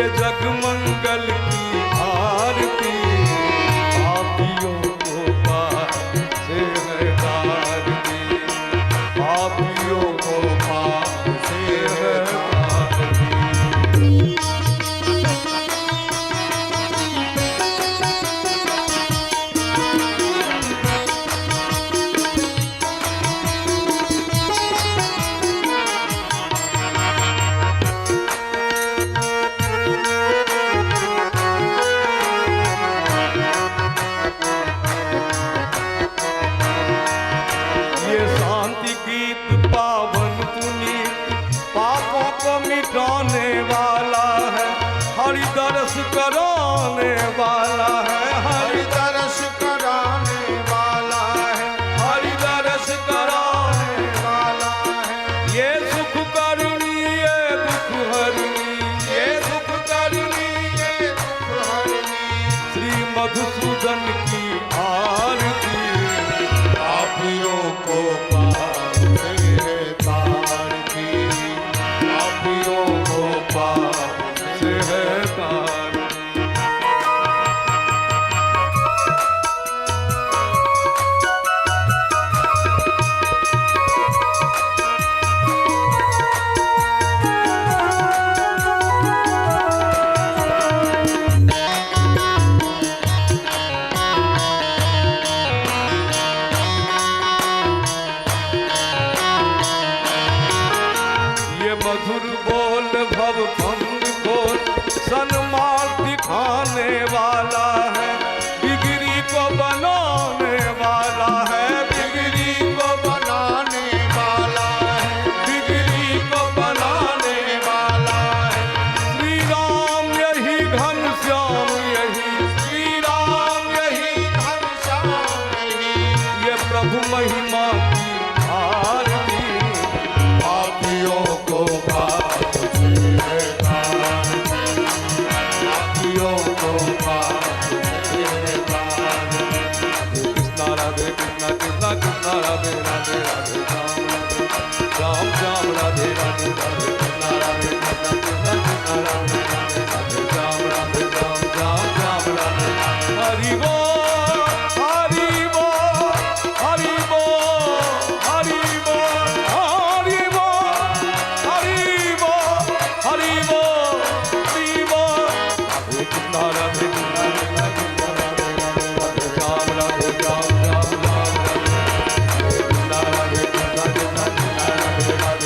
ये जग मंगल की आरती, पापियों को पाप से है तारती, पापियों को पाप से है तारती। ये शांति गीत पावन पुनीत, पापों को मिटाने वाला है, हरि दर्श कराने वाला है, हरि हरि दर्श कराने वाला है, हरि दर्श कराने वाला है। ये सुख करनी ये दुख हरनी, ये सुख करनी ये दुख हरनी, श्री मधुसूदन की आरती, पापियों को पाप से है तारती, पापियों को पाप से है तारती। ये मधुर बोल भव भंग खोल, सन्मार्ग दिखाने वाला है, बिगड़ी को बनाने वाला है, बिगड़ी को बनाने वाला है, बिगड़ी को बनाने वाला है। श्री राम यही घन श्याम यही, श्री राम यही घन श्याम यही, ये प्रभु महिमा की आरती, पापियों को पाप से है तारती, पापियों को पाप से है तारती। कृष्णा राधे कृष्णा कृष्णा कृष्णा राधे राधे राधे राम राम श्याम राधे राधे राधे कृष्णा राधे कृष्णा कृष्णा कृष्णा राधे राधे राधे राम राधे राम राम राम राधे। हरि बोल हरि बोल हरि बोल हरि बोल हरि बोल हरि बोल हरि बोल हरि बोल। राधे कृष्णा राधे कृष्णा कृष्णा कृष्णा राधे राधे राधे राम राधे राम राम राम राधे कृष्णा राधे कृष्णा कृष्णा कृष्णा राधे राधे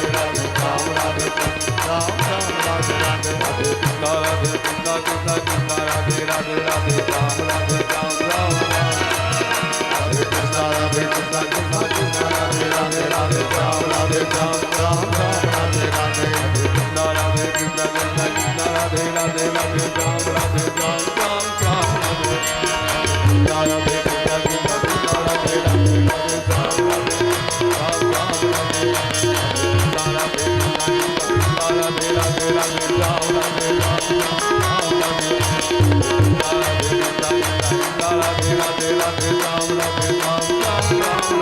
राधे राम राधे राम राम राधे राधे राधे कृष्णा राधे कृष्णा कृष्णा कृष्णा राधे राधे राधे राम राधे राम राम राम राधे कृष्णा राधे कृष्णा कृष्णा कृष्णा राधे राधे राधे राम राधे राम राम राम राधे राधे कृष्णा राधे कृष्णा कृष्णा कृष्णा राधे राधे राधे राम राधे राम राम राम राधे कृष्णा राधे कृष्णा कृष्णा कृष्णा राधे राधे राधे राम राधे राम राम राधे कृष्णा राधे कृष्णा राधे राधे राधे राम राधे राम राम राधे कृष्णा राधे कृष्णा कृष्णा राधे राधे राधे राम राधे राम राम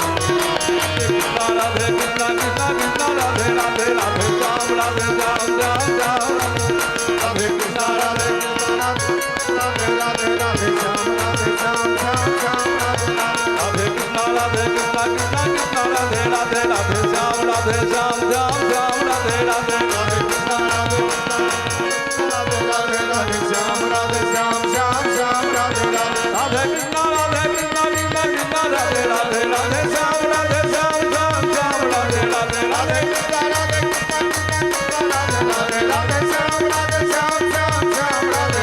राम कृष्णा राधे कृष्णा कृष्णा कृष्णा राधे राधे राधे राम राधे राम राम राम राधे कृष्णा राधे कृष्णा राधे राधे राधे श्याम राधे श्याम श्याम श्याम राधे राधे राधे कृष्णा राधे कृष्णा कृष्णा कृष्णा राधे राधे राधे श्याम राधे श्याम श्याम श्याम राधे राधे राधे कृष्णा राधे कृष्णा राधे राधे राधे श्याम राधे श्याम श्याम श्याम राधे राधे राधे कृष्णा राधे कृष्णा कृष्णा कृष्णा राधे राधे राधे श्याम राधे श्याम श्याम श्याम राधे राधे राधे कृष्णा राधे कृष्णा कृष्णा राधे राधे राधे श्याम राधे श्याम श्याम श्याम राधे राधे राधे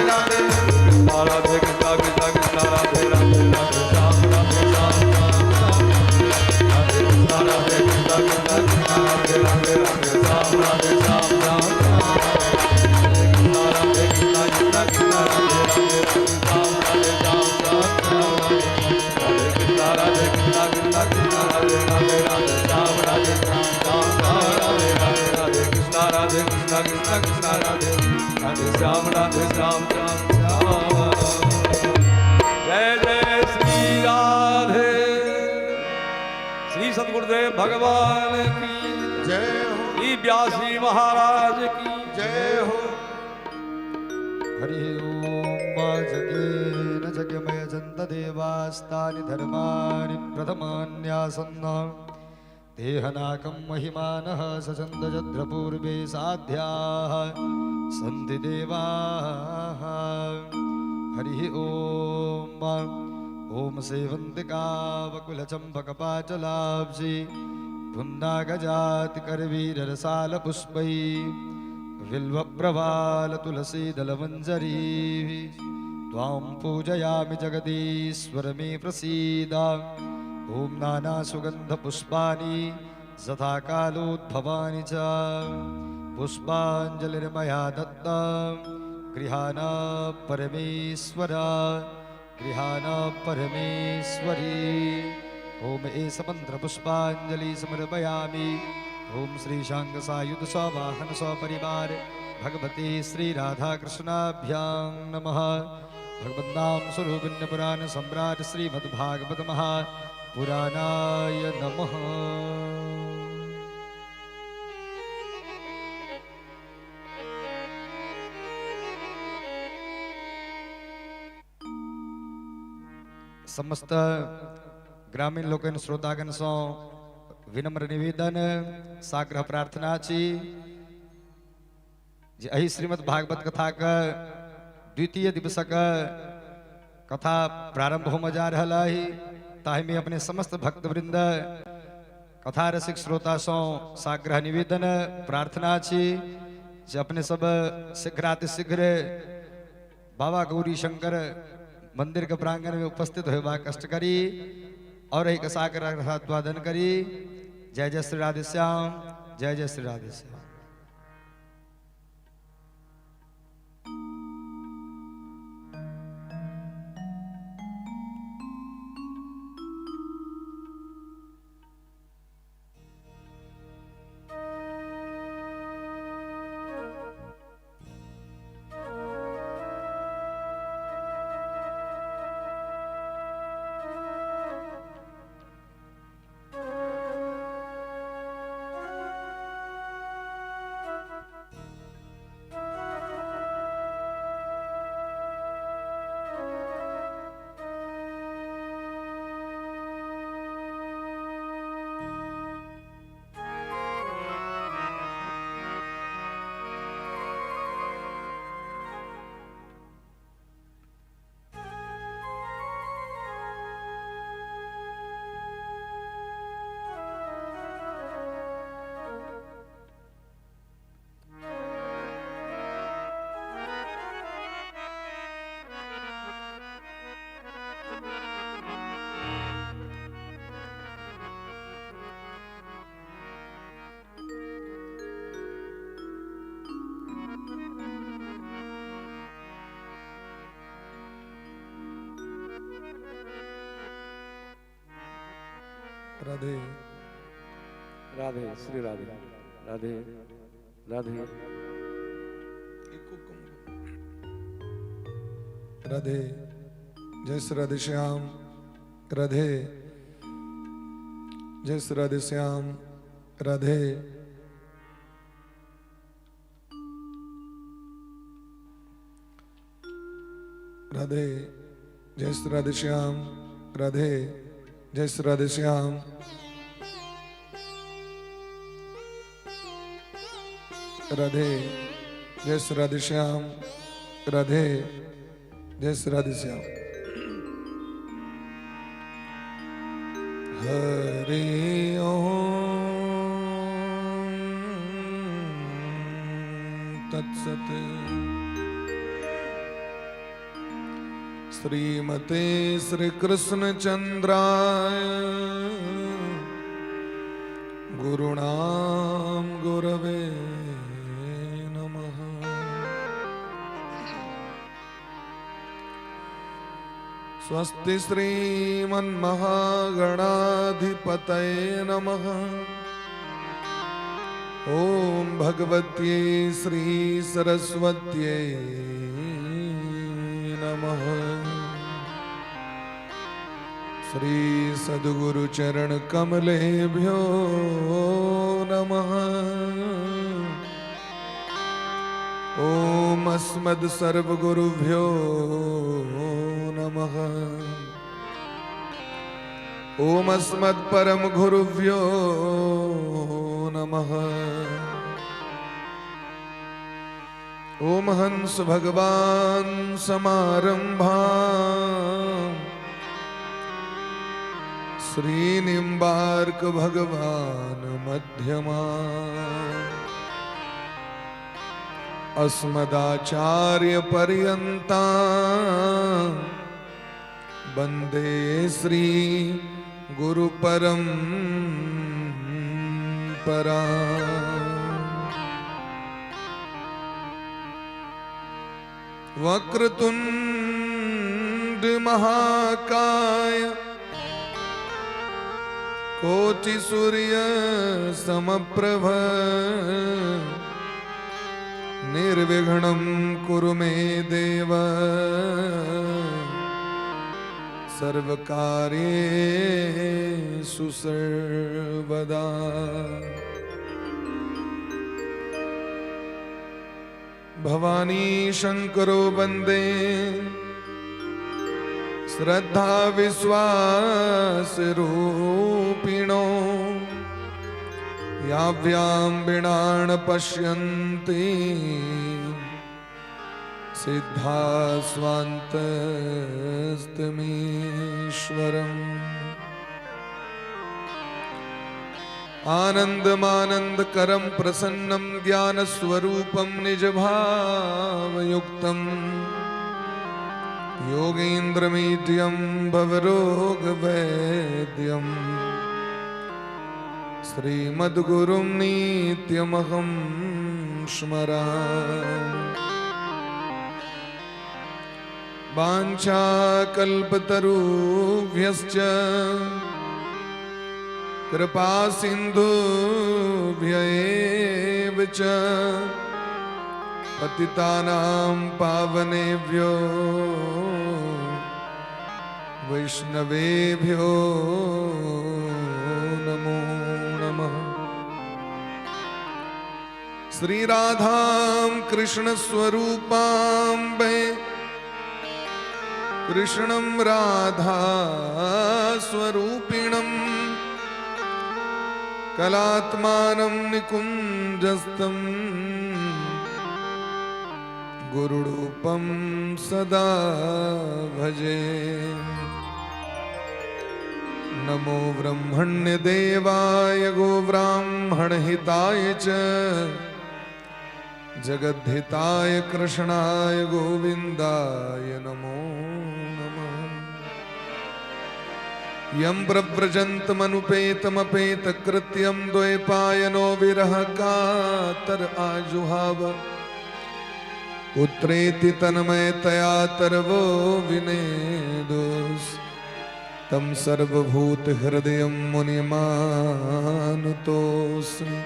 कृष्णा कृष्णा कृष्णा राधे राधे राधे श्याम राधे श्याम श्याम श्याम राधे कृष्णा राधे कृष्णा कृष्णा कृष्णा राधे राधे राधे श्याम राधे श्याम श्याम श्याम कृष्णा राधे कृष्णा कृष्णा कृष्णा राधे राधे राधे श्याम राधे श्याम श्याम श्याम राधे कृष्णा राधे कृष्णा कृष्णा कृष्णा राधे राधे राधे श्याम राधे श्याम श्याम श्याम राधे राधे राधे कृष्णा राधे कृष्णा कृष्णा कृष्णा राधे राधे श्याम राधे श्याम श्याम श्याम। जय जय श्री राधे। श्री सतगुरुदेव भगवान की जय हो। श्री व्यासी महाराज की जय हो। च देवास्तानि धर्माणि प्रथमान्यासन्न देहनाकं महिमानः सचन्दजद्रपूर्वे साध्याः सन्ति देवाः। हरिः ॐ। ॐ सेवन्तिकावकुलचम्पकपाटलाब्जि पुन्नागजातिकरवीररसालपुष्पैः बिल्वप्रवालतुलसीदलमञ्जरीः त्वां पूजयामि जगदीश्वर मे प्रसीद। ॐ नानासुगन्धपुष्पाणि यथा कालोद्भवानि च पुष्पाञ्जलिर्मया दत्तं गृहाण परमेश्वर गृहाण परमेश्वरी। ॐ एष मन्त्रपुष्पाञ्जलि समर्पयामि। ॐ श्रीशाङ्ग सायुध सवाहन सपरिवार भगवती श्री राधाकृष्णाभ्यां नमः। भगवन्नाम स्वरूपिण्य पुराण सम्राट श्रीमद्भागवत महापुराणाय नमः। समस्त ग्रामीण लोकनि श्रोतागण सँ विनम्र निवेदन साग्रह प्रार्थना छी जे एहि श्रीमद् भागवत कथा के द्वितीय दिवसक कथा प्रारंभ होमय जा रहल अहि, ताहिमे अपने समस्त भक्तवृंद कथा रसिक श्रोता सँ साग्रह निवेदन प्रार्थना छी जे अपने सब शीघ्रातिशीघ्र बाबा गौरी शंकर मंदिर के प्रांगण में उपस्थित होयबाक कष्ट करी और एहि के साग्रह आस्वादन करी। जय जय श्री राधेश्याम, जय जय श्री राधेश्याम। राधे राधे श्री राधे राधे राधे राधे जय श्री राधे श्याम राधे जय श्री राधे श्याम राधे। राधे जय श्री राधे श्याम राधे जय श्री राधे श्याम राधे जय श्री राधे श्याम राधे जय श्री राधे श्याम। हरि ओम तत्सत। श्रीमते श्री कृष्ण चंद्राय गुरुणाम गुरवे नमः। स्वस्ति श्रीमन्महागणाधिपतये नमः। ॐ भगवत्यै श्री सरस्वत्यै नमः। श्री सद्गुरु चरण कमलेभ्यो नमः। ॐ अस्मद् सर्वगुरुभ्यो नमः। नमः। ॐ अस्मत्परम गुरुभ्यो नमः। ॐ हंस भगवान समारंभा श्री निम्बार्क भगवान मध्यमा अस्मदाचार्य पर्यंता वंदे श्री गुरु परंपरा। वक्रतुंड महाकाय कोटि सूर्य समप्रभ निर्विघ्नं कुरु मे देव सर्वकार्येषु सर्वदा। भवानी शंकरो वंदे श्रद्धा विश्वास रूपिणो याभ्यां विणान पश्यन्ति सिद्धा स्वान्तस्तमीश्वरम्। आनन्दमानन्दकरं प्रसन्नं ज्ञानस्वरूपं निजभावयुक्तं योगीन्द्रमीड्यं भवरोगवैद्यं श्रीमद्गुरुं नित्यमहं स्मरामि। वाञ्छाकल्पतरुभ्यश्च कृपा सिन्धुभ्य एव च पतितानां पावनेभ्यो वैष्णवेभ्यो नमो नमः। श्री राधां कृष्ण स्वरूपां वै कृष्णं राधा स्वरूपिणं कलात्मानं निकुञ्जस्थं गुरुरूपं सदा भजे। नमो ब्रह्मण्यदेवाय गोब्राह्मणहिताय च जगद्धिताय कृष्णाय गोविन्दाय नमो नमः। यं प्रव्रजन्तमनुपेतमपेतकृत्यं द्वैपायनो विरह कातर आजुहाव पुत्रेति तन्मयतया तरवो विनेदुस् तं सर्वभूतहृदयं मुनिमानतोऽस्मि।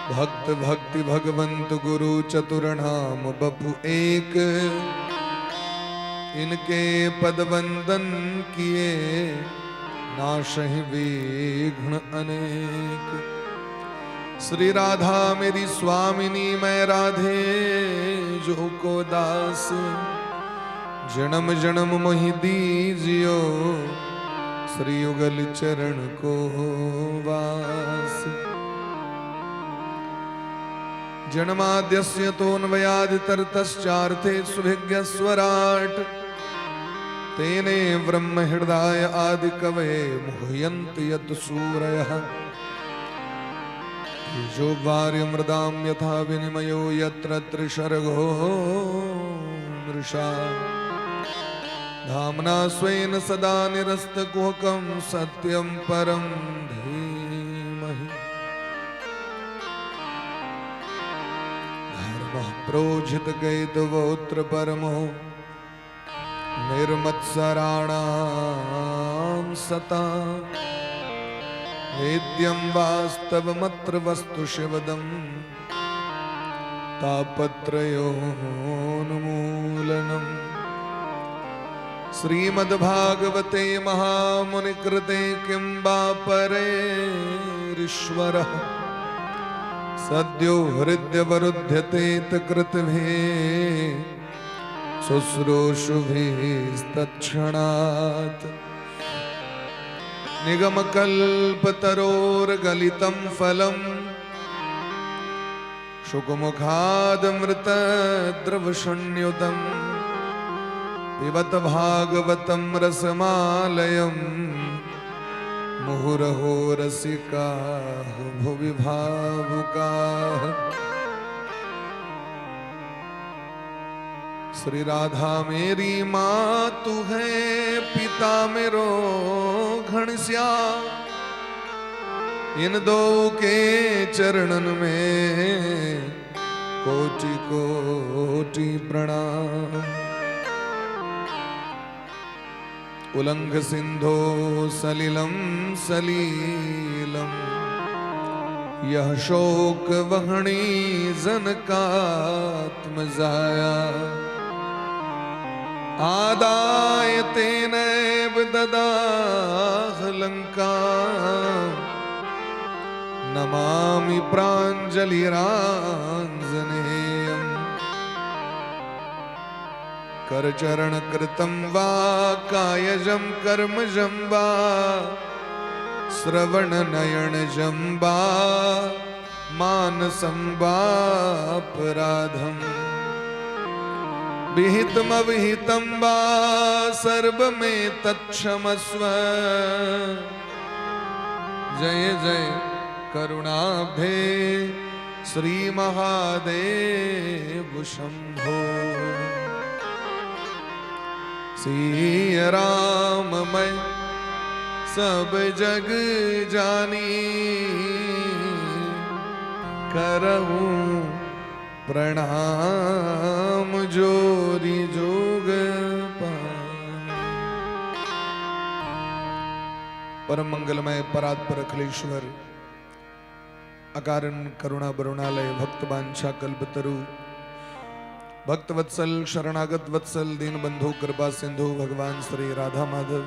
भक्त भक्ति भगवंत गुरु चतुर्नाम बपु एक, इनके पद वंदन किए नाशहि विघ्न अनेक। श्री राधा मेरी स्वामिनी मैं राधे जो को दास, जन्म जन्म मोहि दीजियो श्री युगल चरण को वास। जन्माद्यस्य तोऽन्वयादितरतश्चार्थे सुभिज्ञस्वराट् तेने ब्रह्म हृदय आदि कवये मुह्यन्ति यत् सूरयः। तेजो वार्यमृदां यथा विनिमयो यत्र त्रिसर्गो मृषा। धाम्ना स्वेन सदा निरस्तकुहकं सत्यं परं धीमहि। धर्मः प्रोज्झितकैतवोऽत्र परमो निर्मत्सराणां सतां वेद्यं वास्तवमत्र वस्तु शिवदं तापत्रयोन्मूलनम्। श्रीमद्भागवते महामुनिकृते किं वा परेरीश्वरः सद्यो हृद्यवरुध्यते तकृतभे शुश्रूषुभिस्तत्क्षणात्। निगमकल्पतरोर्गलितं फलं शुकमुखादमृतद्रवशून्युतं पिबत भागवतं रसमालयं मुहुरहो रसिकाः भुवि भावुकाः। श्री राधा मेरी माँ तू है, पिता मेरो घनश्याम, इन दो के चरणन में कोटि कोटि प्रणाम। उलंघ सिंधो सलिलम सलीलम, यह शोक वहणी जनकात्म जाया। आदाय तेनैव ददाह लंका, नमामि प्राञ्जलिराञ्जनेयम्। करचरण कृतं वा कायजं कर्मजं वा श्रवण नयनजं वा मानसं वापराधम्। विहितमविहितं वा सर्वमेतत्क्षमस्व। जय जय करुणाब्धे श्री महादेव शंभो। सिय राम मैं सब जग जानी, करहूं प्रणाम जोरी जोग। परम मंगलमय परात्पर अखिलेश्वर अकारण करुणा बरुणालय भक्त वांछा कल्पतरु भक्त वत्सल शरणागत वत्सल दीन बंधु कृपा सिंधु भगवान श्री राधा माधव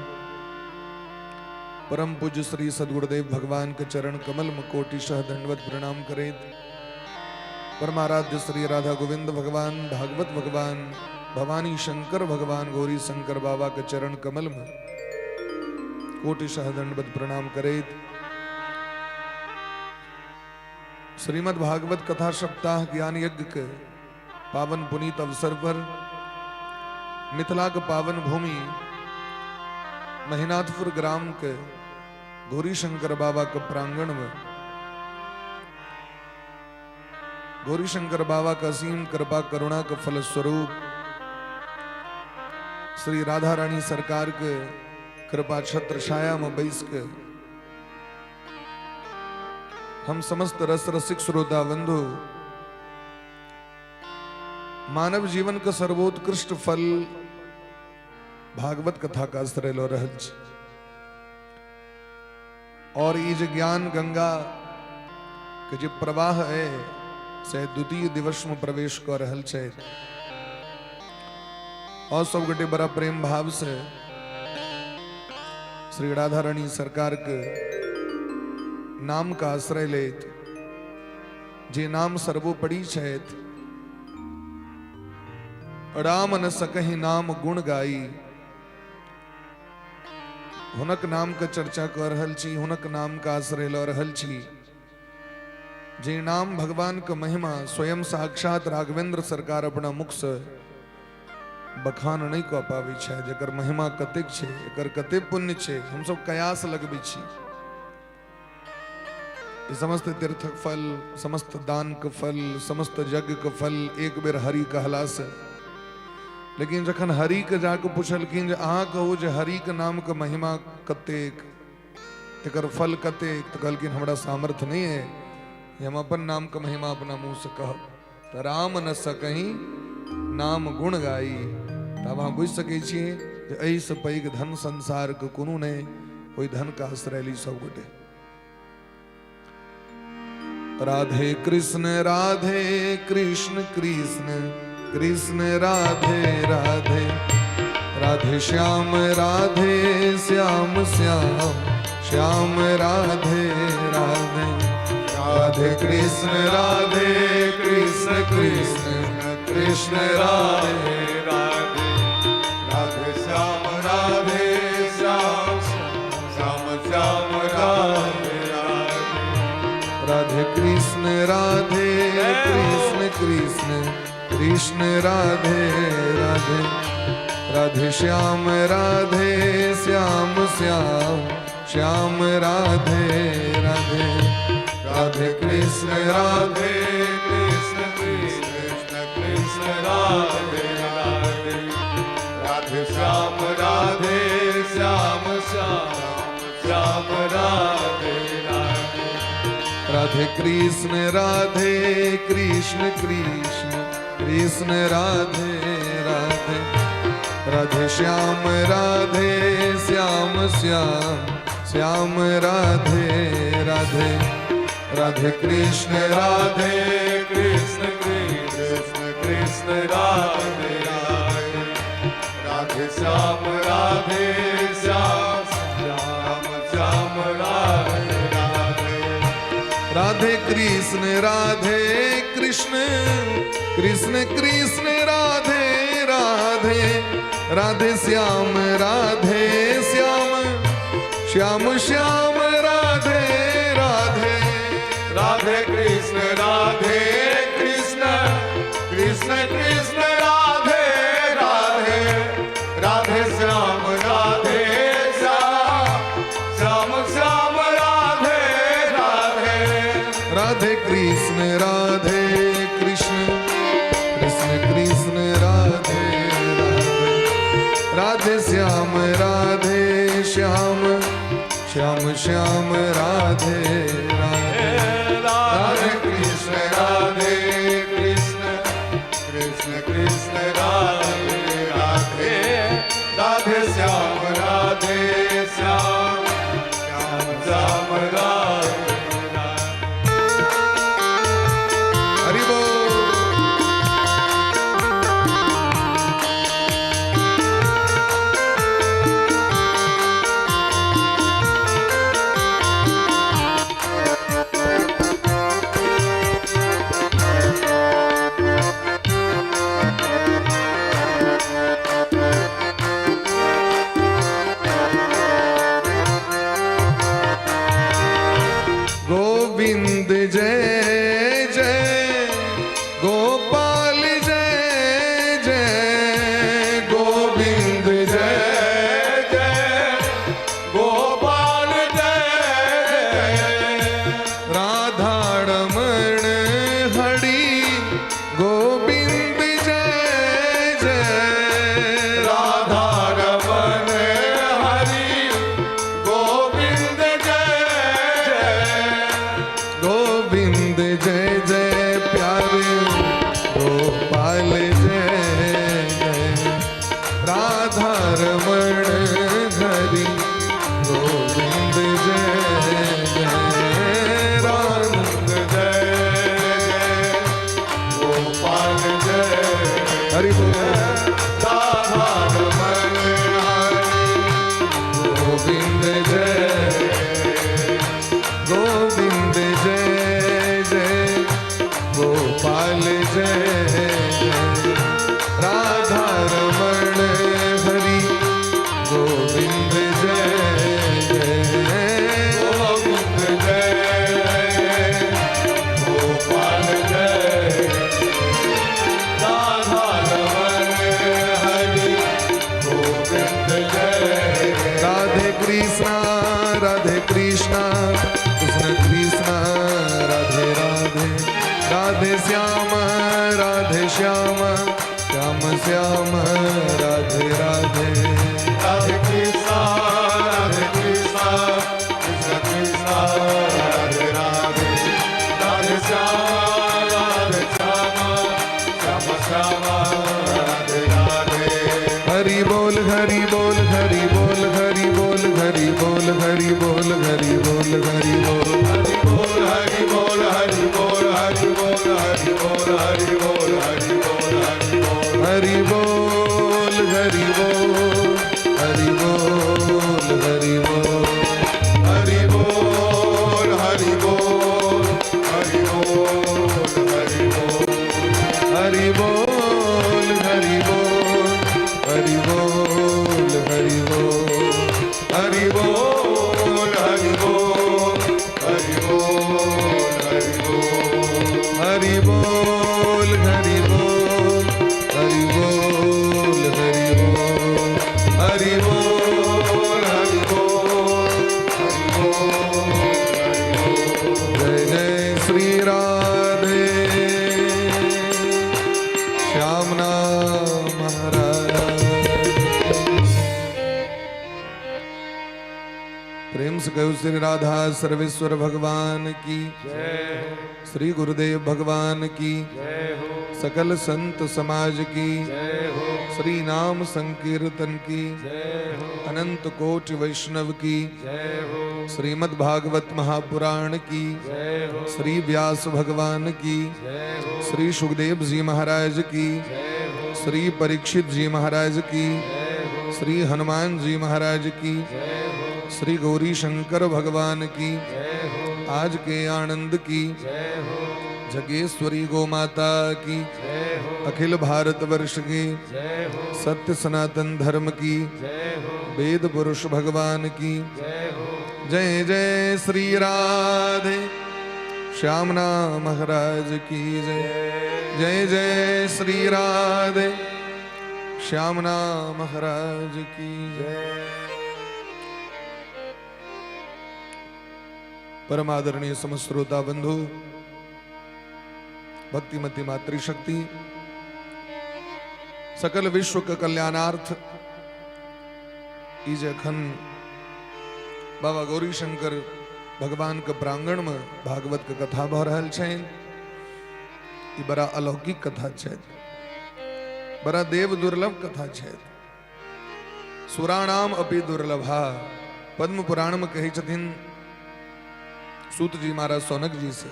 परम पूज्य श्री सदगुरुदेव भगवान के चरण कमल में कोटिशः दंडवत प्रणाम करेत। परमाराध्य श्री राधा गोविंद भगवान, भागवत भगवान, भवानी शंकर भगवान, गौरी शंकर बाबा के चरण कमल में कोटिशः दंडवत प्रणाम करेत। श्रीमद् भागवत कथा सप्ताह ज्ञान यज्ञ के पावन पुनीत अवसर पर मिथिला के पावन भूमि महिनाथपुर ग्राम के गौरी शंकर बाबा के प्रांगण में गौरी शंकर बाबा का असीम कृपा करुणा के फलस्वरूप श्री राधा रानी सरकार के कृपा छत्र छाया में बैस के हम समस्त रस रसिक श्रोता बंधु मानव जीवन का सर्वोत्कृष्ट फल भागवत कथा का आश्रय लो रहल छी। और ई जे ज्ञान गंगा के जे प्रवाह है से द्वितीय दिवस में प्रवेश कर रहल छै। और सब गोटे बड़ा प्रेम भाव से श्री राधा रानी सरकार के नाम का आश्रय लेत, जे नाम सर्वोपरि छथि, राम न सकहि नाम गुण गाई, हुनक नाम के चर्चा कर रहल छी, हुनक नाम का आश्रय ल रहल छी। जे नाम भगवान के महिमा स्वयं साक्षात राघवेंद्र सरकार अपना मुख से बखान नहीं कऽ पाबै छै, जकर महिमा कतेक छै, एकर कतेक पुण्य छै, हम सब कयास लगबै छी। ई समस्त तीर्थक फल, समस्त दान के फल, समस्त यज्ञ के फल एक बेर हरि कहला से, लेकिन जखन हरि के जाके पुछलखिन जे अहाँ कहू जे हरि के नाम के महिमा कतेक, एकर फल कतेक, तो कहलखिन हमरा सामर्थ्य नहीं है जे हम अपन नाम के महिमा अपना मुंह से कहब। तो राम न सकही नाम गुण गाई। तब अहाँ बुझि सकै छियै जे एहिसँ पैघ धन संसार के कोनो नहि, ओहि धन के आश्रय ली सब गोटे। राधे कृष्ण कृष्ण कृष्ण राधे राधे, राधे श्याम श्याम श्याम राधे राधे, राधे कृष्ण कृष्ण कृष्ण राधे राधे, राधे कृष्ण कृष्ण कृष्ण राधे राधे, राधे श्याम राधे श्याम श्याम श्याम राधे राधे, राधे कृष्ण राधे कृष्ण कृष्ण कृष्ण राधे राधे, राधे श्याम राधे श्याम श्याम श्याम राधे राधे, राधे कृष्ण राधे कृष्ण कृष्ण कृष्ण राधे राधे, राधे श्याम राधे श्याम श्याम श्याम राधे राधे, राधे कृष्ण राधे कृष्ण कृष्ण कृष्ण राधे राधे, राधे श्याम राधे श्याम श्याम श्याम राधे राधे, राधे कृष्ण राधे कृष्ण कृष्ण कृष्ण राधे राधे, राधे श्याम राधे श्याम श्याम श्याम राधे राधे, राधे कृष्ण राधे कृष्ण कृष्ण कृष्ण राधे राधे, राधे श्याम राधे श्याम श्याम श्याम राधे राधे, राधे कृष्ण राधे कृष्ण कृष्ण कृष्ण राधे राधे, राधे श्याम राधे श्याम श्याम श्याम राधे राधे, राधे कृष्ण राधे कृष्ण कृष्ण कृष्ण राधे राधे, राधे श्याम राधे श्याम श्याम श्याम राधे राधे। हरि बोल। गोविंद जय जय गोपाल जय जय, गोविंद जय जय गोपाल जय जय, राधा रमण हरि गोविंद जय जय, राधा रमण हरि गोविंद जय जय, गोविंद जय जय प्यारे गोपाल जय जय, राधा रमण हरि गोविंद जय जय, राम गोविंद जय जय गोपाल जय हरि बोल। राधा रमण हरि गोविंद जय गोविंद जय जय गोपाल जय जय, राधा रमण हरि गोविंद जय जय, गोविंद जय जय गोपाल जय, राधा रमण हरि गोविंद जय, राधे कृष्णा राधे कृष्णा कृष्ण कृष्णा राधे राधे, राधे श्याम राधे श्याम श्याम श्याम राधे राधे, राधे कृष्णा राधे कृष्णा कृष्ण कृष्णा राधे राधे, राधे श्याम राधे श्याम श्याम श्याम राधे राधे। हरि बोल हरि बोल हरि बोल हरि बोल हरि बोल हरि बोल हरि बोल हरि बोल, हरि बोल हरि बोल हरि बोल हरि बोल हरि बोल हरि बोल हरि बोल हरि बोल हरि बोल हरि बोल हरि बोल, हरि बोल हरि बोल हरि बोल हरि बोल, हरि बोल हरि बोल हरि बोल हरि बोल हरि बोल हरि बोल हरि बोल हरि हरि बोल हरि बोल हरि बोल हरि बोल हरि बोल हरि बोल हरि बोल। जय जय श्री राधे श्याम नाम महाराज। प्रेम से कहो श्री राधा सर्वेश्वर भगवान की जय। श्री गुरुदेव भगवान की जय हो। सकल संत समाज की जय हो। श्री नाम संकीर्तन की जय हो। अनंत कोटि वैष्णव की जय हो। श्रीमद् भागवत महापुराण की जय हो। श्री व्यास भगवान की जय हो। श्री सुखदेव जी महाराज की जय हो। श्री परीक्षित जी महाराज की जय हो। श्री हनुमान जी महाराज की जय हो। श्री गौरी शंकर भगवान की जय हो। आज के आनंद की जय हो। जगेश्वरी गो माता की जय हो। अखिल भारत वर्ष की जय हो। सत्य सनातन धर्म की जय हो। वेद पुरुष भगवान की जय हो। जय जय श्री राधे श्याम नाम महाराज की जय जय जय श्री राधे श्याम नाम महाराज की जय। परम आदरणीय समस्त श्रोता बंधु, भक्तिमती मातृशक्ति, सकल विश्व के कल्याणार्थ ई जे अखन बाबा गौरी शंकर भगवान के प्रांगण में भागवत के कथा भऽ रहल छनि, ई बड़ा अलौकिक कथा छै, बड़ा देव दुर्लभ कथा छै। सुराणाम अपि दुर्लभा, पद्म पुराण में कहै छथिन सूत जी महाराज सौनक जी से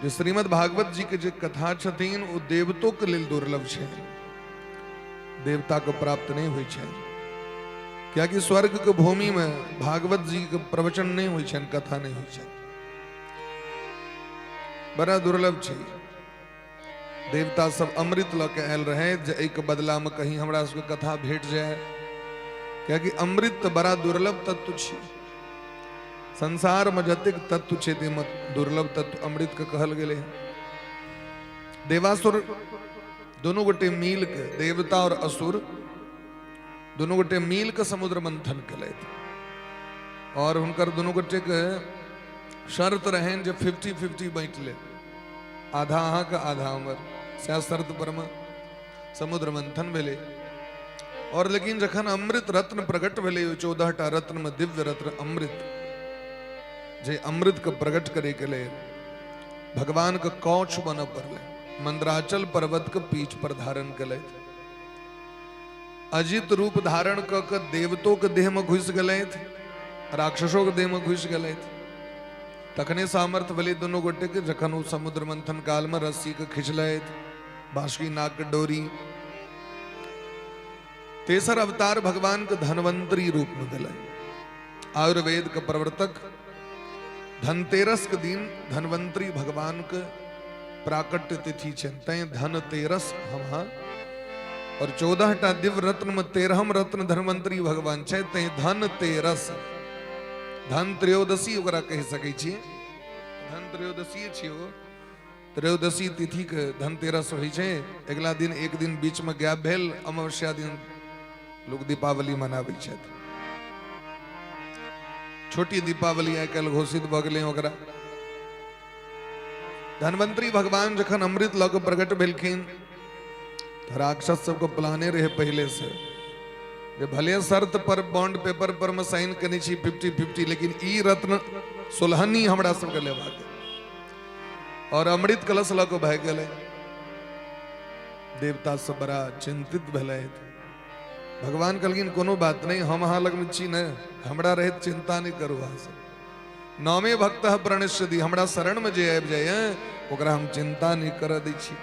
जे श्रीमद् भागवत जी के जे कथा छथिन ओ देवतो के लेल दुर्लभ छै, देवता के प्राप्त नहीं होइ छै, कियाकि स्वर्ग के भूमि में भागवत जी के प्रवचन नहीं होइ छनि, कथा नहीं होइ छै, बड़ा दुर्लभ छै। देवता सब अमृत लऽ के आयल रहे जे एहिके बदला में कहीं हमरा सबके कथा भेट जाए, कियाकि अमृत तऽ बड़ा दुर्लभ तत्व छै। संसार में जतेक तत्व छै ताहिमे दुर्लभ तत्व अमृत के कहल गेलै हँ। देवासुर दोनों गोटे मिल के, देवता और असुर दोनों गोटे मिल के समुद्र मंथन केलथि और हुनकर दोनों गोटे के शर्त रहनि जे 50-50 बाँटि ले, आधा अहाँके आधा हमर, सएह शर्त पर मे समुद्र मंथन भेलै। और लेकिन जखन अमृत रत्न प्रकट भेलै, ओहि 14टा रत्न में दिव्य रत्न अमृत, जे अमृत के प्रकट करे के लेल भगवान के कौच बनऽ पड़लै, मंदराचल पर्वत के पीठ पर धारण केलथि, अजित रूप धारण कऽ के देवतो के देह में घुसि गेलथि, राक्षसों के देह में घुसि गेलथि। तखने सामर्थ्य भेलै दुनू गोटे के जखन ओ समुद्र मंथन काल में रस्सी के खिंचलथि, बासुकी नाग के डोरी। तेसर अवतार भगवान के धनवंतरी रूप में भेलै। आयुर्वेद के प्रवर्तक धनतेरस के दिन धनवंतरी भगवान के प्राकट्य तिथि छनि, तैं धनतेरस हम हाँ। और 14टा दिव्य रत्न में 13म रत्न धनवंतरी भगवान छै, तैं धनतेरस, धन त्रयोदशी ओकरा कहि सकै छियै, धन त्रयोदशी छियै ओ, त्रयोदशी तिथि के धनतेरस होइ छै। अगिला दिन एक दिन बीच में गैप भेल, अमावस्या दिन लोग दीपावली मनाबै छथि। छोटी दीपावली आइ काल्हि घोषित भऽ गेलै ओकरा। धनवंतरी भगवान जखन अमृत लऽ कऽ प्रकट भेलखिन तऽ राक्षस सबके प्लाने रहे पहिले से जे भले शर्त पर बॉन्ड पेपर पर में साइन केने छी 50-50, लेकिन ई रत्न सोलहनी हमरा सबके लेबाक। और अमृत कलश लऽ कऽ भागि गेलै। देवता सब बड़ा चिंतित भेलै। भगवान कहलखिन कोनो बात नहीं, हम अहाँ लगमे छी ने, हमरा रहैत चिंता नहीं करू अहाँ सब। नौमे भक्त प्रणश्यति, हमरा शरण में जे आबि जाइए ओकरा हम चिंता नहीं करऽ दै छी।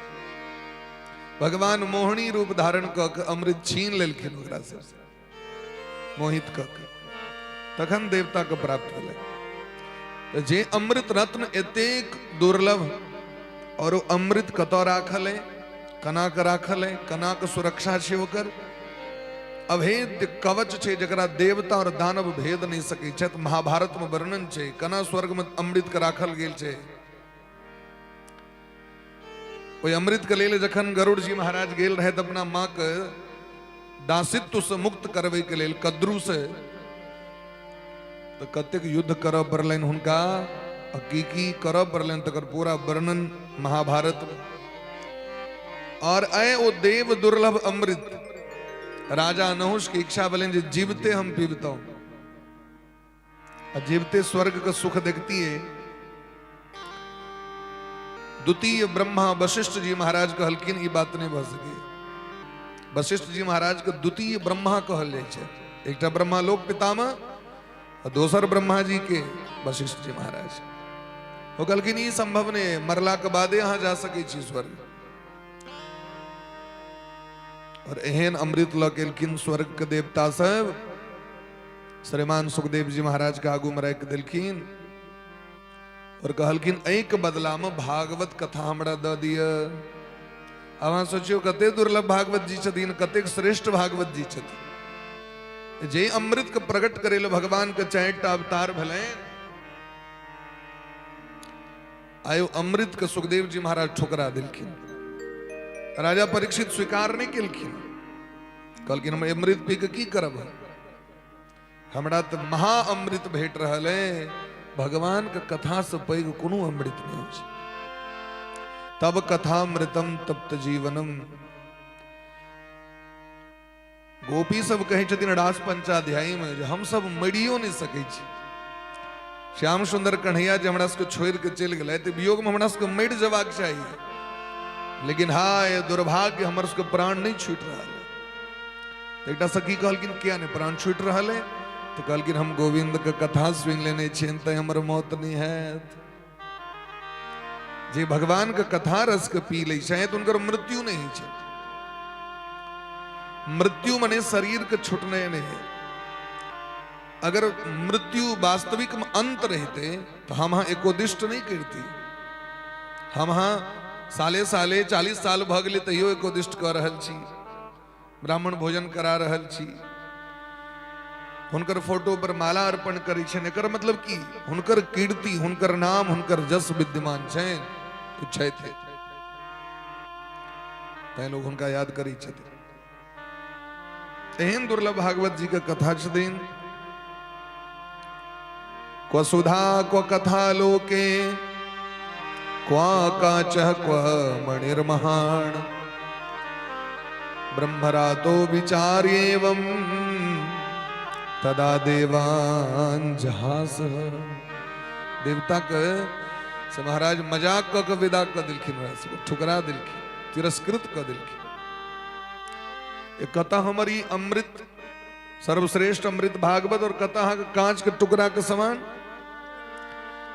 भगवान मोहिनी रूप धारण कऽ के अमृत छीन लेलखिन ओकरा सबसे, मोहित कऽ के, तखन देवता के प्राप्त भेलै। तऽ जे अमृत रत्न एतेक दुर्लभ, और ओ अमृत कतऽ राखल है, कना के राखल है, कना के सुरक्षा छै, ओकर अभेद्य कवच छै जकरा देवता और दानव भेद नहीं सकै छथि। महाभारत में वर्णन छै कना स्वर्ग में अमृत के राखल गेल छै। ओहि अमृत के लेल जखन गरुड़ जी महाराज गेल रहथि अपना माँ के दासित्व से मुक्त करबै के लेल कद्रू से, तऽ कतेक युद्ध करऽ पड़लनि हुनका आ की की करऽ पड़लनि तकर पूरा वर्णन महाभारत में। और आए ओ देव दुर्लभ अमृत राजा नहुष के इच्छा भेलनि जे जीवते हम पीबतहुँ आ जीवते स्वर्ग के सुख देखतिए। द्वितीय ब्रह्मा वशिष्ठ जी महाराज कहलखिन ई बात नहीं भऽ सकै। वशिष्ठ जी महाराज के द्वितीय ब्रह्मा कहल जाइ छै। एकटा ब्रह्मा लोक पितामह आ दोसर ब्रह्मा जी के वशिष्ठ जी महाराज। ओ कहलखिन ई संभव नहीं है, मरला के बादे अहाँ जा सकै छी स्वर्ग। और एहन अमृत लऽ के एलखिन स्वर्ग के देवता सब, श्रीमान सुखदेव जी महाराज के आगू में राखि देलखिन और कहलखिन एहिके बदला में भागवत कथा हमरा दऽ दिअ। आब अहाँ सोचियौ कते दुर्लभ भागवत जी छथिन, कतेक श्रेष्ठ भागवत जी छथिन, जे अमृत के प्रकट करे ले भगवान के चारिटा अवतार भेलनि। आयो अमृत के सुखदेव जी महाराज ठुकरा देलखिन। राजा परीक्षित स्वीकार नहीं केलखिन, कहलखिन हम अमृत पी के की करब, हमरा तऽ महा अमृत भेट रहल है, भगवान के कथा से पैघ कोनो अमृत नहीं होइ छै। तब कथामृतम तप्त जीवनम। गोपी सब कहै छथिन रास पंचाध्यायी में जे हम सब मरियो नहीं सकै छी। श्याम सुंदर कन्हैया जे हमरा सबके छोड़ि के चलि गेलै तऽ वियोग में हमरा सबके मरि जेबाक चाही, लेकिन हाय दुर्भाग्य हमर सबके प्राण नहीं छूटि रहल है। एकटा सखी कहलखिन किया नहीं प्राण छूटि रहल है, तऽ कहलखिन हम गोविंद के कथा सुनि लेने छियनि तैं हमर मौत नहीं हैत। जे भगवान के कथा रस के पी लै छै तऽ हुनकर मृत्यु नहीं होइ छै। मृत्यु मने शरीर के छूटने नहीं है। अगर मृत्यु वास्तविक में अंत रहते तो हम अहाँ एकोदिष्ट नहीं करती। हम अहाँ साले साले 40 साल भऽ गेलै तैयो एकोदिष्ट कऽ रहल छी, ब्राह्मण भोजन करा रहल छी, हुनकर फोटो पर माला अर्पण करै छनि। एकर मतलब की हुनकर कीर्ति, हुनकर नाम, हुनकर जस विद्यमान छनि, तो छथि, तैं लोग हुनका याद करै छथिन। एहन दुर्लभ भागवत जी के कथा छथिन। क्व सुधा क्व कथा लोके क्व काचः क्व मणिर्महान ब्रह्मरातो विचार्येवं तदा देवान जहास। देवता के से महाराज मजाक कऽ के विदा कऽ देलखिन, ठुकरा देलखिन, तिरस्कृत कऽ देलखिन। कतऽ हमर ई अमृत सर्वश्रेष्ठ अमृत भागवत और कतऽ अहाँके कांच के टुकड़ा के समान,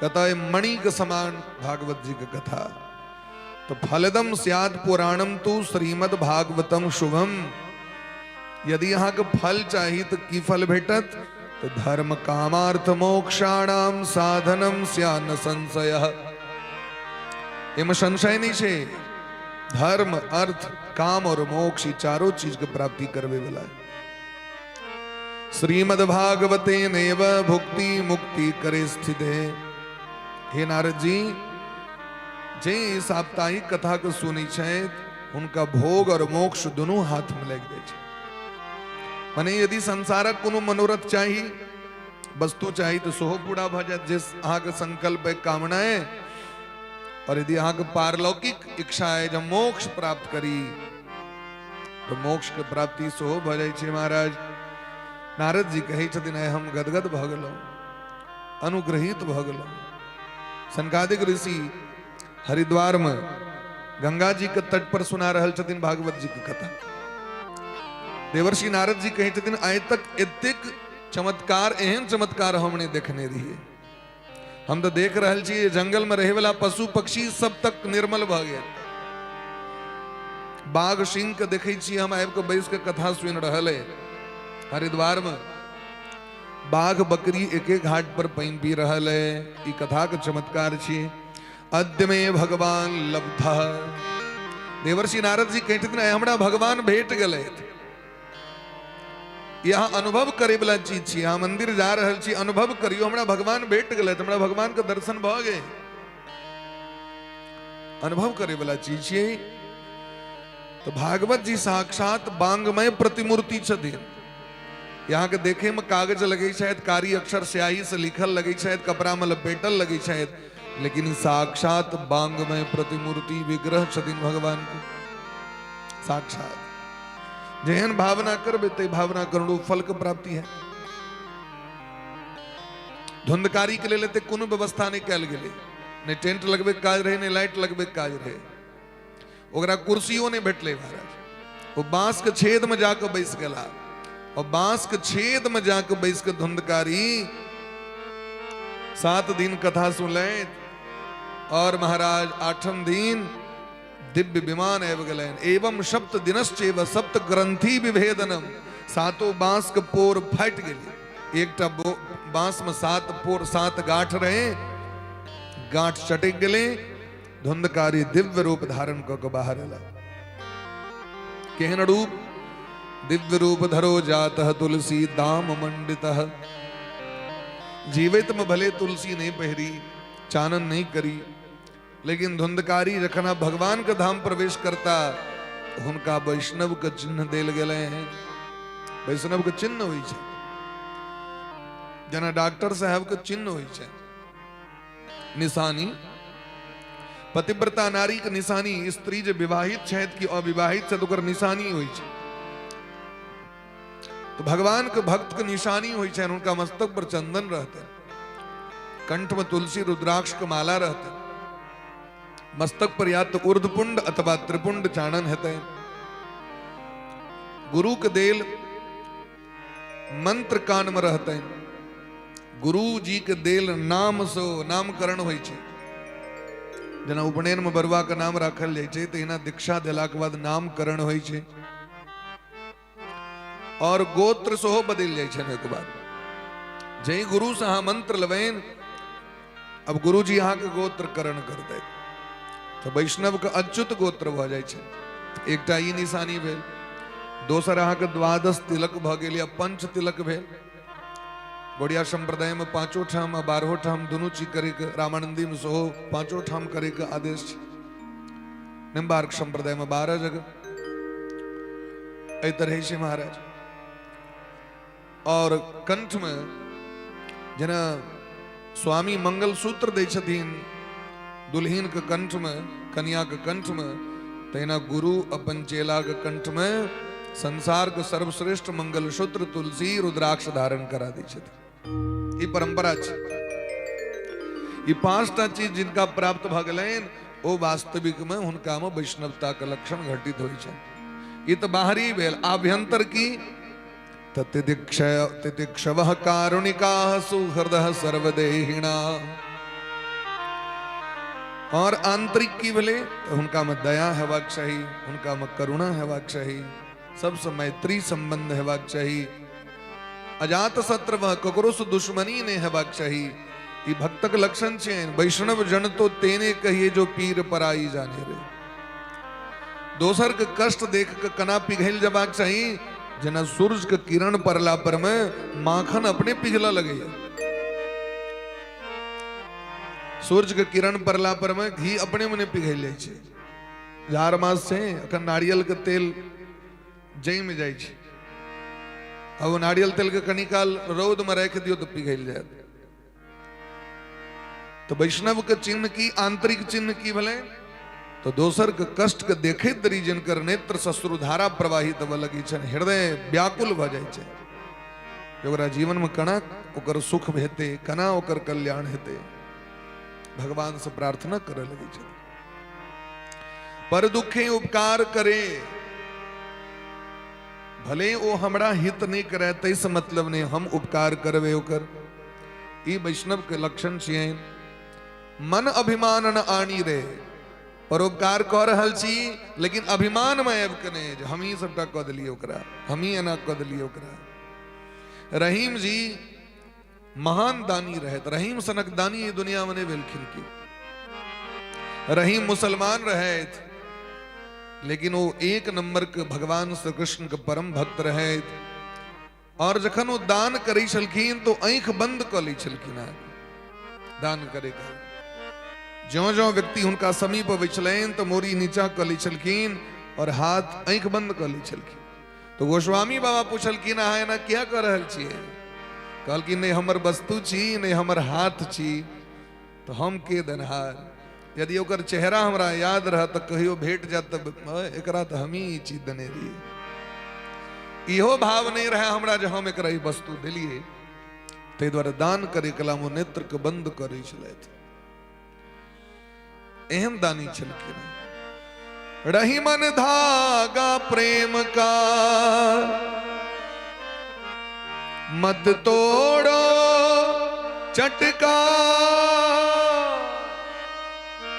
कतऽ मणि के समान भागवत जी के कथा। तो फलदम स्याद पुराणम तु श्रीमद् भागवतम शुभम। यदि अहाँके फल चाही तो की फल भेटत, तो धर्म कामार्थ मोक्षाणाम साधनम स्यान संशय। एमे संशय नहीं छे, धर्म अर्थ काम और मोक्ष ई चारों चीज के प्राप्ति करवे वाला है। श्रीमद् भागवते नैव भुक्ति मुक्ति करे स्थिते। हे नारद जी, जे साप्ताहिक कथा के सुनै छथि हुनका भोग और मोक्ष दुनू हाथ में लागि जाइ छै। माने यदि संसारक कोनो मनोरथ चाही, वस्तु चाही तो सेहो पूरा भऽ जायत जे अहाँके संकल्प है, कामना है। और यदि अहाँके पारलौकिक इच्छा है जे मोक्ष प्राप्त करी तो मोक्ष के प्राप्ति सेहो भऽ जाइ छै। महाराज नारद जी कहै छथिन आइ हम गदगद भऽ गेलहुँ, अनुग्रहित भऽ गेलहुँ। सनकादिक ऋषि हरिद्वार में गंगा जी के तट पर सुना रहल छथिन भागवत जी के कथा। देवर्षि नारद जी कहै छथिन आइ तक एतेक चमत्कार, एहन चमत्कार हम नहीं देखने रहिए। हम तो देख रहल छी जंगल में रहे वाला पशु पक्षी सब तक निर्मल भऽ गेल। बाघ सिंह के देखै छी हम आबि के बैस के कथा सुनि रहल है हरिद्वार में। बाघ बकरी एक एक घाट पर पानि पी रहल है। ई कथा के चमत्कार छी। अद्य में भगवान लब्ध। देवर्षि नारद जी कहै छथिन हमरा भगवान भेट गेलै। यहाँ अनुभव करे वाला चीज छी। अहाँ मंदिर जा रहल छी, अनुभव करियो हमरा भगवान भेट गेलै, हमरा भगवान के दर्शन भऽ गेल। अनुभव करे वाला चीज छियै। तो भागवत जी साक्षात बांगमय प्रतिमूर्ति छथिन। यहाँ के देखे में कागज लगे छथि, कारी अक्षर स्याही से लिखल लगे छथि, कपड़ा में लपेटल लगे छथि, लेकिन साक्षात बांगमय प्रतिमूर्ति विग्रह छथिन भगवान के। साक्षात जेहन भावना करबे ते भावना करू फल के प्राप्ति है। धुंधकारी के लेल एते कोनो व्यवस्था नहीं कयल गेलै, ने टेंट लगबे के काज रहे, ने लाइट लगबे के काज रहे, ओकरा कुर्सियों नहीं भेटलै महाराज। वो बांस के छेद में जाके बैस गेला और बांस के छेद में जाके बैस के धुंधकारी 7 दिन कथा सुनलथि और महाराज 8म दिन दिव्य विमान आबि गेलनि। एवं सप्त दिनश्चैव सप्त ग्रंथि विभेदनम, सातो बांस के पोर फाटि गेलै। एकटा बांस में 7 पोर 7 गांठ रहे, गांठ चटकि गेलै। धुंधकारी दिव्य रूप धारण कऽ के बाहर एला। केहन रूप? दिव्य रूप धरो जातः तुलसी दाम मंडितः। जीवित में भले तुलसी नहीं पहिरी, चानन नहीं करी, लेकिन धुंधकारी जखन भगवान के धाम प्रवेश करता हुनका वैष्णव के चिन्ह देल गेलै हैं। वैष्णव के चिन्ह होइ छै, जेना डॉक्टर साहब के चिन्ह होइ छै, निशानी। पतिव्रता नारी के निशानी, स्त्री जे विवाहित छथि कि अविवाहित छथि ओकर निशानी होइ छै। तो भगवान के भक्त के निशानी होइ छनि, हुनका मस्तक पर चंदन रहतनि, कंठ में तुलसी रुद्राक्ष के माला रहतनि, मस्तक पर या तो ऊर्ध्वपुंड अथवा त्रिपुंड चानन हेतनि, गुरु के देल मंत्र कान में रहतनि, गुरु जी के देल नाम सो नामकरण होइ छै। जेना उपनयन में बरुआ के नाम राखल जाइ छै, तहिना दीक्षा देला के बाद नामकरण होइ छै और गोत्र सेहो बदलि जाइ छनि। ओहिके बाद जहि गुरु से अहाँ मंत्र लेबनि, अब गुरु जी अहाँके गोत्र करण करतै, तो वैष्णव के अच्युत गोत्र भऽ जाइ छै। एकटा ई निशानी भेल। दोसर अहाँके द्वादश तिलक भऽ गेल या पंच तिलक भेल। गौड़िया संप्रदाय में 5 ठाम आ 12 ठाम दुनू चीज करे के, रामानंदी में सेहो 5 ठाम करे के आदेश छै। निम्बार्क संप्रदाय में 12 जगह एहि तरह छै महाराज। और कंठ में जेना स्वामी मंगलसूत्र दै छथिन दुल्हिन के कंठ में, कन्या के कंठ में, तहिना गुरु अपन चेला के कंठ में संसार के सर्वश्रेष्ठ मंगलसूत्र तुलसी रुद्राक्ष धारण करा दै छथिन। ई परंपरा छै। ई 5टा चीज जिनका प्राप्त भऽ गेलनि ओ वास्तविक में हुनका में वैष्णवता के लक्षण घटित होइ छै। ई तऽ बाहरी भेल। आभ्यंतर की? तितिक्षवः कारुणिकाः सुहृदः सर्वदेहिना। और आंतरिक की भेलै? तऽ हुनका में दया हेबाक चाही, हुनका में करुणा हेबाक चाही, सबसे मैत्री संबंध हेबाक चाही, अजात शत्रु ककरो से दुश्मनी नहीं हेबाक चाही। ई भक्तक लक्षण छै। वैष्णव जन तो तेने कहिए जो पीर पराई जाने रे। दोसर के कष्ट देख के कना पिघल जबाक चाही, जेना सूरज के किरण पड़ला पर में माखन अपने पिघल लगैया। सूरज के किरण पड़ला पर में घी अपने मने पिघल जाइ छै। जाड़ मास छै, अखन नारियल के तेल जमि जाइ छै। अब नारियल तेल के कनी काल रौद में राखि दियौ तऽ पिघल जायत। तो वैष्णव के चिन्ह की, आंतरिक चिन्ह की भेलै? तो दोसर के कष्ट के देखैत देरी जिनकर नेत्र सश्रुधारा प्रवाहित होबय लगै छनि, हृदय व्याकुल भऽ जाइ छै, ओकरा जीवन में कना ओकर सुख हेतै, कना ओकर कल्याण हेतै, भगवान से प्रार्थना करय लगै छथि। पर दुखे उपकार करे, भले ओ हमरा हित नहीं करे तैसे मतलब नहीं, हम उपकार करबे ओकर। ई वैष्णव के लक्षण छियै। मन अभिमान न आनी रे, परोपकार कऽ रहल छी लेकिन अभिमान में आबि के नहि जे हमही सबटा कऽ देलियै ओकरा, हमही एना कऽ देलियै ओकरा। रहीम जी महान दानी रहथि, रहीम सनक दानी एहि दुनिया में नहि भेलखिन केओ। रहीम मुसलमान रहथि लेकिन ओ एक नंबर के भगवान श्री कृष्ण के परम भक्त रहथि। और जखन ओ दान करै छलखिन तो आँखि बंद कऽ लै छलखिन। दान करे काल ज्यों ज्यों व्यक्ति हुनका समीप अबै छलनि तऽ मोरी नीचा कऽ लै छलखिन और हाथ आँखि बंद कऽ लै छलखिन। तऽ गोस्वामी बाबा पुछलखिन, अहाँ एना किया कऽ रहल छियै? कहलखिन, नहि हमर वस्तु छी, नहि हमर हाथ छी, तऽ हम के देनहार? यदि ओकर चेहरा हमरा याद रहत तऽ कहियो भेट जायत तऽ एकरा तऽ हमही ई चीज देने रहियै। इहो भाव नहि रहै हमरा जे हम एकरा ई वस्तु देलियै। ताहि दुआरे दान करे कला ओ नेत्रके बंद करै छलथि। एहन दानी छलखिन। रही मन धागा प्रेम का मत तोड़ो चटका,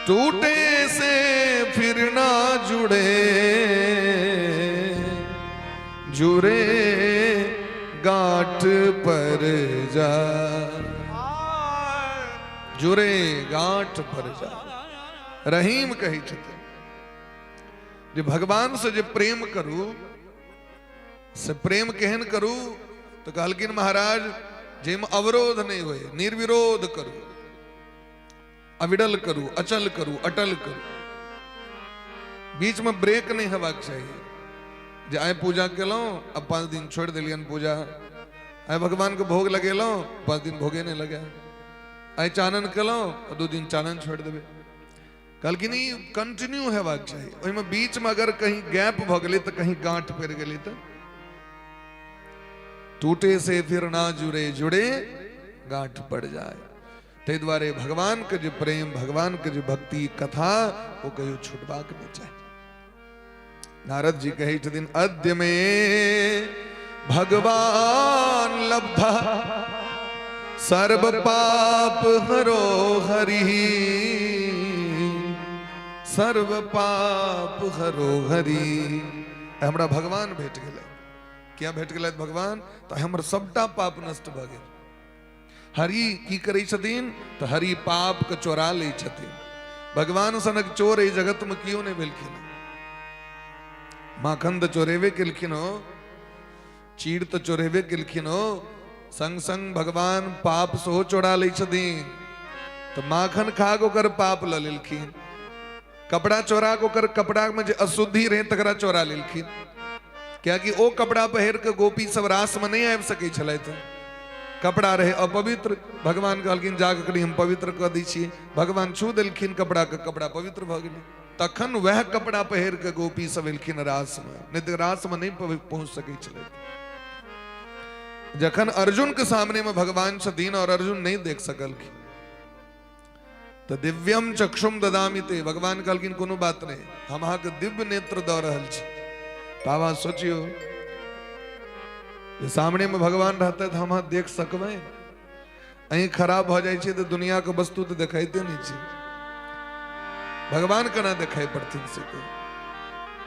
टूटे से फिर ना जुड़े, जुड़े गांठ पर जा, जुड़े गांठ पर जा। रहीम कहै छथिन जे भगवान से जे प्रेम करू से प्रेम केहन करू? तो कहलखिन महाराज जाहिमे अवरोध नहीं होए, निर्विरोध करू, अविरल करू, अचल करू, अटल करू, बीच में ब्रेक नहीं हेबाक चाही। जे आइ पूजा केलहुँ अब 5 दिन छोड़ि देलियनि पूजा, आइ भगवान के भोग लगेलहुँ 5 दिन भोगे नहीं लगे, आइ चानन केलहुँ 2 दिन चानन छोड़ि देबै। कहलखिन ई कंटिन्यू हेबाक चाही। ओहिमे बीच में अगर कहीं गैप भऽ गेलै तऽ कहीं गांठ पड़ि गेलै तऽ टूटे से फिर ना जुड़े, जुड़े गांठ पड़ जाए। ताहि दुआरे भगवान के जे प्रेम, भगवान के जे भक्ति कथा, ओ कहियो छुटबाक नहि चाही। नारद जी कहै छथिन, अद्य मे भगवान लब्ध सर्व पाप हरो हरि, सर्व पाप हरो हरि। हमरा भगवान भेट गेलै। किया भेट गेलै भगवान? तऽ हमर सबटा पाप नष्ट भऽ गेल। हरि की करै छथिन? तऽ हरि पाप के चोरा लै छथिन। भगवान सनक चोर एहि जगत में केओ नहि भेलखिन। माखन तऽ चोरेबे केलखिन हो, चीर तऽ चोरेबे केलखिन हो, संग संग भगवान पाप सेहो चोरा लै छथिन। तऽ माखन खा कऽ ओकर पाप लऽ लेलखिन, कपड़ा चोरा कऽ ओकर कपड़ा में जे अशुद्धि रहै तकरा चोरा लेलखिन। कियाकि ओ कपड़ा पहिर कऽ गोपी सब रास में नहीं आबि सकै छलथि, कपड़ा रहे अपवित्र। भगवान कहलखिन जा कऽ कनि हम पवित्र कऽ दै छियै। भगवान छू देलखिन कपड़ा के, कपड़ा पवित्र भऽ गेलै। तखन वएह कपड़ा पहिर कऽ गोपी सब एलखिन रास में, नहीं तऽ रास में नहीं पहुंच सकै छलथि। जखन अर्जुन के सामने में भगवान छथिन और अर्जुन नहीं देख सकलखिन तऽ दिव्यम चक्षुम ददामि ते, भगवान कहलखिन कोनो बात नहीं, हम अहाँके दिव्य नेत्र दऽ रहल छी। बाबा सोचियो जे सामने में भगवान रहते तऽ हम अहाँ देख सकबै? अहीं खराब भऽ जाइ छै तऽ दुनिया के वस्तु तऽ देखाइते नहि छै, भगवान केना देखाइ पड़थिन से कहू?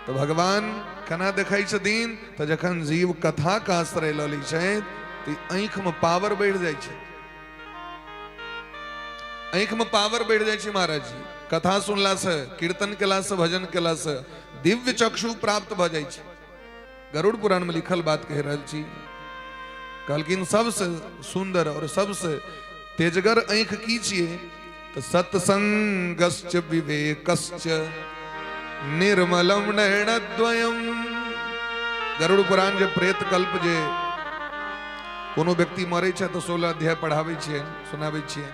तऽ भगवान केना देखाइ छथिन? तऽ जखन जीव कथा के आश्रय लऽ लै छै तऽ आँखि में पावर बढ़ि जाइ छै, आँखि में पावर बढ़ि जाइ छै। महाराज जी कथा सुनला से, कीर्तन केला से, भजन केला से दिव्य चक्षु प्राप्त भऽ जाइ छै। गरुड़ पुराण में लिखल बात कहि रहल छी। कहलखिन सबसे सुंदर और सबसे तेजगर आँखि की छियै? तऽ सत्संगश्च विवेकश्च निर्मलम नयनद्वयम। गरुड़ पुराण जे प्रेत कल्प जे कोनो व्यक्ति मरै छै तऽ 16 अध्याय पढ़ाबै छियै, सुनाबै छियै।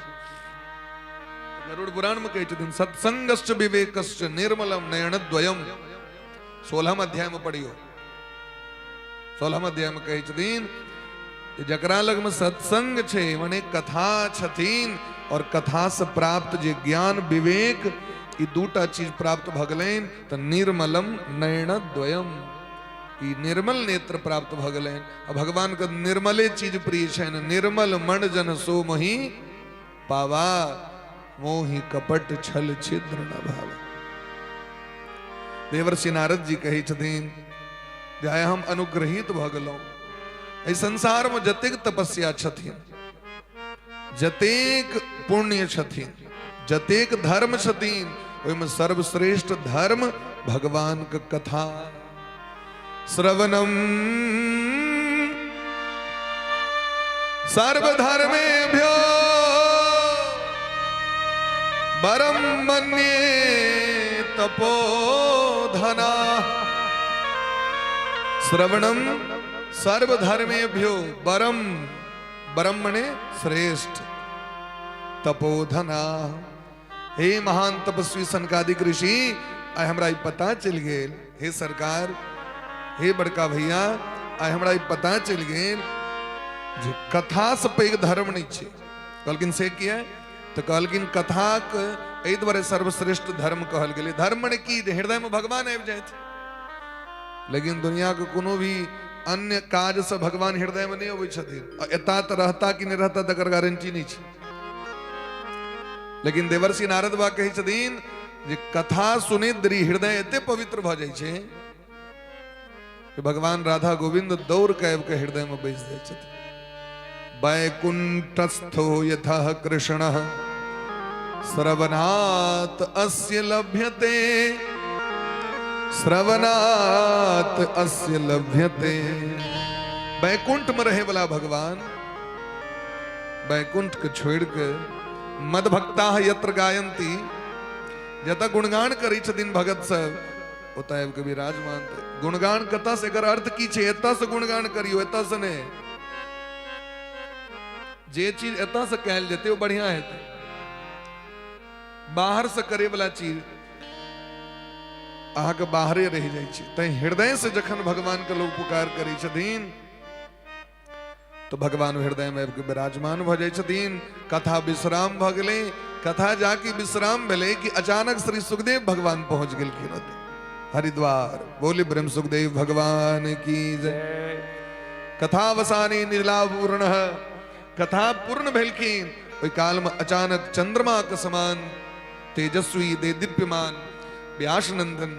गरुड़ पुराण में कहै छथिन सत्संगश्च विवेकश्च निर्मलम नयनद्वयम। 16 अध्याय में पढ़ियो, 16 अध्याय में कहै छथिन जकरा लग में सत्संग छै, मने कथा छथिन, और कथा से प्राप्त जे ज्ञान विवेक, ई दूटा चीज प्राप्त भऽ गेलनि तऽ निर्मलम नयनद्वयम, ई निर्मल नेत्र प्राप्त भऽ गेलनि। आ भगवान के निर्मले चीज प्रिय छनि। निर्मल मन जन सो मोहि पावा, मोहि कपट छल छिद्र न भावा। देवर्षि नारद जी कहै छथिन जे आइ हम अनुग्रहित भऽ गेलहुँ। एहि संसार में जतेक तपस्या छथिन, जतेक पुण्य छथिन, जतेक धर्म छथिन, ओहिमे सर्वश्रेष्ठ धर्म भगवान के कथा श्रवणम सर्वधर्मेभ्यो बरम मन्ये तपोधना। श्रवणम सर्वधर्मेभ्यो बरम, बरम मने श्रेष्ठ, तपोधना। हे महान तपस्वी सनकादिक ऋषि, आइ हमरा ई पता चलि गेल। हे सरकार, हे बड़का भैया, आइ हमरा ई पता चलि गेल जे कथा से पैघ धर्म नहीं छै। कहलखिन से किया? तो कहलखिन कथाक एहि दुआरे सर्वश्रेष्ठ धर्म कहल गेलै। धर्म मने की? जे हृदय में भगवान आबि जाइत। लेकिन दुनिया के कोनो भी अन्य काज से भगवान हृदय में नहीं अबै छथिन। आ एता तऽ रहता कि नहि रहता तकर गारंटी नहीं छै। लेकिन देवर्षि नारद बा कहै छथिन जे कथा सुनैत देरी हृदय एते पवित्र भऽ जाइ छै कि भगवान राधा गोविंद दौड़ के आबि के हृदय में बैस जाइ छथिन। वैकुंठस्थो यथा कृष्ण श्रवणात् अस्य लभ्यते, श्रवणात् अस्य लभ्यते। वैकुंठ में रहे वाला भगवान वैकुंठ के छोड़ के मदभक्ता यत्र गायंती, जतऽ गुणगान करै छथिन भगत सब ओतऽ आबि के विराजमान। गुणगान कतऽ से? एकर अर्थ की छै? एतऽ से गुणगान करियौ, एतऽ से नहि। जे चीज एतऽ से कयल जेतै ओ बढ़िया हेतै। बाहर से करे वाला चीज अहाँके बाहरे रहि जाइ छै। तैं हृदय से जखन भगवान के लोग पुकार करै छथिन तो भगवान हृदय में आबि के विराजमान भऽ जाइ छथिन। कथा विश्राम भऽ गेलै। कथा जाके विश्राम भेलै कि अचानक श्री सुखदेव भगवान पहुंच गेलखिन ओतऽ हरिद्वार। बोली ब्रह्म सुखदेव भगवान की जय। कथावसाने नीलापूर्ण, कथा पूर्ण भेलखिन ओहि काल में अचानक चंद्रमा के समान तेजस्वी दे दीप्यमान व्यासनंदन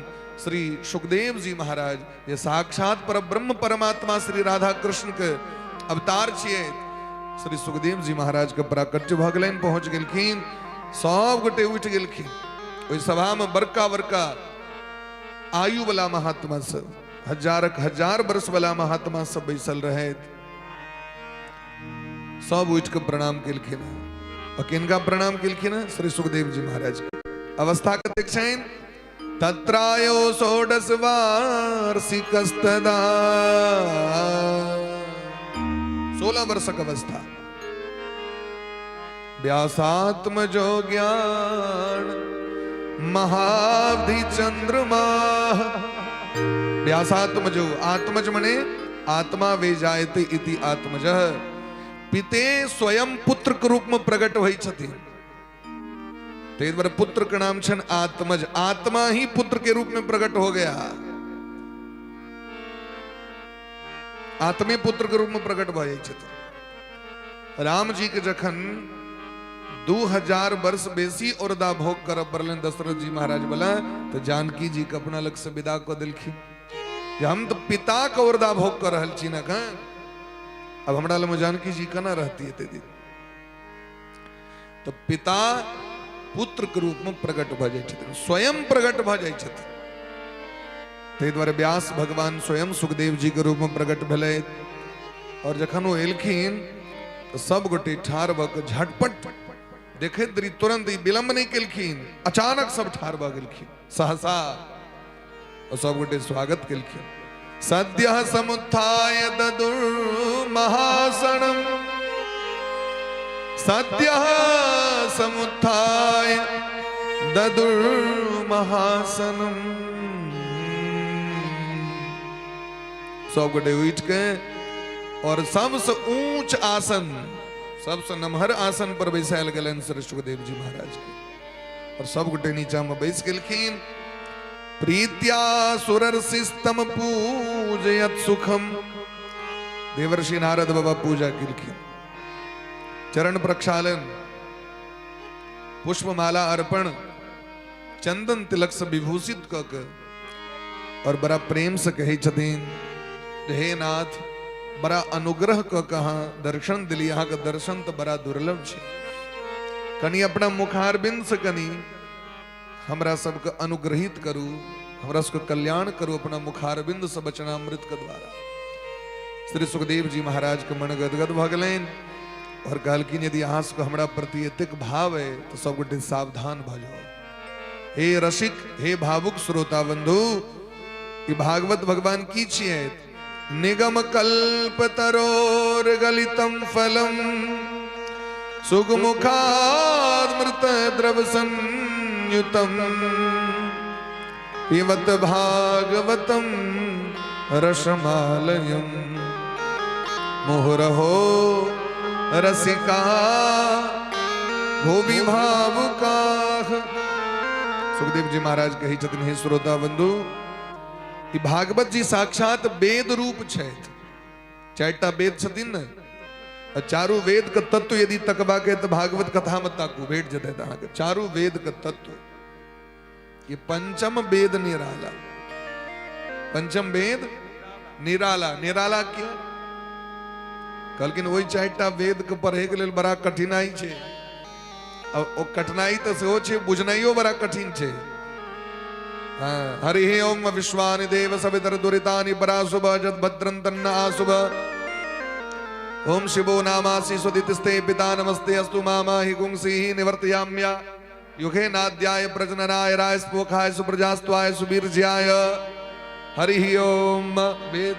श्री सुखदेव जी महाराज, जे साक्षात पर ब्रह्म परमात्मा श्री राधा कृष्ण के अवतार छियै, श्री सुखदेव जी महाराज के प्राकट्य भऽ गेलनि, पहुंच गेलखिन। सब गोटे उठि गेलखिन। ओहि सभा में बड़का बड़का आयु वाला महात्मा सब, हजारक हजार वर्ष वाला महात्मा सब बैसल रहथि। सब उठि के प्रणाम केलखिन। और किनका प्रणाम केलखिन? श्री सुखदेव जी महाराज के। अवस्था कतेक छनि? तत्रायो षोडश वार्षिकस्तदा, 16 वर्षक अवस्था। व्यासात्मजो ज्ञान महाब्धि चंद्रमा। व्यासात्मजो, आत्मज मने आत्मा वे जायते इति आत्मज। पिते स्वयं पुत्र के रूप में प्रकट होइ छथिन, ताहि दुआरे पुत्र के नाम छनि आत्मज। आत्मा ही पुत्र के रूप में प्रकट हो गया, आत्मे पुत्र के रूप में प्रकट भऽ जाइ छथिन। राम जी के जखन 2000 वर्ष बेसी औरदा भोग करऽ पड़लनि दशरथ जी महाराज वाला, तऽ जानकी जी के अपना लग से विदा कऽ देलखिन जे हम तऽ पिता के औरदा भोग कऽ रहल छी ने एखन, अब हमरा लग जानकी जी केना रहती एते दिन? तऽ पिता पुत्र के रूप में प्रकट भऽ जाइ छथिन, स्वयं प्रकट भऽ जाइ छथिन। ताहि दुआरे व्यास भगवान स्वयं सुखदेव जी के रूप में प्रकट भेलथि। और जखन ओ एलखिन तऽ सब गोटे ठाढ़ भऽ कऽ झटपट देखैत देरी तुरंत ई विलंब नहि केलखिन, अचानक सब ठाढ़ भऽ गेलखिन सहसा, और सब गोटे स्वागत केलखिन। सद्यः समुत्थाय ददुर्महासनम, सद्यः समुत्थाय ददुर्महासनम। सब गोटे उठि के और सबसे ऊंच आसन, सबसे नमहर आसन पर बैसायल गेलनि श्री सुखदेव जी महाराज के, और सब गोटे नीचा में बैस गेलखिन। प्रीत्या सुरर्षिस्तम पूजयत सुखम। देवर्षि नारद बाबा पूजा केलखिन, चरण प्रक्षालन, पुष्पमाला अर्पण, चंदन तिलक से विभूषित कऽ के और बड़ा प्रेम से कहै छथिन जे हे नाथ, बड़ा अनुग्रह कऽ के अहाँ दर्शन दिली, अहाँके दर्शन तऽ बड़ा दुर्लभ छै, कनि अपना मुखारबिंद से कनि हमरा सबके अनुग्रहित करू, हमरा सबके कल्याण करू अपना मुखारबिंद से वचनामृत के द्वारा। श्री सुखदेव जी महाराज के मन गदगद भऽ गेलनि। और कहलखिन यदि अहाँ सबके हमरा प्रति एतेक भाव है तो सब गोटे सावधान भऽ जाओ। हे रसिक, हे भावुक श्रोता बंधु, ई भागवत भगवान की छियै? निगम कल्प तरोर गलितम फलम सुगमुखामृत द्रव संयुतम पिबत भागवतम रसमालयम मुहुरहो रसिका भूमि भावुकाः। सुखदेव जी महाराज कहै छथिन, हे श्रोता बंधु, ई भागवत जी साक्षात वेद रूप छथि। चारिटा वेद छथिन ने, आ चारू वेद के तत्व यदि तकबा के तऽ भागवत कथा में ताकू, भेट जेतै अहाँके चारू वेद के तत्व। ये पंचम वेद निराला, पंचम वेद निराला। निराला क्यों कहलखिन? ओहि चारिटा वेद के पढ़े के लेल बड़ा कठिनाई छै, आ ओ कठिनाई तऽ सेहो छै, बुझनाइयो बड़ा कठिन छै। हाँ, हरि ओम विश्वानि देव सवितर दुरितानि पराशुभ जद भद्रं तन्न आशुभ। ओम शिवो नामासि स्वदितिस्ते पिता नमस्ते अस्तु मामा हि गुंसी निवर्तयाम्या युगे नाद्याय प्रजननाय राय स्पोखाय सुप्रजास्त्वाय सुवीर्याय। हरि ओम। वेद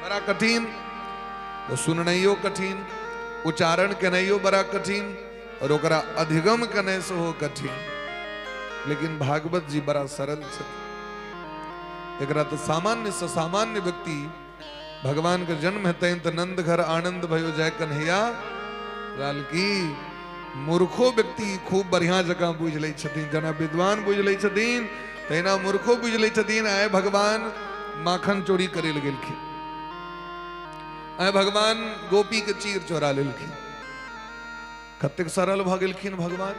बड़ा कठिन, तो सुननाइयो कठिन, उच्चारण केनाइयो बड़ा कठिन, और ओकरा अधिगम केनाइ सेहो कठिन। लेकिन भागवत जी बड़ा सरल छथिन। एकरा तो सामान्य से सामान्य व्यक्ति, भगवान के जन्म हेतनि तऽ नंद घर आनंद भयो जय कन्हैया लाल की, मूर्खो व्यक्ति खूब बढ़िया जकाँ बुझि लै छथिन। जेना विद्वान बुझि लै छथिन तहिना मूर्खो बुझि लै छथिन। आय भगवान माखन चोरी करै लए गेलखिन, आय भगवान गोपी के चीर चोरा लेलखिन, कतेक सरल भऽ गेलखिन भगवान।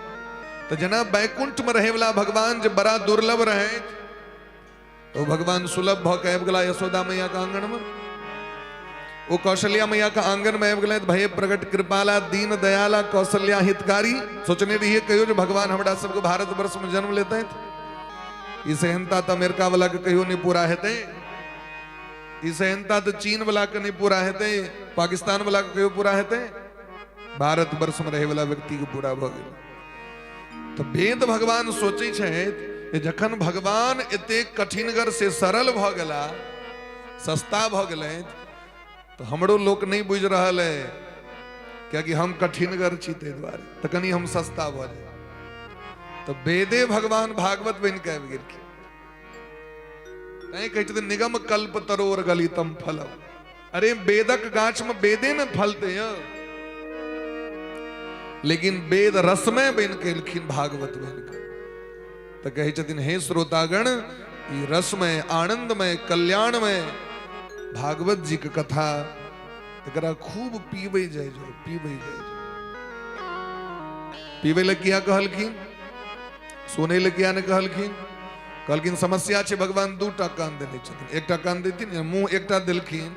तऽ जेना बैकुंठ में रहै वाला भगवान जे बड़ा दुर्लभ रहे, तो भगवान सुलभ भऽ के आबि गेला यशोदा मैया के आंगन में, ओ कौशल्या मैया के आंगन में आबि गेलै। भय प्रगट कृपाला दीन दयाला कौशल्या हितकारी। सोचने रहिए कहियो जे भगवान हमरा सबके भारत वर्ष में जन्म लेते, ई सेहनता तऽ अमेरिका वाला के कहियो नहीं पूरा हेतै, ई सेहनता तऽ चीन वाला के नहीं पूरा हेतै, पाकिस्तान वाला के कहियो पूरा हेतै? भारत वर्ष में रहे वाला व्यक्ति के पूरा भऽ गेल। तऽ वेद भगवान सोचै छथि जे जखन भगवान एतेक कठिनगर से सरल भऽ गेला, सस्ता भऽ गेलै, तऽ हमरो लोक नहि बुझि रहल है, कियाकि हम कठिनगर छी, ताहि दुआरे तऽ कनि हम सस्ता भऽ जाय। तऽ वेदे भगवान भागवत बनि कऽ आबि गेलखिन। तैं कहै छथिन निगम कल्प तरोर गलितम फलम। अरे वेदक गाछ में वेदे ने फलते यौ, लेकिन वेद रसमय बनि के एलखिन भागवत बनि कऽ। तऽ कहै छथिन हे श्रोतागण, ई रसमय आनंदमय कल्याणमय भागवत जी के कथा एकरा खूब पीबै जाइ जाउ, पीबै जाइ जाउ। पीबै लए किया कहलखिन? सुनै लए किया नहि कहलखिन? कहलखिन समस्या छै, भगवान दूटा कान देने छथिन, एकटा कान देथिन, मुंह एकटा देलखिन,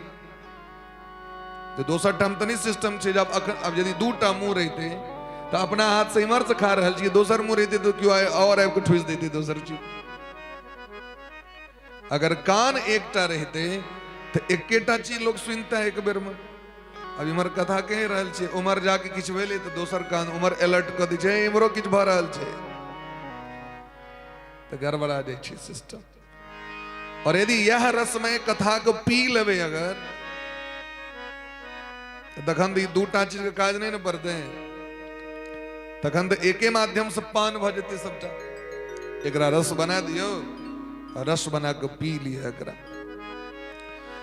तऽ दोसर ठाम तऽ नहि सिस्टम छै। जब अखन अब यदि दूटा मुंह रहिते तऽ अपना हाथ से इम्हर से खा रहल छियै, दोसर मुंह रहिते तऽ केओ और आबि कऽ ठुसि देते दोसर चीज। अगर कान एकटा रहिते तऽ एकेटा चीज लोग सुनता एक बेर में। अब इम्हर कथा कहि रहल छियै, उम्हर जाके किछु भेलै तऽ दोसर कान उम्हर अलर्ट कऽ दै छै, इम्हरो किछु भऽ रहल छै, तऽ गड़बड़ा जाइ छै सिस्टम। और यदि यह रसमय कथा के पी लेबै अगर, तऽ तखन तऽ ई दूटा चीज के काज नहि ने पड़तै, तखन तऽ एके माध्यम से पान भऽ जेतै सबटा। एकरा रस बना दियौ, रस बना कऽ पी लिअ एकरा।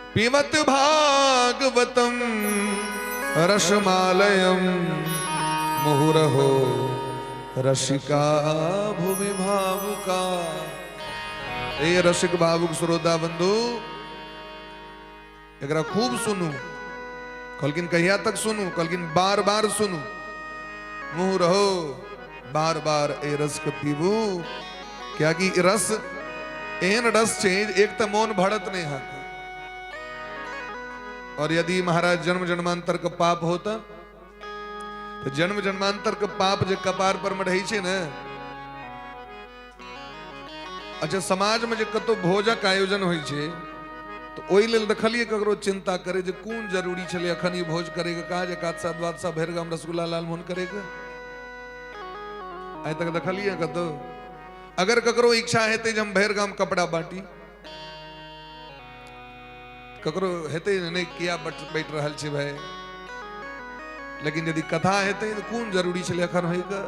पिबत भागवतम रसमालयम मुहुरहो रसिका भुवि भावुका। ए रसिक भावुक श्रोता बंधु, एकरा खूब सुनू। कहलखिन कहिया तक सुनू? कहलखिन बार बार सुनू। मुँह रहो बार बार ए रस के पीबू, कियाकि ई रस एहन रस छै एक तऽ मोन भरत नहीं अहाँके। और यदि महाराज जन्म जन्मांतर के पाप होता तऽ जन्म जन्मांतर के पाप जे कपार पर में रहै छै ने। अच्छा, समाज में जे कतौ भोजक आयोजन होइ छै तऽ ओहि लेल देखलियै ककरो चिंता करे जे कोन जरूरी छलै अखन ई भोज करैके काज, एकादशा द्वादशा भरि गाम रसगुल्ला लालमोहन करैके। आइ तक देखलियै कतौ? अगर ककरो इच्छा हेतै जे हम भरि गाम कपड़ा बांटी, ककरो हेतै नहि किया बैठ रहल छी भाई। लेकिन यदि कथा हेतै तऽ कोन जरूरी छलै अखन होइके?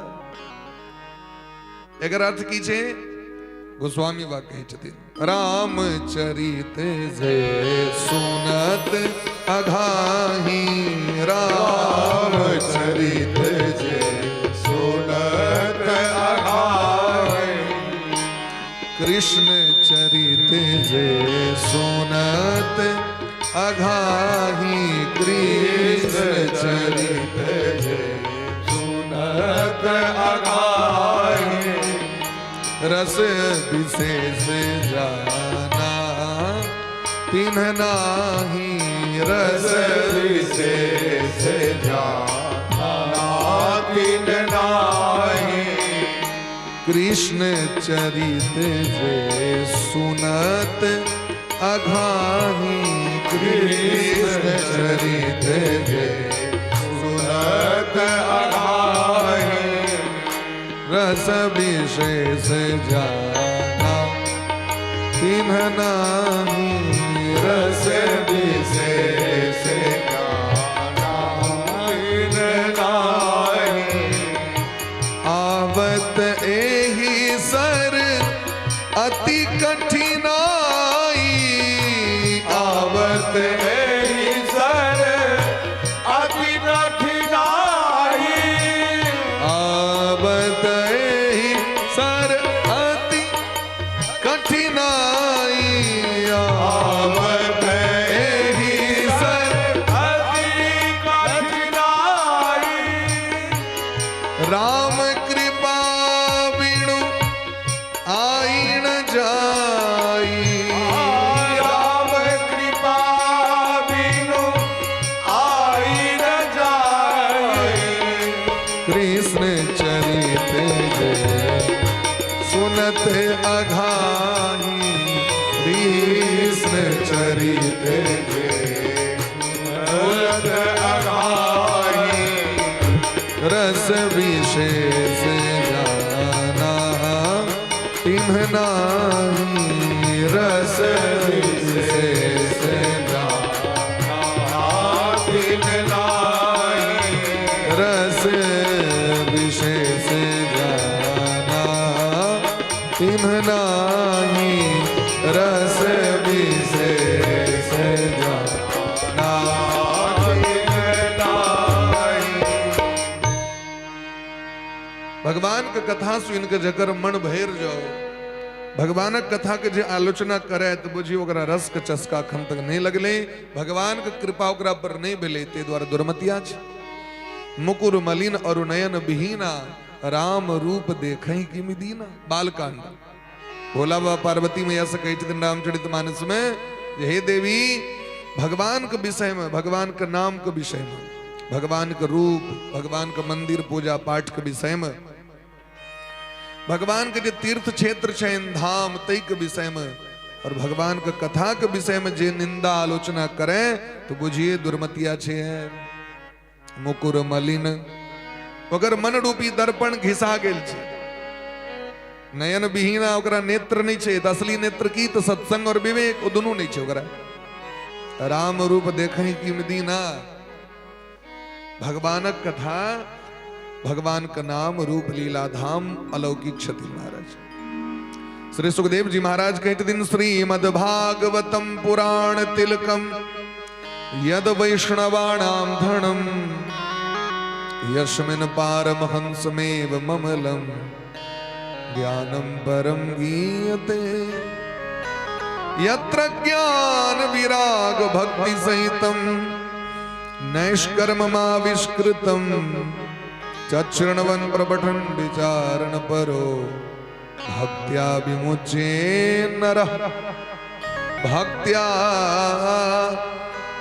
एकर अर्थ की छै? गोस्वामी बा कहै छथिन, राम चरित जे सुनत अघाही, राम चरित जे सुनत अघाही, कृष्ण चरित जे सुनत अघाही, कृष्ण चरित जे सुनत अघाही, रस विशेष जाना तिन्ह नाही, रस विशेष जाना तिन्ह नाही, कृष्ण चरित जे सुनत अघाही, कृष्ण चरित जे सुनत अघाही, रस विशेष जाना तिन्ह नाही, रस विशेष जाना तिन्ह नाही। आवत एहि सर अति कठिनाई, आवत एहि सर अति कठिनाई, आवत एहि सर अति कठिनाई, आवत एहि सर अति कठिनाई, राम कृपा बिनु आई न जाई, राम कृपा बिनु आई न जाई, कृष्ण चरित जे सुनत अघाही, कृष्ण चरित जे सुनत अघाही, रस विशेष जाना तिन्ह नाही, रस विशेष जाना तिन्ह नाही, रस विशेष जाना तिन्ह नाही, रस विशेष जाना तिन्ह नाही। भगवान के कथा सुन के जकर मन भरि जाओ, भगवानक कथा के जे आलोचना करे तो बुझी ओकरा रस के चस्का अखन तक नहीं लगले, भगवान के कृपा ओकरा पर नहीं भेलै, ताहि दुआरे दुर्मतिया छै। मुकुर मलिन और नयन विहीना, राम रूप देखहि किमि दीना। बालकांड भोला बाबा पार्वती मैया से कहै छथिन रामचरित मानस में, जे हे देवी, भगवान के विषय में, भगवान के नाम के विषय में, भगवान के रूप, भगवान के मंदिर पूजा पाठ के विषय में, भगवान के जे तीर्थ क्षेत्र छनि धाम तै के विषय में, और भगवान के कथा के विषय में जे निंदा आलोचना करे तो बुझिए दुर्मतिया छे। मुकुर मलिन ओकर मन रूपी दर्पण घिसा गेल छै, नयन विहीना ओकरा नेत्र नहीं छै, तऽ असली नेत्र की तऽ सत्संग और विवेक ओ दुनू नहीं छै ओकरा। राम रूप देखहि किम दीना। भगवानक कथा, भगवान का नाम रूप लीला धाम अलौकिक छथि महाराज। श्री सुखदेव जी महाराज कहते दिन, श्रीमद् भागवतम पुराण तिलकम यद वैष्णवाणाम धनम यस्मिन् पारमहंसमेव ममलम ज्ञानम परम गीयते। यत्र ज्ञान विराग भक्ति सहितम नैष्कर्ममाविष्कृतम चच्छृण्वन् प्रपठन् विचारण परो भक्त्या विमुच्ये नरः, भक्त्या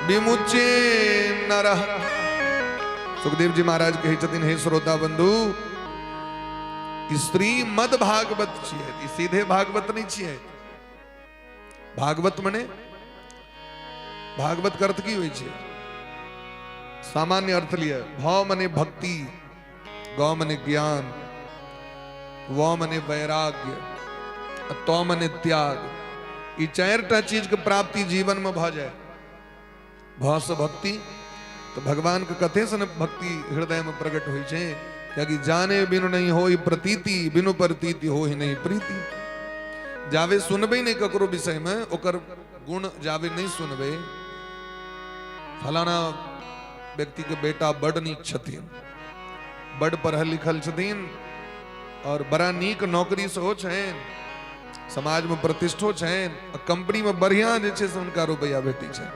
विमुच्ये नरः। सुखदेव जी महाराज कहै छथिन, हे श्रोता बंधु, श्रीमद भागवत छियै, ई सीधे भागवत नहीं छियै। भागवत मने भागवत के अर्थ की होइ छै? सामान्य अर्थ लिअ, भ मने भक्ति, ग मने ज्ञान, व मने वैराग्य, आ त मने त्याग। ई चारिटा चीज के प्राप्ति जीवन में भऽ जाय, भ से भक्ति, तो भगवान के कथे से न भक्ति हृदय में प्रकट होइ छै, कियाकि जाने बिनु नहीं होई प्रतीति, बिनु प्रतीति हो ही नहीं प्रीति। जावे सुनबै नहीं ककरो विषय में, ओकर गुण जावे नहीं सुनबै। फलाना व्यक्ति के बेटा बड नीक छथिन, बड पढ़ल लिखल छथिन और बड़ा नीक नौकरी सेहो छनि, समाज में प्रतिष्ठो छनि, कंपनी में बढ़िया जे छै से हुनका रुपैआ भेटै छनि।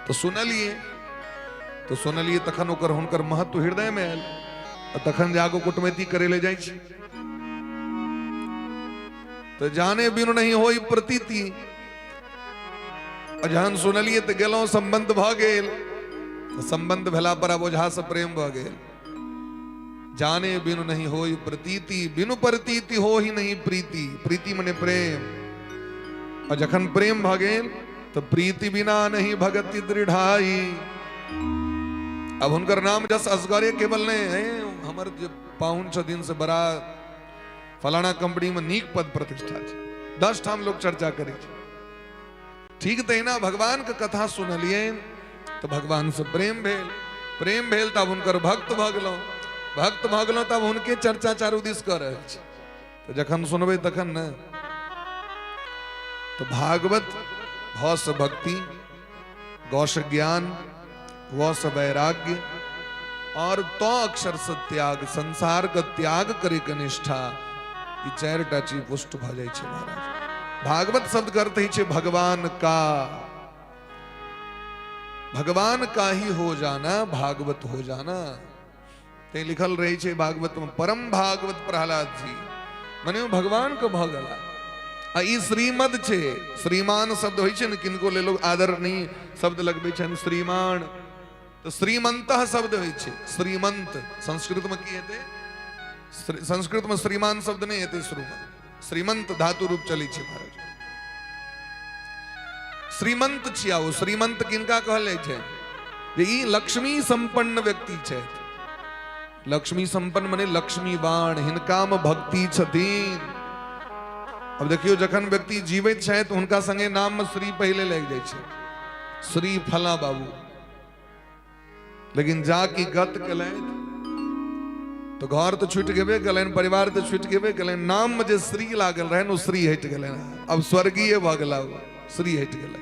तो सुनलियै, तो सुनलियै तखन ओकर हुनकर महत्व हृदय में आयल, आ तखन जाके कुटमैती करे ले जाइ छी। तो जाने बिनु नहीं होई प्रतीति, आ जहन सुनलियै तऽ गेलहुँ, संबंध भऽ गेल, संबंध भेला पर आब ओझा से प्रेम भऽ गेल। जाने बिनु नहीं होई प्रतीति, बिनु प्रतीति हो ही नहीं प्रीति। प्रीति मने प्रेम, और जखन प्रेम भऽ गेल तो प्रीति बिना नहीं भगति दृढ़ाई। अब हुनकर नाम जस असगरे केवल नहीं है, हमर जे पाहुन छथिन से बड़ा फलाना कंपनी में नीक पद प्रतिष्ठा छै, 10 ठाम लोग चर्चा करै छै। ठीक तहिना भगवान के कथा सुनलियै तो भगवान से प्रेम भेल, प्रेम भेल तब हुनकर भक्त भऽ गेलहुँ, भक्त भऽ गेलहुँ तब हुनके चर्चा चारू दिस कऽ रहल छी। तो जखन सुनबै तखन ने। तो भागवत भ से भक्ति, ग से ज्ञान, व से वैराग्य और तो अक्षर से त्याग, संसार के त्याग करे के निष्ठा, ई चारिटा चीज पुष्ट भऽ जाइ छै महाराज। भागवत शब्द के अर्थ होइ छै भगवान का, भगवान का ही हो जाना भागवत हो जाना। ते लिखल रहे छै भागवत में परम भागवत प्रहलाद जी, मने ओ भगवान के भऽ गेला। आ ई श्रीमद छै, श्रीमान शब्द होइ छै ने, किनको ले लोग आदर नहीं शब्द लगबै छनि श्रीमान, तो श्रीमंत शब्द होइ छै। श्रीमंत संस्कृत में की हेतै? संस्कृत में श्रीमान शब्द नहीं हेतै शुरू में, श्रीमंत धातु रूप चलै छै महाराज। श्रीमंत छिया ओ, श्रीमंत किनका कहल जाइ छै? जे ई लक्ष्मी संपन्न व्यक्ति छथि। लक्ष्मी संपन्न मने लक्ष्मीवान, हिनका में भक्ति छथिन। अब देखियो जखन व्यक्ति जीवित छथि हुनका संगे नाम में श्री पहिले लागि जाइ छै, श्री फला बाबू। लेकिन जा की गत केलथि तो घर तो छूटि गेबे केलनि, परिवार तो छूटि गेबे केलनि, नाम में जे श्री लागल रहनि ओ श्री हटि गेलनि, अब स्वर्गीय भऽ गेला, श्री हटि गेलनि।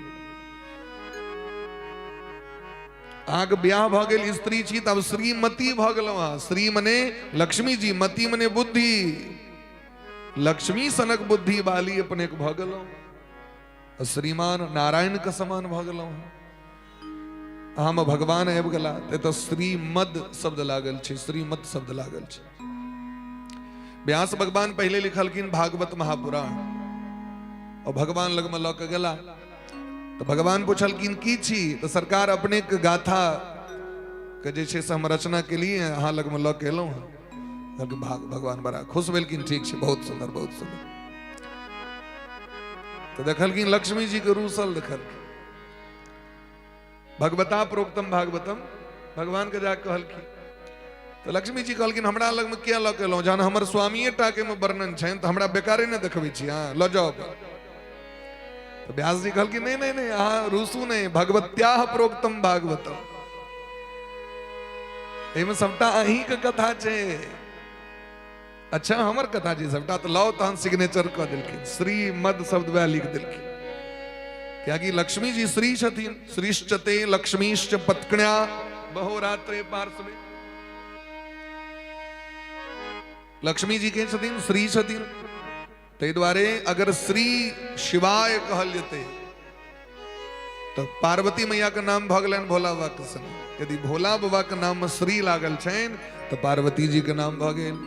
अहाँके ब्याह भऽ गेल, स्त्री छी तऽ आब श्रीमती भऽ गेलहुँ अहाँ। श्री मने लक्ष्मी जी, मती मने बुद्धि, लक्ष्मी सनक बुद्धि वाली अपने भऽ गेलहुँ, श्रीमान नारायण के समान भऽ गेलहुँ अहाँ में भगवान आबि गेला। तऽ श्रीमद शब्द लागल छै, श्रीमद शब्द लागल छै। व्यास भगवान पहिले लिखलखिन भागवत महापुराण, और भगवान लगमे लऽ के गेला तऽ भगवान पुछलखिन की छी? तऽ सरकार अपने के गाथा के जे छै से हम रचना केलिए, अहाँ लगमे लऽ के एलहुँ हँ। भगवान बड़ा खुश भेलखिन, ठीक छै, बहुत सुंदर बहुत सुंदर। तऽ देखलखिन लक्ष्मी जी के रूसल देखलखिन, भगवता प्रोक्तम भागवतम, भगवान के जाके कहलखिन। तऽ लक्ष्मी जी कहलखिन हमरा लगमे किया लऽ के एलहुँ? जहन हमर स्वामीये टा के वर्णन छनि तऽ हमरा बेकारे नहि देखबै छी, अहाँ लऽ जाउ। तऽ व्यास जी कहलखिन नहीं नहीं नहीं, अहाँ रूसू नहीं, भगवत्याह प्रोक्तम भागवतम, एहिमे सबटा अहीं के कथा छै। अच्छा हमर कथा छै सबटा, तऽ लाउ, तहन सिग्नेचर कऽ देलखिन, श्रीमद शब्द वएह लिख देलखिन, कियाकि लक्ष्मी जी श्री छथिन। श्रीश्चते लक्ष्मीश्च पत्कण्या बहोरात्रे पार्श्वे, लक्ष्मी जी के छथिन, श्री छथिन। ताहि दुआरे अगर श्री शिवाय कहल जेतै तऽ पार्वती मैया के नाम भऽ गेलनि भोला बाबा के संग। यदि भोला बाबा के नाम में श्री लागल छनि तऽ पार्वती जी के नाम भऽ गेल।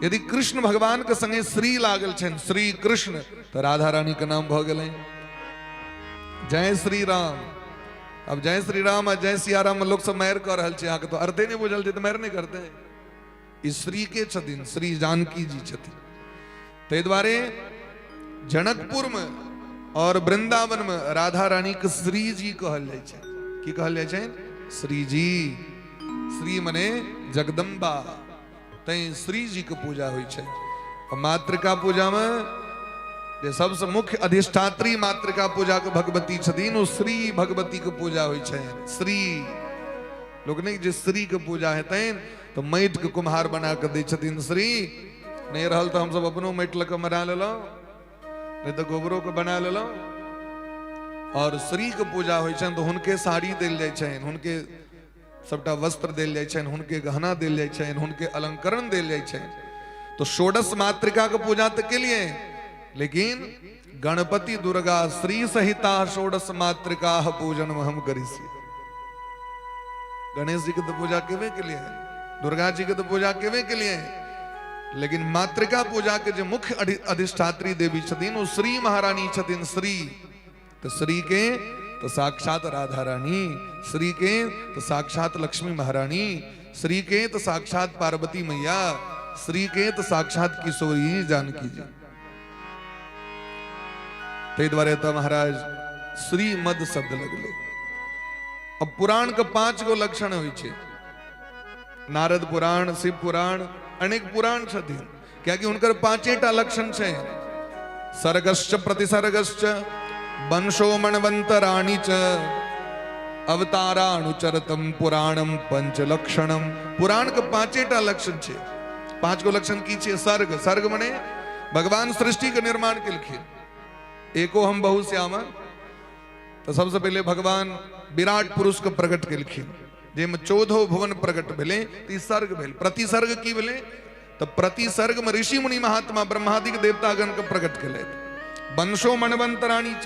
यदि कृष्ण भगवान के संगे श्री लागल छनि, श्री कृष्ण, तऽ राधा रानी के नाम भऽ गेलनि। जय श्री राम। अब जय श्री राम आ जय सियाराम में लोग सब मारि कऽ रहल छै, अहाँके तऽ अर्थे नहि बुझल छै तऽ मारि नहि करतै। ई श्री के छथिन? श्री जानकी जी छथिन। ताहि दुआरे जनकपुर में और वृंदावन में राधा रानी के श्री जी कहल जाइ छै। की कहल जाइ छै? श्री जी। श्री मने जगदम्बा, तैं श्री जी के पूजा होइ छै। आ मातृका पूजा में जे सबसे मुख्य अधिष्ठात्री मातृका पूजा के भगवती छथिन, ओ श्री भगवती के पूजा होइ छै। श्री लोक नहि जे श्री के पूजा हेतनि तऽ माटि के कुम्हार बना कऽ दै छथिन श्री। नहि रहल तऽ हमसब अपनो माटि लऽ कऽ बना लेलहुँ, नहि तऽ गोबरो के बना लेलहुँ। और श्री के पूजा होइ छनि तऽ हुनके साड़ी देल जाइ छनि, हुनके सबटा वस्त्र देल जाइ छनि, हुनके गहना देल जाइ छनि, हुनके अलंकरण देल जाइ छनि। तो षोडश मातृका के पूजा तऽ केलिए, लेकिन गणपति दुर्गा श्री सहिता षोडश मातृका पूजन में हम करिसी। गणेश जी के तो पूजा केवे के लिए, दुर्गा जी के तो पूजा केवे के लिए, लेकिन मातृका पूजा के जे मुख्य अधिष्ठात्री देवी छथिन ओ श्री महारानी छथिन। श्री तो श्री के तो साक्षात राधा रानी, श्री के तो साक्षात लक्ष्मी महारानी, श्री के तो साक्षात पार्वती मैया, श्री के तो साक्षात किशोरी जानकी जी। ताहि दुआरे तऽ महाराज श्रीमद शब्द लगले। अब पुराण के 5 गो लक्षण होइ छै। नारद पुराण, शिव पुराण, अनेक पुराण छथिन, कियाकि हुनकर 5टा लक्षण छै। सर्गश्च प्रतिसर्गश्च वंशो मणवंतराणि च अवतारानुचरतम पुराणम पंचलक्षणम। पुराण के 5टा लक्षण छै। 5 गो लक्षण की छै? सर्ग। सर्ग मने भगवान सृष्टि के निर्माण केलखिन। एको हम बहु श्यामा, तो सबसे पहले भगवान विराट पुरुष के प्रकट केलखिन, जाहिमे 14 भुवन प्रकट भेलै, तऽ ई सर्ग भेल। प्रतिसर्ग की भेलै? तऽ प्रतिसर्ग में ऋषि मुनि महात्मा ब्रह्मादिक देवतागण के प्रकट केलथि। वंशो मनवंतराणी च,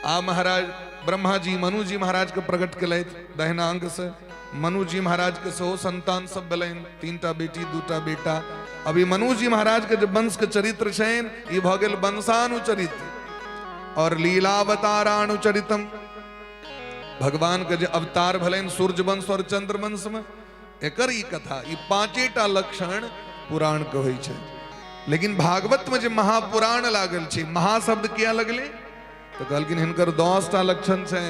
आ महाराज ब्रह्मा जी मनु जी महाराज के प्रकट केलथि दहिना अंग से। मनु जी महाराज के सेहो संतान सब भेलनि, 3टा बेटी 2टा बेटा। अभी मनु जी महाराज के जे वंश के चरित्र छनि, ई भऽ गेल वंशानुचरित्र। और लीलावतारानुचरितम, भगवान के जे अवतार भेलनि सूर्य वंश और चंद्र वंश में, एकर ई कथा। ई 5टा लक्षण पुराण के होइ छै। लेकिन भागवत में जे महापुराण लागल छै, महा शब्द किया लगले? तऽ कहलखिन हिनकर 10टा लक्षण छै।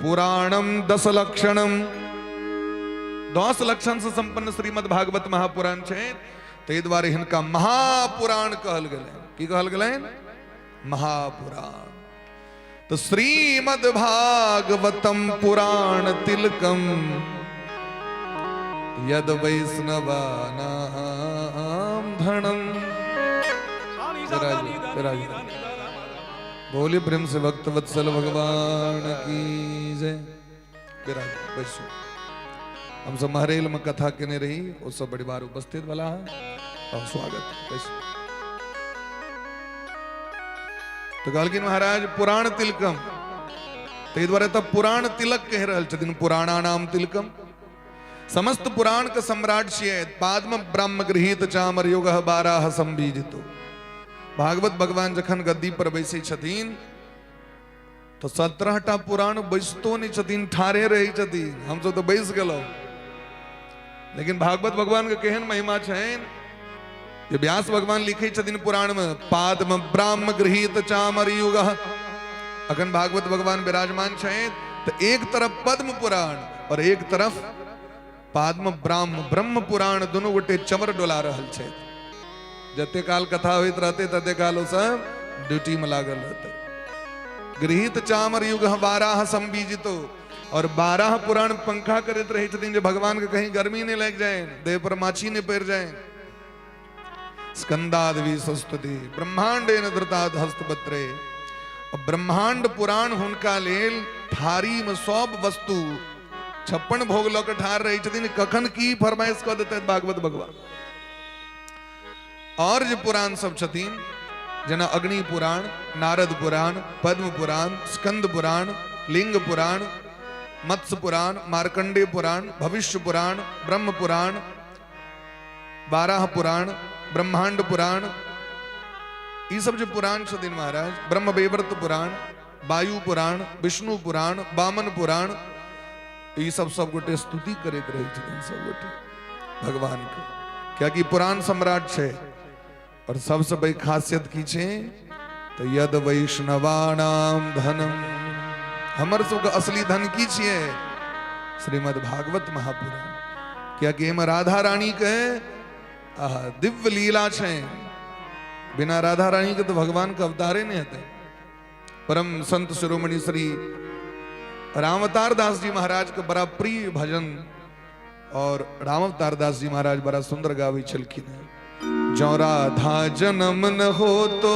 पुराणम 10 लक्षणम, 10 लक्षण से संपन्न श्रीमद् भागवत महापुराण छै, ताहि दुआरे हिनका महापुराण कहल गेलै। की कहल गेलै? महापुराण। तो श्रीमद् भागवतम पुराण तिलकम यद वैष्णवानाम धनम। बोली प्रेम से भक्त वत्सल भगवान की जय। विराज बैसो। हम सब महरेल में कथा केने रही, ओ सब परिवार उपस्थित भला है और स्वागत। बैसो। तो कहलखिन महाराज पुराण तिलकम, ताहि दुआरे तऽ पुराण तिलक कहि रहल छथिन। पुराणानाम तिलकम, समस्त पुराण के सम्राट छियै। पाद्म ब्रह्म गृहीत चामर युग बाराह संबीजितो। भागवत भगवान जखन गद्दी पर बैसै छथिन तऽ 17टा पुराण बैसतो नहि छथिन, ठाढ़े रहै छथिन। हमसब तऽ बैस गेलहुँ, लेकिन भागवत भगवान के केहन महिमा छनि जे व्यास भगवान लिखै छथिन पुराण में पाद्म ब्राह्म गृहीत चामर युग। अखन भागवत भगवान विराजमान छथि तऽ एक तरफ पद्म पुराण और एक तरफ पाद्म ब्राह्म ब्रह्म पुराण, दुनू गोटे चमर डोला रहल छथि। जते काल कथा होइत रहते तते काल ओ सब ड्यूटी में लागल रहते। गृहीत चामर युग बाराह संबीजितो, और 12 पुराण पंखा करैत रहै छथिन जे भगवान के कहीं गर्मी नहीं लागि जाए, देह पर माछी नहीं पड़ जाए। स्कंदादि संस्तुति ब्रह्मांडेन धृताद हस्तपत्रे। ब्रह्मांड पुराण हुनका लेल थारी में सब वस्तु 56 भोग लऽ के ठाढ़ रहै छथिन, कखन की फरमाइश कऽ देतै भागवत भगवान। और जे पुराण सब छथिन जेना अग्नि पुराण, नारद पुराण, पद्म पुराण, स्कंद पुराण, लिंग पुराण, मत्स्य पुराण, मार्कंडेय पुराण, भविष्य पुराण, ब्रह्म पुराण, बाराह पुराण, ब्रह्मांड पुराण, ई सब जे पुराण छथिन महाराज, ब्रह्म वैवर्त पुराण, वायु पुराण, विष्णु पुराण, वामन पुराण, ई सब सब गोटे स्तुति करैत रहै छथिन सब गोटे भगवान के, कियाकि पुराण सम्राट छै। और सबसे पैघ खासियत की छै त तऽ यद वैष्णवाणाम धनम। हमर सबके असली धन की छियै? श्रीमद् भागवत महापुराण। कियाकि एहिमे राधा रानी के दिव्य लीला छै। बिना राधा रानी के तो भगवान के अवतारे नहीं हेतै। परम संत शिरोमणि श्री रामअवतार दास जी महाराज के बड़ा प्रिय भजन, और रामअवतार दास जी महाराज बड़ा सुंदर गाबै छलखिन हैं। जो राधा जन्म न हो तो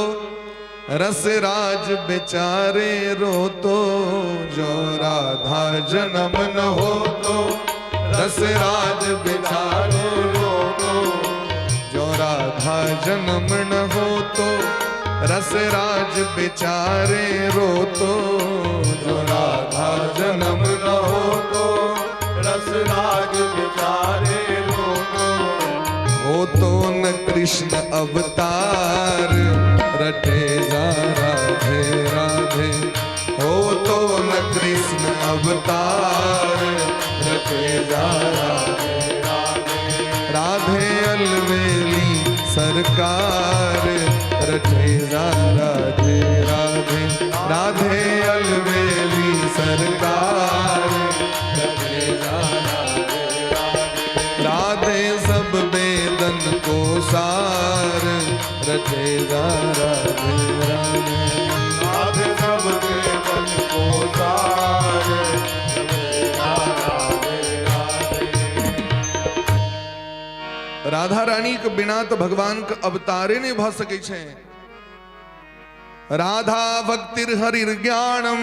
रस राज बेचारे रो तो, जो राधा जन्म न हो तो रस राज बेचारे रो तो, जो राधा जन्म न हो तो रस राज बेचारे रो तो, जो राधा जन्म न हो तो रस राज बेचारे रो तो, हो तो न कृष्ण अवतार रटे जा राधे राधे, हो तो न कृष्ण अवतार रटे जा राधे राधे, राधे अलवेली सरकार रटे जा राधे राधे, राधे अलवेली सरकार रटे जा राधे राधे, राधे सब वेदन को सार रटे जा राधे राधे, राधे सब वेदन को सार रटे जा राधे राधे। राधा रानी के बिना तो भगवान के अवतारे नहीं भ सकै छै। राधा भक्तिर हरिर ज्ञानम,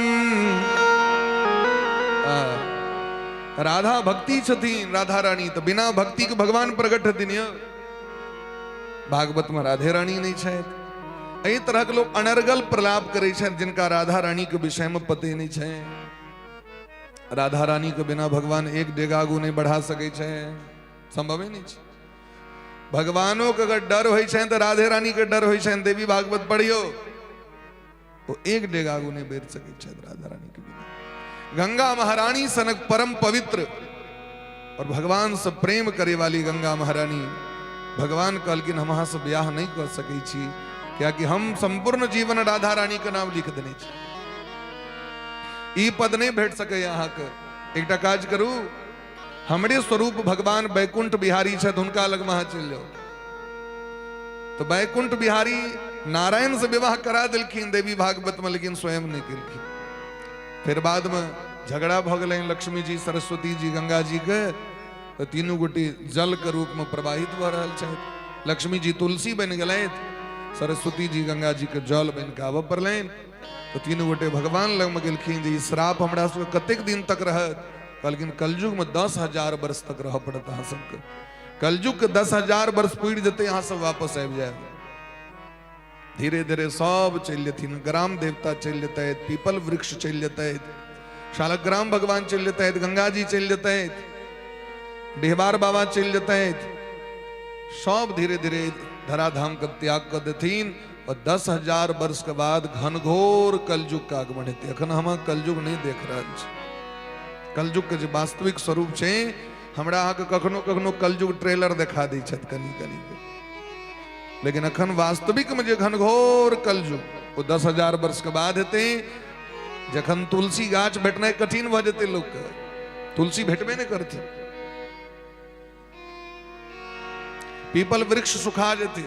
राधा भक्ति छथिन राधा रानी, तो बिना भक्ति के भगवान प्रकट हथिन। यौ भागवत में राधे रानी नहीं छथि। एहि तरह के लोग अनर्गल प्रलाप करै छथि जिनका राधा रानी के विषय में पते नहीं छै। राधा रानी के बिना भगवान एक डेग आगू नहीं बढ़ा सकै छै, संभवे नहीं छै। भगवानों के अगर डर होइ छनि तऽ राधे रानी के डर होइ छनि। देवी भागवत पढ़ियो, ओ एक डेग आगू नहीं बढ़ि सकै छथि राधा रानी के बिना। गंगा महारानी सनक परम पवित्र और भगवान से प्रेम करे वाली गंगा महारानी, भगवान कहलखिन हम अहाँ से ब्याह नहीं कर सकै छी, कियाकि हम संपूर्ण जीवन राधा रानी के नाम लिख देने छी, ई पद नहीं भेट सकैया अहाँके। एकटा काज करू, हमरे स्वरूप भगवान बैकुंठ बिहारी छथि, हुनका लग में अहाँ चलि जाउ। तो बैकुंठ बिहारी नारायण से विवाह करा देलखिन देवी भागवत में, लेकिन स्वयं नहीं केलखिन। फिर बाद में झगड़ा भऽ गेलनि लक्ष्मी जी सरस्वती जी गंगा जी के, तो तीनू गोटी जल के रूप में प्रवाहित भऽ रहल छथि। लक्ष्मी जी तुलसी बनि गेलथि, सरस्वती जी गंगा जी के जल बनि कऽ आबऽ पड़लनि। तो तीनू गोटे भगवान लग में गेलखिन जे ई श्राप हमरा सबके कतेक दिन तक रहत? कहलखिन कलयुग में 10,000 वर्ष तक रहऽ पड़त अहाँ सबके। कलयुग के 10,000 वर्ष पुरि जेतै, अहाँ सब वापस आबि जायब। धीरे धीरे सब चलि जेथिन, ग्राम देवता चलि जेतथि, पीपल वृक्ष चलि जेतथि, शालग्राम भगवान चलि जेतथि, गंगा जी चलि जेतथि, डिहबार बाबा चलि जेतथि, सब धीरे धीरे धराधाम के त्याग कर देथिन। और 10,000 वर्ष के बाद घनघोर कलयुग के आगमन हेतै। अखन हम कलयुग नहीं देख रहल छी। कलयुग के जे वास्तविक स्वरूप छै, हमरा अहाँके कखनो कखनो कलयुग ट्रेलर देखा दै छथि कनी कनी के, लेकिन अखन वास्तविक में जे घनघोर कलयुग ओ 10,000 वर्ष के बाद हेतै, जखन तुलसी गाछ भेटनाइ कठिन भऽ जेतै लोकके, तुलसी भेटबे नहि करथिन, पीपल वृक्ष सुखा जेतै,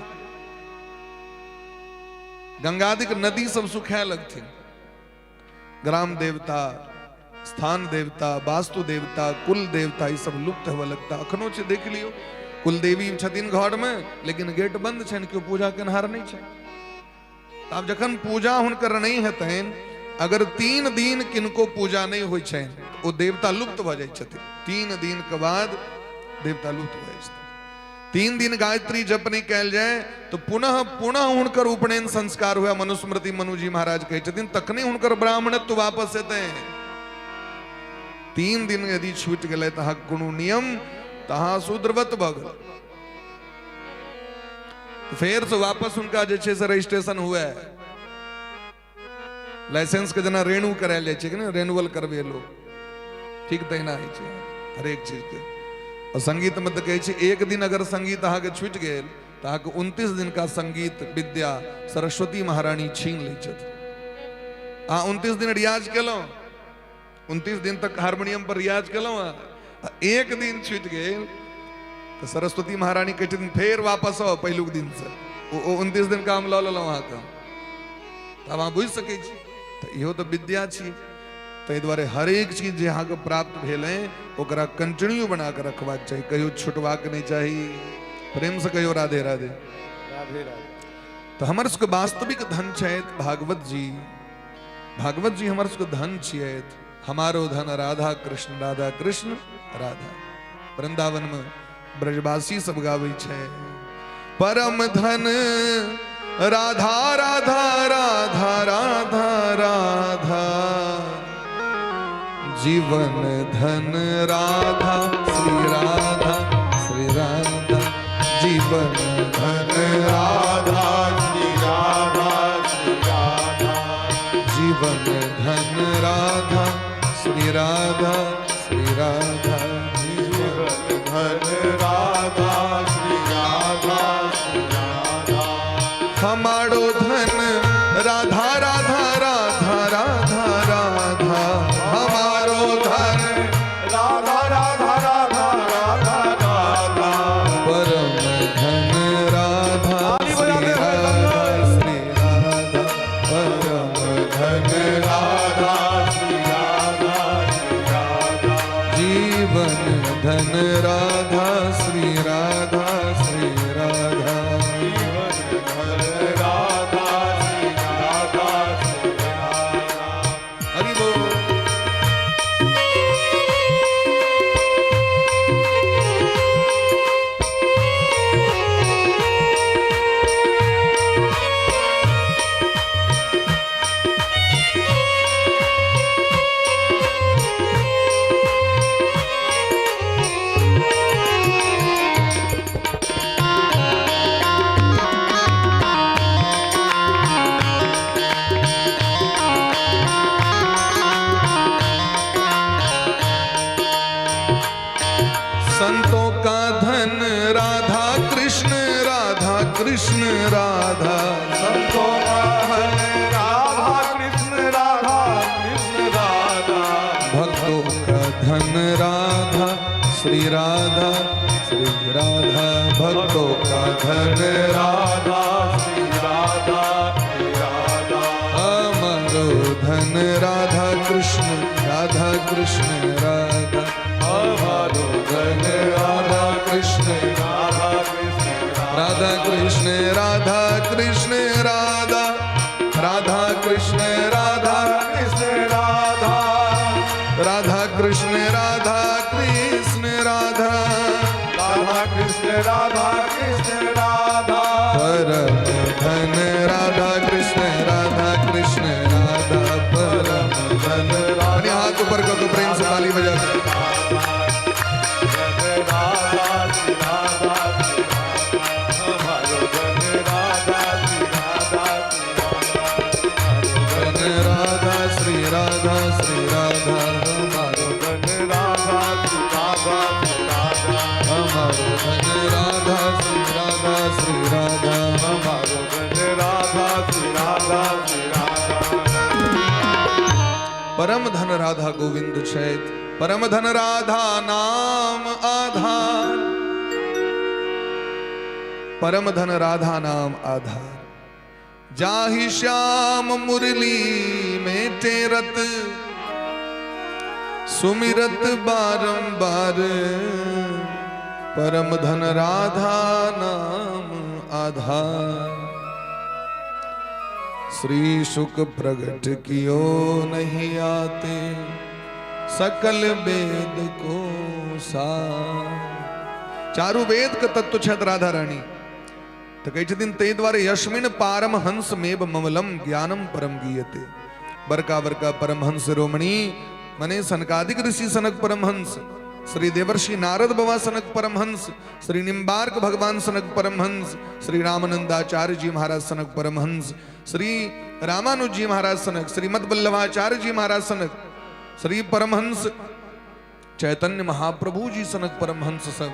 गंगादिक नदी सब सुखाए लगथिन, ग्राम देवता, स्थान देवता, वास्तु देवता, कुल देवता ई सब लुप्त होबऽ लगता। अखनो छै, देख लियौ, कुलदेवी छथिन घर में, लेकिन गेट बंद छनि, केओ पूजा केनहार नहीं छै। आब जखन पूजा हुनकर नहीं हेतनि, अगर 3 दिन किनको पूजा नहीं होइ छनि, ओ देवता लुप्त भऽ जाइ छथिन। 3 दिन के बाद देवता लुप्त भऽ जाइ छथिन। 3 दिन गायत्री जप नहीं कयल जाय तो पुनः पुनः हुनकर उपनयन संस्कार हुआ, मनुस्मृति मनुजी महाराज कहै छथिन, तखने हुनकर ब्राह्मणत्व वापस एतै। 3 दिन यदि छूटि गेलै तऽ अहाँके कोनो नियम, तऽ अहाँ शूद्रवत भऽ गेल, फेर से वापस हुनका जे छै से रजिस्ट्रेशन हुए, लाइसेंस के जेना रेणु करायल जाइ छै कि नहि, रेनुअल करबे लोग, ठीक तहिना होइ छै हरेक चीज के। और संगीत में तऽ कहै छै 1 दिन अगर संगीत अहाँके छूटि गेल तऽ अहाँके 29 दिनका संगीत विद्या सरस्वती महारानी छीन लै छथि। अहाँ 29 दिन रियाज केलहुँ, 29 दिन तक हारमोनियम पर रियाज केलहुँ, आ एक दिन छूटि गेल तऽ सरस्वती महारानी कहै छथिन फेर वापस आउ पहिलुक दिनसँ। ओ 29 दिन काम लऽ लेलहुँ अहाँके, तऽ आब अहाँ बुझि सकै छी। तऽ इहो तऽ विद्या छी। ताहि दुआरे हरेक चीज जे अहाँके प्राप्त भेलै ओकरा कंटिन्यू बना कऽ रखबाक चाही, कहियो छुटबाक नहि चाही। प्रेम से कहियो राधे राधे। राधे राधे। तऽ हमर सबके वास्तविक धन छथि भागवत जी। भागवत जी हमर सबके धन छियथि। हमारो धन राधा कृष्ण, राधा कृष्ण राधा। वृंदावन में ब्रजवासी सब गाबै छै, परम धन राधा राधा राधा राधा राधा, जीवन धन राधा श्री राधा श्री राधा, जीवन धन राधा श्री राधा श्री राधा, जीवन धन राधा श्री राधा श्री राधा, जीवन धन राधा श्री राधा श्री राधा, हमारो धन राधा राधा राधा राधा राधा, हमारो धन राधा राधा राधा राधा राधा, परम धन राधा श्री राधा श्री राधा, परम धन राधा श्री राधा श्री राधा, जीवन धन राधा श्री राधा श्री राधा, जीवन धन राधा श्री राधा श्री राधा। हरि बोल। संतों का धन राधा कृष्ण राधा कृष्ण राधा, संतों का धन राधा कृष्ण राधा कृष्ण राधा, भक्तों का धन राधा श्री राधा श्री राधा, भक्तों का धन राधा श्री राधा श्री राधा, हमारो धन राधा कृष्ण राधा कृष्ण राधा, हमारो धन राधा कृष्ण राधा कृष्ण राधा कृष्ण राधा कृष्ण राधा, राधा कृष्ण राधा कृष्ण राधा, राधा कृष्ण राधा कृष्ण राधा, राधा कृष्ण राधा कृष्ण राधा, परम धन राधा कृष्ण राधा कृष्ण राधा, परम धन। अपने हाथ ऊपर करके प्रेम से ताली बजा के। राधा श्री राधा श्री राधा, हमारो धन राधा श्री राधा श्री राधा, धन राधा श्री राधा श्री राधा, हमारो धन राधा श्री राधा श्री राधा, हमारो धन राधा श्री राधा श्री राधा, हमारो धन राधा श्री राधा श्री राधा। परम धन राधा गोविंद छैत, परम धन राधा नाम आधार, परम धन राधा नाम आधार। जाहि श्याम मुरली में टेरत, सुमिरत बारंबार, परम धन राधा नाम आधार। श्री शुक प्रगट कियो नहीं आते, सकल वेद को सार। चारू वेद के तत्व छथि राधा रानी। तो कहै छथिन ताहि दुआरे यस्मिन पारमहंस मेव ममलम ज्ञानम परम गीयते। बड़का बड़का परमहंस रोमणी मने सनकादिक ऋषि सनक परमहंस, श्री देवर्षि नारद बाबा सनक परमहंस, श्री निम्बार्क भगवान सनक परमहंस, श्री रामानंदाचार्य जी महाराज सनक परमहंस, श्री रामानुज जी महाराज सनक, श्रीमद वल्लभाचार्य जी महाराज सनक, श्री परमहंस चैतन्य महाप्रभु जी सनक परमहंस सब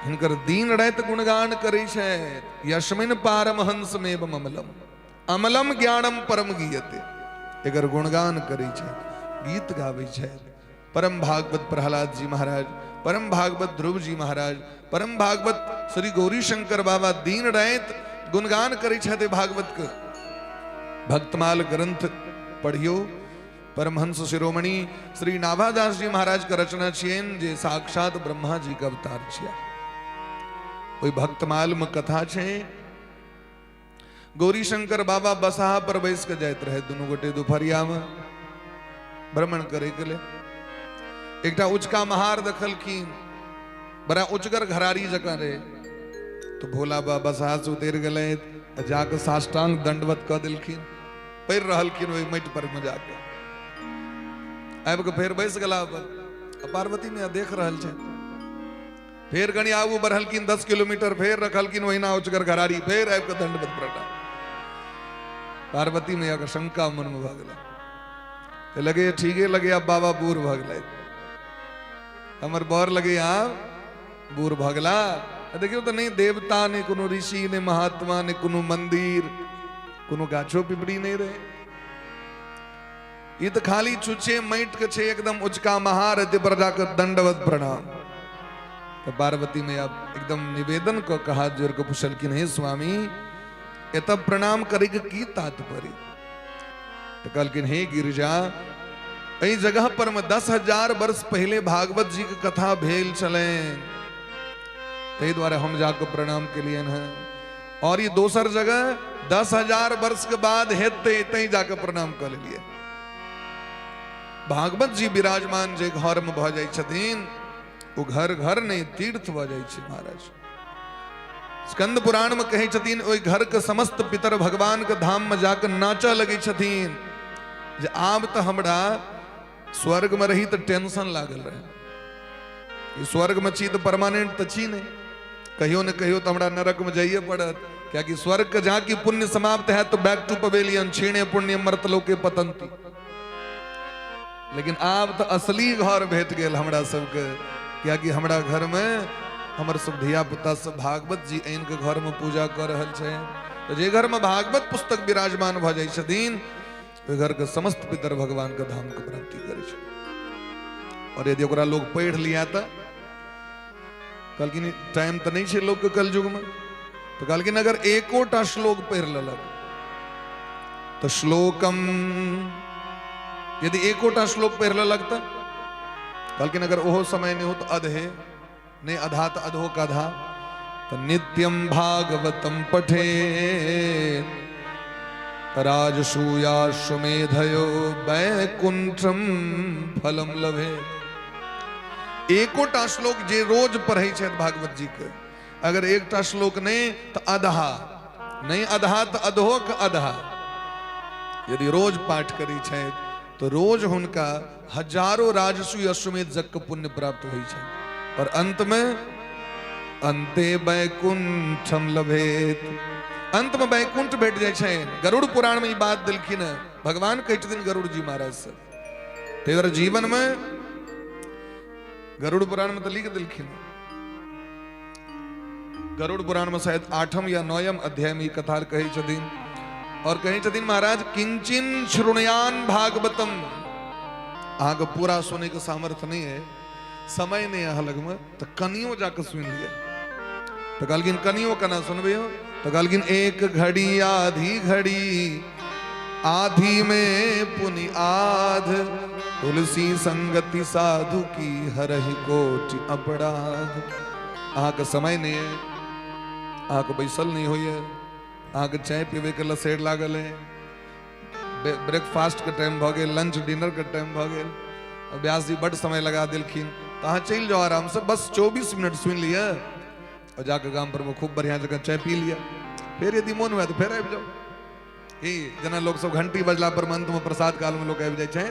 हिनकर दिन राति गुणगान करै छथि। यस्मिन पारमहंसमेव अमलम अमलम ज्ञानम परम गीयते, एकर गुणगान करै छथि, गीत गाबै छथि। परम भागवत प्रहलाद जी महाराज, परम भागवत ध्रुव जी महाराज, परम भागवत श्री गौरी शंकर बाबा दिन राति गुणगान करै छथि भागवत के। भक्तमाल ग्रंथ पढ़ियो, परमहंस शिरोमणि श्री नाभादास जी महाराज के रचना छियनि जे साक्षात ब्रह्मा जी के अवतार छिया। ओहि भक्तमाल में कथा छै, गौरी शंकर बाबा बसहा पर बैस के जाइत रहे दुनू गोटे दुपहरिया में भ्रमण करे के लिए। एकटा उचका महार देखलखिन, बड़ा उचगर घरारी जकाँ रहे, तो भोला बाबा बसहा से उतरि गेलै आ जाके साष्टांग दंडवत कऽ देलखिन, पड़ि रहलखिन ओहि माटि पर में जाके। आबि कऽ फेर बैस गेला अपन, आ पार्वती मैया देख रहल छै। फेर कनि आगू बढ़लखिन 10 किलोमीटर, फेर रखलखिन ओहिना उचगर घरारी, फेर आबि कऽ दंडवत प्रणाम। पार्वती मैया के शंका मन में भऽ गेलै, तऽ लगे ठीके लगे आब बाबा बूढ़ भऽ गेलै, हमर बर लगे आब बूढ़ भऽ गेला। देखियौ तऽ नहि देवता, नहि कोनो ऋषि, नहि महात्मा, नहि कोनो मंदिर, कोनो गाछो पिपरी नहि रहे, ई तऽ खाली छुछे माटि के छै एकदम उचका महार, एते पर जाके दंडवत प्रणाम। तऽ पार्वती मैया एकदम निवेदन कऽ के हाथ जोड़ के पुछलखिन, हे स्वामी एतऽ प्रणाम करे के की तात्पर्य? तऽ कहलखिन, हे गिरिजा, एहि जगह पर में 10,000 वर्ष पहले भागवत जी के कथा भेल छलनि, ताहि दुआरे हम जाके प्रणाम केलियनि हेँ। और ई दोसर जगह 10,000 वर्ष के बाद हेतै, तैं जाके प्रणाम कऽ लेलियै। भागवत जी विराजमान जे घर में भऽ जाइ छथिन ओ घर घर नहि तीर्थ भऽ जाइ छै महाराज। स्कंद पुराण में कहै छथिन ओहि घर के समस्त पितर भगवान के धाम में जाके नाचऽ लगै छथिन जे आब तऽ हमरा स्वर्ग में रही तऽ टेंशन लागल रहे, ई स्वर्ग में छी तऽ परमानेंट तऽ छी नहि, कहियो ने कहियो तऽ हमरा नरक में जाइए पड़त, कियाकि स्वर्ग के जहाँ की पुण्य समाप्त है तो बैक टू पवेलियन, क्षीणे पुण्य मर्तलोके पतंती। लेकिन आब तऽ असली घर भेट गेल हमरा सबके, कियाकि हमरा घर में हमर सब धिया पुता सब भागवत जी आनि के घर में पूजा कऽ रहल छै। तऽ जे घर में भागवत पुस्तक विराजमान भऽ जाइ छथिन ओहि घर के समस्त पितर भगवान के धाम के प्राप्ति करै छै। और यदि ओकरा लोग पढ़ि लिया तऽ कहलखिन टाइम तऽ नहि छै लोक के कलयुग में, तऽ कहलखिन अगर एकोटा श्लोक पढ़ि लेलक तऽ श्लोकम, यदि एकोटा श्लोक पढ़ि लेलक तऽ कहलखिन अगर ओहो समय नहि हो तऽ अधे, नहि अधा तऽ अधो का अधा, तऽ नित्यम भागवतम पठे राजसूयाश्वमेधयो वैकुंठम फलम लभे। एकोटा श्लोक जे रोज पढ़ै छथि भागवत जी के, अगर एकटा श्लोक नहि तऽ अधा, नहि अधा तऽ अधोक अधा, यदि रोज पाठ करै छथि तऽ रोज हुनका हजारों राजसूय अश्वमेध यज्ञ के पुण्य प्राप्त होइ छै। और अंत में अंते वैकुंठम लभेत, अंत में वैकुंठ भेट जाइ छै। गरुड़ पुराण में ई बात देलखिन हँ, भगवान कहै छथिन गरुड़ जी महाराज से, ताहि दुआरे जीवन में गरुड़ पुराण में तऽ लिख देलखिन, गरुड़ पुराण में शायद 8म या 9म अध्याय में ई कथा कहै छथिन। और कहै छथिन महाराज किंचिन श्रृणयान भागवतम, अहाँके पूरा सुनैके सामर्थ्य नहीं है, समय नहीं है अहाँ लगमे, तऽ कनियो जाके सुनि लिअ। तऽ कहलखिन कनियो केना सुनबै हो? तऽ कहलखिन एक घड़ी आधी घड़ी आधी में पुनि आध, तुलसी संगति साधु की हरहि कोटि अपराध। अहाँके समय नहीं है, अहाँके बैसल नहीं होइए, अहाँके चाय पीबै के लसेर लागल है, ब्रेकफास्ट के टाइम भऽ गेल, लंच डिनर के टाइम भऽ गेल, व्यास जी बड्ड समय लगा देलखिन, तऽ अहाँ चलि जाउ आराम से, बस 24 मिनट सुनि लिअ और जाके गाम पर में खूब बढ़िया जगह चाय पी लिअ, फेर यदि मोन हुए तऽ फेर आबि जाउ। ई जेना लोक सब घंटी बजला पर अंत में प्रसाद काल में लोक आबि जाइ छै,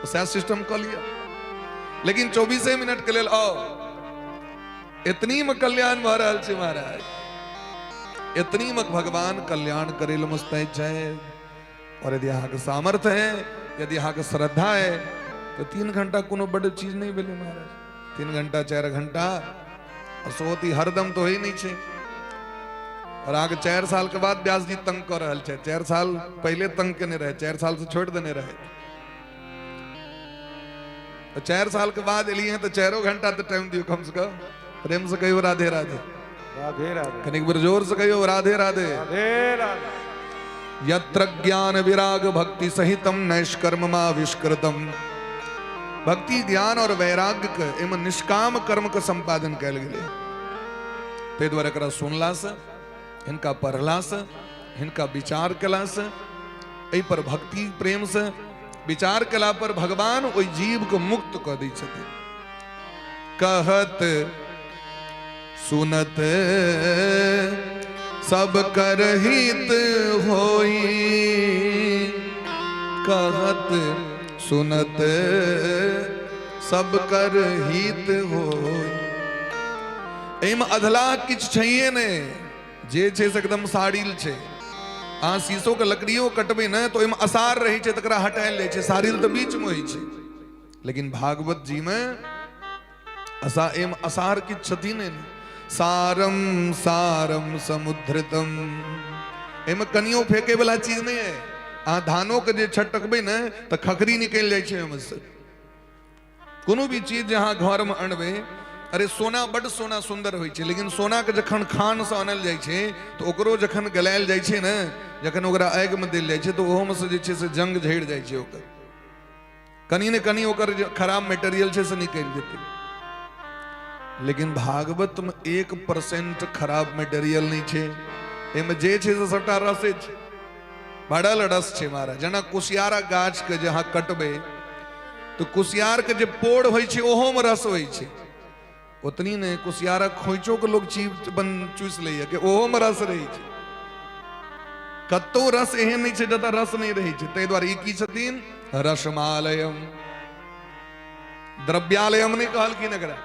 सएह सिस्टम कऽ लिअ, लेकिन 24 मिनट के लेल आउ। एतनी में कल्याण भऽ रहल छै महाराज, एतनी में भगवान कल्याण करे लए मुस्तैद छै। और यदि अहाँके सामर्थ्य है, यदि अहाँके श्रद्धा है, तऽ 3 घंटा कोनो बड़ चीज नहीं भेलै महाराज, 3 घंटा 4 घंटा सोती हरदम तो ही नहीं छे। और आगे 4 साल के बाद व्यास जी तंग कर रहल छे, 4 साल पहले तंग केने रहे, 4 साल से छोड़ देने रहे। तो 4 साल के बाद एलिए तो 4 घंटा तो टाइम दियो कम से कम। प्रेम से कहियो राधे राधे, राधे राधे। कनिक बेर जोर से कहियो राधे राधे, राधे राधे। यत्र ज्ञान विराग भक्ति सहितम नैष्कर्ममाविष्कृतम। भक्ति ज्ञान और वैराग्य के एवं निष्काम कर्म के संपादन कयल गेलै। ताहि दुआरे एकरा सुनला से, हिनका पढ़ला से, हिनका विचार कला से, एहि पर भक्ति प्रेम से विचार कला पर भगवान ओहि जीव के मुक्त कऽ दै छथिन। कहत सुनत सब कर हित होई, कहत सुनत सब कर हित होई। एहिमे अधलाह किछु छैहे नहि, जे छै से एकदम साड़िल छै। अहाँ शीशो के लकड़ियो कटबै ने तो ओहिमे असार रहै छै, तकरा हटायल जाइ छै, साड़िल तऽ बीचमे होइ छै। लेकिन भागवत जी में एहिमे असार किछु छथिन नहि। सारम सारम समुद्रतम, एहिमे कनियो फेंके वाला चीज नहीं है। अहाँ धानो के जे छटकबै ने तऽ खखरी निकलि जाइ छै ओहिमे से। कोनो भी चीज जे अहाँ घर में अनबै, अरे सोना बड सोना सुंदर होइ छै, लेकिन सोना के जखन खान से अनल जाइ छै तऽ ओकरो जखन गलायल जाइ छै ने, जखन ओकरा आगि में देल जाइ छै तऽ ओहोमे से जे छै से जंग झड़ि जाइ छै ओकर, कनि ने कनि ओकर जे खराब मटेरियल छै से निकलि जेतै। लेकिन भागवत में 1% खराब मटेरियल नहीं छै, एहिमे जे छै से सबटा रसे छै, भरल रस छै महाराज। जेना कुसियारा गाछ के जे अहाँ कटबै तऽ कुसियार के जे पोड़ होइ छै ओहोमे रस होइ छै, ओतनी ने कुसियारा खोइचो के लोग चीज बन चूस लैया कि ओहोमे रस रहै छै। कतौ रस एहन नहि छै जतऽ रस नहि रहै छै। ताहि दुआरे ई की छथिन रसमालयम, द्रव्यालयम नहि कहलखिन एकरा,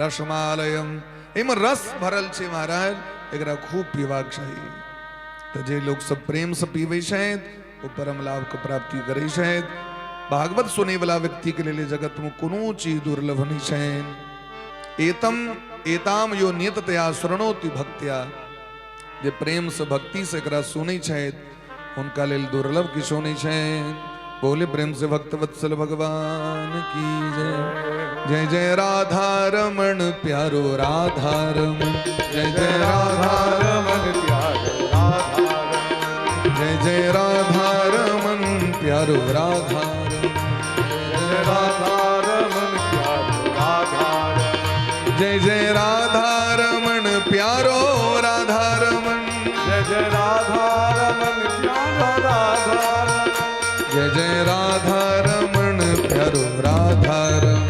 रसमालयम। एहिमे रस भरल छै महाराज, एकरा खूब पीबाक चाही। तऽ जे लोक सब प्रेम से पीबै छथि ओ परम लाभ के प्राप्ति करै छथि। भागवत सुनै वाला व्यक्ति के लेल जगत में कोनो चीज दुर्लभ नहीं छनि। एतम एताम यो नियततया शृणोति भक्त्या, जे प्रेम से भक्ति से एकरा सुनै छथि हुनका लेल दुर्लभ किछो नहीं छनि। बोले प्रेम से भक्त वत्सल भगवान की जय। जय जय राधा रमण प्यारो राधा रमण, जय जय राधा रमण प्यारो राधा रमण, जय जय राधा रमण प्यारो राधा रमण, जय राधा रमण प्यारो राधा रमण, जय जय राधा रमण प्यारो राधा रमण, जय जय राधा रमण प्यारो राधा रमण, जय जय राधा रमण प्यारो राधा रमण,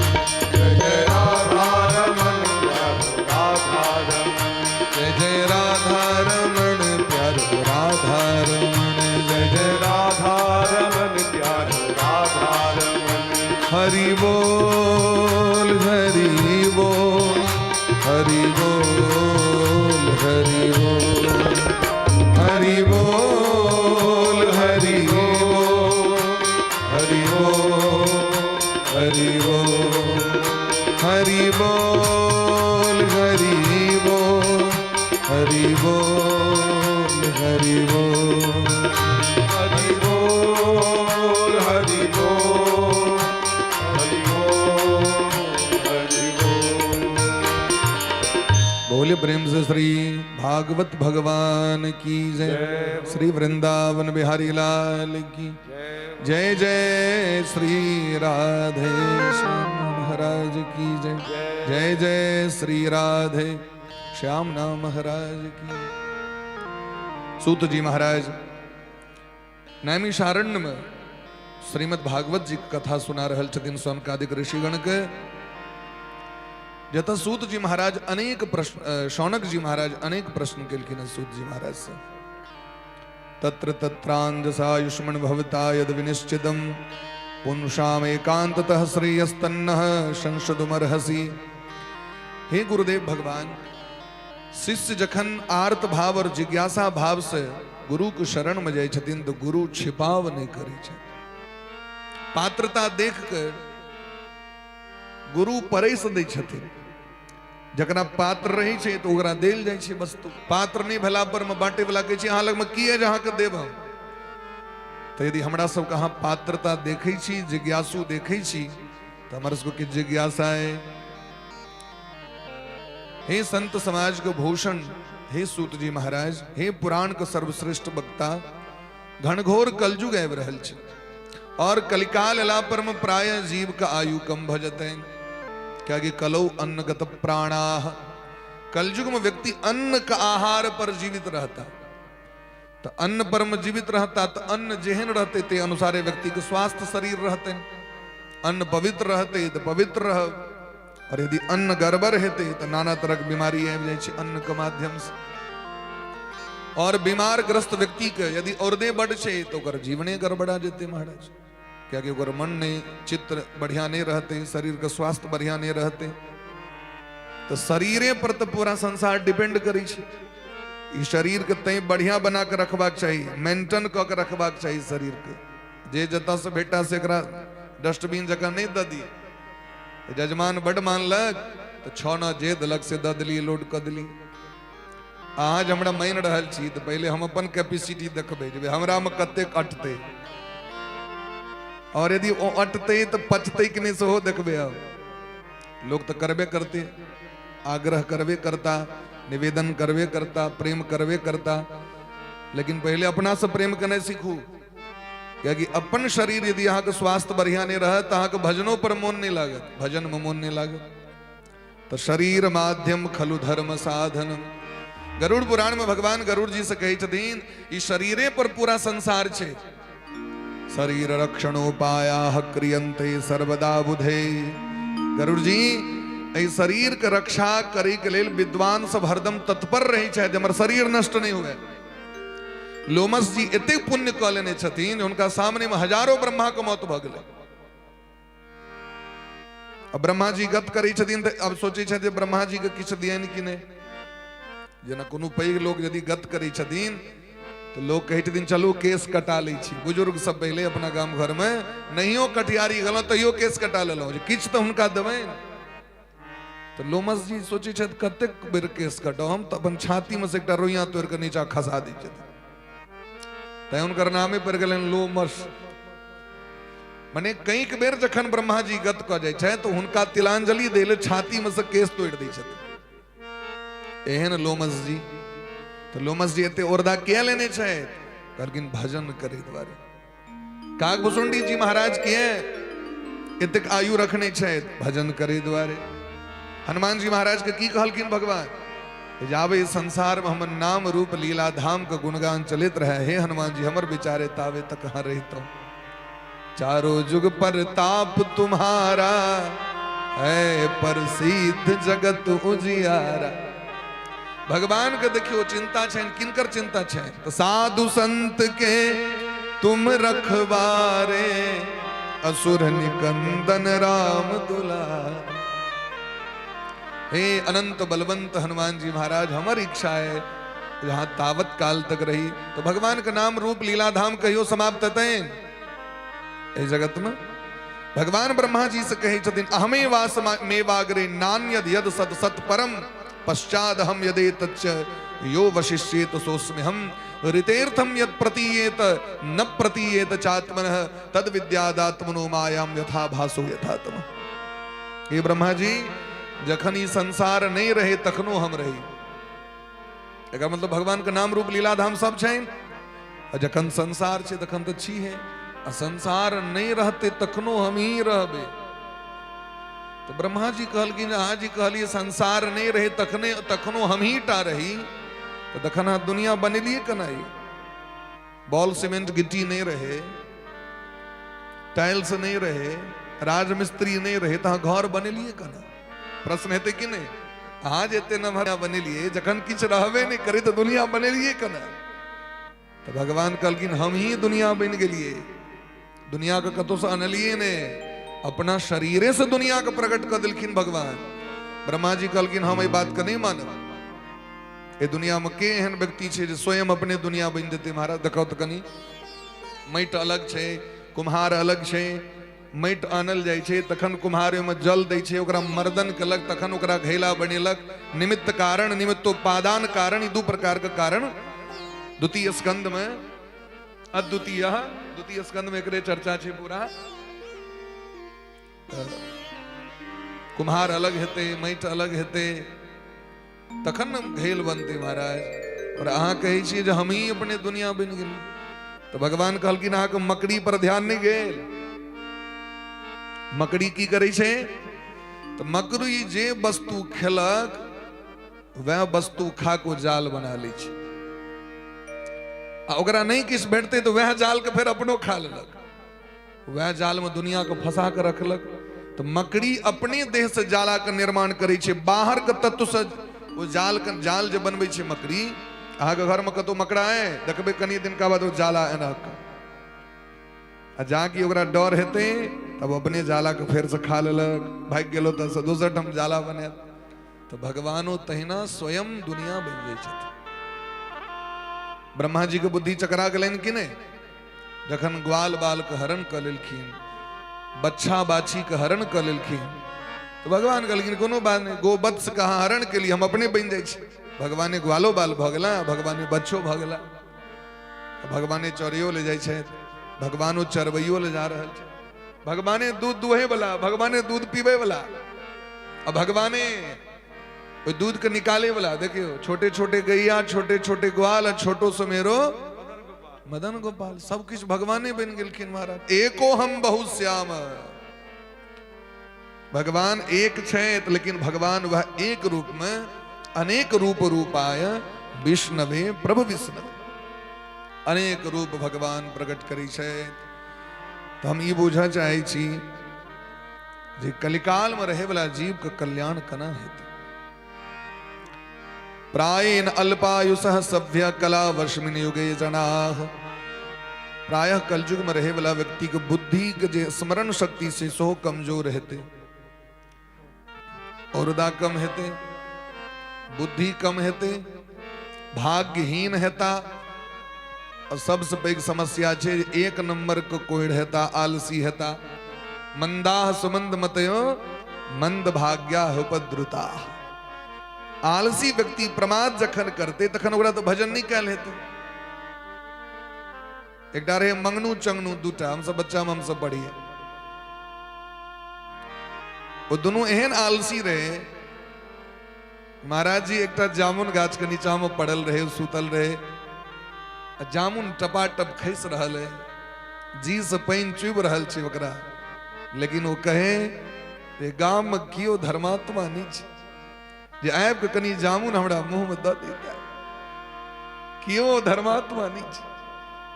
जय जय राधा रमण प्यारो राधा रमण, जय जय राधा रमण प्यारो राधा रमण, जय जय राधा रमण प्यारो राधा रमण। हरि बोल हरि बोल हरि बोल हरि बोल हरि बोल हरि बोल हरि बोल हरि बोल हरि बोल हरि बोल हरि बोल हरि बोल हरि बोल हरि बोल हरि बोल हरि बोल। बोले प्रेम से श्री भागवत भगवान की जय। श्री वृंदावन बिहारी लाल की जय। जय श्री राधे श्याम महाराज की जय। जय जय श्री राधे श्याम नाम महाराज की। सूत जी महाराज नैमिषारण्य में श्रीमद् भागवत जी की कथा सुना रहल छथिन शौनकादिक ऋषिगण के। जतऽ सूत जी महाराज अनेक प्रश्न, शौनक जी महाराज अनेक प्रश्न केलखिन सूत जी महाराज से। तत्र तत्रांजसायुष्मन् भवता यद विनिश्चितम पुंसाम एकांततः श्रेयस्तन्नः संशोधुमर्हसि। हे गुरुदेव भगवान, शिष्य जखन आर्त भाव और जिज्ञासा भाव से गुरु के शरण में जाइ छथिन तो गुरु छिपाव नहीं करै छथिन। पात्रता देख कर गुरु परैस दै छथिन। जकरा पात्र रहै छै तऽ ओकरा देल जाइ छै वस्तु। पात्र नहि भेला पर मे बांटे वाला कहै छै अहाँ लगमे की है जे अहाँके देब हम। तऽ यदि हमरा सबके अहाँ पात्रता देखै छी, जिज्ञासु देखै छी, तऽ हमर सबके जिज्ञासा है। हे संत समाज के भूषण, हे सूत जी महाराज, हे पुराण के सर्वश्रेष्ठ वक्ता, घनघोर कलयुग आबि रहल छै और कलिकाल एला पर में प्राय जीव के आयु कम भ जेतै, कियाकि कलौ अन्नगत प्राणाः, कलयुग में व्यक्ति अन्न के आहार पर जीवित रहता, तो अन्न पर में जीवित रहता तो अन्न जेहन रहते ते अनुसारे व्यक्ति के स्वास्थ्य शरीर रहते, अन्न पवित्र रहते तो पवित्र रह, और यदि अन्न गड़बड़ हेतै तो नाना तरह के बीमारी आबि जाइ छै अन्न के माध्यम से। और बीमार ग्रस्त व्यक्ति के यदि औरदे बड छै तो ओकर जीवने गड़बड़ा जेतै महाराज, कियाकि ओकर मन नहीं, चित्र बढ़िया नहीं रहते, शरीर के स्वास्थ्य बढ़िया नहीं रहते, तो शरीरे पर तो पूरा संसार डिपेंड करै छै। ई शरीर के तैं बढ़िया बना के रखबाक चाही, मेंटेन कऽ के रखबाक चाही शरीर के। जे जतऽ से भेटा से एकरा डस्टबिन जकाँ नहीं दऽ दिए। जजमान बड मानलक तो छः ना जे देलक से दऽ देलियै, लोड कऽ देलियै। अहाँ जे हमरा मानि रहल छी तऽ पहिले हम अपन कैपेसिटी देखबै जे हमरामे कतेक अटतै, और यदि ओ अटतै तऽ पचतै कि नहि सेहो देखबै। अब लोग तऽ करबे करते, आग्रह करबे करता, निवेदन करबे करता, प्रेम करबे करता, लेकिन पहिले अपना से प्रेम केनाइ सीखू, कियाकि अपन शरीर यदि अहाँके स्वास्थ्य बढ़िया नहीं रहत तऽ अहाँके भजनो पर मोन नहीं लागत, भजन में मोन नहीं लागत। तो शरीर माध्यम खलु धर्म साधन। गरुड़ पुराण में भगवान गरुड़ जी से कहै छथिन ई शरीरे पर पूरा संसार छै। शरीर रक्षणोपायाः क्रियन्ते सर्वदा बुधे। गरुड़ जी एहि शरीर के रक्षा करे के लेल विद्वान सब हरदम तत्पर रहै छथि, हमर शरीर नष्ट नहीं हुए। लोमस जी एतेक पुण्य कऽ लेने छथिन, हुनका सामने में हजारों ब्रह्मा के मौत भऽ गेलै। अब ब्रह्मा जी गत करै छथिन तऽ अब सोचै छथि जे ब्रह्मा जी के किछु दियनि कि नहि। जेना कोनो पैघ लोक यदि गत करै छथिन तऽ लोक कहै छथिन चलू केस कटा लै छी। बुजुर्ग सब पहिले अपना गाम घर में नहियो कटिहारी गेलहुँ तैयो केस कटा लेलहुँ जे किछु तऽ हुनका देबनि। तऽ लोमस जी सोचै छथि कतेक बेर केस कटाउ हम, तऽ अपन छाती में से एकटा रोइयाँ तोड़ि कऽ नीचा खसा दै छथिन, तैं हुनकर नामे पड़ि गेलनि लोमस। मने कईक बेर जखन ब्रह्मा जी गत कऽ जाइ छथि तऽ हुनका तिलांजलि दै लेल छाती में से केस तोड़ि दै छथिन। एहन लोमस जी। तऽ लोमस जी एते औरदा किया लेने छथि? कहलखिन भजन करे दुआरे। काकभूषुंडी जी महाराज किए एतेक आयु रखने छथि? भजन करे दुआरे। हनुमान जी महाराज के की कहलखिन भगवान? जाबे संसार में हमर नाम रूप लीला धाम के गुणगान चलैत रहे, हे हनुमान जी हमर विचारे तावे तक कहाँ रहितहुँ। चारों जुग पर ताप तुम्हारा है प्रसिद्ध जगत उजियारा। भगवान के देखियो चिंता छनि, किनकर चिंता छनि? तो साधु संत के तुम रखवारे, असुर निकंदन राम दुलार। हे अनंत बलवंत हनुमान जी महाराज, हमर इच्छा है जहां तावत काल तक रही तो भगवान के नाम रूप लीला धाम कहियो समाप्त हेतनि एहि जगत में। भगवान ब्रह्मा जी से कहै छथिन अहमे वास मेवाग्रे नान्यद यद सद सत परम पश्चाद हम यदे तच्च यो वशिष्येत सोस्मि हम ऋतेर्थम यद प्रतीयेत न प्रतीयेत चात्मनः तद विद्यादात्मनो मायाम यथा भासो यथा तम। हे ब्रह्मा जी, जखन ई संसार नहीं रहे तखनो हम रही। एकर मतलब भगवान के नाम रूप लीला धाम सब छनि, आ जखन संसार छै तखन तऽ छी है, आ संसार नहीं रहते तखनो हम ही रहबे। तो ब्रह्मा जी कहलखिन अहाँ जी कहलिए संसार नहीं रहे तखने तखनो हम ही टा रही, तो तखन अहाँ दुनिया बनेलिए केना? बॉल सीमेंट गिट्टी नहीं रहे, टाइल्स नहीं रहे, राजमिस्त्री नहीं रहे, तो अहाँ घर बनेलिए केना? प्रश्न हेतै कि नहीं? अहाँ जे एते नमहर बनेलिए, जखन किछु रहबे नहीं करे तो दुनिया बनेलिए केना? तो भगवान कहलखिन हम ही दुनिया बनि गेलिए, दुनिया के कतौ से अनलिए ने, अपना शरीरे से दुनिया के प्रकट कर देलखिन भगवान। ब्रह्मा जी कहलखिन हम एहि बात के नहीं मानब, ए दुनिया में के एहन व्यक्ति छै जे स्वयं अपने दुनिया बनि जेतै? महाराज देखो तऽ कनी माटि अलग छै, कुम्हार अलग छै, माटि आनल जाइ छै, तखन कुम्हार ओहिमे जल दै छै, ओकरा मर्दन केलक, तखन ओकरा घैला बनेलक। निमित्त कारण, निमित्तोपादान कारण, ई दू प्रकार के कारण द्वितीय स्कंद में, अद्वितीय द्वितीय स्कंद में एकरे चर्चा छै पूरा। कुम्हार अलग हेतै, माटि अलग हेतै, तखन ने घैल बनतै महाराज। और अहाँ कहै छियै जे हमही अपने दुनिया बनि गेली, तऽ भगवान कहलखिन अहाँके मकड़ी पर ध्यान नहि गेल। मकड़ी की करै छै? तऽ मकड़ी जे वस्तु खेलक वएह वस्तु खा कऽ जाल बना लै छै, आ ओकरा नहि किछु भेटतै तऽ वएह जालके फेर अपनो खा लेलक, वएह जालमे दुनियाके फंसा कऽ रखलक। तऽ मकड़ी अपने देहसँ जालाके निर्माण करै छै, बाहरके तत्वसँ ओ जालके जाल जे बनबै छै मकड़ी। अहाँके घरमे कतहु मकड़ा है, देखबै कनि दिनका बाद ओ जाला एना कऽ, आ जाकि ओकरा डर हेतै तब अपने जालाके फेरसँ खा लेलक, भागि गेल ओतऽसँ दोसर ठाम जाला बनायत। तऽ भगवानो तहिना स्वयं दुनिया बनि जाइ छथिन। ब्रह्मा जी के बुद्धि चकरा गेलनि कि नहि? जखन ग्वाल बाल के हरण कऽ लेलखिन, बच्छा बाछी के हरण कऽ लेलखिन, तऽ भगवान कहलखिन कोनो बात नहि, गोवत्स के अहाँ हरण केलियै, हम अपने बनि जाइ छी। भगवाने ग्वालो बाल भऽ गेला, भगवाने बच्छो भऽ गेला, भगवाने चरैयो ले जाइ छथि, भगवानो चरबैयो ले जा रहल छै, भगवाने दूध दुहै वाला, भगवाने दूध पीबै वाला, आ भगवाने ओहि दूध के निकाले वाला। देखियो छोटे छोटे गैया, छोटे छोटे ग्वाल, आ छोटो समेरो मदन गोपाल, सब किछु भगवाने बनि गेलखिन महाराज। एको हम बहुत श्याम, भगवान एक छथि, लेकिन भगवान वह एक रूप में अनेक रूप रूपाय विष्णवे प्रभु विष्णवे, अनेक रूप भगवान प्रकट करै छथि। तऽ हम ई बुझऽ चाहै छी जे कलिकाल में रहे वाला जीव के कल्याण केना हेतै। प्रायेण अल्पायुषः सभ्य कला वर्षमिन युगे जनाः, प्रायः कलयुग में रहे वाला व्यक्ति के बुद्धि के जे स्मरण शक्ति से सेहो कमजोर हेतै, औरदा कम हेतै, बुद्धि कम हेतै, भाग्यहीन हेता, और सबसे पैघ समस्या छै एक नंबर के कोढ़ हेता, आलसी हेता। मंदाह सुमंद मतयो मंद भाग्या उपद्रुता, आलसी व्यक्ति प्रमाद जखन करते तखन ओकरा तो भजन नहीं कैल हेतै। एकटा रहे मंगनू चंगनू दूटा, हमसब बच्चा में हमसब पढ़िए, ओ दुनू एहन आलसी रहे महाराज जी। एकटा जामुन गाछ के नीचा में पड़ल रहे, सुतल रहे, आ जामुन टपाटप खसि रहल है, जी से पानि चुबि रहल छै ओकरा, लेकिन ओ कहे जे गाम में केओ धर्मात्मा नहीं छै जे आबि के कनि जामुन हमरा मुंह में दऽ देता, केओ धर्मात्मा नहीं छै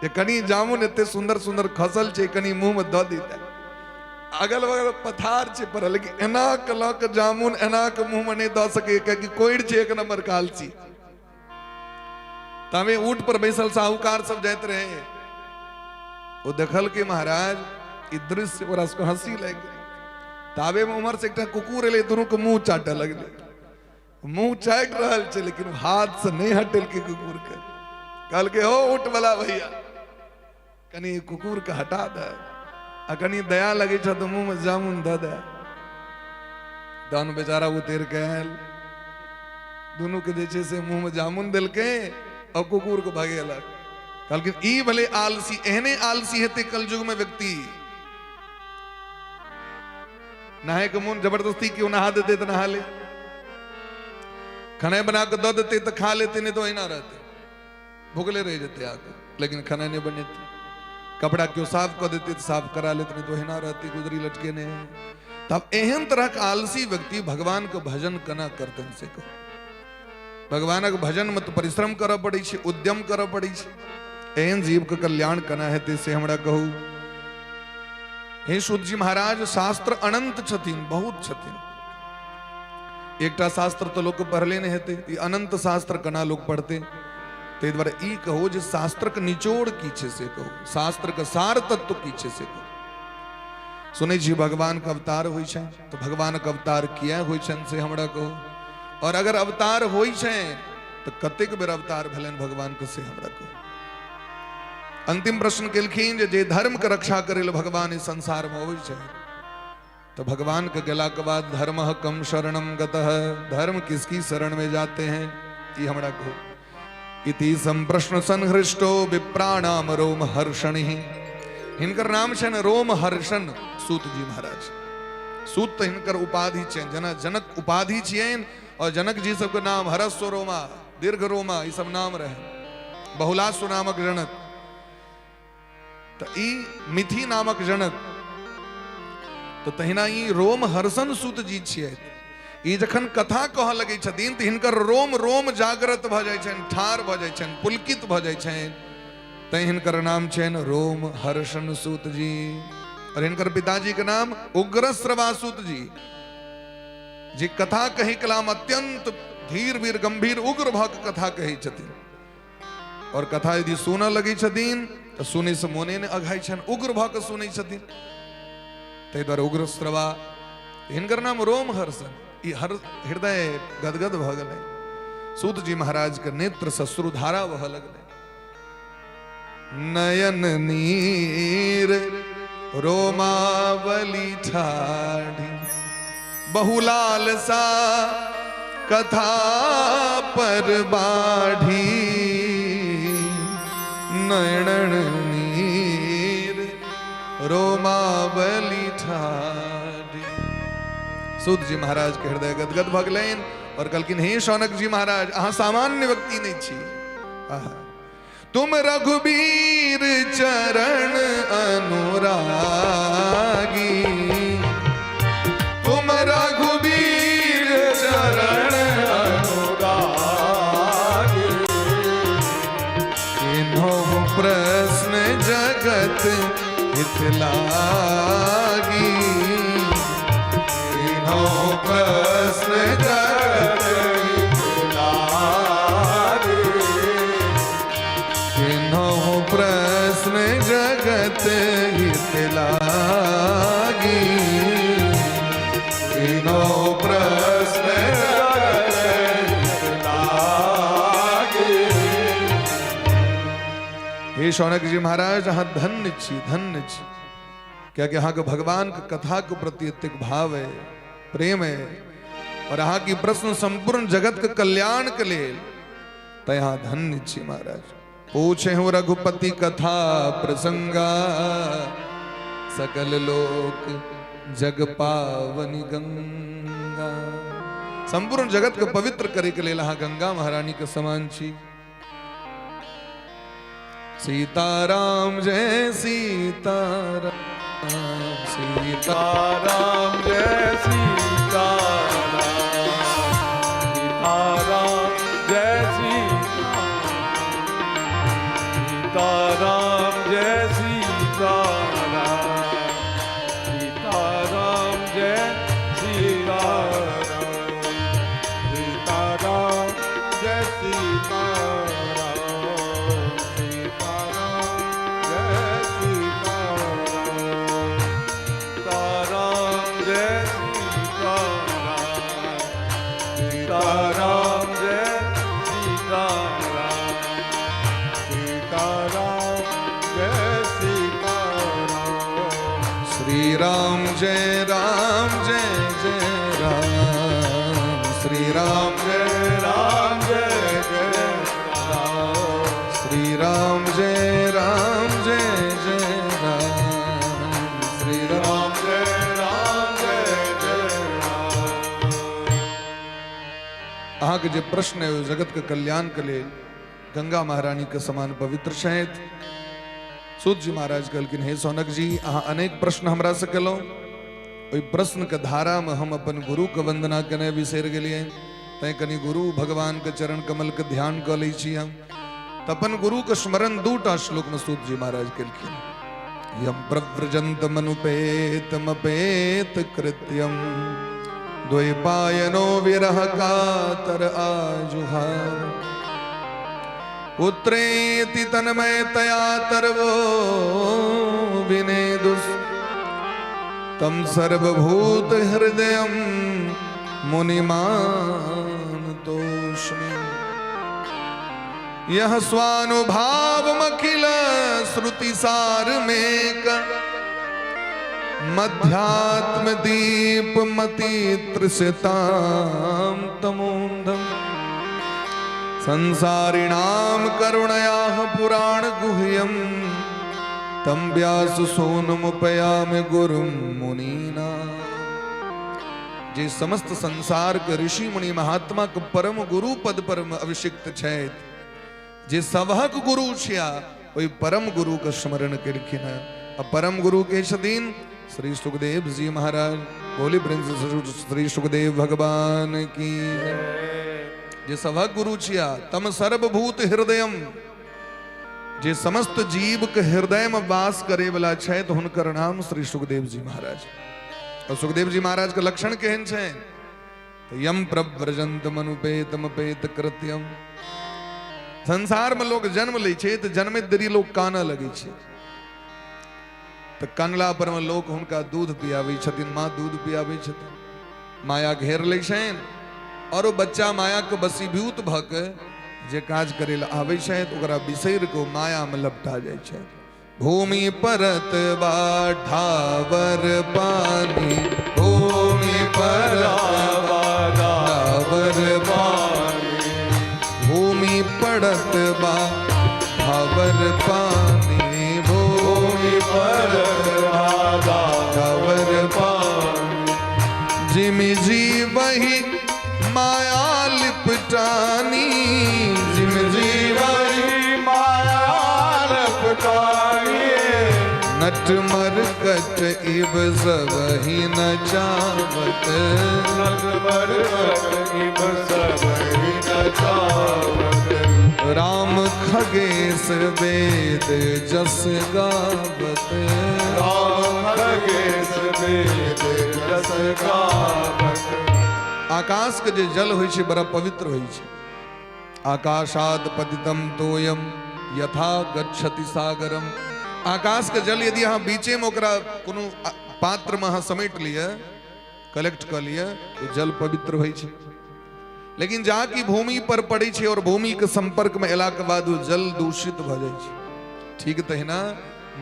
जे कनि जामुन एते सुंदर सुंदर खसल छै कनि मुंह में दऽ देता। अगल बगल पथार छै पड़ल, लेकिन एना के लऽ के जामुन एना के मुंह में नहीं दऽ सकै, कियाकि कोइर छै एक नंबर के आलसी। तमे ऊँट पर बैसल साहूकार सब जाइत रहे, ओ देखल के महाराज ई दृश्य ओकरा सबके हंसी लागि गेलै। ताबे में उम्हर से एकटा कुकुर एलै, दुनू के मुंह चाटऽ लगलै, मुंह चाटि रहल छै लेकिन हाथ से नहीं हटेलकै कुकुर के। कहलकै हो ऊँट वाला भैया कनि कुकुर के हटा दे, आ कनि दया लगै छ तऽ मुंह में जामुन दऽ दे। तहन बेचारा उतरि के आयल, दुनू के जे छै से मुंह में जामुन देलकै और कुकुर के भगेलक। कहलखिन ई भले आलसी, एहने आलसी हेतै कलयुग में व्यक्ति, नहाय के मोन जबरदस्ती क्यों नहा देते तऽ नहा ले, खाना बना के दऽ देते तऽ खा लेते, नहीं तो अहिना रहते, भुखले रह जेते आके, लेकिन खाना नहीं बनेते। कपड़ा क्यों साफ कर देते तो साफ करा लेते, नहीं तो अहिना रहते, गुजरी लटके नहीं। तब एहन तरह के आलसी व्यक्ति भगवान के भजन केना करतन से कहो। भगवानक भजन में तो परिश्रम करऽ पड़ै छै, उद्यम करऽ पड़ै छै, एहन जीव के कल्याण केना हेतै से हमरा कहू। हे सुत जी महाराज, शास्त्र अनंत छथिन, बहुत छथिन, एकटा शास्त्र तो लोक पढ़ले नहीं हेतै, ई अनंत शास्त्र केना लोक पढ़ते? ताहि दुआरे ई कहू जे शास्त्रक निचोड़ की छै से कहू, शास्त्रक सार तत्व की छै से कहू। सुनै छी भगवान के अवतार होइ छै, तऽ भगवान के अवतार किया होइ छनि से हमरा कहू, और अगर अवतार होइ छै तऽ कतेक बेर अवतार भेलनि भगवान के से हमरा कहू। अंतिम प्रश्न केलखिन जे जे धर्म के रक्षा करे लए भगवान इस संसार में अबै छै, तो भगवान के गेला के बाद धर्म कम शरणम गतः, धर्म किसकी शरण में जाते हैं, ई हमरा कहू। इति संप्रश्न संहृष्टो विप्राणाम रोम हर्षणि। हिनकर नाम छनि रोम हर्षण सूत जी महाराज। सूत तऽ हिनकर उपाधि छनि, जेना जनक उपाधि छियनि और जनक जी सबके नाम हरस्व रोमा, दीर्घ रोमा, ई सब नाम रहे, बहुलाश्व नामक जनक। तऽ ई मिथि नामक जनक, तऽ तहिना ई रोम हर्षण सूत जी छियै। ई जखन कथा कहऽ लगै छथिन तऽ हिनकर रोम रोम जागृत भऽ जाइ छनि, ठाढ़ भऽ जाइ छनि, पुलकित भऽ जाइ छनि, तैं हिनकर नाम छनि रोम हर्षण सूत जी। और हिनकर पिताजी के नाम उग्रश्रवा सूत जी, जे कथा कहै कलाम अत्यंत धीर वीर गंभीर उग्र भऽ कऽ कथा कहै छथिन। और कथा यदि सुनऽ लगै छथिन तऽ सुनै से मोने नहि अघाइ छनि, उग्र भऽ कऽ सुनै छथिन, ताहि दुआरे उग्रश्रवा। हिनकर नाम रोम हर्षण। ई हर हृदय गदगद भऽ गेलै। सूत जी महाराज के नेत्र से श्रुधारा बहऽ लगलै। नयन नीर रोमावली ठाढ़ी, बहुलाल सा कथा पर बाढ़ी। नयन नीर रोमावली ठाढ़ी। सूत जी महाराज के हृदय गदगद भऽ गेलनि और कहलखिन, हे शौनक जी महाराज, अहाँ सामान्य व्यक्ति नहीं छी। आहा। तुम रघुबीर चरण अनुरागी, तुम रघुबीर चरण अनुरागी, किन्हो प्रश्न जगत हित लागी, किन्हो प्रश्न जगत हित लागी, किन्हो प्रश्न जगत हित लागी, किन्हो प्रश्न जगत हित लागी। हे शौनक जी महाराज, अहाँ धन्य छी, धन्य छी, कियाकि अहाँके भगवान के कथा के प्रति एतेक भाव है, प्रेम है, और अहाँ की प्रश्न संपूर्ण जगत के कल्याण के लेल, तैं अहाँ धन्य छी महाराज। पूछे हूँ रघुपति कथा प्रसंगा, सकल लोक जग पावनि गंगा। संपूर्ण जगत के पवित्र करे के लेल अहाँ गंगा महारानी के समान छी। सीताराम जय सीताराम, सीताराम जय सीताराम, सीताराम जय सीताराम, जय सीताराम, सीताराम जय सीताराम, सीताराम जय सीताराम, सीताराम जय सीताराम, सीताराम जय सीताराम, सीताराम जय सीताराम, सीताराम जय सीताराम। श्री राम जय राम जय जय राम, श्री राम जय राम जय जय राम, श्री राम जय राम जय जय राम, श्री राम राम जय राम जय जय राम। अहाँके जे प्रश्न है जगत के कल्याण के लेल गंगा महारानी के समान पवित्र छथि। सूत जी महाराज कहलखिन, हे सौनक जी, अहाँ अनेक प्रश्न हमरा से केलहुँ, ओहि प्रश्न के धारा में हम अपन गुरु के वंदना केने बिसरि गेलियै, तैं कनि गुरु भगवान के चरण कमल के ध्यान कऽ लै छी हम। तऽ अपन गुरु के स्मरण दूटा श्लोक में सूत जी महाराज केलखिन। यम प्रव्रजन्तमनुपेतमपेत कृत्यम द्वैपायनो विरह कातर आजुहार, पुत्रेति तन्मयतया तरवो विनेदुस् तम सर्वभूत हृदयं मुनिमानतोष्मि। यह स्वानुभाव मखिल श्रुति सार में मध्यात्म दीप मति तृषताम तमोंधम संसारिणाम करुणयाः पुराण गुह्यम तम व्यास सोनुमुपयामि गुरुम मुनीना। जे समस्त संसार के ऋषि मुनि महात्मा के परम गुरु पद पर अभिषिक्त छथि, जे सबहक गुरु छिया, ओहि परम गुरु के स्मरण केलखिन हँ। आ परम गुरु के छथिन श्री सुखदेव जी महाराज। बोली प्रिंस श्री सुखदेव भगवान की। जे सबहक गुरु छिया, तम सर्वभूत हृदयम, जे समस्त जीव के हृदय में वास करे वाला छथि, हुनकर नाम श्री सुखदेव जी महाराज। और सुखदेव जी महाराज के लक्षण केहन छै? तऽ यम प्रव्रजंतमनुपेतमपेत कृत्यम। संसार में लोग जन्म लै छै तऽ जन्मैत देरी लोग कानऽ लगै छै, तऽ कानला पर में लोग हुनका दूध पियाबै छथिन, माँ दूध पियाबै छथिन, माया घेर लै छनि और ओ बच्चा माया के वशीभूत भऽ के जे काज करै लए आबै छथि ओकरा बिसरि कऽ ओ माया में लपटा जाइ छथि। भूमि परत ढावर पानी, भूमि परत ढावर पानी, भूमि पड़त बा ढावर पानी, भूमि परत ढावर पानी, जिमि जीवहि माया लिपटानी, जिमि जीवहि माया लपटानी, नट मरकट इब सबहि नचावत, नट मरकट इब सबहि नचावत, राम खगेश वेद जस गावत, राम खगेश वेद जस गावत। आकाश के जे जल होइ छै बड़ा पवित्र होइ छै। आकाशाद पतितम तोयम यथा गच्छति सागरम। आकाश के जल यदि अहाँ बीचे में ओकरा कोनो पात्र में अहाँ समेट लिअ, कलेक्ट कऽ लिअ, तो जल पवित्र होइ छै। लेकिन जा कि भूमि पर पड़ै छै और भूमि के संपर्क में एला के बाद ओ जल दूषित भऽ जाइ छै। ठीक तहिना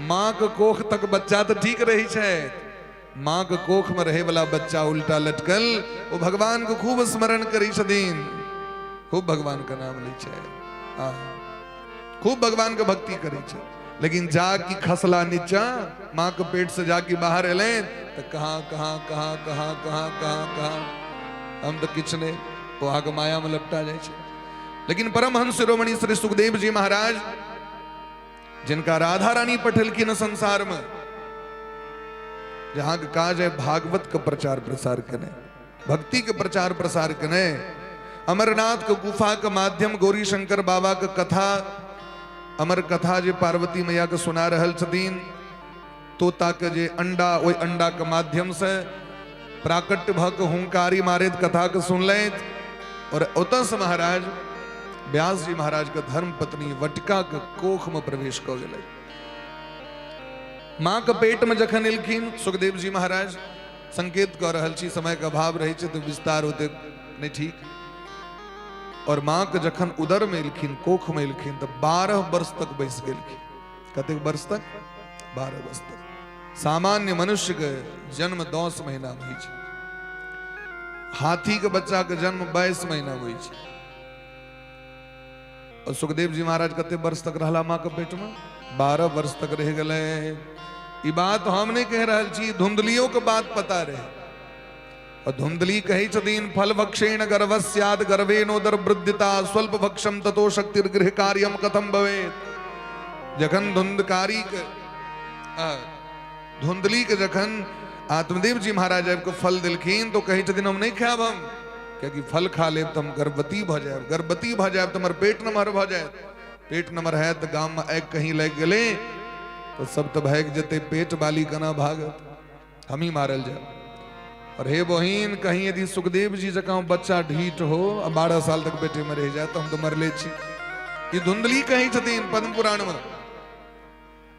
माँ के कोख तक बच्चा तऽ ठीक रहै छै, माँ के कोख में रहे वाला बच्चा उल्टा लटकल ओ भगवान के खूब स्मरण करै छथिन, खूब भगवान के नाम लै छै, खूब भगवान के भक्ति करै छै। लेकिन जा कि खसला नीचा माँ के पेट से जा कि बाहर एलै तऽ कहाँ कहाँ कहाँ कहाँ कहाँ कहाँ कहाँ हम तऽ किछु नहि, ओ अहाँके माया में लपटा जाइ छै। लेकिन परमहंस शिरोमणि श्री सुखदेव जी महाराज जिनका राधा रानी पठेलखिन संसार में, जहां के काज है भागवत के प्रचार प्रसार करने, भक्ति के प्रचार प्रसार करने, अमरनाथ के गुफा के माध्यम गौरी शंकर बाबा के कथा, अमर कथा जे पार्वती मैया के सुना रहल छथिन, तोता के जे अंडा, ओहि अंडा के माध्यम से प्राकट्य भऽ के हुंकारी मारैत कथा के सुनलथि और ओतऽ से महाराज व्यास जी महाराज के धर्म पत्नी वटिका के कोख में प्रवेश कऽ गेलै। माँ के पेट में जखन एलखिन सुखदेव जी महाराज, संकेत कऽ रहल छी, समय के अभाव रहै छै तऽ विस्तार ओते नहि ठीक। और माँ के जखन उदर में एलखिन, कोख में एलखिन, तऽ 12 वर्ष तक बैस गेलखिन। कतेक वर्ष तक? 12 वर्ष तक। सामान्य मनुष्य के जन्म 10 महीना में होइ छै, हाथी के बच्चा के जन्म 22 महीना में होइ छै। और सुखदेव जी महाराज कते वर्ष तक रहला माँ के पेट में? 12 वर्ष तक रह गेलै। ई बात हम नहीं कह रहल छी, धुंधलियों के बात पता रहे। और धुंधली कहै छथिन, फल भक्षेण गर्भस्याद गर्भेनोदर वृद्धिता स्वल्प भक्षम ततो शक्तिर गृह कार्यम कथम भवेत। जखन धुंधकारी के धुंधली के जखन आत्मदेव जी महाराज आबि के फल देलखिन तो कहै छथिन हम नहीं खायब हम, कियाकि फल खा लेब तऽ हम गर्भवती भऽ जायब, गर्भवती भऽ जायब तऽ हमर पेट नमहर भऽ जायत, पेट नमहर हैत तऽ गाम में आगि कहीं लागि गेलै तऽ सब तऽ भागि जेतै, पेट बाली केना भागत, हमही मारल जायब। और हे बहिन, कहीं यदि सुखदेव जी जकाँ बच्चा ढीठ हो आ 12 साल तक पेटे में रह जाए तो हम तो मरले छी। ई धुंधली कहै छथिन पद्म पुराण में।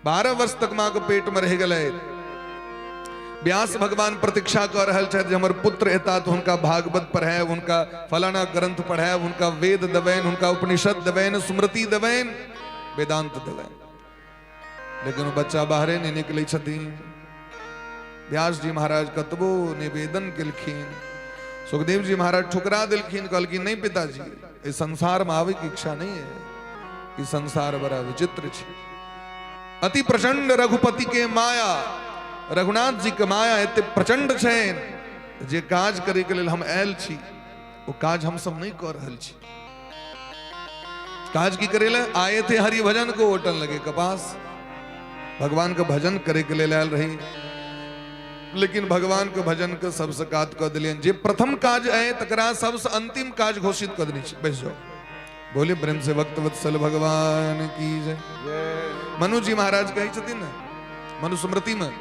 12 वर्ष तक माँ के पेट में रह गेलै। व्यास भगवान प्रतीक्षा कऽ रहल छथि जे हमर पुत्र एता तऽ हुनका भागवत पढ़ायब, हुनका फलाना ग्रंथ पढ़ायब, हुनका वेद देबनि, हुनका उपनिषद देबनि, स्मृति देबनि, वेदांत देबनि। लेकिन ओ बच्चा बाहरे नहि निकलै छथिन। व्यास जी महाराज कतबो निवेदन केलखिन, सुखदेव जी महाराज ठुकरा देलखिन, कहलखिन नहीं पिताजी, इस संसार में आवे की इच्छा नहीं है, ई संसार बड़ा विचित्र छै। अति प्रचंड रघुपति के माया, रघुनाथ जी के माया एते प्रचंड छनि जे काज करे के लेल हम आयल छी ओ काज हम सब नहीं कर रहल छी। काज की करे ले आए थे हरि भजन को ओटन लगे कपास। भगवान के भजन करे के लेल आयल रही, लेकिन भगवान के भजन के सबसे कात कऽ देलियनि। जे प्रथम काज है तकरा सबसे अंतिम काज घोषित कऽ देने छी, बैस जाओ। बोले प्रेम से भक्त वत्सल भगवान की जय। मनु जी महाराज कहै छथिन ने मनुस्मृति में,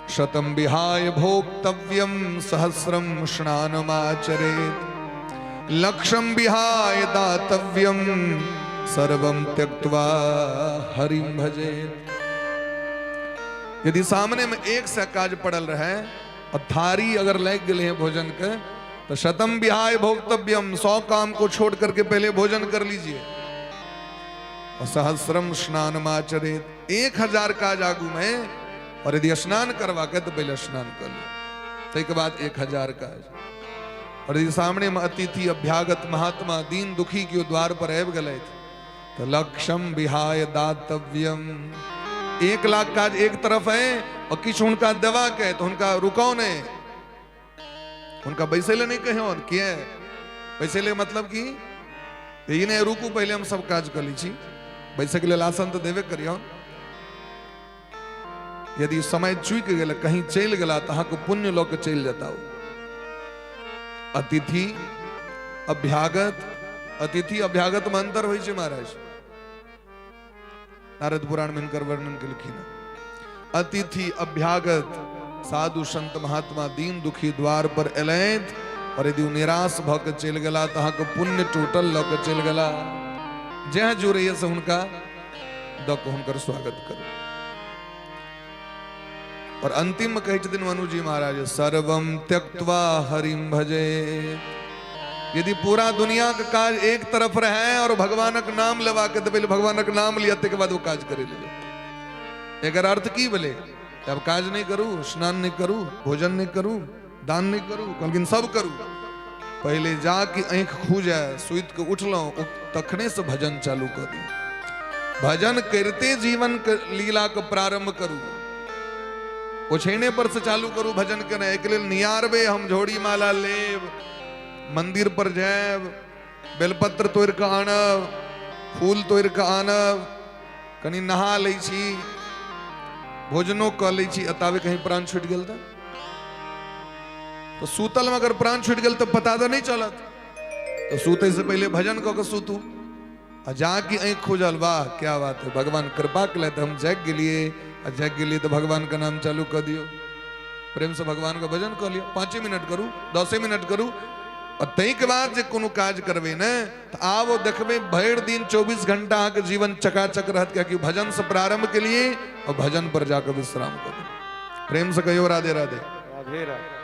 शतम विहाय भोक्तव्यम सहस्रम स्नानमाचरेत, लक्षम विहाय दातव्यम सर्वम त्यक्त्वा हरिम भजेत। यदि सामने में एक से काज पड़ल रहे और थारी अगर लग गए है भोजन के, तो शतम विहाय भोक्तव्यम, 100 काम को छोड़ करके पहले भोजन कर लीजिए। और सहस्रम स्नानमाचरेत, 1000 काज आगू में, और यदि स्नान करवा के तो पहले स्नान कर लो, तै के बाद 1000 काज। और यदि सामने में अतिथि अभ्यागत महात्मा दीन दुखी के द्वार पर आबि गेलथि तो लक्षम विहाय दातव्यम, 1 लाख काज एक तरफ है और किछु हुनका देवा के तो हुनका रुकाओ नहीं, हुनका बैसे ले नहीं कहियो। किए बैसे ले मतलब की ई नहीं रुकू, पहले हम सब काज कर ली छी, बैसे के लेल आसन तो देबे करियो। यदि समय चूक गेल कहीं चलि गेला तो अहाँके पुण्य लऽ के चलि जेता। अतिथि अभ्यागत, अतिथि अभ्यागत में अंतर होइ छै महाराज। नारद पुराण में हिनकर वर्णन केलखिन। अतिथि अभ्यागत साधु संत महात्मा दीन दुखी द्वार पर एलथि और यदि निराश भऽ के चलि गेला तऽ अहाँके पुण्य टोटल लऽ के चलि गेला। जहाँ जुड़ैया से हुनका दऽ के हुनकर स्वागत करू। और अंतिम में कहै छथिन मनु जी महाराज, सर्वम त्यक्त्वा हरिम भजे। यदि पूरा दुनिया के काज एक तरफ रहे और भगवानक नाम लेवा के, तो पहले भगवानक नाम लिया तक बाद वो काज करे ले। एकर अर्थ की भेलै? अब काज नहीं करू, स्नान नहीं करू, भोजन नहीं करू, दान नहीं करू, कहलखिन सब करू, पहले जाके आँखि खुजे, सुति के उठलहुँ तखने से भजन चालू कर दियौ। भजन करते जीवन के लीला के प्रारंभ करू, ओछैने पर से चालू करू भजन केनाइ। एहिके लेल नियारबे हम झोड़ी माला लेब, मंदिर पर जायब, बेलपत्र तोड़ि कऽ आनब, फूल तोड़ि कऽ आनब, कनि नहा लै छी, भोजनो कऽ लै छी, ताबे कहीं प्राण छूटि गेल तऽ सुतल में अगर प्राण छूटि गेल तऽ पता तऽ नहि चलत, तऽ सुतै से पहिले भजन कऽ के सुतू। आ जाके आँखि खुजल, वाह क्या बात है, भगवान कृपा केलथि, हम जागि गेलियै। आ जागि गेलियै तऽ भगवान के नाम चालू कऽ दियौ, प्रेम से भगवान के भजन कऽ लियौ, 5 मिनट करू, 10 मिनट करू, आ ताहिके बाद जे कोनो काज करबै ने तऽ आब ओ देखबै भरि दिन 24 घंटा अहाँके जीवन चकाचक रहत, कियाकि भजन से प्रारंभ केलियै और भजन पर जाकर विश्राम करू। प्रेम से कहियो राधे राधे। राधे राधे।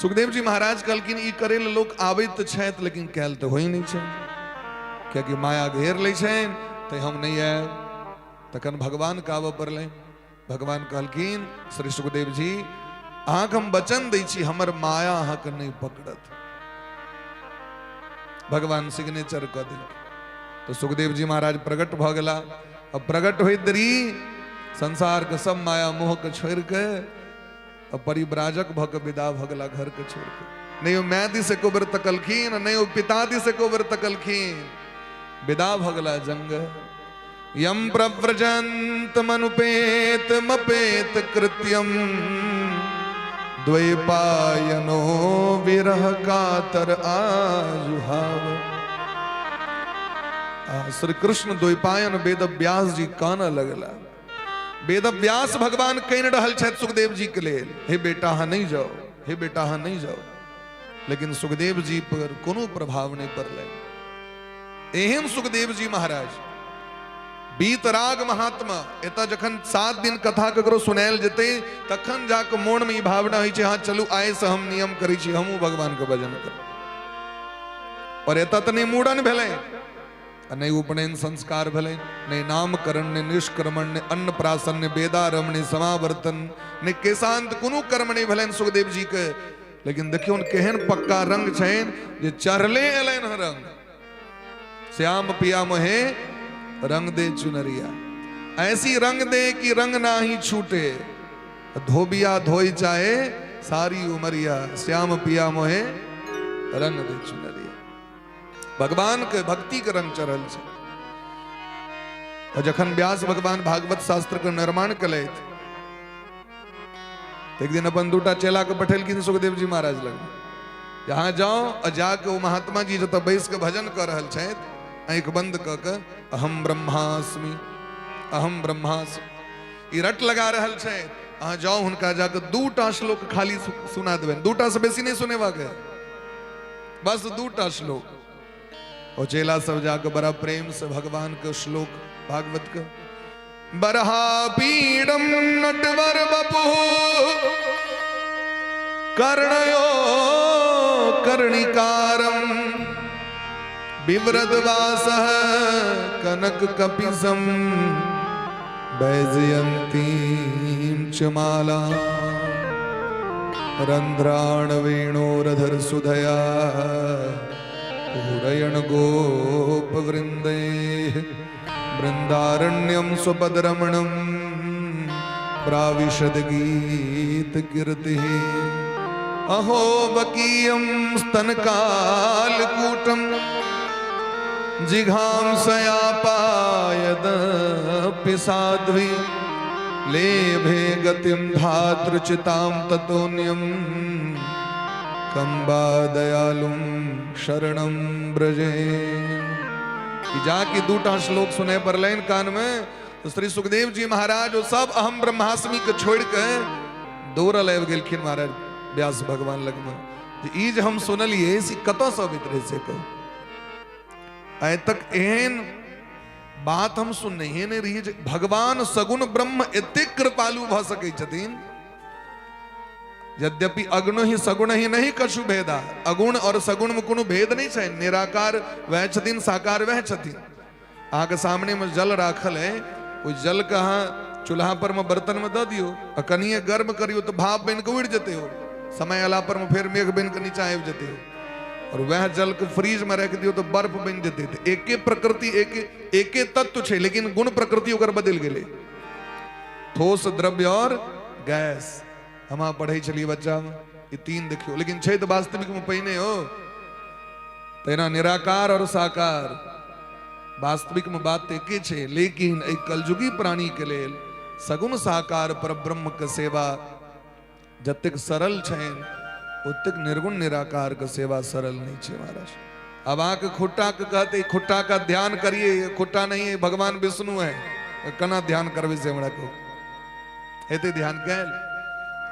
सुखदेव जी महाराज कहलखिन ई करे ले लोक आबैत तऽ छथि, लेकिन कयल तऽ होइ नहि छै, कियाकि माया घेर लै छनि, तऽ हम नहि आयब। तखन भगवान के आबऽ पड़लनि। भगवान कहलखिन श्री सुखदेव जी अहाँके हम वचन दै छी, हमर माया अहाँके नहि पकड़त। भगवान सिग्नेचर कऽ देलखिन। तो सुखदेव जी महाराज प्रकट भऽ गेला। अब प्रकट होइत देरी संसार के सब माया मोह के छोड़ि के अब परिव्राजक भऽ के विदा भऽ गेला घर के छोड़ि के। नहि ओ my this एको बेर तकलखिन, नहि ओ पिता दिस एको बेर तकलखिन, विदा भऽ गेला जंग। यम प्रव्रजंत मनुपेत मपेत कृत्यम द्वैपायनो विरह कातर आजुहाव। श्री कृष्ण द्वैपायन वेद व्यास जी कानऽ लगला। वेद व्यास भगवान कहि रहल छथि सुखदेव जी के लेल, हे बेटा अहाँ नहीं जाओ, हे बेटा अहाँ नहीं जाओ। लेकिन सुखदेव जी पर कोनो प्रभाव नहीं पड़लै। एहन सुखदेव जी महाराज वीतराग महात्मा। एतऽ जखन 7 दिन कथा ककरो सुनायल जेतै तखन जाके मोन में ई भावना होइ छै, हाँ चलू आइ से हम नियम करै छी, हमहूँ भगवान के भजन करब। और एतऽ तऽ नहि मूड़न भेलै, नहि उपनयन संस्कार भेलै, नहि नामकरण, नहि निष्क्रमण, नहि अन्नप्राशन, नहि वेदारम्भ, नहि समावर्तन, नहि केशांत, कोनो कर्म नहि भेलनि सुखदेव जी के। लेकिन देखियौ केहन पक्का रंग छनि जे चढ़ले एलनि हँ रंग। श्याम पिया मोहे रंग दे चुनरिया, ऐसी रंग दे कि रंग ना ही छूटे, धोबिया धोई चाहे सारी उमरिया, श्याम पिया मोहे रंग दे चुनरिया। भगवान के भक्ति के रंग चढ़ल छै। और जखन व्यास भगवान भागवत शास्त्र के निर्माण कलथि, एक दिन अपन दूटा चेला के पठेलखिन सुखदेव जी महाराज लग, जहाँ जाओ और जाके ओ महात्मा जी जतऽ बैस के भजन कऽ रहल छथि, आँखि बंद कऽ के अहम ब्रह्मास्मि अहम ब्रह्मास्मि ई रट लगा रहल छथि, अहाँ जाओ हुनका जाके दूटा श्लोक खाली सुना देबनि, दूटा से बेसी नहि सुनेबाक है, बस दूटा श्लोक। और चेला सब जाके बड़ा प्रेम से भगवान के श्लोक भागवत के, बरहा पीडम नटवर बपु कर्णयो कर्णिकारम बिव्रतवासः कनक कपिसम वैजयंतीं च माला रंध्राण वेणोरधर सुधया पूरयण गोप वृंदे वृंदारण्यम स्वपदरमणम प्राविशद गीत कीर्ति। अहो बकीयम स्तनकालकूटम जिघांसयापायदपि साध्वी लेभे गतिम धातृचितां ततोन्यम कम्बा दयालुम शरणम ब्रजे। जाके दूटा श्लोक सुने पड़लनि कान में, तो श्री सुखदेव जी महाराज वो सब अहम ब्रह्मास्मि के छोड़ के दौड़ल आबि गेलखिन महाराज व्यास भगवान लग में। ई जे हम सुनलिए से कतऽ से अबैत रहै से कहू, आइ तक एहन बात हम सुनने नहि रहियै जे भगवान सगुण ब्रह्म एतेक कृपालु भऽ सकै छथिन। यद्यपि अगुण ही सगुण ही नहीं कछु भेदा, अगुण और सगुण में कोनो भेद नहीं छै, निराकार वह छथिन, साकार वह छथिन। अहाँके सामने में जल राखल है, ओहि जल के अहाँ चूल्हा पर में बर्तन में दऽ दियौ आ कनिए गर्म करियौ तऽ भाप बनि कऽ उड़ि जेतै, हो समय अयला पर में फेर मेघ बनि कऽ नीचा आबि जेतै, हो और वह जल के फ्रीज में राखि दियौ तऽ बर्फ बनि जेतै। तऽ एके प्रकृति एके एके तत्व छै, लेकिन गुण प्रकृति ओकर बदलि गेलै, ठोस द्रव्य और गैस। हम अहाँ पढ़ै छलियै बच्चामे ई तीन देखियौ, लेकिन छै तऽ वास्तविक में पहिने हो। तहिना निराकार और साकार वास्तविक में बात एके छै, लेकिन एहि कलयुगी प्राणी के लेल सगुण साकार पर ब्रह्म के सेवा जतेक सरल छनि ओतेक निर्गुण निराकार के सेवा सरल नहीं छै महाराज। अब आके खुट्टा के कहते खुट्टा का ध्यान करिए, खुट्टा नहीं है भगवान विष्णु है, केना ध्यान करबै से हमरा कहू, हेतै ध्यान कैल?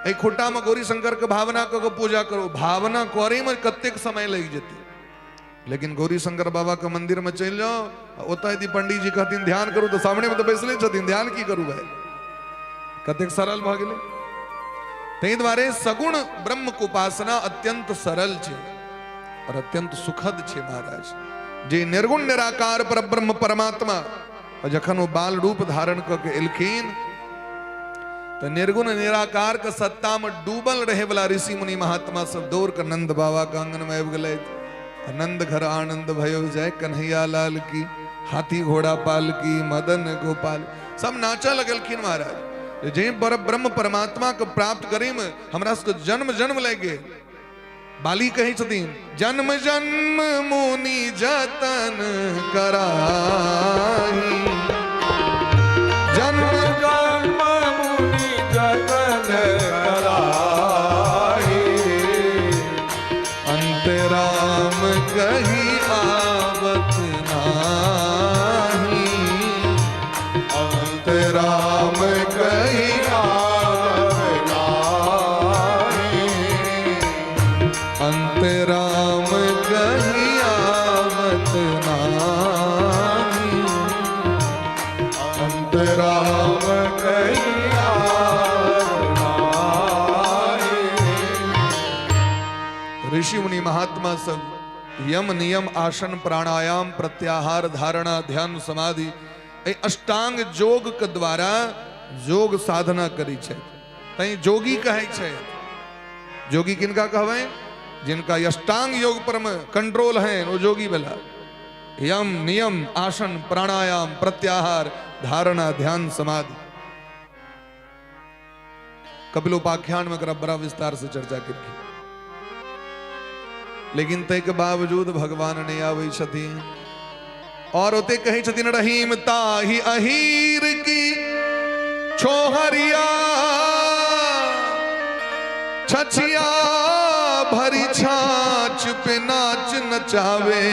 एहि खुट्टा में गौरी शंकर के भावना कऽ के पूजा करू, भावना करे में कतेक समय लागि जेतै, लेकिन गौरी शंकर बाबा के मंदिर में चलि जाओ, ओतऽ यदि पंडित जी कहथिन ध्यान करू तऽ सामने में तऽ बैसले छथिन, ध्यान की करू भाई, कतेक सरल भऽ गेलै। ताहि दुआरे सगुण ब्रह्म के उपासना अत्यंत सरल छै और अत्यंत सुखद छै महाराज। जे निर्गुण निराकार पर ब्रह्म परमात्मा और जखन ओ बाल रूप धारण कऽ के एलखिन तऽ निर्गुण निराकार के सत्ता में डूबल रहे वाला ऋषि मुनि महात्मा सब दौड़ के नंद बाबा के आंगन में आबि गेलथि। नंद घर आनंद भयो जय कन्हैया लाल की, हाथी घोड़ा पाल की, मदन गोपाल सब नाचा लगलखिन महाराज। जे पर ब्रह्म परमात्मा के प्राप्त करे में हमरा सबके जन्म जन्म लागि गेल। बाली कहै छथिन जन्म जन्म मुनि जतन कराही, जन्म जन्म मुनि जतन कराही, अंत राम कही आवत नाही, अंत राम कही आवत नाही, अंत राम कही आवत नाही। महात्मा सब यम नियम आसन प्राणायाम प्रत्याहार धारणा ध्यान समाधि एहि अष्टांग योग के द्वारा योग साधना करै छथि। तैं जोगी कहै छै। जोगी किनका कहबै? जिनका अष्टांग योग पर में कंट्रोल है वो जोगी भेला। यम नियम आसन प्राणायाम प्रत्याहार धारणा ध्यान समाधि। कपिलोपाख्यान में एकरा बड़ा विस्तार से चर्चा केलखिन। लेकिन ताहि के बावजूद भगवान नहीं आबै छथिन और ओते कहै छथिन रहीम ताही अहीर की छोहरिया छछिया भरी छाछ पे नाच नचावे,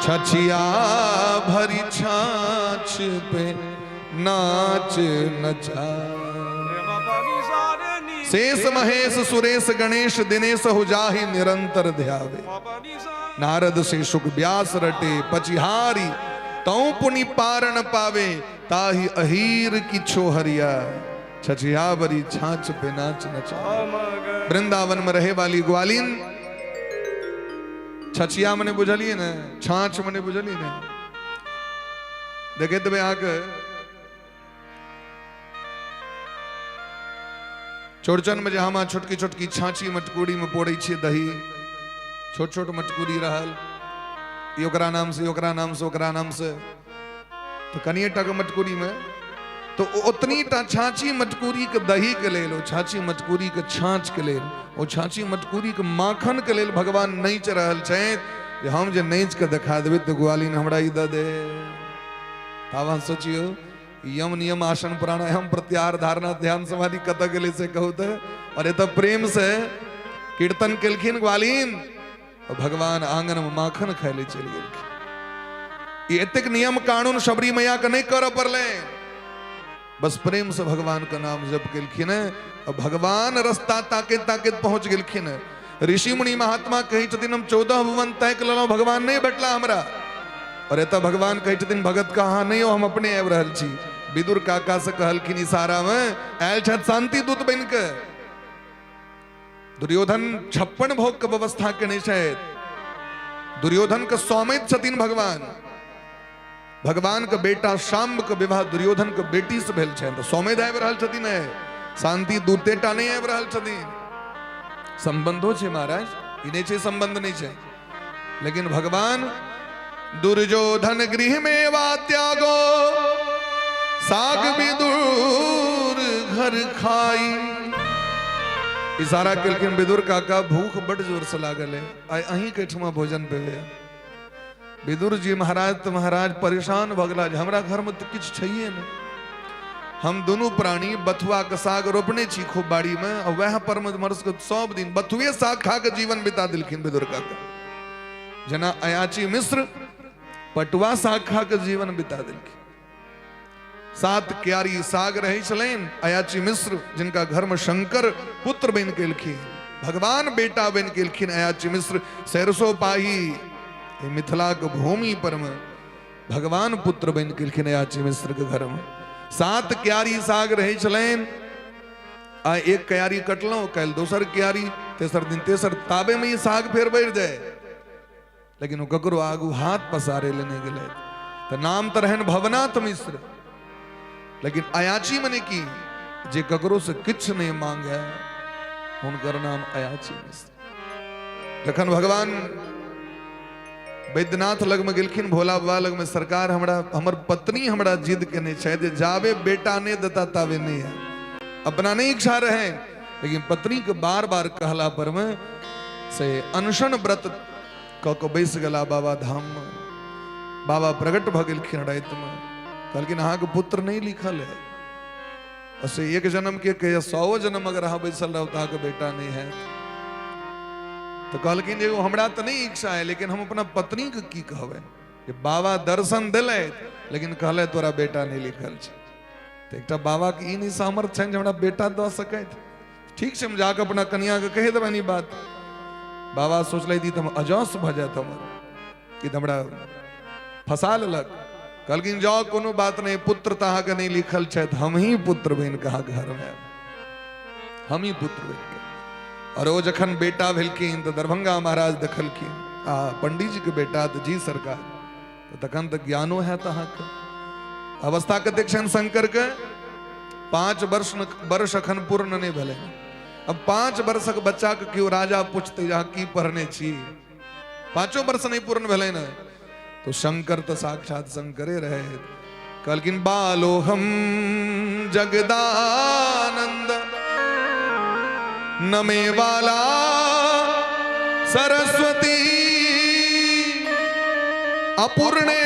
छछिया भरी छाछ पे नाच नचावे। शेष महेश सुरेश गणेश दिनेश हो जाहि निरंतर ध्यावे। नारद से सुख व्यास रटे पचिहारी तौ पुनि पारण पावे, ताही अहीर की छोहरिया छछिया बरी छाछ पे नाच नचा। वृंदावन में रहे वाली ग्वालिन छछिया मने बुझलिए ने, छाछ मने बुझलिए ने। देखे तो अहाँके चौरचन में जे हम छोटकी छोटकी छाँची मटकूरी में पोड़ै छियै दही, छोट छोट मटकूरी रहल, ई ओकरा नाम से ओकरा नाम से ओकरा नाम से, तो कनिए टा के मटकूरी में तो ओतनी टा छाँची मटकूरी के दही के लेल, ओ छाँची मटकूरी के छाँच के लेल, ओ छाँची मटकूरी के माखन के लेल भगवान नैच रहल छथि जे हम जे नैच के देखा देबै तऽ ग्वालिन हमरा ई दऽ दे। आब अहाँ सोचियौ यम नियम आसन प्राणायाम प्रत्याहार धारणा ध्यान समाधि कतऽ गेलै से कहू तऽ। और एतऽ प्रेम से कीर्तन केलखिन ग्वालिन, भगवान आंगन में माखन खाय ले चलि गेलखिन। ई एतेक नियम कानून शबरी मैया के नहि करऽ पड़लै, बस प्रेम से भगवान के नाम जप केलखिन और भगवान रास्ता ताकैत ताकैत पहुंच गेलखिन। ऋषि मुनि महात्मा कहै छथिन हम 14 भुवन ताकि लेलहुँ, भगवान नहि भेटला हमरा। और एतऽ भगवान कहै छथिन भगत कहाँ नहि हो, हम अपने आबि रहल छी। विदुर काका से कहलखिन इशारा में आयल छथि शांति दूत बनि के। दुर्योधन 56 भोग के व्यवस्था केने छथि, दुर्योधन के सौमित छथिन भगवान। भगवान के बेटा शाम्ब के विवाह दुर्योधन के बेटी से भेल छनि, तऽ सौमित आबि रहल छथिन, शांति दूते टा नहि आबि रहल छथिन। संबंधो छै महाराज, ई नहि छै संबंध नहि छै, लेकिन भगवान दुर्योधन गृह में वा त्यागो साग विदुर घर खाई। इशारा केलखिन विदुर काका भूख बड जोर से लागल है, आइ अहीं के ठमा भोजन पेबे। विदुर जी महाराज तो महाराज परेशान भऽ गेला जे हमरा घर में तो किछु छैहे नहि, हम दुनू प्राणी बथुआ के साग रोपने छी खूब बाड़ी में, आ वएह पर में मर्स के सब दिन बथुए साग खा के जीवन बिता देलखिन विदुर काका। जेना अयाची मिश्र पटुआ साग खा के जीवन बिता देलखिन। 7 क्यारी साग रहै छलनि अयाची मिश्र, जिनका घर में शंकर पुत्र बनि गेलखिन, भगवान बेटा बनि गेलखिन अयाची मिश्र। सरसो पाही मिथिला के भूमि पर में भगवान पुत्र बनि गेलखिन अयाची मिश्र के घर में। 7 क्यारी साग रहै छलनि, आ एक क्यारी कटलहुँ, काल्हि दोसर क्यारी, तेसर दिन तेसर, ताबे में ई साग फेर बढ़ि जाय, लेकिन ओ ककरो आगू हाथ पसारे ले नहि गेलै। तऽ नाम तऽ रहनि भवनाथ मिश्र, लेकिन अयाची मने की जे ककरो से किछु नहि मांगे हुनकर नाम अयाची मिश्र। जखन भगवान वैद्यनाथ लगमे गेलखिन, भोला बाबा लगमे, सरकार हमरा हमर पत्नी हमरा जिद केने छै जे जाबे बेटा नहि देता ताबे नहि है, अपना नहीं इच्छा रहे, लेकिन पत्नी के बार बार कहला पर में से अनशन व्रत कऽ के बैस गेला बाबा धाम में। बाबा प्रकट भऽ गेलखिन रातिमे, कहलखिन अहाँके पुत्र नहीं लिखल है, और से एक जन्म के 100 जन्म अगर अहाँ बैसल रहब तऽ अहाँके बेटा नहीं है। तो कहलखिन जे हमरा तऽ नहीं इच्छा है, लेकिन हम अपना पत्नी के की कहबै जे बाबा दर्शन देलथि लेकिन कहले तोरा बेटा नहीं लिखल छै। तऽ एकटा बाबा के ई नहीं सामर्थ्य छनि जे हमरा बेटा दऽ सकैत, ठीक छै हम जाकऽ अपना कनिया के कहि देबनि ई बात। बाबा सोचलथि ई तऽ हम अजस भऽ जायत हमर, ई तऽ हमरा फंसा लेलक। कहलखिन जाओ कोनो बात नहीं, पुत्र तऽ अहाँके नहीं लिखल छथि, हम ही पुत्र बनि कऽ अहाँके घरमे आयब, हम ही पुत्र बनि कऽ। और ओ जखन बेटा भेलखिन तऽ दरभंगा महाराज देखलखिन, आ पंडीजीके बेटा तऽ जी सरकार, तऽ तखन तऽ ज्ञानो हैत अहाँके। अवस्था कतेक छनि शंकरके? 5 वर्ष वर्ष अखन पूर्ण नहि भेलै। अब 5 वर्षक बच्चाके केओ राजा पूछतै जे अहाँ की पढ़ने छी, 5 वर्ष नहि पूर्ण भेलै ने, तो शंकर तो साक्षात शंकरे रहे। कहलखिन बालो हम जगदानंद नमे वाला सरस्वती अपूर्णे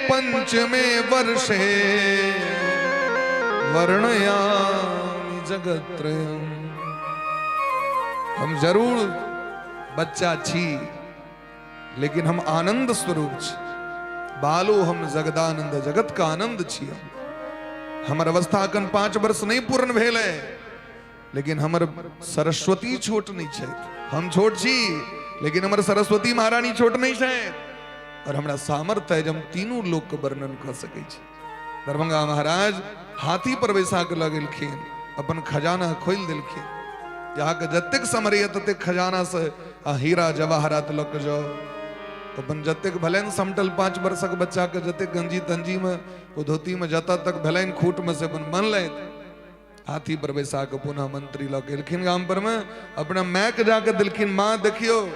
पंचमे वर्षे वर्णयामि जगत्रयम्। हम जरूर बच्चा छी, लेकिन हम आनंद स्वरूप छी। बालो हम जगदानंद, जगत का आनंद छी हम। हमर अवस्था अखन 5 वर्ष नहीं पूर्ण भेल है, लेकिन हमर सरस्वती छोट नहीं छथि। हम छोट छी, लेकिन हमर सरस्वती महारानी छोट नहीं छथि। और हमरा सामर्थ्य है जे हम तीनू लोक के वर्णन कऽ सकै छी। दरभंगा महाराज हाथी पर बैसा के लऽ गेलखिन, अपन खजाना खोलि देलखिन। अहाँके जतेक समरैया ततेक खजाना से आ हीरा जवाहरात लऽ के जाउ। अपन जतेक भेलनि समटल 5 वर्षक बच्चा के जतेक गंजी तंजी में ओ धोती में जतऽ तक भेलनि खूट में से अपन बनलनि। हाथी पर बैसा के पुनः मंत्री लऽ के एलखिन गाम पर में, अपना माय के जाके देलखिन, माँ देखियो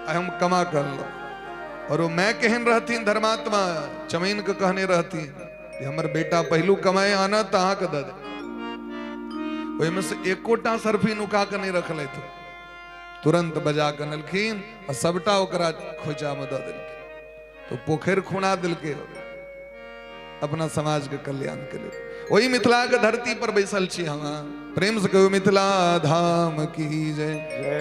आइ हम कमा कर अनलहुँ। और ओ my केहन रहथिन धर्मात्मा, चमैन के कहने रहथिन जे हमर बेटा पहिलू कमाए आनत तऽ अहाँके दऽ देब। ओहिमे से एकोटा सरफी नुका के नहि रखलथि, तुरंत बजा के अनलखिन आ सबटा ओकरा खोइचा में दऽ देलखिन। तो पोखरि खुना देलकै अपना समाज के कल्याण के लेल। वही मिथिला के धरती पर बैसल छी हम। प्रेम से कहियो मिथिला धाम की जय,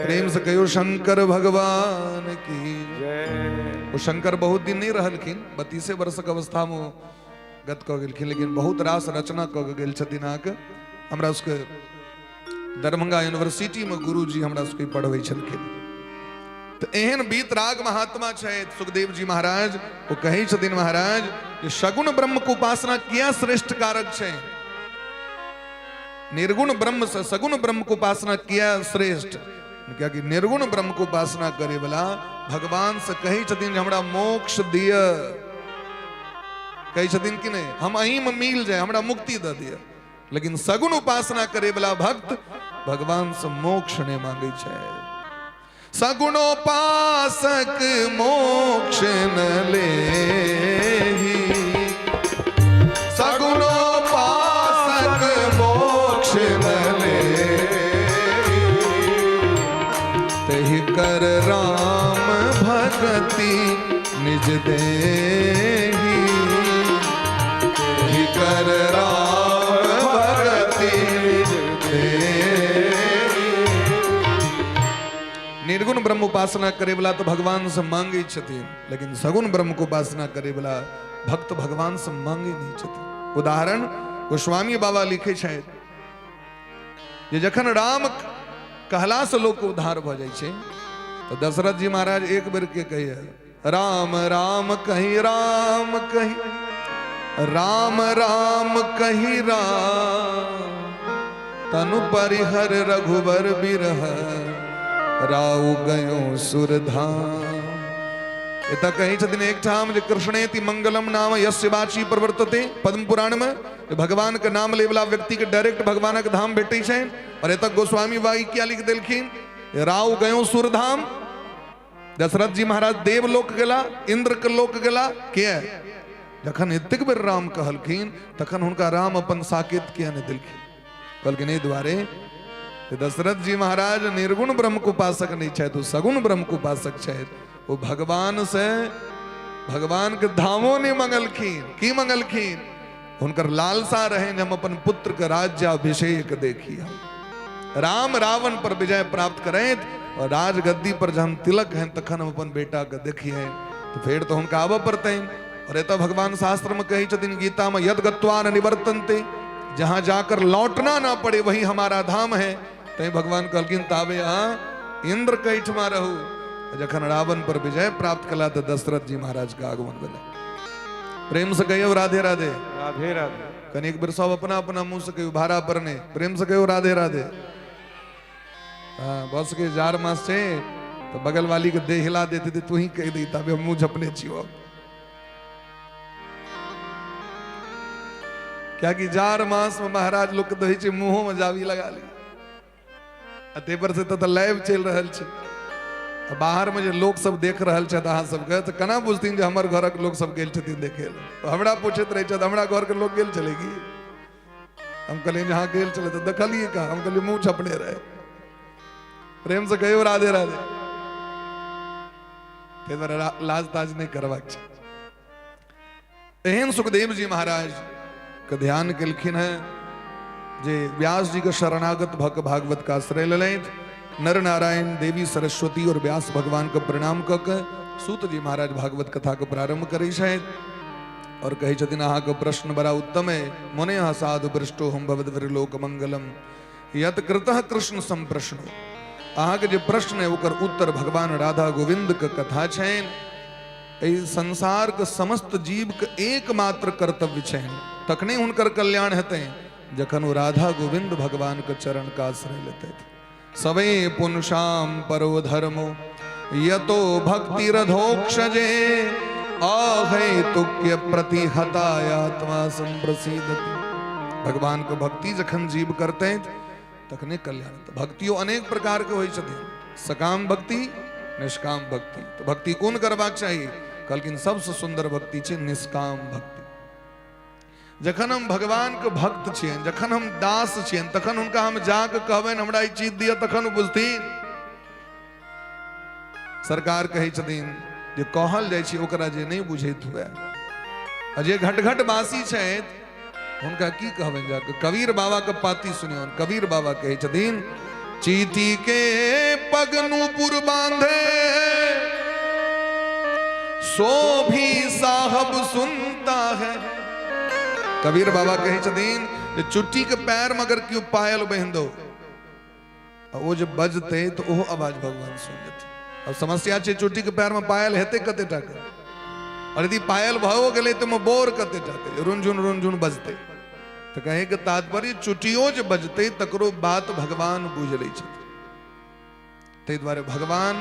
प्रेम से कहियो शंकर भगवान की जय। ओ शंकर बहुत दिन नहीं रहलखिन, 32 वर्षक अवस्था में गत कऽ गेलखिन, लेकिन बहुत रास रचना कऽ के गेल छथिन। अहाँके हमरा सबके दरभंगा यूनिवर्सिटी में गुरुजी हमरा सबके पढ़बै छलखिन। तऽ एहन वीतराग महात्मा छथि सुखदेव जी महाराज। ओ कहै छथिन महाराज जे सगुण ब्रह्म के उपासना किया श्रेष्ठ कारक छै, निर्गुण ब्रह्म से सगुण ब्रह्म के उपासना किया श्रेष्ठ? कियाकि निर्गुण ब्रह्म के उपासना करे वाला भगवान से कहै छथिन जे हमरा मोक्ष दिय, कहै छथिन कि नहि, हम अहीं में मिल जाए, हमरा मुक्ति दऽ दिय। लेकिन सगुण उपासना करे वाला भक्त भगवान से मोक्ष नहीं मांगे छै। सगुणोपासक मोक्ष न लेही, सगुणोपासक मोक्ष न लेही, तहि कर राम भक्ति निज देही, तहि कर राम भक्ति निज देही। निर्गुण ब्रह्म उपासना करे वाला तो भगवान से मांगे छथिन, लेकिन सगुण ब्रह्म को उपासना करे वाला भक्त भगवान से मांगे नहीं छथिन। उदाहरण गोस्वामी बाबा लिखे छथि जे जखन राम कहला से लोक उद्धार भ जाइ छै तो दशरथ जी महाराज एक बेर के कहिए राम राम कही राम कही राम राम कही राम, तनु परिहर रघुबर बिरह राउ गयो सुरधाम। एतऽ कहै छथिन एकठाम जे कृष्णेति मंगलम नाम यस्य वाची प्रवर्तते, पद्म पुराण में जे भगवान के नाम लेवला व्यक्ति के डायरेक्ट भगवानक धाम भेटै छनि। और एतऽ गोस्वामी बाई किया लिख देलखिन राउ गयो सुरधाम। दशरथ जी महाराज देवलोक गेला, इंद्र के लोक गेला, किया? जखन एतेक बेर राम कहलखिन तखन हुनका राम अपन साकेत किया नहि देलखिन? कहलखिन एहि दुआरे दशरथ जी महाराज निर्गुण ब्रह्म के उपासक नहीं छथि, ओ सगुण ब्रह्म के उपासक छथि। ओ भगवान से भगवान के धामो नहीं मंगलखिन। की मंगलखिन? हुनकर लालसा रहे हम अपन पुत्र के राज्याभिषेक देखी, हम राम रावण पर विजय प्राप्त करें और राजगद्दी पर जब हम तिलक हैं तखन हम अपन बेटा के देखिए। तो फिर तो हुनका आबऽ पड़तनि। और एतऽ भगवान शास्त्र में कहै छथिन गीता में, यद गत्वा न निवर्तन्ते, जहां जाकर लौटना ना पड़े वही हमारा धाम है। तैं भगवान कहलखिन ताबे अहाँ इंद्र के एहिठमा रहू। जखन रावण पर विजय प्राप्त कला तऽ दशरथ जी महाराज के आगमन भेलै। प्रेम से कहियो राधे राधे। राधे राधे। कनि एक बेर सब अपना अपना मुंह से कहियो, भाड़ा पर नहीं, प्रेम से कहियो राधे राधे। हँ, भऽ सकै जाड़ मास छै तऽ बगल वाली के देह हिला देते तऽ तू ही कहि दी, तबे हम मुँह झपने छियौ। कियाकि जाड़ मास में महाराज लोग के तऽ होइ छै मुँहो में जाबी लगा ली, आ ताहि पर से तऽ लाइव चलि रहल छै, आ बाहर में जे लोक सब देख रहल छथि अहाँ सबके, तऽ केना बुझथिन जे हमर घरक लोक सब गेल छथिन देखे लए? हमरा पूछैत रहै छथि, हमरा घर के लोक गेल छलै की? हम कहलियै जे हँ गेल छलै। तऽ देखलियै कहाँ? हम कहलियै मुँह छपने रहै। प्रेम से कहियौ राधे राधे। ताहि दुआरे लाज ताज नहि करबाक छै। एहन सुखदेव जी महाराज के ध्यान केलखिन हैं जे व्यास जी के शरणागत भऽ के भागवत का आश्रय लेलथि। नर नारायण, देवी सरस्वती और व्यास भगवान के प्रणाम कऽ के सूत जी महाराज भागवत कथा के प्रारंभ करै छथि और कहै छथिन, अहाँके प्रश्न बड़ा उत्तम है। मुने साधु पृष्ठो हम भवद्विर्लोक मंगलम यत कृतः कृष्ण संप्रश्नो। अहाँके जे प्रश्न है ओकर उत्तर भगवान राधा गोविंद के कथा छनि। एहि संसार के समस्त जीव के एकमात्र कर्तव्य छनि, तखने हुनकर कल्याण हेतै जखन ओ राधा गोविंद भगवान के चरण का आश्रय लेतै। सवे पुंसाम परो धर्मो यतो भक्तिरधोक्षजे अहेतुक्य प्रतिहतायात्मा संप्रसीदति। भगवान के भक्ति जखन जीव करते तखने कल्याण हेतै। भक्तियो अनेक प्रकार के होइ छथिन, सकाम भक्ति, निष्काम भक्ति। तो भक्ति कोन करबाक चाही? कहलखिन सबसे सुंदर भक्ति छै निष्काम भक्ति। जखन हम भगवान के भक्त छियनि, जखन हम दास छियनि, तखन हुनका हम जाके कहबनि हमरा ई चीज दिअ, तखन ओ बुझथिन। सरकार कहै छथिन जे कहल जाइ छै ओकरा जे नहि बुझैत हुए, आ जे घट घट बासी छथि हुनका की कहबनि जाके? कबीर बाबा के पाती सुनियौन। कबीर बाबा कहै छथिन, चीटी के पग नूपुर बांधे सो भी साहब सुनता है। कबीर बाबा कहै छथिन जे चुट्टी के पैर में अगर केओ पायल बान्हि दो आ ओ जे बजतै तऽ ओहो आवाज भगवान सुनि लेथिन। अब समस्या छै चुट्टी के पैर में पायल हेतै कते टा के, और यदि पायल भओ गेलै तऽ ओहिमे बोर कते टा के रुनझुन रुनझुन बजतै। तऽ कहै के तात्पर्य चुट्टियो जे बजतै तकरो बात भगवान बुझि लै छथिन। ताहि दुआरे भगवान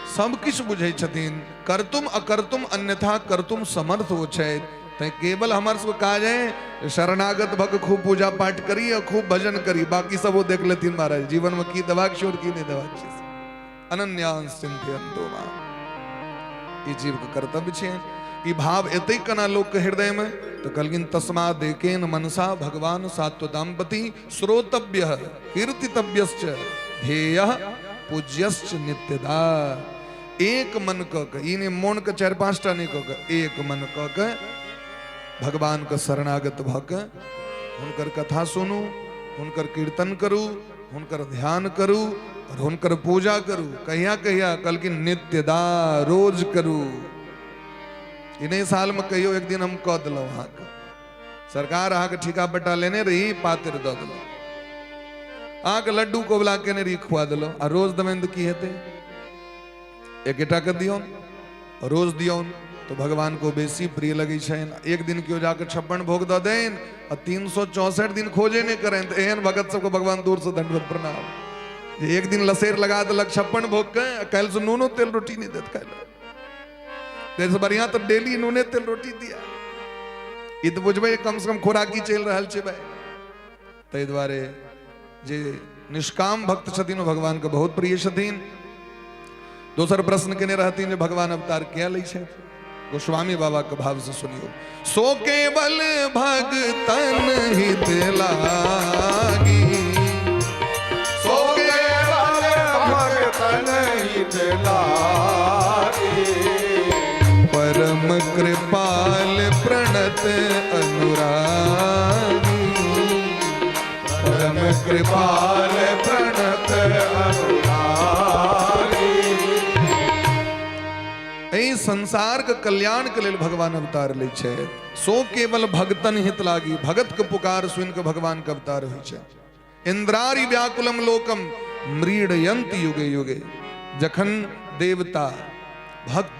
सब किछु बुझै छथिन, कर्तुम अकर्तुम अन्यथा कर्तुम समर्थ ओ छथि। तैं केवल हमर सबके काज है शरणागत भक्त खूब पूजा पाठ करी और खूब भजन करी, बाकी सब वो देख लेथिन महाराज जीवन में की देबाक छै और की नहीं देबाक छै। अनन्यांस चिंतयन्तो माम, ई जीव के कर्तव्य छै। ई भाव एतै केना लोक के हृदय में? तो कहलखिन तस्मादेकेन मनसा भगवान सात्वतांपति श्रोतव्य कीर्तितव्यश्च ध्येय पूज्यश्च नित्यदा। एक मन क के, ई नहीं मोन के चारि पांचटा नहीं क के, एक मन क के भगवान के शरणागत भ के हुनकर कथा सुनू, हुनकर कीर्तन करू, हुनकर ध्यान करू और हुनकर पूजा करू। कहिया कहिया? कहलखिन नित्यदा, रोज करू। इन्हीं साल में कहियो एक दिन हम कह दिलहुँ अहाँके, सरकार अहाँके ठिका पट्टा लेने रही, पातिर दऽ देलहुँ, अहाँके लड्डू कोबला केने रही, खुआ देलहुँ। आ रोज देबनि तऽ की हेतै? एकेटा के दियौन, रोज दियौन तो भगवान को बेसी प्रिय लगै छनि। एक दिन केओ जाके 56 भोग दऽ देन आ 364 दिन खोजे नहि करनि, तऽ एहन भगत सबके भगवान दूर से दंडवत प्रणाम। जे एक दिन लसेर लगा देलक 56 भोग के, आ काल्हि से नूनो तेल रोटी नहि देत खाइ लए। ताहिसँ बढ़िआँ तऽ डेली नूने तेल रोटी दिया। ई तऽ बुझबै कम से कम खोराकी चलि रहल छै भाई। ताहि दुआरे जे निष्काम भक्त छथिन ओ भगवान के बहुत प्रिय छथिन। दोसर प्रश्न केने रहथिन जे भगवान अवतार किया लै छथि? गोस्वामी बाबा के भाव से सुनियो। सो केवल भगतन हित लागी, सो केवल भगतन हित लागी, परम कृपाल प्रणत अनुरागी, परम कृपाल प्रणत अनुरागी। एहि संसार के कल्याण के लेल भगवान अवतार लै छै। सो केवल भगतन हित लागी, भगत के पुकार सुनि के भगवान के अवतार होइ छै। इंद्रारि व्याकुलम लोकम म्रीडयंत युगे युगे। जखन देवता, भक्त,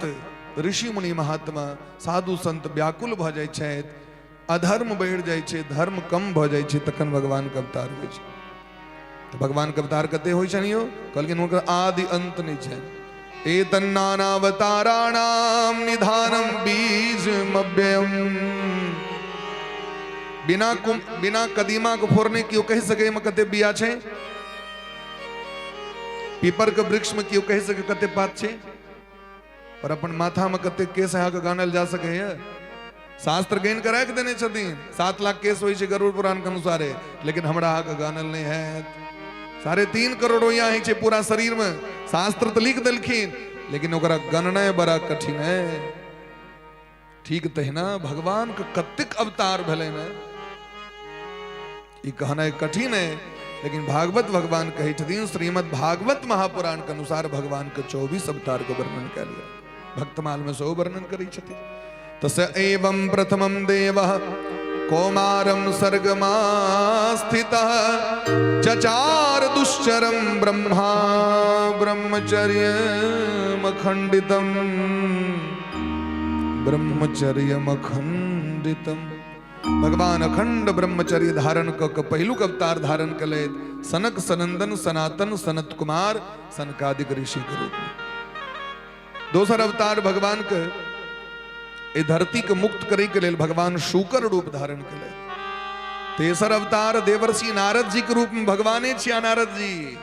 ऋषि मुनि महात्मा, साधु संत व्याकुल भऽ जाइ छथि, अधर्म बढ़ि जाइ छै, धर्म कम भऽ जाइ छै, तखन भगवान के अवतार होइ छै। तऽ भगवान के अवतार कते होइ छनि यौ? कहलखिन हुनकर आदि अंत नहि छनि। एतन्नानावताराणाम निधानम बीजमव्ययम। बिना कुम बिना कदीमा के फोड़ने केओ कहि सकै एहिमे कते बिया छै? पीपर के वृक्ष में केओ कहि सकै कते पात छै? पर अपन माथा में कते केस अहाँके गानल जा सकैए? शास्त्र गानि कऽ राखि देने छथिन, 7 लाख केस होइ छै गरुड़ पुराण के अनुसारे, लेकिन हमरा अहाँके गानल नहि हैत। 3.5 करोड़ रोइया होइ छै पूरा शरीर में, शास्त्र तऽ लिख देलखिन, लेकिन ओकरा गणनाइ बड़ा कठिन है। ठीक तहिना भगवान के कतेक अवतार भेलै ने, ई कहनाइ कठिन है, लेकिन भागवत भगवान कहै छथिन, श्रीमद् भागवत महापुराण के अनुसार भगवान के 24 अवतार के वर्णन कयल गेल। भक्तमाल में सेहो वर्णन करै छथिन। तस एवं प्रथमं देवः कौमारं सर्गमास्थितः चचार दुश्चरं ब्रह्मा ब्रह्मचर्यमखण्डितम् ब्रह्मचर्यमखण्डितम्। भगवान अखंड ब्रह्मचर्य धारण क के पहिलुक अवतार धारण कलैत सनक सनंदन सनातन सनत कुमार सनकादिक ऋषि के रूप में। दोसर अवतार भगवान के ए धरती के मुक्त करे के लेल भगवान शूकर रूप धारण कलैत। तेसर अवतार देवर्षि नारद जी के रूप में भगवाने छिया नारद जी,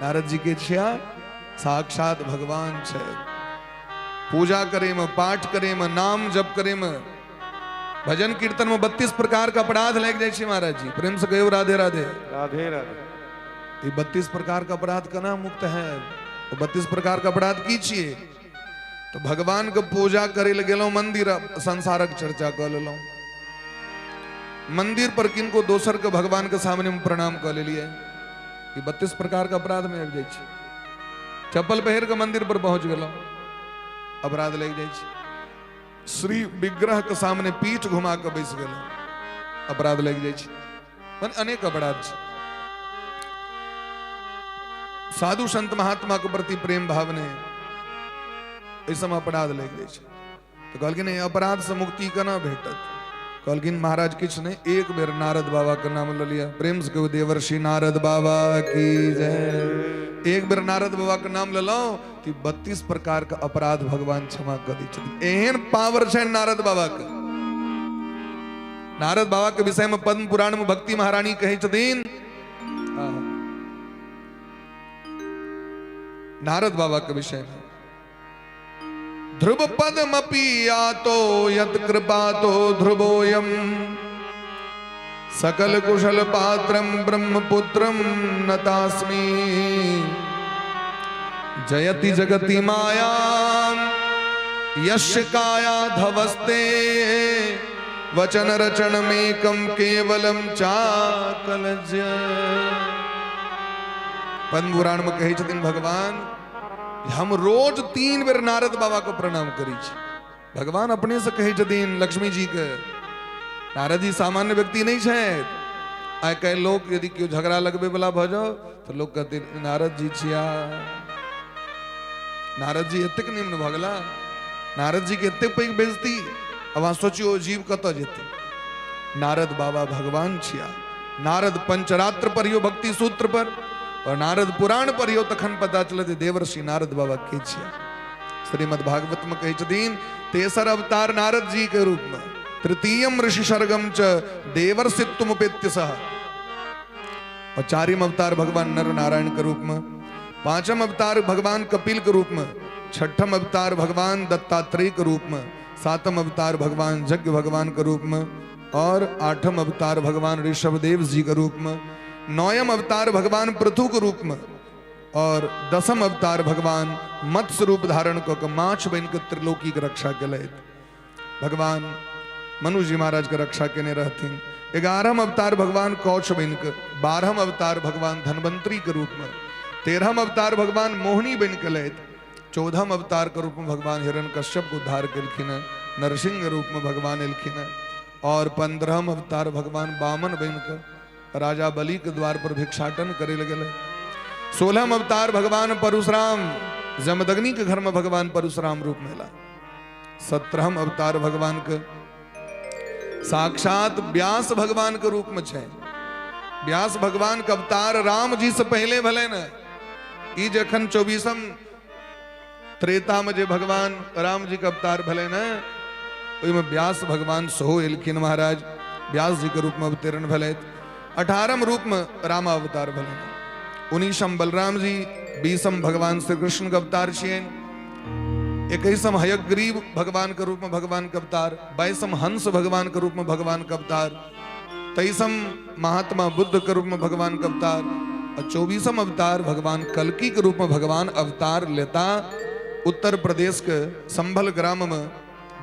नारद जी के छिया साक्षात भगवान छै। पूजा करे में, पाठ करे में, नाम जप करे में, भजन कीर्तन में 32 प्रकार का अपराध लागि जाइ छै। महाराज जी प्रेम से कहियो राधे राधे। राधे राधे। ई 32 प्रकार का अपराध केना मुक्त है? तो 32 प्रकार का अपराध की छियै? तो भगवान के पूजा करे ले गेलहुं मंदिर, संसारक चर्चा कऽ लेलहुं। मंदिर पर किनको दोसर के भगवान के सामने में प्रणाम कऽ लेलियै, ई 32 प्रकार का अपराध में आबि जाइ छै। चप्पल पहिर के मंदिर पर पहुंच गेलहुं, अपराध लागि जाइ छै। श्री विग्रह के सामने पीठ घुमा के बैस गेलहुं, अपराध लागि जाइ छै। माने अनेक अपराध छै। साधु संत महात्मा के प्रति प्रेम भाव नहि, एहि सब अपराध लागि जाइ छै। तऽ कहलखिन एहि अपराध से मुक्ति केना भेटत? कहलखिन महाराज किछु नहि, एक बेर नारद बाबा के नाम लऽ लिअ। प्रेम से कहू देवर्षि नारद बाबा की जय। एक बेर नारद बाबा के नाम लेलहुं कि 32 प्रकार के अपराध भगवान क्षमा कऽ दै छथिन। एहन पावर छै नारद बाबा के। नारद बाबा के विषय में पद्म पुराण में भक्ति महारानी कहै छथिन, नारद बाबा के विषय में ध्रुव पदमपि यातो यत कृपा तो ध्रुवोयम सकल कुशल पात्रम ब्रह्मपुत्रम नतास्मि जयति जगति माया यश काया धवस्ते वचन रचन मेकम केवलम चाकलज। पद्म पुराण में कहै छथिन भगवान हम रोज 3 बेर नारद बाबा के प्रणाम करै छी। भगवान अपने से कहै छथिन लक्ष्मी जी के, नारद जी सामान्य व्यक्ति नहीं छथि। आइ काल्हि लोक यदि केओ झगड़ा लगबे वाला भऽ जाओ तऽ लोक कहते नारद जी छिया। नारद जी एतेक निम्न भऽ गेला, नारद जी के एतेक पैघ बेइज्जती। अब अहाँ सोचियो जीव कतऽ जेतै। नारद बाबा भगवान छिया। नारद पंचरात्र पढ़ियो भक्ति सूत्र पर और नारद पुराण पढ़ियो तखन पता चलत देवर्षि नारद बाबा के छिया। श्रीमद् भागवत में कहै छथिन तेसर अवतार नारद जी के रूप में तृतीयम ऋषि सर्गम च देवर्षित्वमुपेत्य सह, और चारिम अवतार भगवान नर नारायण के रूप में, पांचम अवतार भगवान कपिल के रूप में, छठम अवतार भगवान दत्तात्रेय के रूप में, सातम अवतार भगवान यज्ञ भगवान के रूप में, और आठम अवतार भगवान ऋषभदेव जी के रूप में, नौयम अवतार भगवान पृथु के रूप में, और दसम अवतार भगवान मत्स्य रूप धारण कऽ के माछ बनि के त्रिलोकी के रक्षा केलथि। भगवान मनु जी महाराज के रक्षा केने रहथिन। 11म अवतार भगवान कौच बनि के, 12म अवतार भगवान धन्वंतरी के रूप में, 13म अवतार भगवान मोहिनी बनि के लथि, 14म अवतार के रूप में भगवान हिरण्यकश्यप के उद्धार केलखिन, नरसिंह रूप में भगवान एलखिन, और 15म अवतार भगवान वामन बनि के राजा बलि के द्वार पर भिक्षाटन करे लगे। 16म अवतार भगवान परशुराम जमदग्नि के घर में भगवान परशुराम रूप में ला। 17म अवतार भगवान के साक्षात व्यास भगवान के रूप में छे। व्यास भगवान के अवतार राम जी से पहले भेलै ने। ई जखन 24म त्रेता में जे भगवान राम जी के अवतार भेलै ने, ओहिमे व्यास भगवान सेहो एलखिन महाराज। व्यास जी के रूप में अवतरण भेलै। 18म रूप में राम अवतार भेलै। 19म बलराम जी, 20म भगवान श्री कृष्ण के अवतार छियनि, 21म हयग्रीव भगवान के रूप में भगवान के अवतार, 22म हंस भगवान के रूप में भगवान के अवतार, 23म महात्मा बुद्ध के रूप में भगवान के अवतार और 24म अवतार भगवान कल्कि के रूप में भगवान अवतार लेता। उत्तर प्रदेश के संभल ग्राम में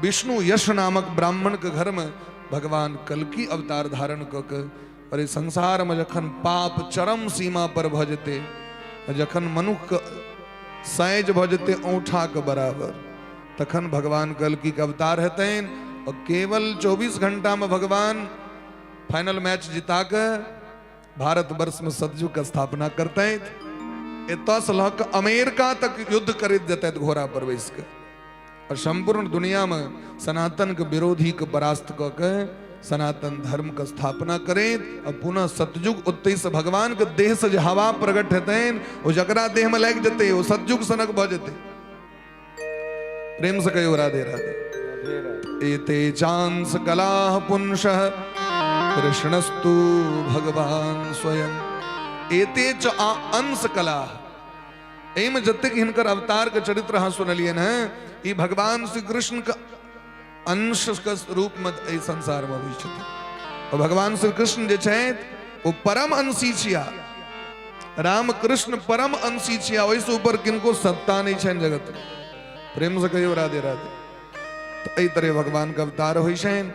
विष्णु यश नामक ब्राह्मण के घर में भगवान कल्कि अवतार धारण क के और इस संसार में जखन पाप चरम सीमा पर भ जेतै, जखन मनुख साइज भ जेतै औंठा के बराबर, तखन भगवान कल्कि के अवतार हेतनि और केवल 24 घंटा में भगवान फाइनल मैच जिता के भारतवर्ष में सतयुग के स्थापना करते। एतऽ से लऽ कऽ अमेरिका तक युद्ध करैत जेतै घोड़ा पर बैस के और संपूर्ण दुनिया में सनातन के विरोधी के परास्त कऽ के सनातन धर्म के स्थापना करैत और पुनः सतयुग ओतहि से भगवान के देह से जे हवा प्रकट हेतनि ओ जकरा देह में लागि जेतै ओ सतयुग सनक भऽ जेतै। प्रेम से कहियो राधे राधे। एते चांस कलाः पुंसः कृष्णस्तु भगवान स्वयं। एते च अंश कलाः, एहिमे जतेक हिनकर अवतार के चरित्र अहाँ सुनलियनि हेँ, ई भगवान श्री कृष्ण के अंश के रूप में एहि संसार में अबै छथिन। और भगवान श्री कृष्ण जे छथि ओ परम अंशी छिया। राम कृष्ण परम अंशी छिया, ओहिसँ ऊपर किनको सत्ता नहि छनि जगत में। प्रेम से कहियो राधे राधे। तो एहि तरह भगवान के अवतार होइ छनि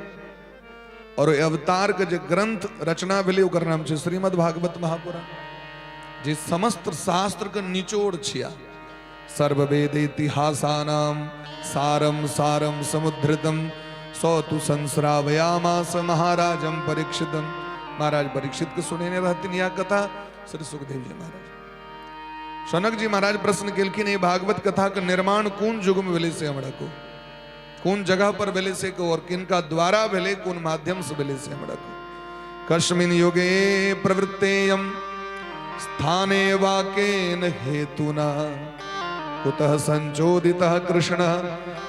और ओहि अवतार के जे ग्रंथ रचना भेलै ओकर नाम छै श्रीमद् भागवत महापुराण, जे समस्त शास्त्र के निचोड़ छिया। सर्ववेद इतिहासानाम सारम सारम समुद्धृतम सौ तु संश्रावयामास महाराजम परीक्षितम। महाराज परीक्षित के सुनेने रहथिन यह कथा श्री सुखदेव जी महाराज। सनक जी महाराज प्रश्न केलखिन, ये भागवत कथा के निर्माण कोन युग में भेलै से हमरा को, कोन जगह पर भेलै से को, और किनका द्वारा भेलै, कोन माध्यम से भेलै से हमरा को। कस्मिन युगे प्रवृत्तेयम स्थाने वाकेन हेतुना कुतः संचोदितः कृष्णः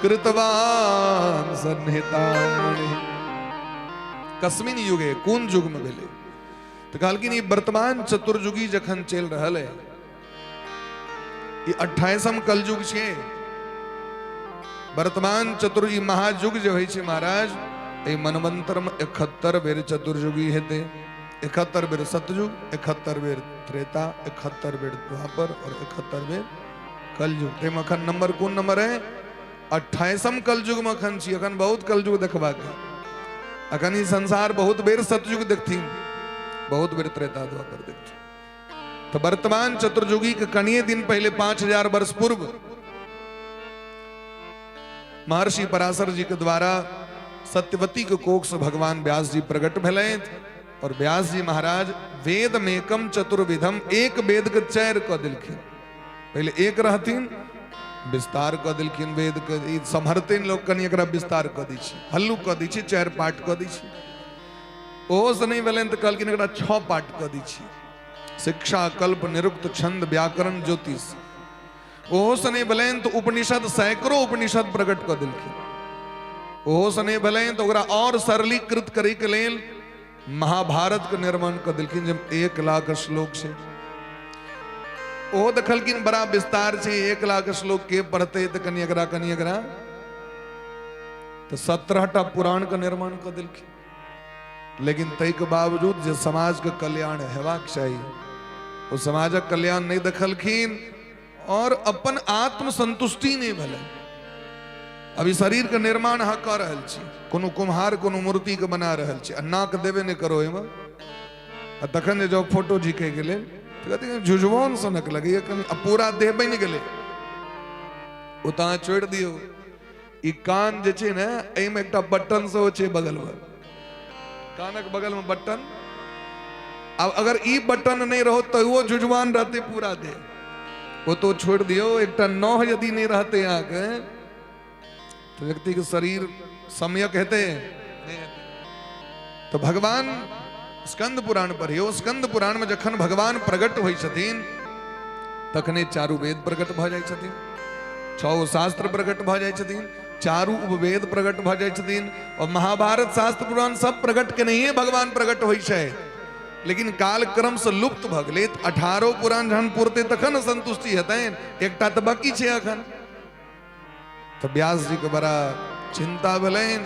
कृतवान सन्हितामणि। कस्मिन युगे, कोन युग में भेलै? तो कहलखिन ई वर्तमान चतुर्युगी जखन चलि रहल है, ई 28म कलयुग छै। वर्तमान चतुर्युगी महायुग जे होइ छै महाराज, एहि मनवंतर में 71 बेर चतुर्युगी हेतै। 71 बेर सतयुग, 71 बेर त्रेता, 71 बेर द्वापर और 71 बेर कलयुग। ताहिमे अखन नंबर कोन नंबर है? 28म कलयुग में अखन छी। अखन बहुत कलयुग देखबाक है। अखन ई संसार बहुत बेर सतयुग देखथिन, बहुत बेर त्रेता द्वापर देखथिन। तो वर्तमान चतुर्युगी के कनिए दिन पहले 5000 वर्ष पूर्व महर्षि पराशर जी के द्वारा सत्यवती के कोख से भगवान व्यास जी प्रकट भेलथि और व्यास जी महाराज वेद मेकम चतुर्विधम, एक वेद के चारि कऽ देलखिन। पहले एक रहथिन, विस्तार कऽ देलखिन वेद के। ई सम्हरते लोग कनि एकरा विस्तार कऽ दै छै, हल्लुक कऽ दै छै, 4 पार्ट कऽ दै छै। ओहो से नहि भेलनि तऽ कहलखिन एकरा 6 पार्ट कऽ दै छी, शिक्षा, कल्प, निरुक्त, छंद, व्याकरण, ज्योतिष। ओहो से नहि भेलनि तऽ उपनिषद, सैकड़ों उपनिषद प्रकट कऽ देलखिन। ओहो से नहि भेलनि तऽ ओकरा और सरलीकृत करैके लेल महाभारत के निर्माण कऽ देलखिन, जे 1 लाख श्लोक छै। ओहो देखलखिन बड़ा विस्तार छै, 1 लाख श्लोक के पढ़तै, तऽ कनि एकरा कनि एकरा तऽ 17टा पुराण के निर्माण कऽ देलखिन। लेकिन ताहिके बावजूद जे समाजके कल्याण हेबाक चाही ओ समाजक कल्याण नहि देखलखिन और अपन आत्मसंतुष्टि नहि भेलै। अभी शरीरके निर्माण अहाँ कऽ रहल छी, कोनो कुम्हार कोनो मूर्तिके बना रहल छी आ नाक देबे नहि करो ओहिमे, आ तखन जे जाउ फोटो झिकैके लेल तऽ कहतै झुझुआन सनक लगैए कनि, आ पूरा देह बनि गेलै, ओ तऽ अहाँ छोड़ि दियौ। ई कान जे छै ने, एहिमे एकटा बटन सेहो छै बगलमे, कानक बगलमे बटन। आब अगर ई बटन नहि रहो तऽ ओ झुझुआन रहतै पूरा देह, ओ तो छोड़ि दियौ। एकटा नह यदि नहि रहतै अहाँके तऽ व्यक्तिके शरीर सम्यक हेतै नहि हेतै। तऽ भगवान स्कंद पुराण पढ़ियौ। स्कंद पुराण में जखन भगवान प्रकट होइ छथिन तखने चारू वेद प्रकट भऽ जाइ छथिन, छओ शास्त्र प्रकट भऽ जाइ छथिन, चारू उपवेद प्रकट भऽ जाइ छथिन और महाभारत शास्त्र पुराण सब प्रकट के नहीं भगवान प्रकट होइ छै, लेकिन कालक्रम से लुप्त भऽ गेलै। 18 पुराण जहन पुरतै तखन संतुष्टि हेतनि, एकटा तऽ बाकी छै अखन। तऽ व्यास जी के बड़ा चिंता भेलनि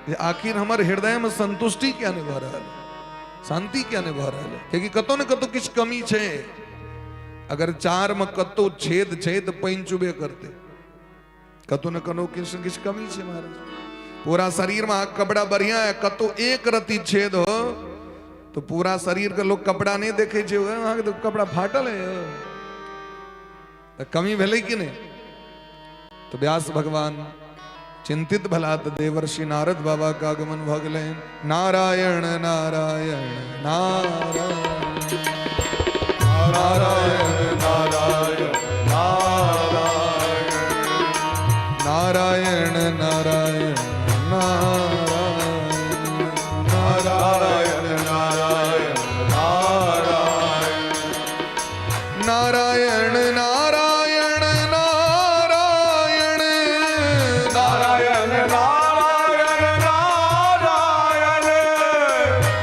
जे आखिर हमर हृदय में संतुष्टि किया नहीं भऽ रहल, शांति किया नहीं भऽ रहल, कियाकि कतौ ने कतौ किछु कमी छै। अगर चार में कतौ छेद छै तऽ पानि चुबे करतै, कतौ ने कतौ किछु ने किछु कमी छै महाराज। पूरा शरीर में कपड़ा बढ़िया है, कतौ एक रति छेद हो तो पूरा शरीर के लोग कपड़ा नहीं देखे छै, अहाँके तो कपड़ा फाटल है, तऽ कमी भेलै कि नहि? तो व्यास भगवान चिंतित भला तऽ देवर्षि नारद बाबा के आगमन भऽ गेलनि। नारायण नारायण नारायण नारायण नारायण नारायण नारायण नारायण नारायण नारायण नारायण नारायण नारायण नारायण नारायण नारायण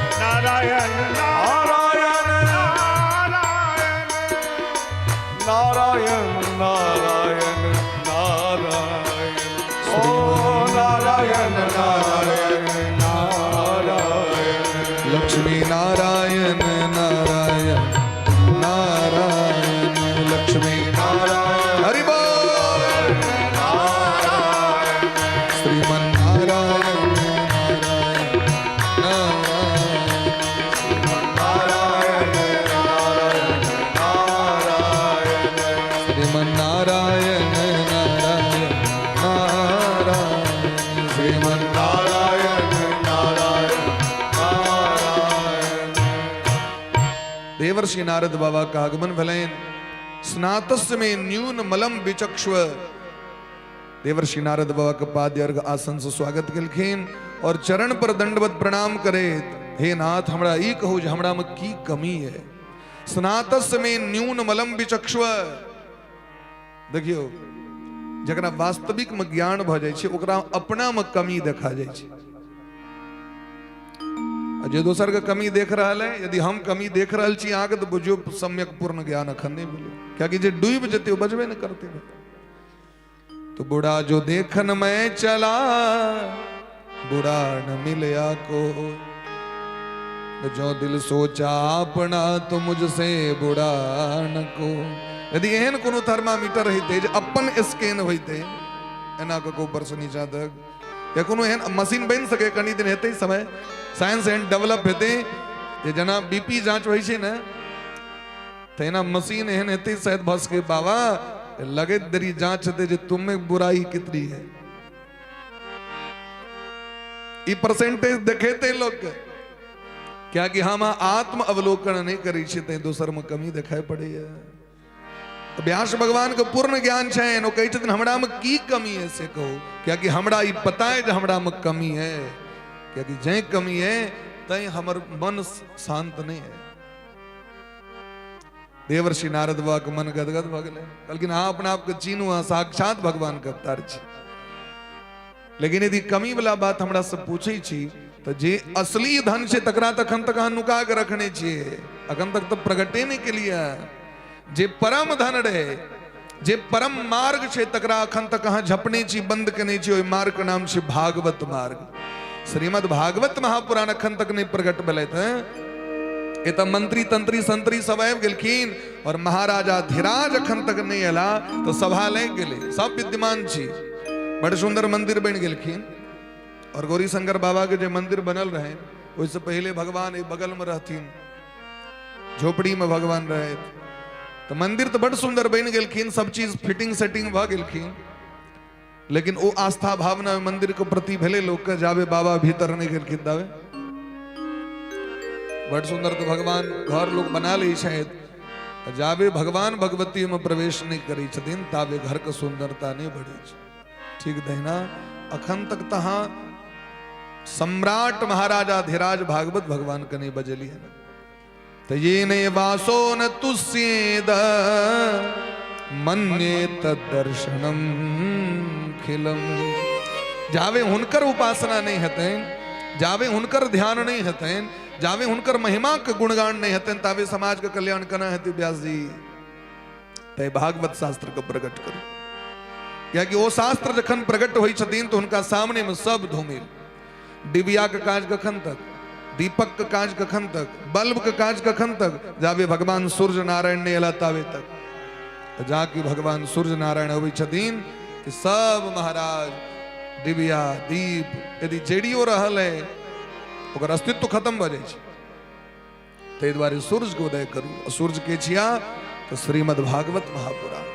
નારાયણ નારાયણ નારાયણ નારાયણ નારાયણ ઓ નારાયણ નારાયણ નારાયણ લક્ષ્મી નારાયણ નારાયણ નારાયણ લક્ષ્મી નારાયણ હરિ બોલ શ્રીમન નારાયણ નારાયણ નારાયણ નારાયણ શ્રીમન નારાયણ નારાયણ નારાયણ શ્રીમન નારાયણ નારાયણ નારાયણ। देवर्षि नारद बाबा का आगमन भलैन। स्नातस्य में न्यून मलम विचक्ष्व। देवर्षि नारद बाबा के पाद्य अर्घ आसन से स्वागत केलखिन और चरण पर दंडवत प्रणाम करे, हे नाथ हमरा ई कहू जे हमरा में की कमी है। स्नातस्य में न्यून मलम विचक्ष्व। देखियो जकरा वास्तविक में ज्ञान भऽ जाइ छै ओकरा अपना में कमी देखा जाइ छै, आ जे दोसर के कमी देख रहल है, यदि हम कमी देख रहल छी अहाँके तऽ बुझियौ सम्यक पूर्ण ज्ञान अखन नहि भेलै, कियाकि जे डूबि जेतै ओ बचबे नहि करतै। तो बुढ़ा जो देखन में चला बुढ़ा न मिलया को, जो दिल सोचा अपना तो मुझसे बुढ़ा न को। यदि एहन कोनो थर्मामीटर होइतै जे अपन स्कैन होइतै एना कऽ कऽ ऊपर से नीचा तक, या कोनो एहन मशीन बनि सकै, कनि दिन हेतै समय, साइंस एहन डेवलप हेतै जे जेना बीपी जांच होइ छै ने तहिना मशीन एहन हेतै शायद भऽ सकै बाबा लगैत देरी जांच हेतै जे तुम में बुराई कितनी है, ई परसेंटेज देखेतै लोक के, कियाकि हम आत्म अवलोकन नहीं करै छियै तैं दोसर में कमी देखाइ पड़ैया। व्यास भगवान के पूर्ण ज्ञान छनि, ओ कहै छथिन हमरा में की कमी है से कहू, कियाकि हमरा ई पता है जे हमरा में कमी है, कियाकि जै कमी है तैं हमर मन शांत नहीं है। देवर्षि नारद बाबा के मन गदगद भऽ गेलै, कहलखिन अहाँ अपना आपके चिन्हू, अहाँ साक्षात भगवान के अवतार छी। लेकिन यदि कमी वाला बात हमरा से पूछै छी तऽ जे असली धन छै तकरा तऽ अखन तक अहाँ नुका के रखने छियै, अखन तक तऽ प्रगटे नहि केलियै। जे परम धन रहे, जे परम मार्ग छै तकरा अखन तक अहाँ झपने छी, बंद केने छी। ओहि मार्ग के नाम छै भागवत मार्ग। श्रीमद् भागवत महापुराण अखन तक नहि प्रकट भेलथि हैं। एतऽ मंत्री तंत्री संत्री सब आबि गेलखिन और महाराजा धीराज अखन तक नहि एला तऽ सभा लागि गेलै, सब विद्यमान छी, बड़ सुंदर मंदिर बनि गेलखिन। और गौरी शंकर बाबा के जे मंदिर बनल रहे ओहिसँ पहिले भगवान एहि बगल में रहथिन, झोपड़ी में भगवान रहे। तऽ मंदिर तऽ बड़ सुंदर बनि गेलखिन, सब चीज फिटिंग सेटिंग भऽ गेलखिन, लेकिन ओ आस्था भावना मंदिर के प्रति भेलै लोक के, जाबे बाबा भीतर नहि गेलखिन ताबे। बड़ सुंदर तऽ भगवान घर लोग बना लै छथि, जाबे भगवान भगवती में प्रवेश नहि करै छथिन ताबे घर के सुंदरता नहि बढ़ै छै। ठीक तहिना अखन तक तहाँ सम्राट महाराजा धीराज भागवत भगवान के नहीं बजेलियन। तऽ ये ने वासो न तुष्येद मन्ये तदर्शनम खिलम। जावे हुनकर उपासना नहीं हेतनि, जावे हुनकर ध्यान नहीं हेतनि, जावे हुनकर महिमा के गुणगान नहीं हेतनि, तावे समाज के कल्याण केना हेतै व्यास जी? तै भागवत शास्त्र के प्रकट करू, कियाकि ओ शास्त्र जखन प्रकट होइ छथिन तऽ हुनका सामने में सब धूमिल। डिबिया के काज कखन तक, दीपक के काज कखन तक, बल्ब के काज कखन तक, जावे भगवान सूर्य नारायण नहीं एला तावे तक। जाकि भगवान सूर्य नारायण अबै छथिन कि सब महाराज डिबिया दीप यदि जड़ियो रहल है ओकर अस्तित्व खत्म भऽ जाइ छै। ताहि दुआरे सूर्य के उदय करू। सूर्य के छिया तऽ श्रीमद् भागवत महापुराण।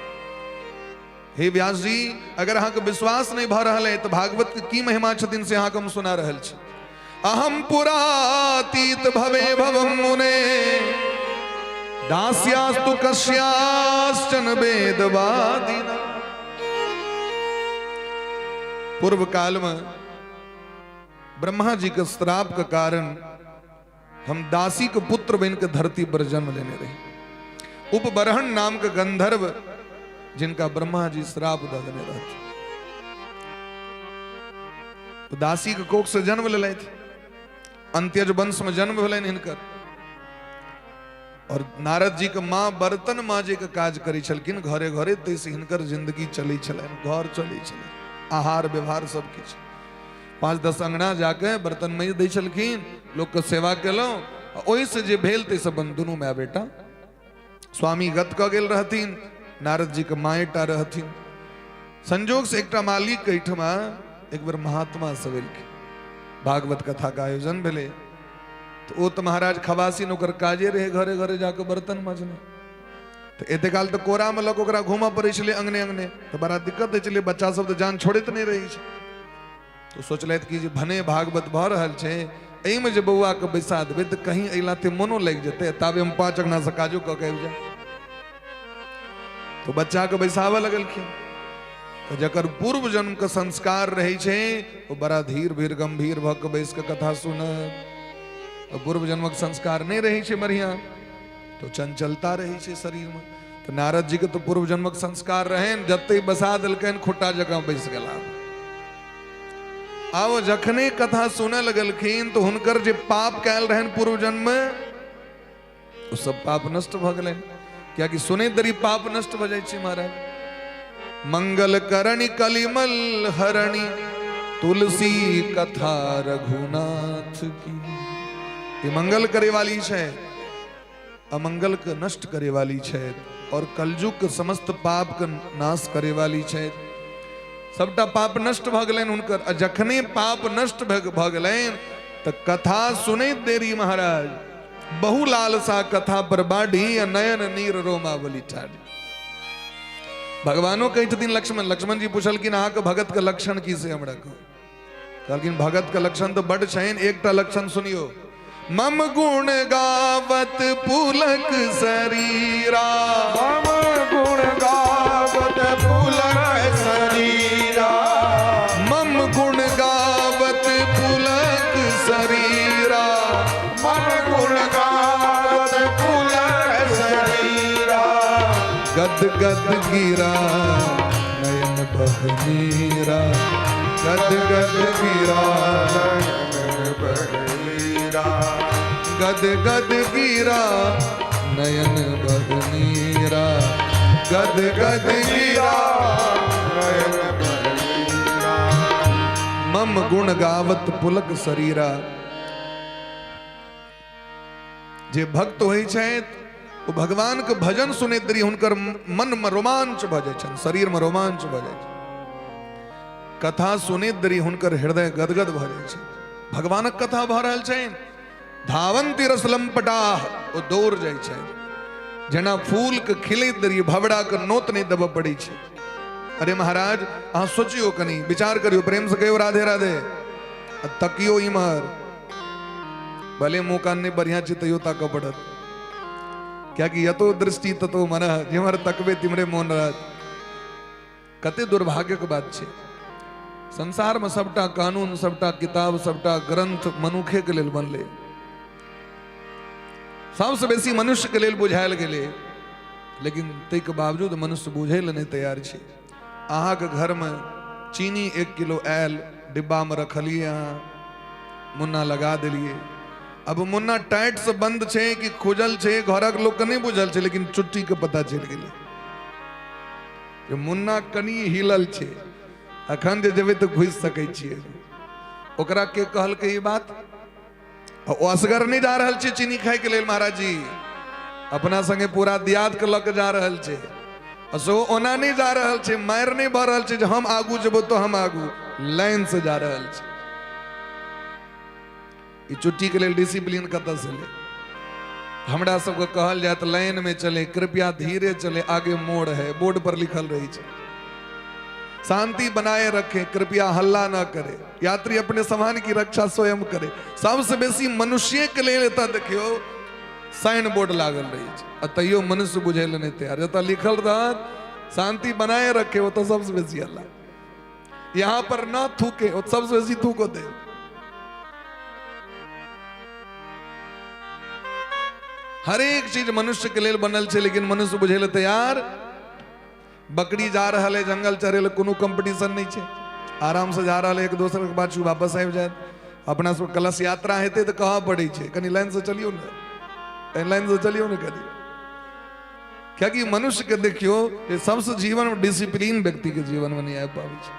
हे व्यास जी, अगर अहाँके विश्वास नहीं भऽ रहल है तऽ भागवत के की महिमा छथिन से अहाँके हम सुना रहल छी। अहम पुरातीत भवे भवम मुने दास्यास्तु कस्याश्चन वेदवादिना। पूर्व काल में ब्रह्मा जी के श्राप के कारण हम दासी के पुत्र बन के धरती पर जन्म लेने रहे। उपबरहन नाम के गंधर्व जिनका ब्रह्मा जी श्राप दऽ देने रहते, तो दासी के कोख से जन्म लेलथि, अंत्यज वंश में जन्म भेलनि हिनकर। और नारद जी के माँ बर्तन माजे के काज करै छलखिन घरे घरे, ताहिसँ हिनकर जिंदगी चलै छलनि, घर चलै छलनि, आहार व्यवहार सब किछु। 5-10 अंगना जाके बर्तन माजि दै छलखिन, लोकके सेवा केलहुँ, ओहिसँ जे भेल ताहिसँ अपन दुनू माय बेटा। स्वामी गत कऽ गेल रहथिन, नारद जी के माएटा रहथिन। संजोग से एकटा मालिक के एहिठमा एक बेर महात्मा सब एलखिन, भागवत कथा के आयोजन भेलै। तऽ ओ तऽ महाराज खबासिन, ओकर काजे रहै घरे घरे जाके बर्तन मजनाइ। तऽ एते काल तऽ कोरामे लऽ कऽ ओकरा घूमऽ पड़ै छलै अंगने अंगने, तऽ बड़ा दिक्कत होइ छलै, बच्चा सब तऽ जान छोड़ैत नहि रहै छै। तऽ सोचलथि कि जे भने भागवत भऽ रहल छै, एहिमे जे बौआके बैसा देबै तऽ कहीं एहि लाथे मोनो लागि जेतै, ताबे हम 5 अंगनासँ काजो कऽ के आबि जायब। तऽ बच्चाके बैसाबऽ लगलखिन। तऽ जकर पूर्व जन्मके संस्कार रहै छै ओ बड़ा धीर भीर गंभीर भऽ कऽ बैस कऽ कथा सुनत। तऽ पूर्व जन्मक संस्कार नहि रहै छै बढ़िआँ, तऽ चंचलता रहै छै शरीरमे। तऽ नारद जी के तऽ पूर्व जन्मक संस्कार रहनि, जते बसा देलकनि खुट्टा जकाँ बैस गेला। आब जखने कथा सुनऽ लगलखिन तऽ हुनकर जे पाप कयल रहनि पूर्व जन्म में, ओ सब पाप नष्ट भऽ गेलनि। कियाकि सुनैत देरी पाप नष्ट भऽ जाइ छै महाराज। मंगल करणी कलिमल हरणी तुलसी कथा रघुनाथ की। ई मंगल करे वाली छै, अमंगल के नष्ट करे वाली छै और कलयुग के समस्त पाप के नाश करे वाली छै। सबटा पाप नष्ट भऽ गेलनि हुनकर। आ जखने पाप नष्ट भऽ गेलनि तऽ कथा सुनैत देरी महाराज बहु लालसा कथा पर बाढ़ी आ नयन नीर रोमावली ठाढ़ी। भगवानो कहै छथिन लक्ष्मण, लक्ष्मण जी पुछलखिन अहाँके भगत के लक्षण की से हमरा कहू। कहलखिन भगत के लक्षण तऽ बड छनि, एकटा लक्षण सुनियो। मम गुण गावत पुलक शरीरा, मम गुण गावत पुलक शरीरा, मम गुण गावत पुलक शरीरा, मम गुण गावत पुलक शरीरा, गद गद गिरा नयन बहनीरा, गद गद गिरा नयन बहनीरा, गद गद गिरा नयन बहनीरा, गद गद गिरा नयन बहनीरा, मम गुण गावत पुलक शरीरा। जे भक्त होइ छथि ओ भगवान के भजन सुनैत देरी हुनकर मन में रोमांच भऽ जाइ छनि, शरीर में रोमांच भऽ जाइ छै। कथा सुनैत देरी हुनकर हृदय गदगद भऽ जाइ छै। भगवानक कथा भऽ रहल छनि, धावंती रसलंपटाह, ओ दौड़ जाइ छनि जेना फूल के खिलैत देरी भवरा के नोत नहि देबऽ पड़ै छै। अरे महाराज अहाँ सोचियो, कनी विचार करियो, प्रेम से कहियो राधे राधे। आ तकियो इम्हर, भले मुँह कान नहीं बढ़िया छै तैयो ताकऽ पड़त, कियाकि यतो दृष्टि ततो मन, जिम्हर तकबे तिम्हरे मोन रहत। कते दुर्भाग्यक बात छै, संसारमे सभटा कानून, सभटा किताब, सभटा ग्रंथ मनुखेके लेल बनलै। सबसँ बेसी मनुष्यके लेल बुझायल गेलै, लेकिन ताहिके बावजूद मनुष्य बुझै लए नहि तैयार छै। अहाँके घरमे चीनी 1 किलो आयल, डिब्बामे रखलियै, अहाँ मुन्ना लगा देलियै। अब मुन्ना टाइट से बंद छै कि खुजल छै, घरक लोकके नहि बुझल छै, लेकिन चुट्टीके पता चलि गेलै जे मुन्ना कनि हिलल छै, अखन जे जेबै तऽ घुसि सकै छियै। ओकरा के कहलकै ई बात? ओ असगर नहि जा रहल छै चीनी खायके लेल महाराज जी, अपना संगे पूरा दियाद के लऽ के जा रहल छै। आ सेहो ओना नहि जा रहल छै, मारि नहि भऽ रहल छै जे हम आगू जेबो तऽ हम आगू, लाइन से जा रहल छै। ई चुट्टीके लेल डिसिप्लीन कतऽसँ ले? हमरा सबके कहल जायत लाइन में चले, कृपया धीरे चले, आगे मोड़ है, बोर्ड पर लिखल रही छै। शांति बनाए रखे, कृपया हल्ला न करे, यात्री अपने सामान की रक्षा स्वयं करे। सबसे बेसी मनुष्य के लेल एतऽ देखियौ साइन बोर्ड लागल रही छै, आ तैयो मनुष्य बुझै लए नहि तैयार। जतऽ लिखल रहत शांति बनाए रखे, ओतऽ सबसे बेसी हल्ला। यहाँ पर न थूके, ओ सबसे बेसी थूक होते। हरेक चीज मनुष्य के लेल बनल छै, लेकिन मनुष्य बुझे लए तैयार। बकरी जा रहल है जंगल चरे लए, कोनो कंपटीशन नहीं छै, आराम से जा रहल है, एक दोसर के पाछू वापस आबि जायत। अपना सब कलश यात्रा हेतै तऽ कहऽ पड़ै छै कनि लाइन से चलियौ ने, लाइन से चलियौ ने कनि। कियाकि मनुष्य के देखियो जे सबसे जीवन में डिसिप्लीन व्यक्ति के जीवन में नहीं आबि पाबै छै।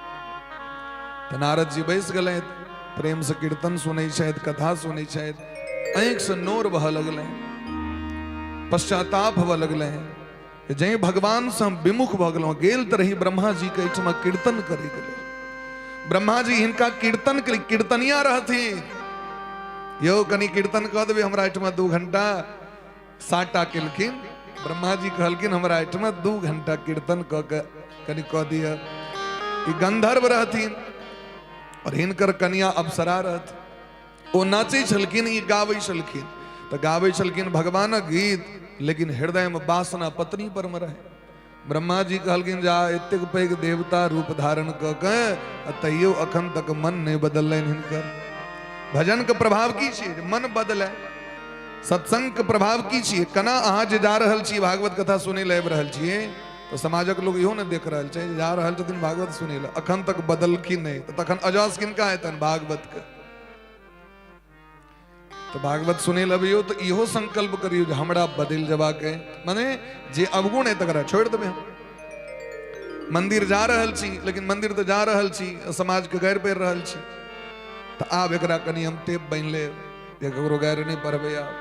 तऽ नारद जी बैस गेलथि, प्रेम से कीर्तन सुनै छथि, कथा सुनै छथि, आँखि से नोर बहऽ लगलनि, पश्चाताप होबऽ लगलनि जै भगवान से हम विमुख भऽ गेलहुँ। गेल तऽ रही ब्रह्मा जी के एहिठमा कीर्तन करैके लेल, ब्रह्मा जी हिनका कीर्तन के कीर्तनिया रहथिन, यौ कनि कीर्तन कऽ देबै हमरा एहिठमा 2 घंटा। साटा केलखिन, ब्रह्मा जी कहलखिन हमरा एहिठमा 2 घंटा कीर्तन कऽ के कनि कऽ दिअ। ई गंधर्व रहथिन और हिनकर कनिया अप्सरा रहथिन। ओ नाचै छलखिन, ई गाबै छलखिन, तऽ गाबै छलखिन भगवानक गीत, लेकिन हृदयमे वासना पत्नी पर मे रहै। ब्रह्मा जी कहलखिन जा एतेक पैघ देवता रूप धारण कऽ के आ तैयो अखन तक मन नहि बदललनि हिनकर। भजन के प्रभाव की छियै? मन बदले। सत्संग के प्रभाव की छियै? केना अहाँ जे जा रहल छी भागवत कथा सुनै लए आबि रहल छियै, तऽ समाजक लोक इहो ने देख रहल छै जे जा रहल छथिन भागवत सुनै लए, अखन तक बदलखिन नहि, तऽ तखन अजस किनका हेतनि? भागवत के। तऽ भागवत सुनै लए अबियौ तऽ इहो संकल्प करियौ जे हमरा बदलि जेबाक अइ, माने जे अवगुण अइ तकरा छोड़ि देबै। हम मंदिर जा रहल छी, लेकिन मंदिर तऽ जा रहल छी, समाजके गारि पढ़ि रहल छी, तऽ आब एकरा कनि हम टेप बान्हि लेब जे ककरो गारि नहि पढ़बै आब,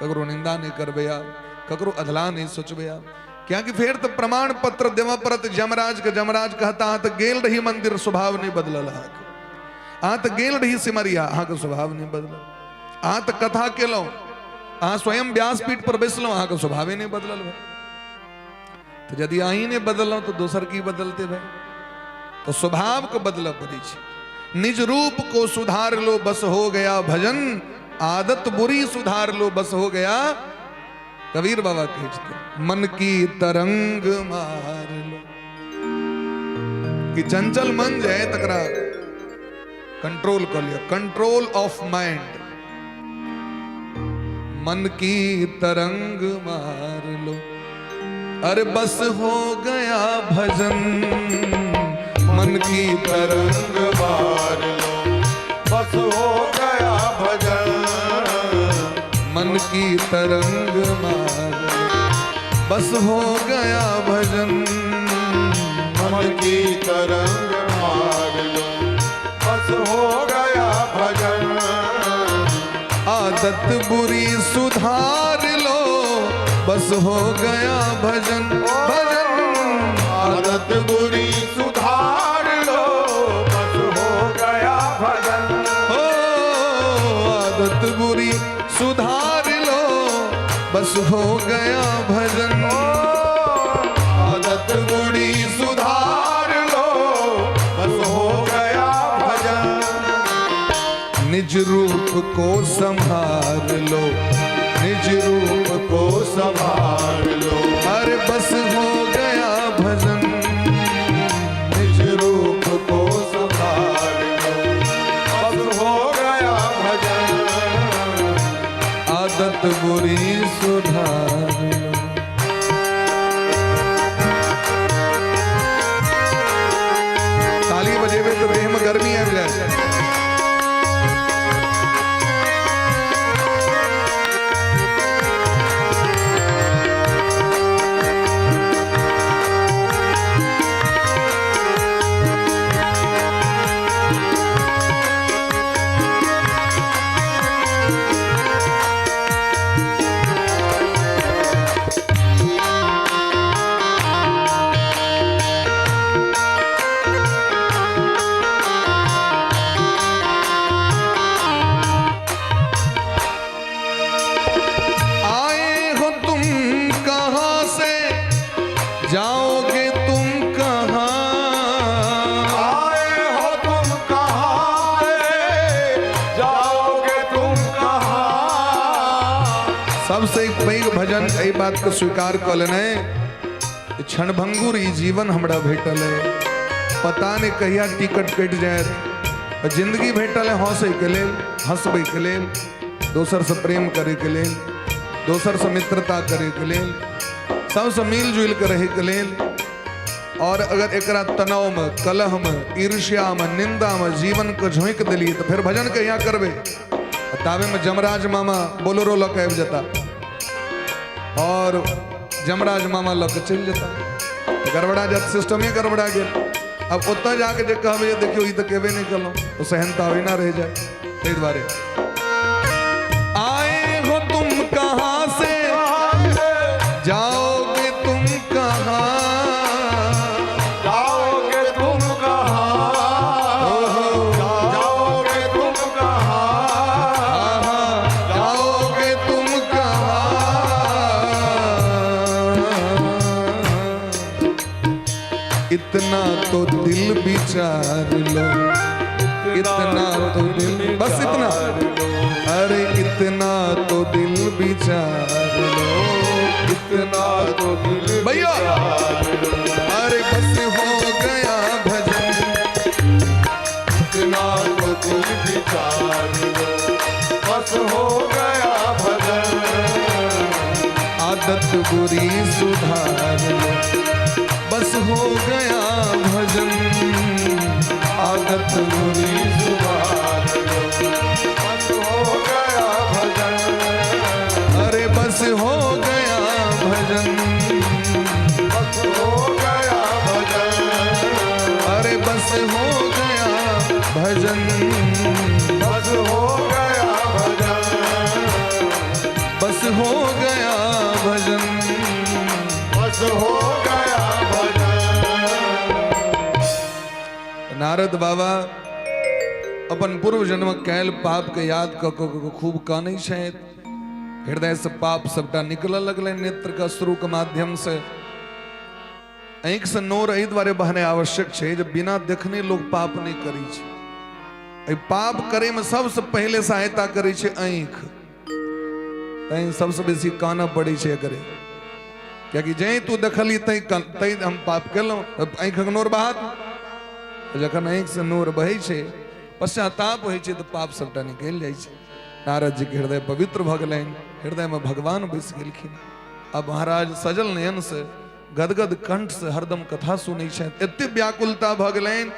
ककरो निंदा नहि करबै आब, ककरो अधलाह नहि सोचबै आब। कियाकि फेर तऽ प्रमाण पत्र देबऽ पड़त यमराजके। यमराज कहता अहाँ तऽ गेल रही मंदिर, स्वभाव नहि बदलल अहाँके। अहाँ तऽ गेल रही सिमरिया, अहाँके स्वभाव नहि बदलल। अहाँ तऽ कथा केलहुँ, अहाँ स्वयं व्यासपीठ पर बैसलहुँ, अहाँके स्वभावे नहि बदलल भाई। तऽ यदि अहीं नहि बदललहुँ तऽ दोसर की बदलते भाई? तऽ स्वभावके बदलऽ पड़ै छै। निज रूप को सुधार लो बस हो गया भजन, आदत बुरी सुधार लो बस हो गया। कबीर बाबा कहै छथिन मन की तरंग मार लो, कि चंचल मन जे है तकरा कंट्रोल कर लिया, कंट्रोल ऑफ माइंड। मन की तरंग मार लो, अरे बस हो गया भजन। मन की तरंग मार लो, बस हो गया भजन। मन की तरंग मार लो, बस हो गया भजन। मन की तरंग मार लो, बस हो गया भजन। आदत बुरी सुधार लो, बस हो गया भजन। भजन आदत बुरी सुधार लो, बस हो गया भजन। हो आदत बुरी सुधार लो, बस हो गया भजन। आदत बुरी सुधार लो, बस हो गया भजन। निज रूप को संभाल लो, निज रूप को संभाल लो, अरे बस हो गया भजन। निज रूप को संभाल जाओगे तुम कहाँ। आए हो तुम कहाँ से, जाओगे तुम कहाँ। सबसे पैघ भजन एहि बात के स्वीकार कऽ लेनाइ, क्षणभंगुर ई जीवन हमरा भेटल है, पता नहीं कहिया टिकट कटि जायत। जिंदगी भेटल है हंसै के लेल, हंसबै के लेल, दोसर से प्रेम करे के लेल, दोसर से मित्रता करे के लेल, सबसे मिल जुल के रहे के लेल। और अगर एकरा तनाव में, कलह में, ईर्ष्या में, निंदा में जीवन के झोंकि दिलियै तो फिर भजन कहिया करबै? ताबे में जमराज मामा बोलेरो लऽ के आबि जेता और जमराज मामा लऽ के चलि जेता, तऽ गड़बड़ा जायत, सिस्टमे गड़बड़ा गेल। अब ओतऽ जाके जे कहबै देखियौ ई तऽ केबे नहि केलहुँ, ओ सेहनता ओहिना रहि जायत। ताहि दुआरे आए हो तुम कहाँ से, जाओगे तुम कहाँ। जाओगे तुम कहाँ, जाओगे तुम कहाँ, जाओगे तुम कहाँ। इतना तो दिल विचार लो, इतना तो दिल, बस इतना, अरे इतना तो दिल विचार लो, इतना तो दिल भैया, अरे बस हो गया भजन, इतना तो दिल विचार लो, बस हो गया भजन। आदत बुरी सुधार लो, बस हो गया भजन, आदत बुरी सुधार लो, बस हो गया भजन। अरे बस हो गया भजन, बस हो गया भजन। अरे बस हो गया भजन, बस हो गया भजन। बस हो गया भजन, बस हो गया भजन। नारद बाबा अपन पूर्व जन्म कैल पाप के याद कऽ कऽ कऽ खूब कानै छथि। हृदय से पाप सबटा निकलऽ लगलै नेत्र के अश्रु के माध्यम से। आँखि से नोर एहि दुआरे बहनाइ आवश्यक छै जे बिना देखने लोग पाप नहि करै छै। एहि पाप करे में सबसे पहिले सहायता करै छै आँखि, तैं सबसे बेसी कानऽ पड़ै छै एकरे, कियाकि जै तू देखली तै तै हम पाप केलहुँ, आँखिक नोर बहात। जखन आँखि से नोर बहै छै, पश्चाताप होइ छै, तऽ पाप सबटा निकलि जाइ छै। नारद जी के हृदय पवित्र भऽ गेलनि, हृदय में भगवान बसि गेलखिन। अब महाराज सजल नयन से गदगद कंठ से हरदम कथा सुनै छथि। एते व्याकुलता भऽ गेलनि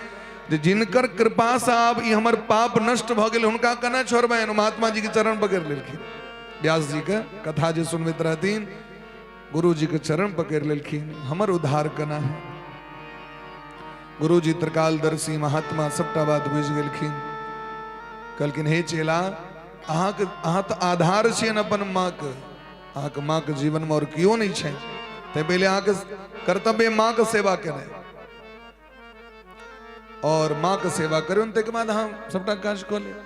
जे जिनकर कृपा से आब ई हमर पाप नष्ट भऽ गेल हुनका केना छोड़बनि। महात्मा जी के चरण पकड़ि लेलखिन। व्यास जी के कथा जे सुनबैत रहथिन, गुरु जी के चरण पकड़ि लेलखिन, हमर उद्धार केना है। गुरु जी त्रिकालदर्शी महात्मा सबटा बात बुझि गेलखिन। कहलखिन हे चेला, अहाँके अहाँ तऽ आधार छियनि अपन माँके, अहाँके माँके जीवनमे आओर केओ नहि छनि, तैं पहिले अहाँके कर्तव्य माँके सेवा केनाइ, और माँके सेवा करियौ, ताहिके बाद अहाँ सबटा काज कऽ लेब।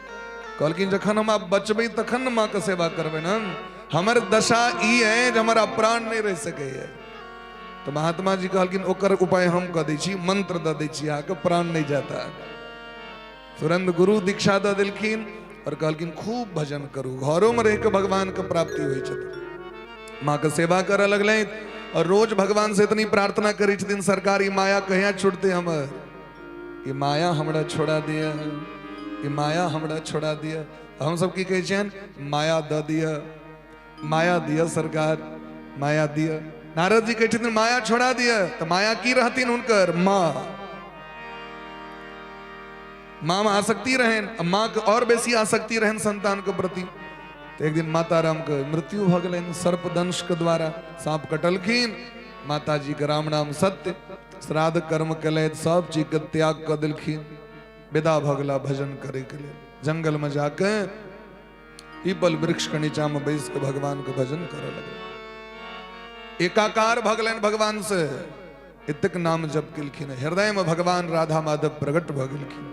कहलखिन जखन हम आब बचबै तखन ने माँके सेवा करबै ने, हमर दशा ई है जे हमर आब प्राण नहि रहि सकैए। तऽ महात्मा जी कहलखिन ओकर उपाय हम कऽ दै छी, मंत्र दऽ दै छी अहाँके, प्राण नहि जाता। तुरंत गुरु दीक्षा दऽ देलखिन और कहलखिन खूब भजन करू, घरोमे रहि कऽ भगवानके प्राप्ति होइ छथिन। माँके सेवा करऽ लगलथि और रोज भगवान से इतनी प्रार्थना करै छथिन, सरकार ई माया कहिया छूटतै हमर, ई माया हमरा छोड़ा दिअ, ई माया हमरा छोड़ा दिअ। हम सब की कहै छियनि, माया दऽ दिअ, माया दिअ सरकार, माया दिअ। नारद जी कहै छथिन माया छोड़ा दिअ, तऽ माया की रहथिन हुनकर? माँ। माँ में आसक्ति रहनि, माँ के और बेसी आसक्ति रहनि संतान के प्रति। तो एक दिन माता राम के मृत्यु भऽ गेलनि सर्पदंश के द्वारा, सांप कटलखिन। माता जी के राम नाम सत्य, श्राद्ध कर्म केलथि, सब चीज के त्याग कऽ देलखिन, विदा भऽ गेला भजन करे के लेल। जंगल में जाके पीपल वृक्ष के नीचा में बैस के भगवान के भजन करे लगल। एकाकार भऽ गेलनि भगवान से, एतेक नाम जप केलखिन, हृदय में भगवान राधा माधव प्रकट भऽ गेलखिन।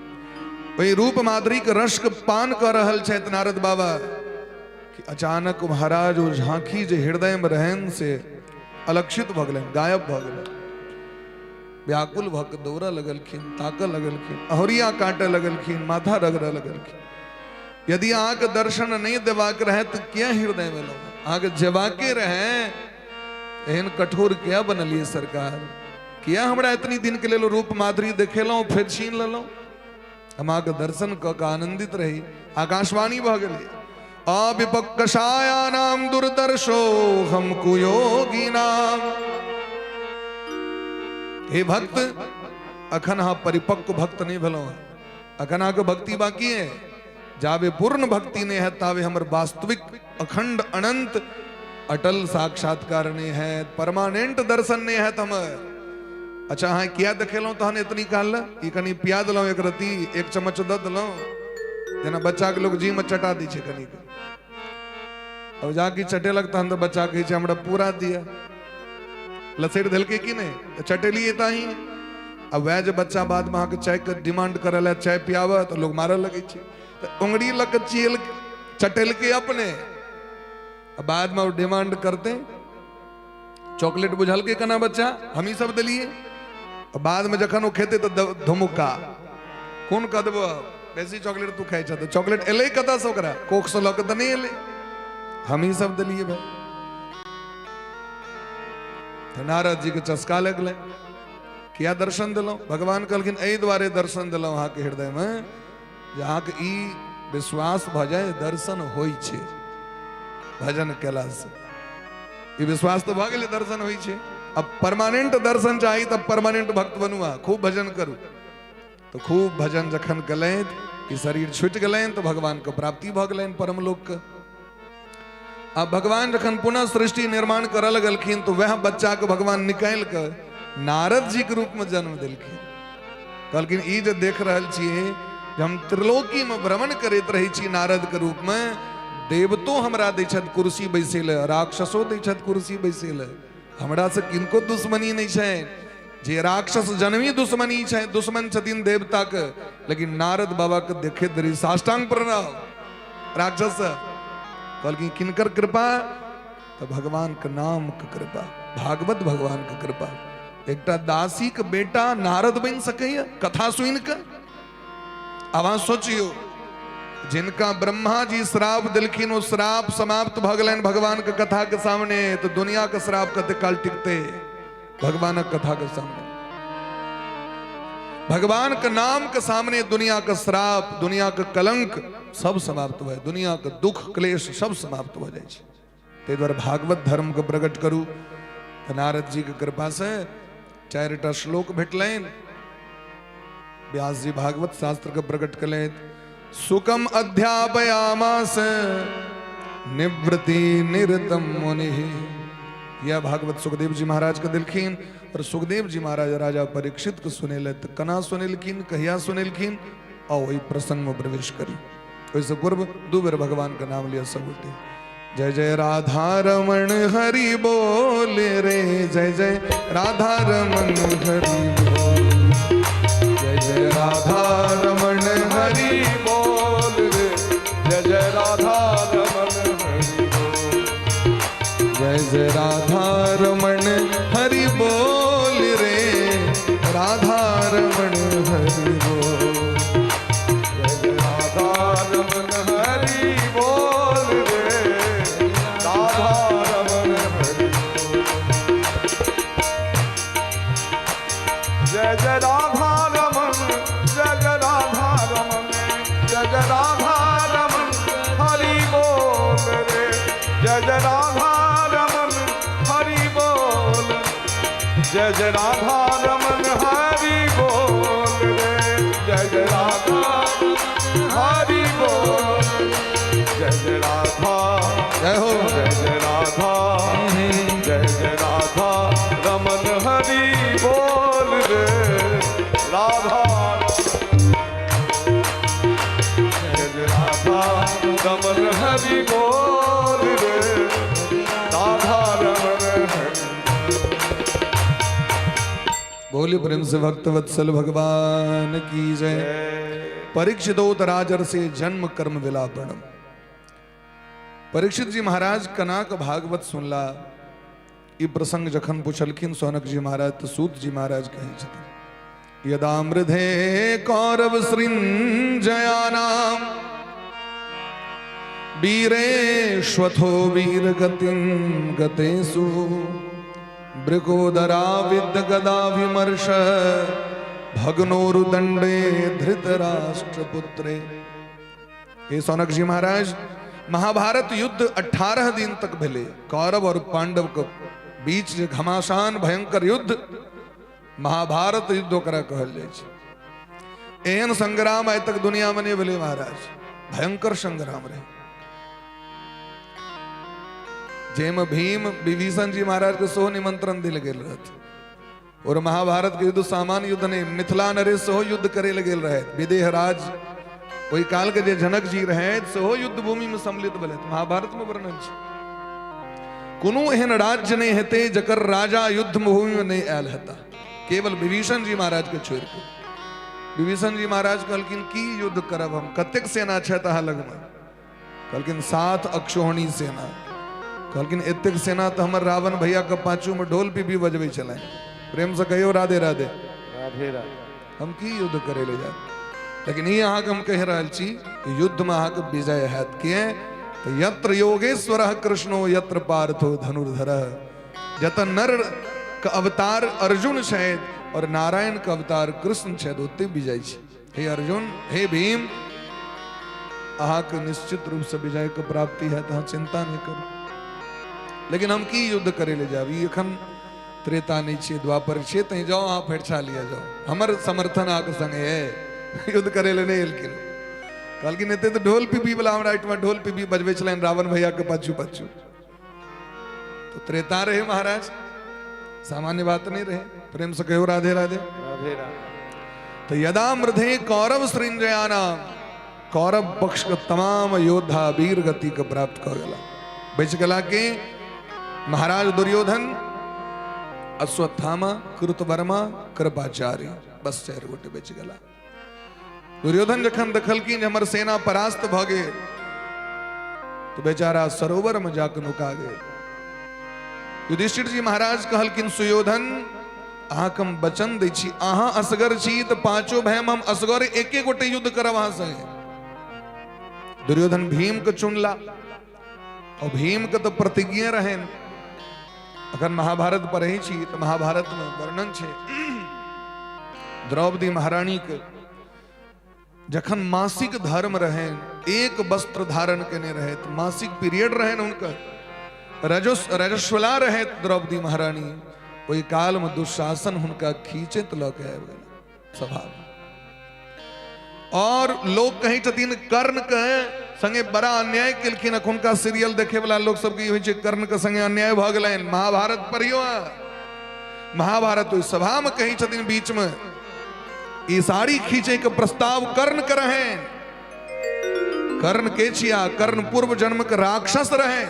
ओहि रूप माधुरी के रस के पान कऽ रहल छथि नारद बाबा कि अचानक महाराज ओ झांकी जे हृदय में रहनि से अलक्षित भऽ गेलनि, गायब भऽ गेलनि। व्याकुल भऽ कऽ दौड़ऽ लगलखिन, ताकऽ लगलखिन, अहोरिया काटऽ लगलखिन, माथा रगड़ऽ लगलखिन। यदि अहाँके दर्शन नहि देबाक रहै तऽ किया हृदयमे एलहुँ? अहाँके जेबाके रहै, एहन कठोर किया बनलियै सरकार? किया हमरा एतनी दिनके लेल रूप माधुरी देखेलहुँ, फेर छीन लेलहुँ? हम अहाँके दर्शन कऽ कऽ आनन्दित रही। आकाशवाणी भऽ गेलै, अविपक्कषायानाम दुर्दर्शो हम कुयोगी नाम। हे भक्त, अखन अहाँ परिपक्व भक्त नहीं भेलहुँ हँ, अखन अहाँके भक्ति बाकी है। जाबे पूर्ण भक्ति नहीं है ताबे हमर वास्तविक अखंड अनंत अटल साक्षात्कार नहीं है, परमानेंट दर्शन नहीं है हमर। अच्छा, अहाँ किया देखेलहुँ तहन एतनी काल? ई कनि पिया देलहुँ एक रत्ती, एक चम्मच दऽ देलहुँ, जेना बच्चाके लोक जीमे चटा दै छै कनिक। अब जाके चटेलक तहन तऽ बच्चा कहै छै हमरा पूरा दिअ। लसरि देलकै कि नहि? तऽ चटेलियै ताही। आ वएह जे बच्चा बादमे अहाँके चायके डिमांड करऽ लए, चाय पियाबऽ, तऽ लोक मारऽ लगै छै। तऽ उंगरी लऽ कऽ चियल चटेलकै अपने, आ बादमे ओ डिमांड करतै चॉकलेट। बुझलकै केना बच्चा? हमही सब देलियै। आ बादमे जखन ओ खेतै तऽ धुमुक्का कोन कऽ देबो, बेसी चॉकलेट तू खाइ छह। तऽ चॉकलेट एलै कतऽसँ? ओकरा कोखसँ लऽ कऽ तऽ नहि एलै, हमही सब देलियै भाय। तऽ नारद जी के चस्का लगलै, किया दर्शन देलहुँ? भगवान कहलखिन एहि दुआरे दर्शन देलहुँ अहाँके हृदयमे जे अहाँके ई विश्वास भऽ जाय दर्शन होइ छै भजन केलासँ। ई विश्वास तऽ भऽ गेलै दर्शन होइ छै, अब परमानेंट दर्शन चाही तऽ परमानेंट भक्त बनू, अहाँ खूब भजन करू। तऽ खूब भजन जखन केलथि, ई शरीर छूटि गेलनि तऽ भगवानके प्राप्ति भऽ गेलनि परमलोकके। आ भगवान जखन पुनः सृष्टि निर्माण करऽ लगलखिन तऽ वएह बच्चाके भगवान निकालि कऽ नारद जीके रूपमे जन्म देलखिन। कहलखिन ई जे देख रहल छियै जे हम त्रिलोकीमे भ्रमण करैत रहै छी नारदके रूपमे, देवतो हमरा दै छथि कुर्सी बैसै लए, राक्षसो दै छथि कुर्सी बैसै लए, हमरा से किनको दुश्मनी नहि छै। जे राक्षस जन्मी दुश्मनी छै, दुश्मन छथिन देवताके, लेकिन नारद बाबाके देखैत धरि साष्टांग प्रणाम राक्षस। कहलखिन किनकर कृपा? तऽ भगवान के नाम के कृपा, भागवत भगवान के कृपा। एकटा दासी के बेटा नारद बनि सकैया कथा सुनि कऽ? आब अहाँ सोचियौ, जिनका ब्रह्मा जी श्राप देलखिन ओ श्राप समाप्त भऽ गेलनि भगवान के कथा के सामने, तऽ दुनिया के श्राप कते काल टिकते भगवानक कथा के सामने? भगवान के नाम के सामने दुनिया के श्राप, दुनिया के कलंक सब समाप्त भऽ, दुनिया के दुख क्लेश सब समाप्त भऽ जाइ छै। ताहि दुआरे भागवत धर्म के प्रकट करू। तऽ नारद जी के कृपा से 4टा श्लोक भेटलनि। व्यास जी भागवत शास्त्र के प्रकट कलथि। सुकम अध्यापयामास निवृत्ति निरतम मुनि। यह भागवत सुखदेव जी महाराज के दिलखिन और सुखदेव जी महाराज राजा परीक्षित के सुनेलथि। तऽ केना सुनेलखिन, कहिया सुनेलखिन, आओ ओहि प्रसंग में प्रवेश करी। ओहिसँ पूर्व 2 बेर भगवान के नाम लिअ सब गोटे। जय जय राधा रमण हरि बोल रे, जय जय राधा रमण हरि बोल, जय जय राधा रमण हरि बोल रे, जय जय राधा रमण हरि बोल, जय जय राधा रमण हरि बोल रे, राधा रमण हरि बोल, जय जय राधा रमण हरि बोल रे, राधा रमण हरि बोल, जय जय राधा रमण, जय जय राधा रमण, जय जय राधा रमण हरि बोल रे, जय जय राधा रमण हरि बोल, जय जय राधा रमण हरि बोल रे, जय जय राधा हरि बोल, जय जय राधा, जय हो, जय जय राधा, जय जय राधा रमन हरि बोल रे, राधा जय जय राधा रमन हरि बोल रे, राधा रमन हरि। बोले प्रेम से भक्त वत्सल भगवान की जय। परीक्षितोत राजर्षि जन्म कर्म विलापणम। परीक्षित जी महाराज कनाक भागवत सुनला। ई प्रसंग जखन पुछलखिन सौनक जी महाराज तऽ सूत जी महाराज कहै छथिन, यदा मृधे कौरव सृंजयानाम वीरेश्वथो वीर गतिं गतेषु वृकोदरा विद्ध गदा विमर्श भग्नोरुदंडे धृतराष्ट्रपुत्रे। हे सौनक जी महाराज, महाभारत युद्ध 18 दिन तक भेले। कौरव और पांडव के बीच जे घमासान भयंकर युद्ध, महाभारत युद्ध ओकरा कहल जाइ छै। एहन संग्राम आइ तक दुनिया में नहीं भेलै महाराज, भयंकर संग्राम रहे, जाहिमे भीम विभीषण जी महाराज के सेहो निमंत्रण देल गेल रहथि। और महाभारत के युद्ध सामान्य युद्ध नहीं, मिथिला नरेश सेहो युद्ध करे लए गेल रहथि। विदेह राज ओहि काल के जे जनक जी रहथि सेहो युद्ध भूमि में सम्मिलित भेलथि। महाभारत में वर्णन छै, कोनो एहन राज्य नहीं हेतै जकर राजा युद्ध भूमि में नहीं आयल हेता, केवल विभीषण जी महाराज के छोड़ के। विभीषण जी महाराज कहलखिन की युद्ध करब हम, कतेक सेना छथि अहाँ लगमे? कहलखिन 7 अक्षोहिणी सेना। कहलखिन एतेक सेना तऽ हमर रावण भैया के पाछू में ढोल पीपी बजबै छलनि। प्रेम से कहियो राधे राधे। राधे राधे। हम की युद्ध करे ले जायब? लेकिन ई अहाँके हम कहि रहल छी कि युद्ध में अहाँके विजय हैत। किए? तऽ यत्र योगेश्वर कृष्णो यत्र पार्थो धनुर्धर, जतऽ नर के अवतार अर्जुन छथि और नारायण के अवतार कृष्ण छथि, ओते विजय छै। हे अर्जुन, हे भीम, अहाँके निश्चित रूप से विजय के प्राप्ति हैत, अहाँ चिंता नहीं करू। लेकिन हम की युद्ध करे ले जाब? ई एखन त्रेता नहीं छियै, द्वापर छियै, तैं जाओ अहाँ फरिछा लिअ जाओ, हमर समर्थन अहाँके संगे है। युद्ध करे ले नहीं एलखिन। कहलखिन एते तऽ ढोल पीपी वाला हमरा एहिठमा ढोल पीपी बजबै छलनि रावण भैया के पाछू पाछू। तो त्रेता रहे महाराज, सामान्य बात नहीं रहे। प्रेम से कहो राधे राधे। राधे राधे। तो यदा मृधे कौरव सृंजयानाम, कौरव पक्ष के तमाम योद्धा वीर गति के प्राप्त कर गला। बच गला के महाराज दुर्योधन, अश्वत्थामा, कृतवर्मा, कृपाचार्य, बस 4 गोटे बच गला। दुर्योधन जखन देखलखिन हमर सेना परास्त भ गेल, तो बेचारा सरोवर में जाके नुका गेल। युधिष्ठिर जी महाराज कहलखिन सुयोधन, अहाँके हम वचन दै छी, अहाँ असगर छी तऽ पांचो भाई हम असगर एके गोटे युद्ध करब अहाँ संगे। दुर्योधन भीम के चुनला, और भीम के तऽ प्रतिज्ञा रहनि। अखन महाभारत पढ़ै छी तऽ महाभारत में वर्णन छै द्रौपदी महारानी के जखन मासिक धर्म रहनि, एक वस्त्र धारण केने रहथि, मासिक पीरियड रहनि हुनकर, रजस्वला रहथि द्रौपदी महारानी, ओहि काल में दुशासन हुनका खींचैत लऽ के आबि गेल सभा में। और लोग कहै छथिन कर्ण के संगे बड़ा अन्याय केलखिन। अखुनका सीरियल देखे वाला लोग सबके ई होइ छै कर्ण के संगे अन्याय भऽ गेलनि। महाभारत पढ़ियो, महाभारत ओहि सभा में कहै छथिन बीच में ई साड़ी खींचे के प्रस्ताव कर्ण के रहनि। कर्ण के छिया? कर्ण पूर्व जन्म के राक्षस रहे,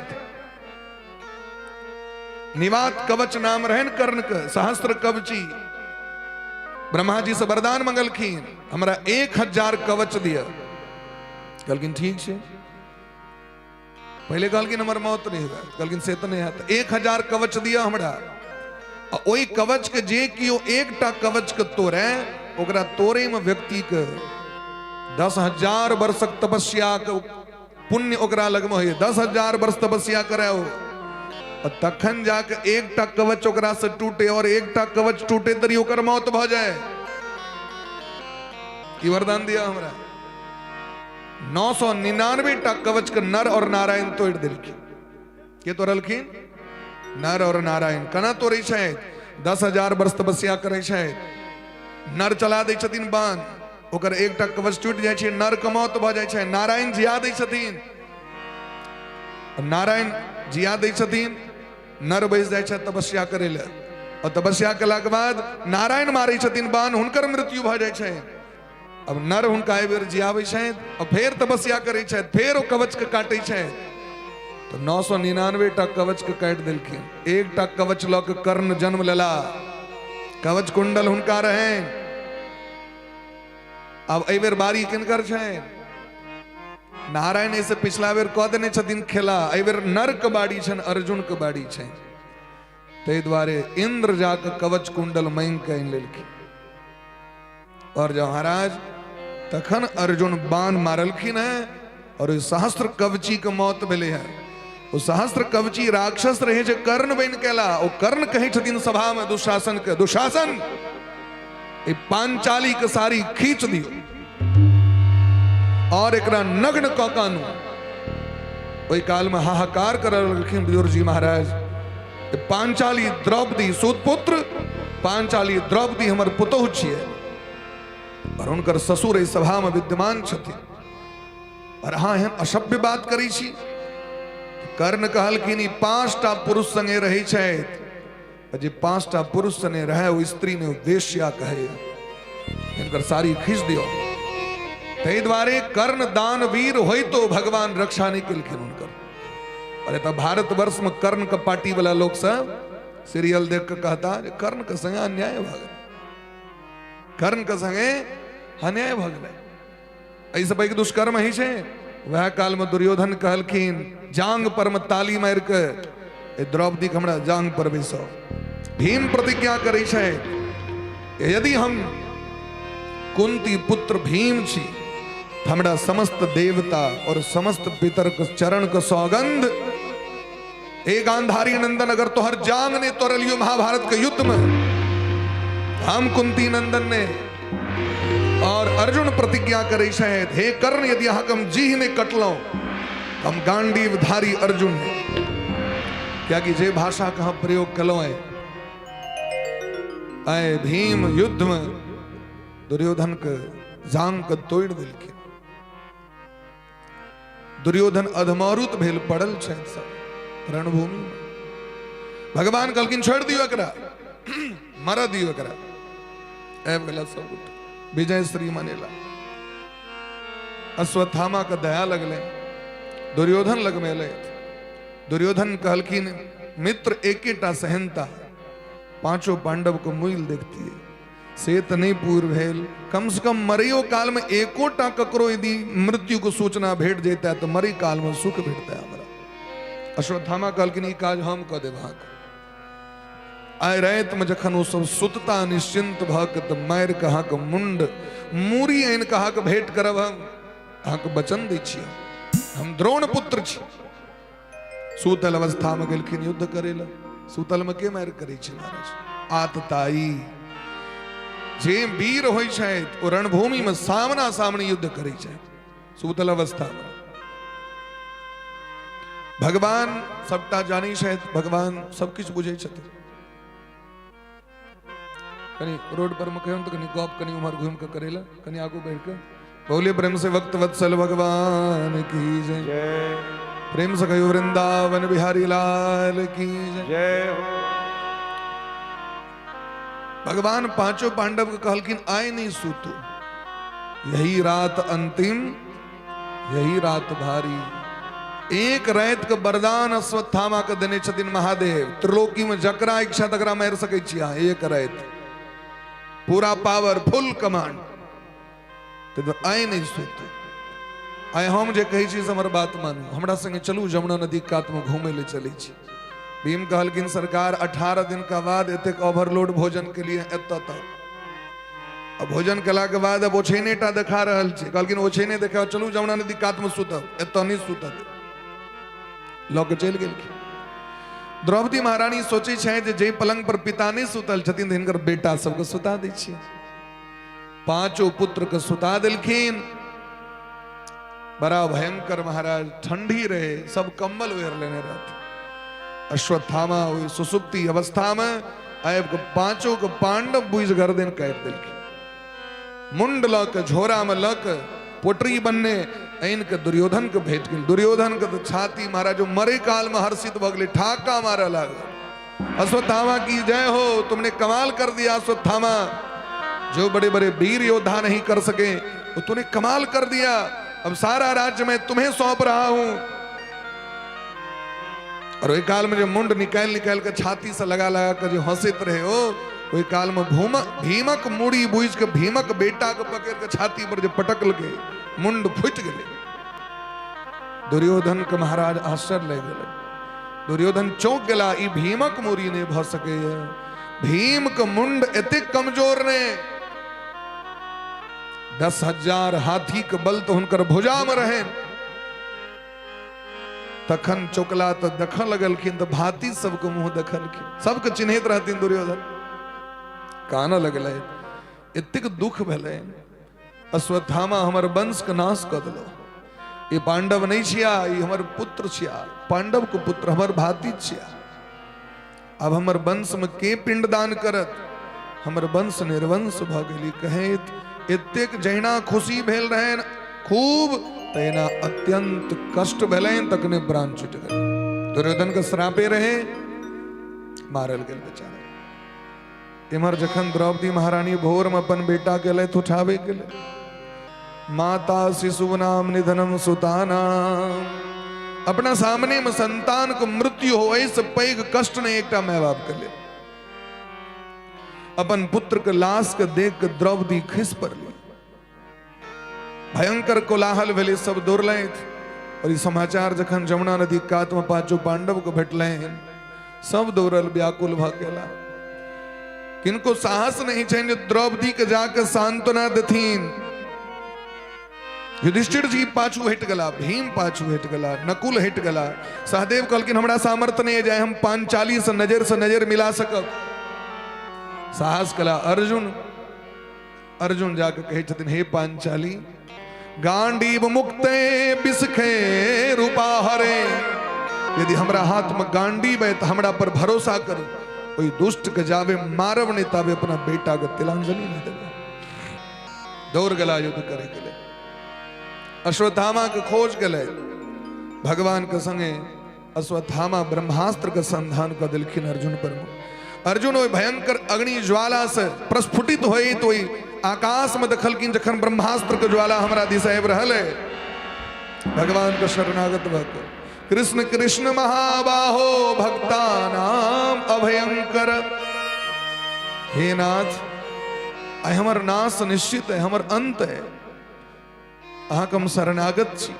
निवात कवच नाम रहन कर्ण के, सहस्त्र कवची। ब्रह्मा जी से वरदान मंगलखिन, हमरा 1000 कवच दिया। कहलखिन ठीक छै। पहले कहलखिन हमर मौत नहीं हुआ, कहलखिन से तऽ नहीं हैत, 1000 कवच दिया हमरा। आ ओहि कवच के जे कियो एकटा कवच के तोड़े, ओकरा तोड़े में व्यक्ति के 10,000 वर्षक तपस्या के पुण्य ओकरा लगमे होइए। 10,000 वर्ष तपस्या करे ओ, आ तखन जाके एकटा कवच ओकरा से टूटे, और एकटा कवच टूटे तरी ओकर मौत भऽ जाए। ई वरदान दिया हमरा। 999 टा कवच के नर और नारायण तोड़ि देलखिन। के तोड़लखिन? नर और नारायण। केना तोड़ै छै? 10,000 वर्ष तपस्या करै छै, नर चला दै छथिन बाण, ओकर एकटा कवच टूटि जाइ छै, नर के मौत भऽ जाइ छै। नारायण जिया दै छथिन, नारायण जिया दै छथिन, नर बैस जाइ छै तपस्या करै लए, और तपस्या केलाके बाद नारायण मारै छथिन बाण, हुनकर मृत्यु भऽ जाइ छै। अब नर हुनका एहि बेर जियाबै छथि और फेर तपस्या करै छथि, फेर ओ कवच के काटै छथि। तऽ 999 टा कवच के काटि देलखिन। एकटा कवच लऽ के कर्ण जन्म लेला, कवच कुंडल हुनका रहनि। आब एहि बेर बारी किनकर छनि? नारायण एहिसँ पिछला बेर कऽ देने छथिन खेला, एहि बेर नर के बारी छनि, अर्जुन के बारी छनि। ताहि दुआरे इंद्र जाके कवच कुंडल मांगि कऽ आनि लेलखिन। और जब महाराज तखन अर्जुन बाण मारलखिन है और ओहि सहस्त्र कवची के मौत भेलै है। ओ सहस्त्र कवची राक्षस रहे जे कर्ण बनि केला। ओ कर्ण कहै छथिन सभा में दुशासन के, दुशासन ई पांचाली के साड़ी खींच दियौ और एकरा नग्न कऽ के आनू। ओहि काल में हाहाकार करऽ लगलखिन विदुर जी महाराज, पांचाली द्रौपदी सूतपुत्र, पांचाली द्रौपदी हमर पुतोहु छियै और हुनकर ससुर एहि सभा में विद्यमान छथिन और अहाँ एहन असभ्य बात करै छी। कर्ण कहलखिन ई 5टा पुरुष संगे रहै छथि, जे 5टा पुरुष संगे रहै ओ स्त्री ने वेश्या कहै, हिनकर साड़ी खींच दियौ। ताहि दुआरे कर्ण दानवीर होइतो भगवान रक्षा नहि केलखिन हुनकर। अरे तऽ भारतवर्ष में कर्ण के पार्टी वाला लोग सब सीरियल देख के कहता जे कर्ण के संगे अन्याय भऽ गेलै, कर्ण के संगे अन्याय भऽ गेलै, एहिसँ पैघ दुष्कर्म ही छै। वएह काल में दुर्योधन कहलखिन जांग पर में ताली मारि के द्रौपदी के हमरा जांग पर बैसाउ। भीम प्रतिज्ञा करै छै यदि हम कुंती पुत्र भीम छी हमरा समस्त देवता और समस्त पितर के चरण के सौगंध, हे गांधारी नंदन अगर तोहर जांग ने तोड़लियो महाभारत के युद्ध में, हम कुंती नंदन ने। और अर्जुन प्रतिज्ञा करे छथि हे कर्ण यदि अहाँ के हम जीह ने कटलहुं हम गांडीवधारी अर्जुन ने, कियाकि जे भाषा के हम प्रयोग कलहुं है आए भीम युद्ध में दुर्योधन के जांग के तोड़ देलखिन। दुर्योधन अधमौरुत भेल पड़ल छथि सब रणभूमि में। भगवान कहलखिन छोड़ दियो एकरा, मर दियो एकरा। आबि गेला सब गोटे विजय श्री मनेला। अश्वत्थामा के दया लगले, दुर्योधन लग में एलै। दुर्योधन कहलखिन मित्र एकेटा सहनता, पांचों पांडव को मुइल देखतिए से तऽ नहि पूर भेल, कम से कम मरैयो काल में एकोटा ककरो यदि मृत्यु के सूचना भेट जेता तऽ मरै काल में सुख भेटता हमरा। अश्वत्थामा कहलखिन ई काज हम कऽ देब अहाँके। आइ राति में जखन ओ सब सुतता निश्चिंत भऽ के तऽ मारि के अहाँके मुंड मूड़ी आनि के अहाँके भेंट करब हम, अहाँके वचन दै छी हम द्रोण पुत्र छी। सूतल अवस्था में गेलखिन युद्ध करे ला। सूतल में के मारि करै छै महाराज? आतताई जे वीर होइ छथि ओ रणभूमि में सामना सामनी युद्ध करै छथि सूतल अवस्था में। भगवान सबटा जानै छथि, भगवान सब किछु बुझै छथिन। कनी रोड पर में कहियौ तऽ कनी गप कनी उम्हर घूमि कऽ करै लए, कनी आगू बढ़ि कऽ बोलिए प्रेम से वक्त वत्सल भगवान की जय। प्रेम से कहियो वृंदावन बिहारी लाल की जय। जय हो। भगवान पांचों पांडव के कहलखिन आय नहीं सूतू, यही रात अंतिम यही रात भारी। एक रात के वरदान अश्वत्थामा के देने छथिन महादेव, त्रिलोकी में जकरा इच्छा तकरा मारि सकै छी अहाँ, एक रात पूरा पावर फुल कमांड। तो आय नहीं सुतू, आय हम जे कहै छी से हमर बात मानू, हमरा संगे चलू जमुना नदी कात में घूमे ले चलै छी। भीम कहलखिन सरकार 18 दिन का बाद एतेक ओवरलोड भोजन के लिए एतऽ तक, आ भोजन केला के बाद अब ओछैने टा देखा रहल छै। कहलखिन ओछैने देखा, चलू जमुना नदी कात में सुतब, एतऽ नहि सुतब। लऽ के चलि गेलखिन। द्रौपदी महारानी सोचै छै जे जाहि पलंग पर पिता नहि सुतल छथिन हिनकर बेटा सबके सुता दै छियै। पांचों पुत्र के सुता देलखिन। बड़ा भयंकर महाराज ठंडी रहे, सब कम्बल ओढ़ लेने रहते। अश्वत्थामा ओहि सुसुप्ति अवस्था में आबि के पांचों के पांडव बुझि गर्दन काटि देलखिन। मुंड लऽ के झोरा में लऽ के पोटरी बनने आनि के दुर्योधन के भेट गेल। दुर्योधन के तऽ छाती महाराज मरे काल में हर्षित भऽ गेलै, ठाका मारऽ लागल। अश्वत्थामा की जय हो, तुमने कमाल कर दिया अश्वत्थामा, जो बड़े बड़े वीर योद्धा नहीं कर सके वो तूने कमाल कर दिया, अब सारा राज्य मैं तुम्हें सौंप रहा हूं। और ओहि काल में जे मुंड निकालि निकालि के छाती से लगा लगा के जे हंसैत रहे हो, ओहि काल में भीमक मूड़ी बुझि के भीमक बेटा के पकड़ के छाती पर जे पटकलकै, मुंड फुटि गेलै। दुर्योधन के महाराज आश्चर्य लागि गेलै। दुर्योधन चौंक गेला, ई भीमक मूड़ी नहि भऽ सकैए। भीम के मुंड एतेक कमजोर ने, 10,000 हाथी के बल तो हुनकर भुजा में रहे। तखन चौकला तो देख लगलखिन तो भाती सबके मुंह देखलखिन, सबके चिन्हैत रहथिन दुर्योधन। कानऽ लगलै, एतेक दुख भेलै, अश्वत्थामा हमर वंश के नाश कऽ देलो। ई पांडव नहीं छिया, ई हमर पुत्र छिया, पांडव के पुत्र हमर भाती छिया। अब हमर वंश में के पिंडदान करत, हमर वंश निर्वंश भऽ गेली। कहैत एतेक जहिना खुशी भेल रहनि खूब, तहिना अत्यंत कष्ट भेलनि, तखने प्राण छुटि गेल। दुर्योधन के श्रापे रहे, मारल गेल बेचारा। इम्हर जखन द्रौपदी महारानी भोर में अपन बेटा के लैथ उठावे के लिए, माता शिशु नाम निधनम सुतानाम, अपना सामने में संतान के मृत्यु हो, एहिसँ पैघ कष्ट नहीं एकटा माय बाप के लेल। अपन पुत्र के लाश के देख के द्रौपदी खसि पड़ली। भयंकर कोलाहल भेलै, सब दौड़लथि। और ई समाचार जखन जमुना नदी कात में पांचों पांडव के भेटलनि, सब दौड़ल व्याकुल भऽ गेला। किनको साहस नहीं छनि जे द्रौपदी के जाके सांत्वना देथिन। युधिष्ठिर जी पाछू हटि गेला, भीम पाछू हटि गेला, नकुल हटि गेला। सहदेव कहलखिन हमरा सामर्थ्य नहीं जाए हम पांचाली से नजर से नजर मिला सकब। साहस कला अर्जुन, अर्जुन जाके कहै छथिन हे पांचाली, गांडीव मुक्ते बिसखे रूपा हरे, यदि हमरा हाथ में गांडीव है तो हमरा पर भरोसा करू, ओहि दुष्ट के जाबे मारब नहीं ताबे अपना बेटा के तिलांजलि नहीं देबै। दौड़ गेला युद्ध करे के लिए, अश्वत्थामा के खोज गेलै। भगवान के संगे अश्वत्थामा ब्रह्मास्त्र के संधान कऽ देलखिन अर्जुन पर। अर्जुन ओहि भयंकर अग्नि ज्वाला से प्रस्फुटित होइत ओहि आकाश में देखलखिन जखन ब्रह्मास्त्र के ज्वाला हमरा दिस आबि रहल है। भगवान के शरणागत भऽ के कृष्ण कृष्ण महाबाहो भक्ता नाम अभयंकर, हे नाथ आइ हमर नाश निश्चित है, हमर अंत है, अहाँके हम शरणागत छी।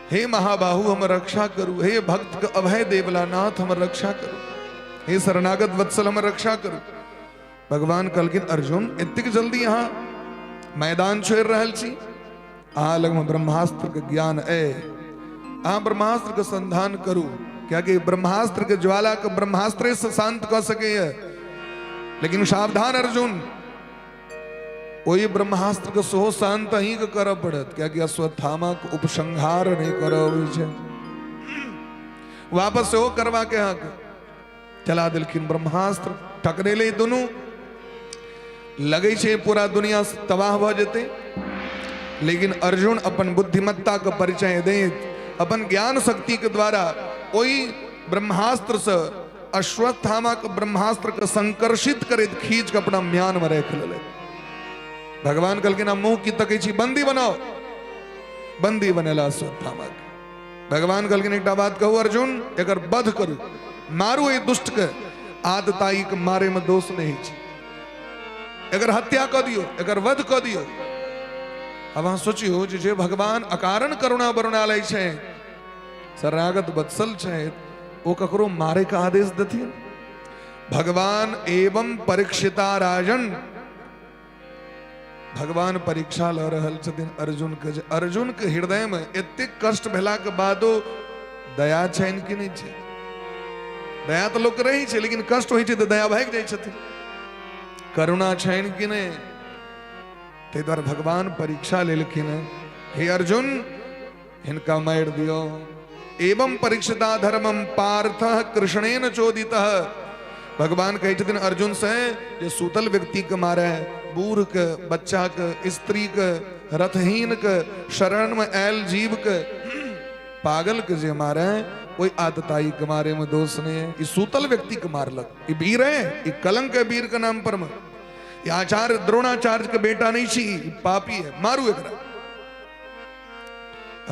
हे महाबाहु हमर रक्षा करू, हे भक्त के अभय देवला नाथ हमर रक्षा करू, हे शरणागत वत्सल हमर रक्षा करू। भगवान कहलखिन अर्जुन एतेक जल्दी अहाँ मैदान छोड़ि रहल छी, अहाँ लगमे ब्रह्मास्त्र के ज्ञान अइ, अहाँ ब्रह्मास्त्र के संधान करू, कियाकि ब्रह्मास्त्र के ज्वाला के ब्रह्मास्त्रे से शांत कऽ सकैए। लेकिन सावधान अर्जुन, ओहि ब्रह्मास्त्र के सेहो शांत अहीं के करऽ पड़त, कियाकि अश्वत्थामा के उपसंहार नहीं करऽ अबै छै, वापस सेहो करवा के अहाँके चला देलखिन ब्रह्मास्त्र। टकरेलै दुनू, लगै छै पूरा दुनिया तबाह भऽ जेतै, लेकिन अर्जुन अपन बुद्धिमत्ता के परिचय दैत अपन ज्ञान शक्ति के द्वारा ओहि ब्रह्मास्त्र से अश्वत्थामा के ब्रह्मास्त्र के संकर्षित करैत खींच के अपना म्यान में राखि लेलथि। भगवान कहलखिन आब मुंह की तकै छी, बंदी बनाओ। बंदी बनेला अश्वत्थामा के। भगवान कहलखिन एकटा बात कहू अर्जुन, एकर वध करू, मारू एहि दुष्ट के, आदताई के मारे में दोष नहीं छै, एकर हत्या कऽ दियौ, एकर वध कऽ दियौ। अब अहाँ सोचियौ जे भगवान अकारण करुणा बरुणा लै छै, शरणागत वत्सल छै, ओ ककरो मारे के आदेश देथिन? भगवान एवं परीक्षिता राजन, भगवान परीक्षा लऽ रहल छथिन अर्जुन के, जे अर्जुन के हृदय में एतेक कष्ट भेला के बादो दया छनि कि नहि छै? दया तऽ लोक रहै छै, लेकिन कष्ट होइ छै तऽ दया भागि जाइ छथिन। करुणा छनि कि नहि? ताहि दुआरे भगवान परीक्षा लेलखिन, हे अर्जुन हिनका मारि दियौ। एवं परीक्षिता धर्मम पार्थ कृष्णेन चोदितः। भगवान कहै छथिन अर्जुन से जे सूतल व्यक्ति के मारे, बूढ़ के, बच्चा के, स्त्री के, रथहीन के, शरण में आयल जीव के, पागल के जे मारे, ओहि आतताई के मारे में दोष नहीं है। ई सूतल व्यक्ति के मारलक, ई वीर है, ई कलंक है वीर के नाम पर में, ई आचार्य द्रोणाचार्य के बेटा नहीं छी, ई पापी है, मारू एकरा।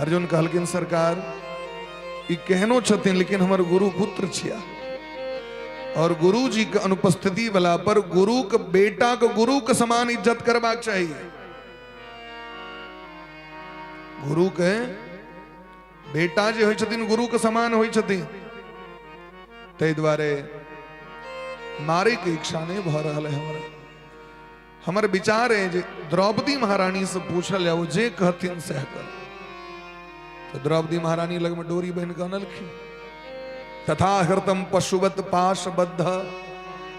अर्जुन कहलखिन सरकार ई केहनो छथिन लेकिन हमर गुरु पुत्र छिया, और गुरु जी के अनुपस्थिति वाला पर गुरु के बेटा के गुरु के समान इज्जत करबाक चाहिए। गुरु के बेटा जे होइ छथिन गुरु के समान होइ छथिन। ताहि दुआरे मारैके इच्छा नहि भऽ रहल है हमरा। हमर विचार है जे द्रौपदी महारानी से पूछल जाओ, जे कहथिन सएह कर। तो द्रौपदी महारानी लग में डोरी बहन के अनलखिन। तथा हृतम पशुवत पाशबद्ध,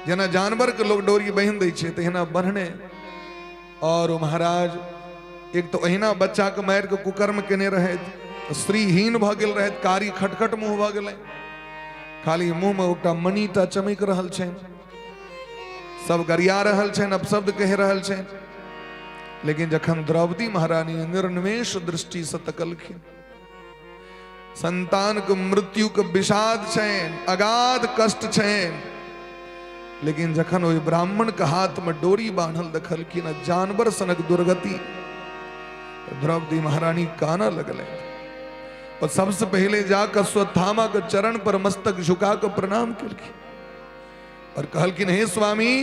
जेना जानवर के लोग डोरी बहन दै छै तहिना बन्हने। और महाराज एक तो अहिना बच्चा के मारि के कुकर्म केने रहथि, स्त्रीहीन भऽ गेल रहथि, कारी खटखट मुँह भऽ गेलै, खाली मुँह में एकटा मणिटा चमकि रहल छनि, सब गरिया रहल छनि, अपशब्द कहि रहल छनि। लेकिन जखन द्रौपदी महारानी निर्निमेष दृष्टि से तकलखिन, संतान के मृत्यु के विषाद छनि, अगाध कष्ट छनि, लेकिन जखन ओहि ब्राह्मण के हाथ में डोरी बान्हल देखलखिन आ जानवर सनक दुर्गति, द्रौपदी महारानी कानऽ लगलै और सबसे पहले जाकर अश्वत्थामा के चरण पर मस्तक झुका के प्रणाम केलखिन और कहलखिन, हे स्वामी,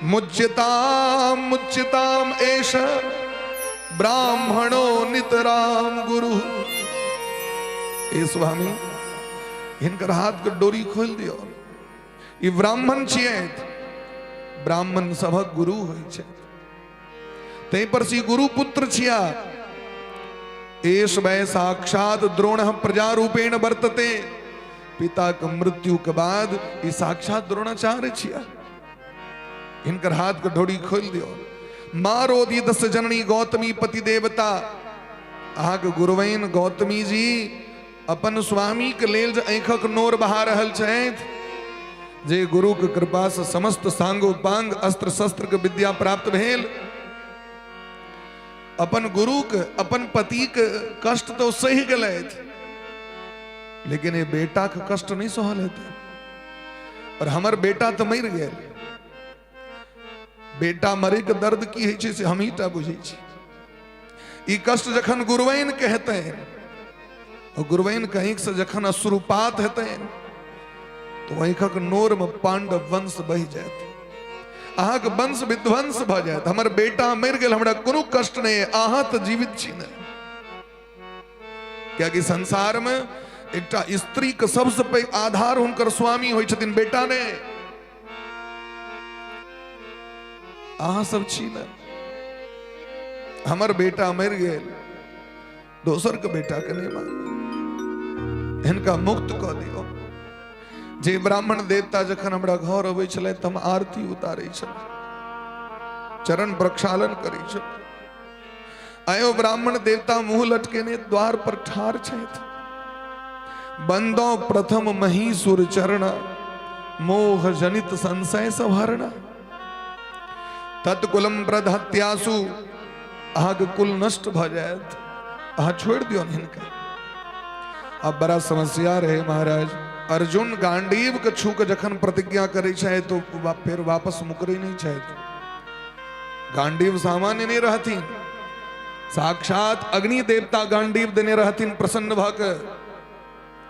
मुच्यताम मुच्यताम एष ब्राह्मणो नितराम गुरु। हे स्वामी, हिनकर हाथ के डोरी खोल दियो, ई ब्राह्मण छियै, ब्राह्मण सभक गुरु होइ छै, तै पर सी गुरु पुत्र छिया। एष वै साक्षात द्रोण प्रजा रूपेण वर्तते। पिता के मृत्यु के बाद ई साक्षात द्रोणाचार्य छिया, हिनकर हाथ के डोरी खोल दियो। मारोदी दस जननी गौतमी पति देवता, अहाँके गुरुवैन गौतमी जी अपन स्वामी के लेल जे आँखक नोर बहा रहल छथि, जे गुरु के कृपा से समस्त सांगोपांग अस्त्र शस्त्र के विद्या प्राप्त भेल, अपन गुरु के अपन पति के कष्ट तो सहि गेलथि, लेकिन ये बेटा के कष्ट नहीं सहल हेतै। और हमर बेटा तो मरि गेल, बेटा मरे के दर्द की होइ छै से हमही टा बुझै छी। ई कष्ट जखन गुरुवैन के हेतै और गुरुवैन के आँखि से जखन अश्रुपात हेतै तो आँखिक नोर में पांडव वंश बहि जायत, अहाँके वंश विध्वंस भऽ जायत। हमर बेटा मरि गेल, हमरा कोनो कष्ट नहीं, अहाँ तऽ जीवित छी ने। कियाकि संसार में एकटा स्त्री के सबसे पैघ आधार हुनकर स्वामी होइ छथिन, बेटा ने। अहाँ सब छी ने, हमर बेटा मरि गेल, दोसर के बेटा के नहीं मारब, हिनका मुक्त कऽ दियौ। जे ब्राह्मण देवता जखन हमरा घर अबै छलै तऽ हम आरती उतारै छलै, चरण प्रक्षालन करै छलै। आयो ब्राह्मण देवता मुंह लटकेने द्वार पर ठार छथि। बंदो प्रथम महीसुर चरण, मोह जनित संशय सभरण। तत्कुलम प्रधत्यासु, अहाँके कुल नष्ट भऽ जायत, अहाँ छोड़ि दियौ हिनका। अब बड़ा समस्या रहे महाराज, अर्जुन गांडीव के छू के जखन प्रतिज्ञा करै छै तो फेर वापस मुकरै नहीं छथि। गांडीव सामान्य नहीं रहथिन, साक्षात अग्नि देवता गांडीव देने रहथिन प्रसन्न भऽ के।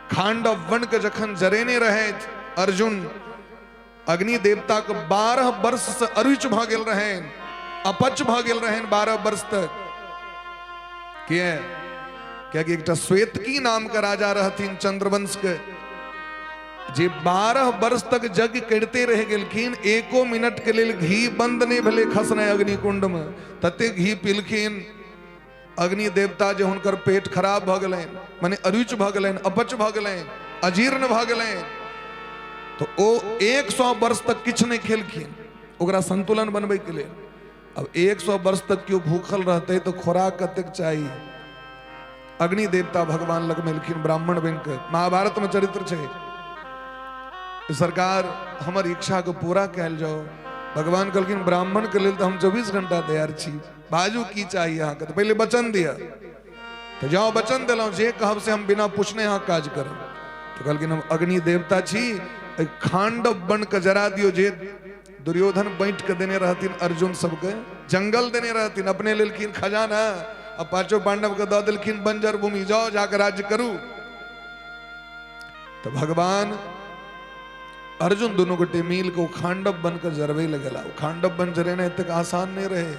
खांडव वन के जखन जरेने रहथि अर्जुन, अग्नि देवता के 12 वर्ष से अरुच भऽ गेल रहनि, अपच भऽ गेल रहनि 12 वर्ष तक। किया? कियाकि एकटा श्वेतकी नाम के राजा रहथिन चंद्रवंश के, जे 12 वर्ष तक यज्ञ करिते रहि गेलखिन, एको मिनट के लेल घी बंद नहीं भेलै खसनाइ अग्निकुंड में, तते घी पीलखिन अग्नि देवता जे हुनकर पेट खराब भऽ गेलनि, माने अरुच भऽ गेलनि, अपच भऽ गेलनि, अजीर्ण भऽ गेलनि। तो ओ 100 वर्ष तक किछु नहि खेलखिन ओकरा संतुलन बनबै के लेल। अब 100 वर्ष तक केओ भूखल रहतै तो खोराक कतेक चाही। अग्नि देवता भगवान लग में एलखिन ब्राह्मण बनि के, महाभारत में चरित्र छै, सरकार हमर इच्छा के पूरा कयल जाओ। भगवान कहलखिन ब्राह्मण के लेल तो हम 24 घंटा तैयार छी, बाजू की चाहिए अहाँके, तो पहिले वचन दिअ। तो जाओ वचन देलहुँ, जे कहब से हम बिना पूछने अहाँ काज करब। तो कहलखिन हम अग्नि देवता छी, खांडव बन के जरा दियौ, जे दुर्योधन बाँटि के देने रहथिन अर्जुन सबके, जंगल देने रहथिन, अपने लेलखिन खजाना आ पांचों पांडव के दऽ देलखिन बंजर भूमि, जाओ जाके राज्य करू। तो भगवान अर्जुन दोनों गोटे मिल के खांडव बन के जरबे लग गेला। खांडव बन जरेना एतेक आसान नहीं रहे।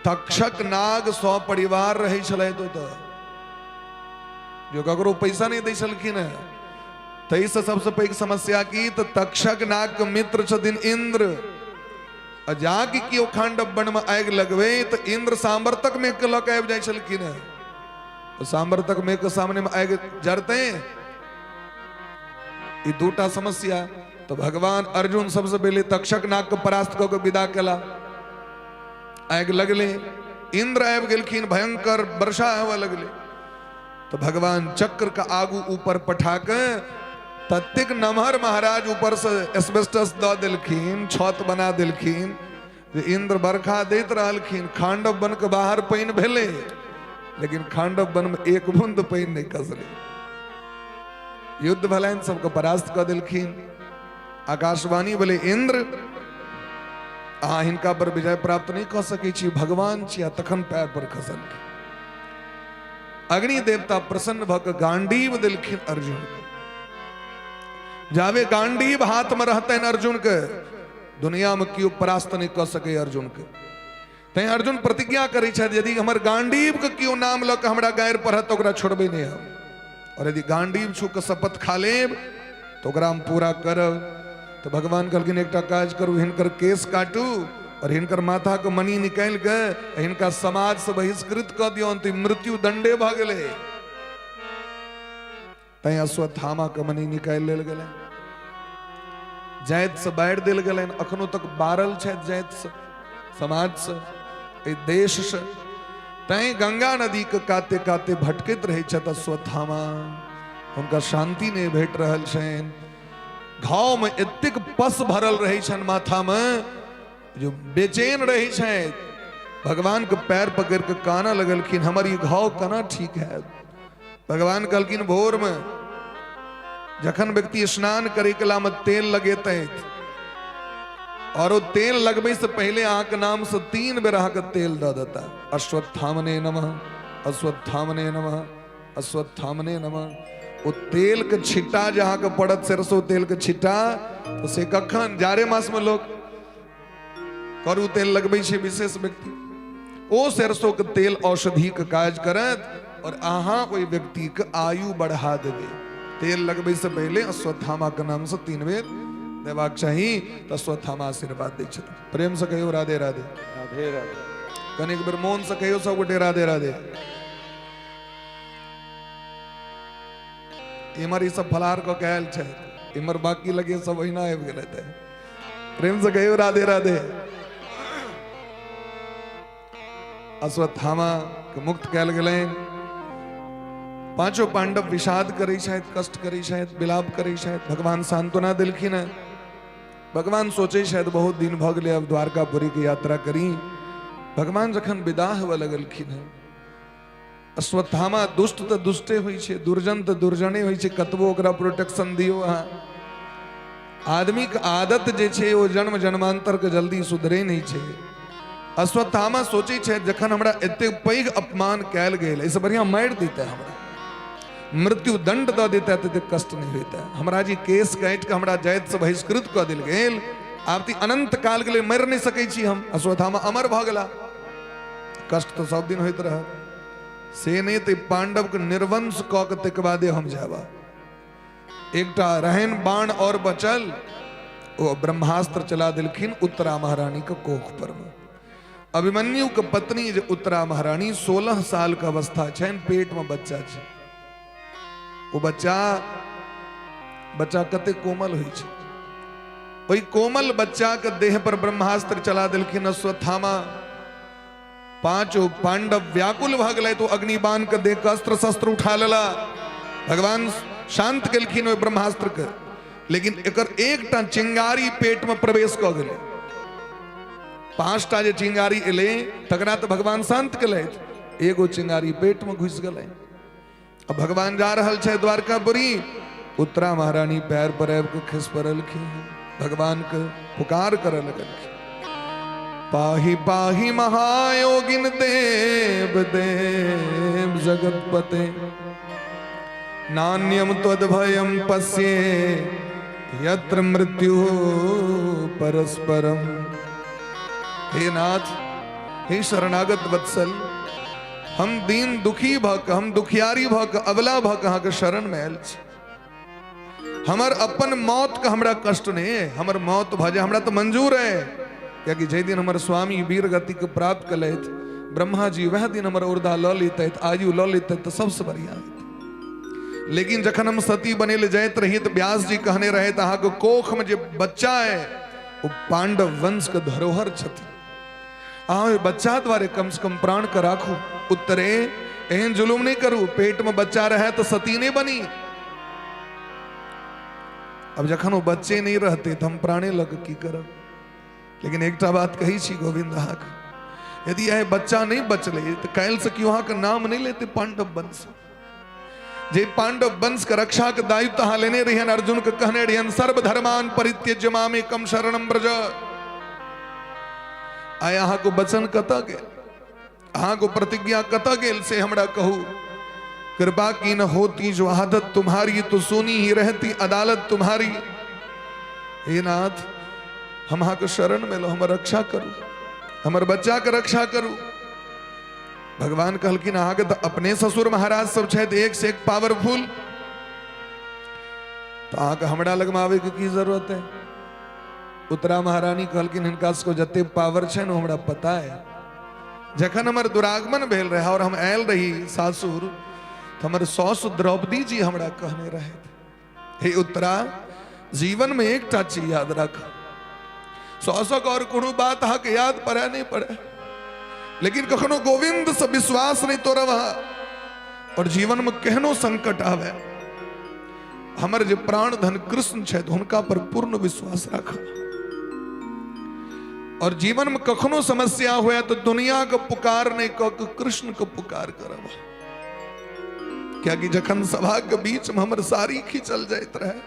तक्षक नाग 100 परिवार रहे छलै तो जो ककरो पैसा नहीं दै छलखिन है। ताहिसँ सबसँ पैघ समस्या की तऽ तक्षक नागके मित्र छथिन इंद्र। आ जाके केओ खांडव वन में आगि लगबै तऽ इंद्र सांवर्तक मेघ के लऽ के आबि जाइ छलखिन हेँ। तऽ सांवर्तक मेघ के सामने में आगि जरतै, ई दूटा समस्या। तऽ भगवान अर्जुन सबसँ पहिले तक्षक नाग के परास्त कऽ के विदा केला। आगि लगले, इंद्र आबि गेलखिन, भयंकर वर्षा होबऽ लगलै। तऽ भगवान चक्र के आगू ऊपर पठा के ततेक नमहर महाराज ऊपर से एस्बेस्टस दऽ देलखिन, छत बना देलखिन जे इंद्र बरखा दैत रहलखिन। खांडव वन के बाहर पानि भेलै, लेकिन खांडव वन में एक बूंद पानि नहि खसलै। युद्ध भेलनि, सबके परास्त कऽ देलखिन। आकाशवाणी भेलै, इंद्र अहाँ हिनका पर विजय प्राप्त नहि कऽ सकै छी, भगवान छी। आ तखन पैर पर खसलखिन। अग्नि देवता प्रसन्न भऽ कऽ गांडीव देलखिन अर्जुन के। जावे गांडीव हाथ में रहतनि अर्जुन के, दुनिया में केओ परास्त नहि कऽ सकै अर्जुन के। तैं अर्जुन प्रतिज्ञा करै छथि, यदि हमर गांडीव के केओ नाम लऽ कऽ हमरा गारि पढ़त तऽ ओकरा छोड़बै नहि हम, और यदि गांडीव छू कऽ शपथ खा लेब तऽ ओकरा हम पूरा करब। तऽ भगवान कहलखिन एकटा काज करू, हिनकर केश काटू और हिनकर माथा के मणि निकालि के हिनका समाज से बहिष्कृत कऽ दियौन, तऽ मृत्यु दंडे भऽ गेलै। तैं अश्वत्थामा के मणि निकालि लेल गेलै, जाति से बारि देल गेलनि। अखनो तक बारल छथि जाति से, समाज से, एहि देश से। तैं गंगा नदी के काते काते भटकैत रहै छथि अश्वत्थामा, हुनका शांति नहि भेट रहल छनि। घाव में एतेक पस भरल रहै छनि माथा में जो बेचैन रहै छथि। भगवान के पैर पकड़ के काना लगलखिन, हमर ई घाव केना ठीक है? भगवान कहलखिन भोर में जखन व्यक्ति स्नान करे के लामे तेल लगेतै और वो तेल लगबै से पहले अहाँ के नाम से 3 बेर अहाँ के तेल दऽ देता, अश्वत्थामने नमः, अश्वत्थामने नमः, अश्वत्थामने नमः। ओ तेल के छिट्टा जे अहाँ के पड़त, सरसों तेल के छिट्टा, तो से कखन जाड़े मास में लोग करू तेल लगबै छै विशेष व्यक्ति, ओ सरसों के तेल औषधि के काज करत और अहाँ ओहि व्यक्ति के आयु बढ़ा देबै। तेल लगबै से पहले अश्वत्थामा के नाम से 3 बेर देबाक चाही, तऽ अश्वत्थामा आशीर्वाद दै छथिन। प्रेम से कहियो राधे राधे। राधे राधे। कनिक बेर मोन से कहियो सब गोटे राधे राधे। इमर ई सब फलाहार कऽ के आयल छथि, इमर बाकी लगे सब ओहिना आबि गेल हेतै। प्रेम से कहियो राधे राधे। अश्वत्थामा के मुक्त कयल गेलनि। पांचों पांडव विषाद करै छथि, कष्ट करै छथि, विलाप करै छथि। भगवान सांत्वना देलखिन हँ। भगवान सोचै छथि बहुत दिन भऽ गेलै, अब द्वारकापुरी के यात्रा करी। भगवान जखन विदा होबऽ लगलखिन हँ, अश्वत्थामा दुष्ट तऽ दुष्टे होइ छै, दुर्जन तऽ दुर्जने होइ छै, कतबो ओकरा प्रोटेक्शन दियौ अहाँ। आदमीके आदत जे छै ओ जन्म जन्मांतर के जल्दी सुधरे नहि छै। अश्वत्थामा सोचै छै जखन हमरा एतेक पैघ अपमान कयल गेल, एहिसँ बढ़िआँ मारि दितै, हमरा मृत्यु दंड दऽ दितै तऽ एतेक कष्ट नहि होइतै। हमरा जे केस काटि कऽ हमरा जातिसँ बहिष्कृत कऽ देल गेल, आब तऽ अनंत काल के लेल मरि नहि सकै छी हम। अश्वत्थामा अमर भऽ गेला, कष्ट तऽ सब दिन होइत रहत, से नहि तऽ पांडवके निर्वंश कऽ के तकर बादे हम जायब। एकटा रहन बाण और बचल, ओ ब्रह्मास्त्र चला देलखिन उत्तरा महारानी के कोख पर में। अभिमन्यु के पत्नी जे उत्तरा महारानी 16 साल के अवस्था छनि, पेट में बच्चा छै। ओ बच्चा बच्चा कते कोमल होइ छै, ओहि कोमल बच्चा के देह पर ब्रह्मास्त्र चला देलखिन अश्वत्थामा। पांचों पांडव व्याकुल भऽ गेलै तो अग्निबाण के देख अस्त्र शस्त्र उठा लेला। भगवान शांत केलखिन ओहि ब्रह्मास्त्र के, लेकिन एकर एकटा चिंगारी पेट में प्रवेश कऽ गेलै। 5टा जे चिंगारी एलै तकरा तऽ भगवान शांत केलथि, एगो चिंगारी पेट में घुसि गेलै। अब भगवान जा रहल छै द्वारकापुरी, उत्तरा महारानी पैर पर आबि कऽ खसि पड़लखिन, भगवान के पुकार करऽ लगलखिन, पाही पाही महायोगिन देव देव जगतपते, नान्यम त्वद्भयं पश्ये यत्र मृत्यु परस्परम। हे नाथ, हे शरणागत वत्सल, हम दीन दुखी भऽ कऽ, हम दुखियारी भऽ कऽ, अबला भऽ कऽ अहाँके शरण मे आयल छी। हमर अपन मौत के हमरा कष्ट नहीं है, हमर मौत भऽ जाए हमरा तऽ मंजूर है, कियाकि जाहि दिन हमर स्वामी वीर गति के प्राप्त कलथि ब्रह्मा जी, वएह दिन हमर उर्दा लऽ लेतथि, आयु लऽ लेतथि तऽ सबसँ बढ़िया होइत। लेकिन जखन हम सती बने ले जाइत रही तऽ व्यास जी कहने रहथि अहाँके कोख में जे बच्चा है ओ पांडव वंश के धरोहर छथिन, अहाँ ओहि बच्चा द्वारे कम से कम प्राण के राखू। उत्तरे एहन जुलुम नहीं करू, पेट में बच्चा रहे तो सती नहीं बनी। अब जखन वो बच्चे नहीं रहते तो हम प्राणे लग की करब। लेकिन एकटा बात कही छी गोविंद अहाँके, यदि यह बच्चा नहीं बचले तो काल्हि से केओ अहाँके नाम नहीं लेते पांडव वंश। जे पांडव वंश के रक्षा के दायित्व अहाँ लेने रहियन, अर्जुन के कहने रहियन सर्वधर्मान परित्यज्य मामेकम शरणम व्रज, आइ अहाँके वचन कतऽ गेल, अहाँके प्रतिज्ञा कतऽ गेल से हमरा कहू। कृपा की न होती जो आदत तुम्हारी तो सुनी ही रहती अदालत तुम्हारी। हे नाथ, हम अहाँके शरण में लो, हमर रक्षा करू, हमर बच्चा के रक्षा करू। भगवान कहलखिन अहाँके तऽ अपने ससुर महाराज सब छथि एक से एक पावरफुल, तऽ अहाँके हमरा लगमे आबैके की जरूरत है। उत्तरा महारानी कहलखिन हिनका सबके जते पावर छै ने हमरा पता है। जखन हमर दुरागमन भेल रहे और हम आयल रही सासुर, तऽ हमर सासु द्रौपदी जी हमरा कहने रहे, हे उत्तरा, जीवन में एकटा चीज याद राख, सासुक और कोनो बात अहाँके याद पड़े नहीं पड़े, लेकिन कखनो गोविंद से विश्वास नहीं तोड़ब अहाँ, और जीवन में केहनो संकट आवे, हमर जे प्राण धन कृष्ण छथि हुनका पर पूर्ण विश्वास राखब। और जीवन में कखनो समस्या हुए तो दुनिया के पुकार नहीं कह के कृष्ण के पुकार करब। कियाकि जखन सभा के बीच में हमर साड़ी खींचल जाइत रहे,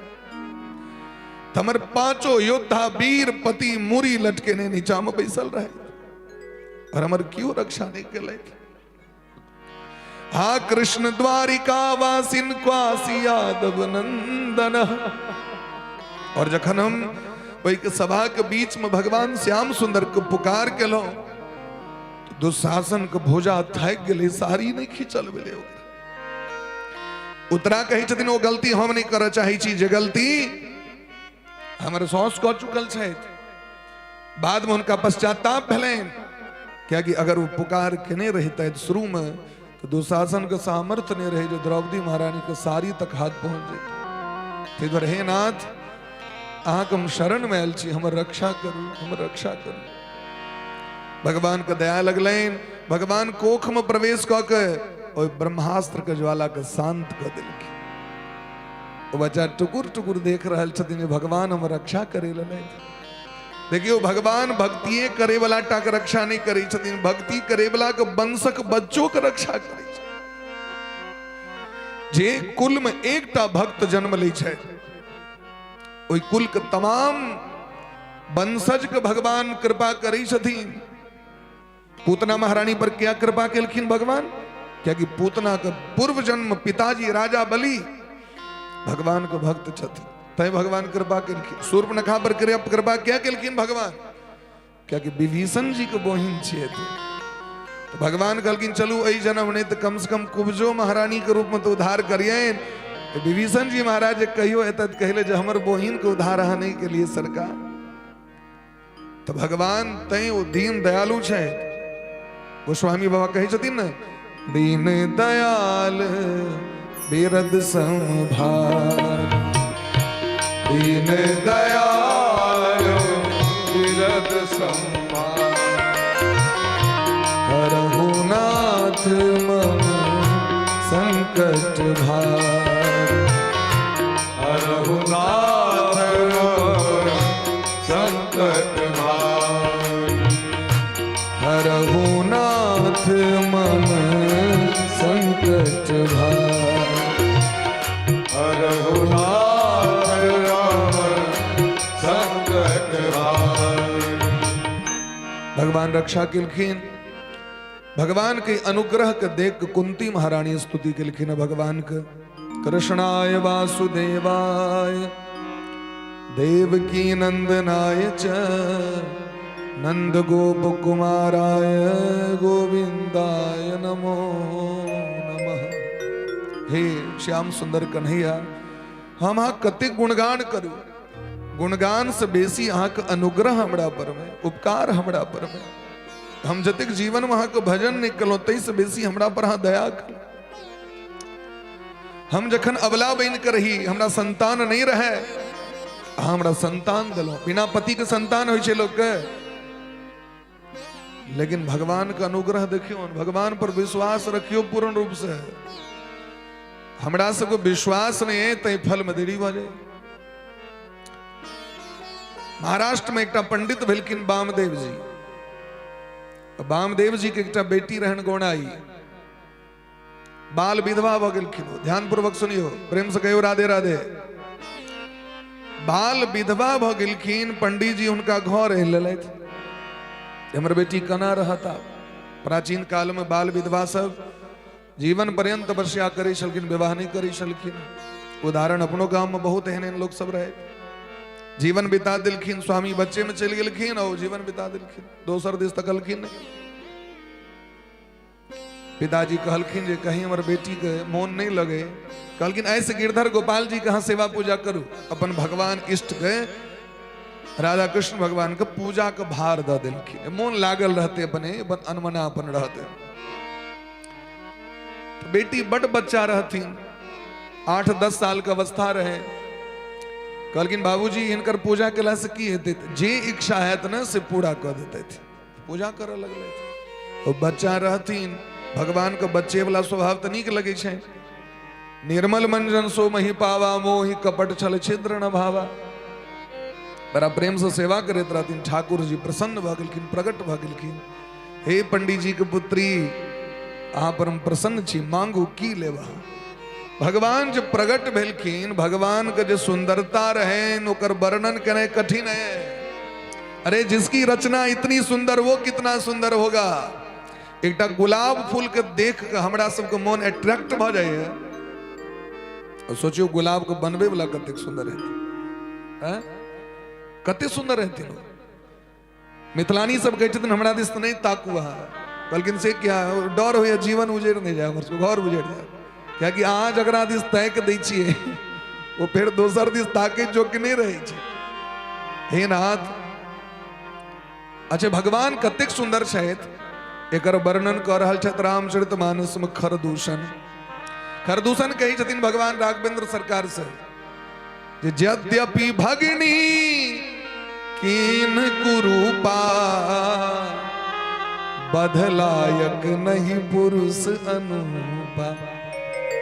हमर पांचों योद्धा वीर पति मूरी लटकेने नीचा में बैसल रहे और हमर क्यों रक्षा नहीं केलथि। हा कृष्ण द्वारिका वासिन क्वासी यादव नंदन। और जखन हम ओहि के सभा के बीच में भगवान श्याम सुंदर के पुकार केलहुं, तो दुशासन के भुजा थाकि गेलै, साड़ी नहीं खींचल भेलै ओकरा। उत्तरा कहै छथिन ओ गलती हम नहीं करऽ चाहै छी जे गलती हमर साउस कऽ चुकल छथि। बाद में हुनका पश्चाताप भेलनि, कियाकि अगर ओ पुकार केने रहितथि शुरू में तो दुशासन के सामर्थ्य नहीं रहे जो द्रौपदी महारानी के साड़ी तक हाथ पहुंच जेतै। ताहि दुआरे हे नाथ, अहाँके हम शरण में आयल छी, हमर रक्षा करू, हमर रक्षा करू। भगवान के दया लगलनि, भगवान कोख में प्रवेश कऽ के ओहि ब्रह्मास्त्र के ज्वाला के शांत कऽ देलखिन। ओ बच्चा टुकुर टुकुर देख रहल छथिन जे भगवान हमर रक्षा करे लए। देखियौ, भगवान भक्तिए करे वाला टा के रक्षा नहीं करै छथिन, भक्ति करे वाला के वंशक बच्चों के रक्षा करै छथिन। जे कुल में एकटा भक्त जन्म लै छै, ओहि कुल के तमाम वंशज के भगवान कृपा करै छथिन। पूतना महारानी पर क्या कृपा केलखिन भगवान? कियाकि पूतना के पूर्व जन्म पिताजी राजा बलि भगवान के भक्त छथिन, तैं भगवान कृपा केलखिन। शूर्पणखा पर कृपा क्या केलखिन भगवान? कियाकि विभीषण जी के बहिन छियै तो भगवान कहलखिन चलू एहि जन्म नहीं तो कम से कम कुब्जो महारानी के रूप में तो उद्धार करियनि। विभीषण जी महाराज जे कहियो एतऽ कहले जे हमर बहिन के उद्धार अहाँ नहीं के लिए सरकार, तो भगवान तैं ओ दीन दयालु छै। गोस्वामी बाबा कहै छथिन ने, दीन दयाल बिरद संभार, दीन दयाल बिरद संभार, हरहु नाथ मम संकट भार, हरहु नाथ मम संकट भार, हरहु नाथ मम संकट भार, हरहु नाथ मम संकट भार। भगवान रक्षा केलखिन। भगवान के अनुग्रह के देख के कुंती महारानी स्तुति केलखिन भगवान के। कृष्णाय वासुदेवाय देवकी नंदनाय च नंद गोप कुमाराय गोविंदाय नमो नमः। हे श्याम सुंदर कन्हैया, हम अहाँ कतेक गुणगान करू, गुणगान से बेसी अहाँके अनुग्रह हमरा पर में, उपकार हमरा पर में। हम जतेक जीवन में अहाँके भजन नहि केलहुँ ताहिसँ बेसी हमरा पर अहाँ दया करू। हम जखन अबला बनि कऽ रही, हमरा संतान नहि रहै, अहाँ हमरा संतान देलहुँ। बिना पति के संतान होइ छै लोकके, लेकिन भगवान के अनुग्रह देखियौ, भगवान पर विश्वास रखियौ पूर्ण रूप से। हमरा सबके विश्वास नहीं है तै फल में देरी भऽ जाय। महाराष्ट्र में एकटा पंडित भेलखिन वामदेव जी। वामदेव जी के एकटा बेटी रहन गोणाई, बाल विधवा भऽ गेलखिन। ध्यानपूर्वक सुनियो, प्रेम से कहियो राधे राधे। बाल विधवा भऽ गेलखिन, पंडित जी हुनका घर आनि लेलथि। हमर बेटी केना रहत आब? प्राचीन काल में बाल विधवा सब जीवन पर्यंत तपस्या करै छलखिन, विवाह नहीं करै छलखिन। उदाहरण अपनो गांव में बहुत एहन एहन लोग सब रहे, जीवन बिता देलखिन, स्वामी बच्चे में चलि गेलखिन और जीवन बिता देलखिन, दोसर दिस तकलखिन नहीं। पिताजी कहलखिन जे कहीं हमर बेटी के मोन नहीं लगे, कहलखिन ऐसे गिरधर गोपाल जी के अहाँ सेवा पूजा करू, अपन भगवान इष्ट के राधा कृष्ण भगवान के पूजा के भार दऽ देलखिन। मोन लागल रहते अपने, अपन अनमना अपन रहते। तो बेटी बड बच्चा रहथिन, 8-10 साल के अवस्था रहे। कहलखिन बाबूजी हिनकर पूजा केला से की हेतै? जे इच्छा हैत ने से पूरा कऽ देतथि। पूजा करऽ लगलथि। ओ बच्चा रहथिन, भगवान के बच्चे वाला स्वभाव तऽ नीक लगै छै। निर्मल मंजन सो मही पावा, मोहि कपट छल छिद्र न भावा। बड़ा प्रेम से सेवा करैत रहथिन। ठाकुर जी प्रसन्न भऽ गेलखिन, प्रकट भऽ गेलखिन। हे पंडित जी के पुत्री, अहाँ पर हम प्रसन्न छी, मांगू की लेब अहाँ? भगवान जे प्रकट भेलखिन, भगवान के जे सुंदरता रहनि ओकर वर्णन केनाइ कठिन है। अरे जिसकी रचना इतनी सुंदर वो कितना सुंदर होगा। एकटा गुलाब फूल के देख के हमरा सबके मन अट्रैक्ट भऽ जाइए। सोचियो गुलाब के बनबे वाला कतेक सुंदर हेतै, कते सुंदर हेथिन। मिथिलानी सब कहै छथिन हमरा दिस नहि ताकू अहाँ। कहलखिन से क्या डर होइए जीवन उजड़ि नहि जाय, हमर सबके घर उजड़ि जाय, कियाकि अहाँ जकरा दिस ताकि दै छियै ओ फेर दोसर दिस ताकै जोग्य नहि रहै छै। हे नाथ, अच्छा भगवान कतेक सुंदर छथि एकर वर्णन कऽ रहल छथि रामचरित मानस में खरदूषण। खरदूषण कहै छथिन भगवान राघवेंद्र सरकार से जे यद्यपि भगिनी कीन कुरूपा बदलायक नहीं पुरुष अनूपा।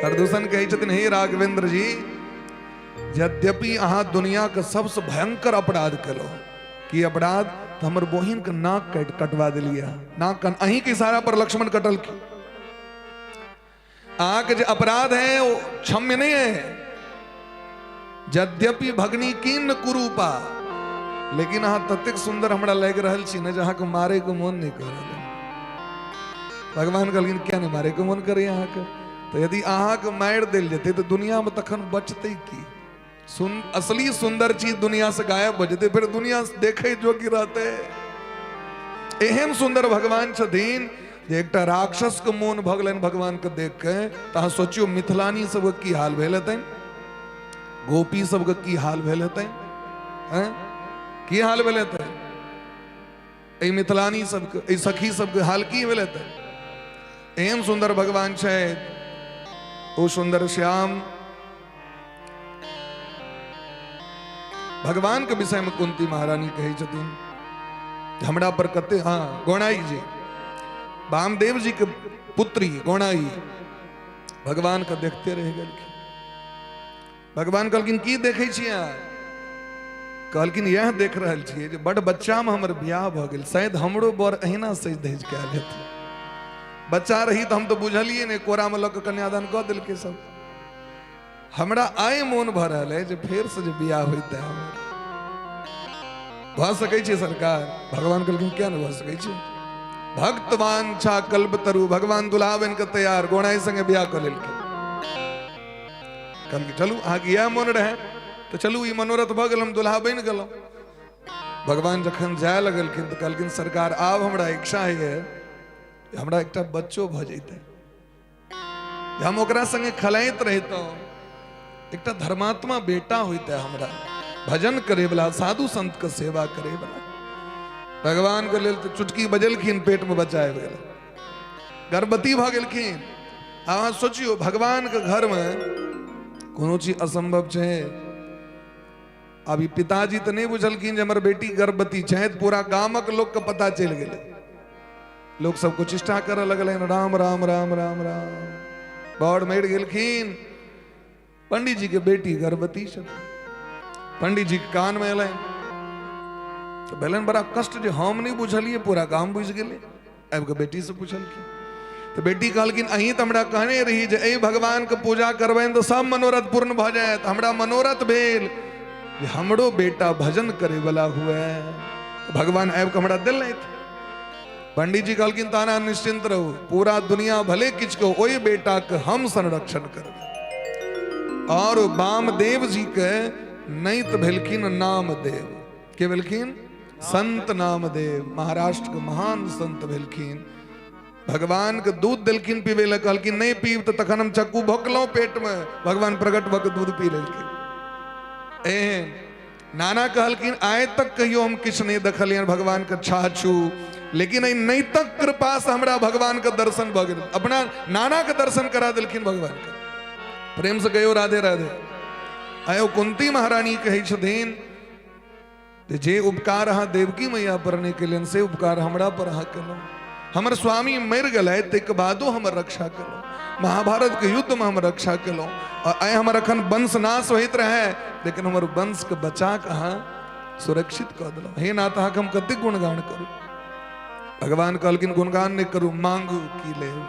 खरदूषण कहै छथिन हे राघवेंद्र जी, यद्यपि अहाँ दुनिया के सबसे भयंकर अपराध केलहुँ, की अपराध? तो हमर बहिन के नाक काटि कटवा दिलियै, नाक कान अहीं के इशारा पर लक्ष्मण कटलखिन। अहाँ के जे अपराध है वो क्षम्य नहीं है। यद्यपि भगनी कीन कुरूपा, लेकिन अहाँ ततेक सुंदर हमरा लागि रहल छी ने जे अहाँके मारे के मन नहीं कर रहल। भगवान कहलखिन किया नहीं मारे के मन करे अहाँके? तो यदि अहाँके मारि देल जेतै तऽ दुनिया में तखन बचतै की? असली सुंदर चीज दुनिया से गायब हो जेतै, फिर दुनिया देखे जोग्य रहतै। एहन सुंदर भगवान छथिन जे एकटा राक्षस के मोन भऽ गेलनि भगवान के देख के। तऽ अहाँ सोचियौ मिथिलानी सबके की हाल भेल हेतनि, गोपी सबके की हाल भेल हेतनि, हैं की हाल भेल हेतनि, एहि मिथिलानी सबके, एहि सखी सबके हाल की भेल हेतनि। एहन सुंदर भगवान छथि ओ सुंदर श्याम। भगवान के विषय में कुंती महारानी कहै छथिन हमरा पर कते, हाँ गोणाई जी, वामदेव जी के पुत्री गोणाई भगवान के देखते रह गेलखिन। भगवान कहलखिन की देखै छी अहाँ? कहलखिन यह देख रहल छियै जे बड़ बच्चा में हमर बियाह भऽ गेल, शायद हमरो बर अहिना सजि धजि के आयल हेतै। बच्चा रही तऽ हम तऽ बुझलियै नहि, कोरा में लऽ कऽ कन्यादान कऽ देलकै सब। हमरा आइ मोन भऽ रहल है जे फेर से जे बियाह होइतै हमर, भऽ सकै छै सरकार? भगवान कहलखिन किया नहि भऽ सकै छै? भक्तवान छा कल्प तरु, भगवान दुल्हा बनि कऽ तैयार, गोणाई संगे बियाह कऽ लेलखिन। कहलखिन चलू अहाँके इएह मोन रहै तऽ चलू, ई मनोरथ भऽ गेल, हम दुल्हा बनि गेलहुँ। भगवान जखन जाय लगलखिन तऽ कहलखिन सरकार आब हमरा इच्छा होइए हमरा एकटा बच्चो भऽ जैतै, हम ओकरा संगे खेलाइत रहितहुँ। एकटा धर्मात्मा बेटा होइते हमरा, भजन करे वाला, साधु संत के सेवा करे वाला। भगवान के लेल तऽ चुटकी बजेलखिन, पेट में बच्चा आबि गेलै, गर्भवती भऽ गेलखिन। अहाँ सोचियौ, भगवान के घर में कोनो चीज असंभव छै? अभी पिताजी तऽ नहि बुझलखिन जे हमर बेटी गर्भवती छै, पूरा गामक लोक के पता चलि गेलै। लोक सब कुचिष्टा करऽ लगलनि, राम राम राम राम राम। बड़ मरि गेलखिन, पंडित जी के बेटी गर्भवती छथिन। पंडित जी के कान में एलनि तऽ भेलनि बड़ा कष्ट जे हम नहि बुझलियै, पूरा गाम बुझि गेलै। आबि कऽ बेटीसँ पुछलखिन तऽ बेटी कहलखिन, अहीं तऽ हमरा कहने रही जे एहि भगवानके पूजा करबनि तऽ सब मनोरथ पूर्ण भऽ जायत। हमरा मनोरथ भेल जे हमरो बेटा भजन करैवला हुए, तऽ भगवान आबि कऽ हमरा देलथि। पंडित जी कहलखिन, तहन अहाँ निश्चिंत रहू, पूरा दुनिया भले किछु कहू, ओहि बेटाके हम संरक्षण करबै। और वामदेव जी के नैत भेलखिन नामदेव। के भेलखिन? संत नामदेव, महाराष्ट्र के महान संत भेलखिन। भगवान के दूध देलखिन पीबै लए, कहलखिन नहि पीब तऽ तखन हम चक्कू भोकलहुँ पेट में, भगवान प्रकट भऽ के दूध पी लेलखिन। एहन नाना कहलखिन, आइ तक कहियो हम किछु नहि देखलियनि भगवान के छाछू, लेकिन एहि नैतक कृपा से हमरा भगवान के दर्शन भऽ गेल। अपना नाना के दर्शन करा देलखिन भगवान के। प्रेम से कहियो राधे राधे। आयो कुंती महारानी कहै छथिन जे उपकार अहाँ देवकी मैया पर नहि केलनि से उपकार हमरा पर अहाँ केलहुँ। हमर स्वामी मरि गेलै ताहिके बादो हमर रक्षा केलहुँ, महाभारत के युद्ध में हम रक्षा केलहुँ, और आइ हमर अखन वंश नाश होइत रहे लेकिन हमर वंश के बचा के अहाँ सुरक्षित कऽ देलहुँ। हे नाथ, अहाँके हम कतेक गुणगान करू। भगवान कहलखिन गुणगान नहि करू, मांगू की लेब,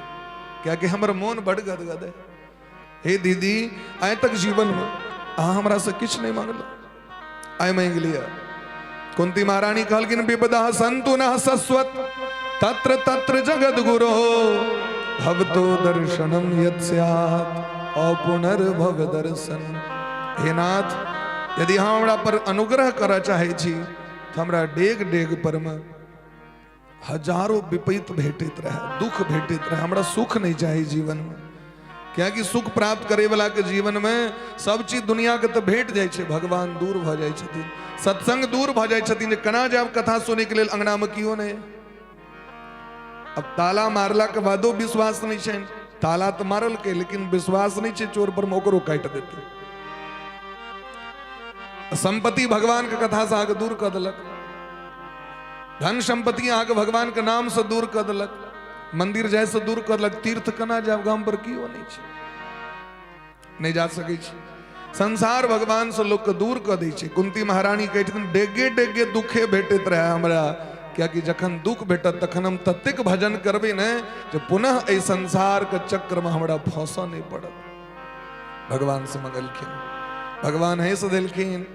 कियाकि हमर मोन बड़ गदगद है। हे दीदी, आइ तक जीवन में अहाँ हमरा से किछु नहि मांगलहुँ, आइ मांगि लिअ। कुंती महारानी कहलखिन, विपदा संतु न सस्वत तत्र तत्र जगद गुरो भवतो दर्शनम यत् स्यात् अपुनर्भव दर्शन। हे नाथ, यदि अहाँ हमरा पर अनुग्रह करऽ चाहै छी तऽ हमरा डेग डेग पर में हजारों विपरीत भेटैत रहे, दुख भेटैत रहे, हमरा सुख नहीं चाही जीवन में। कियाकि सुख प्राप्त करे वाला के जीवन में सब चीज दुनिया के तो भेट जाइ छै, भगवान दूर भऽ जाइ छथिन, सत्संग दूर भऽ जाइ छथिन। जे केना जायब कथा सुनै के लेल, अंगना में केओ नहि। अब ताला मारला के बादो विश्वास नहीं छै, ताला तऽ मारलकै लेकिन विश्वास नहीं छै, चोर पर ओकरो काटि देतै। संपत्ति भगवान के कथा से अहाँके दूर कऽ देलक, धन संपत्ति अहाँके भगवान के नाम से दूर कऽ देलक, मंदिर जाय से दूर कऽ देलक। तीर्थ केना जायब, गाम पर केओ नहि छै, नहि जा सकै छी। संसार भगवान से लोक के दूर कऽ दै छै। कुंती महारानी कहै छथिन, डेगे डेगे दुखे भेटैत रहै हमरा, कियाकि जखन दुख भेटत तखन हम ततेक भजन करबै ने जे पुनः एहि संसार के चक्र में हमरा फंसऽ नहि पड़त। भगवान से मंगलखिन, भगवान हँसि देलखिन।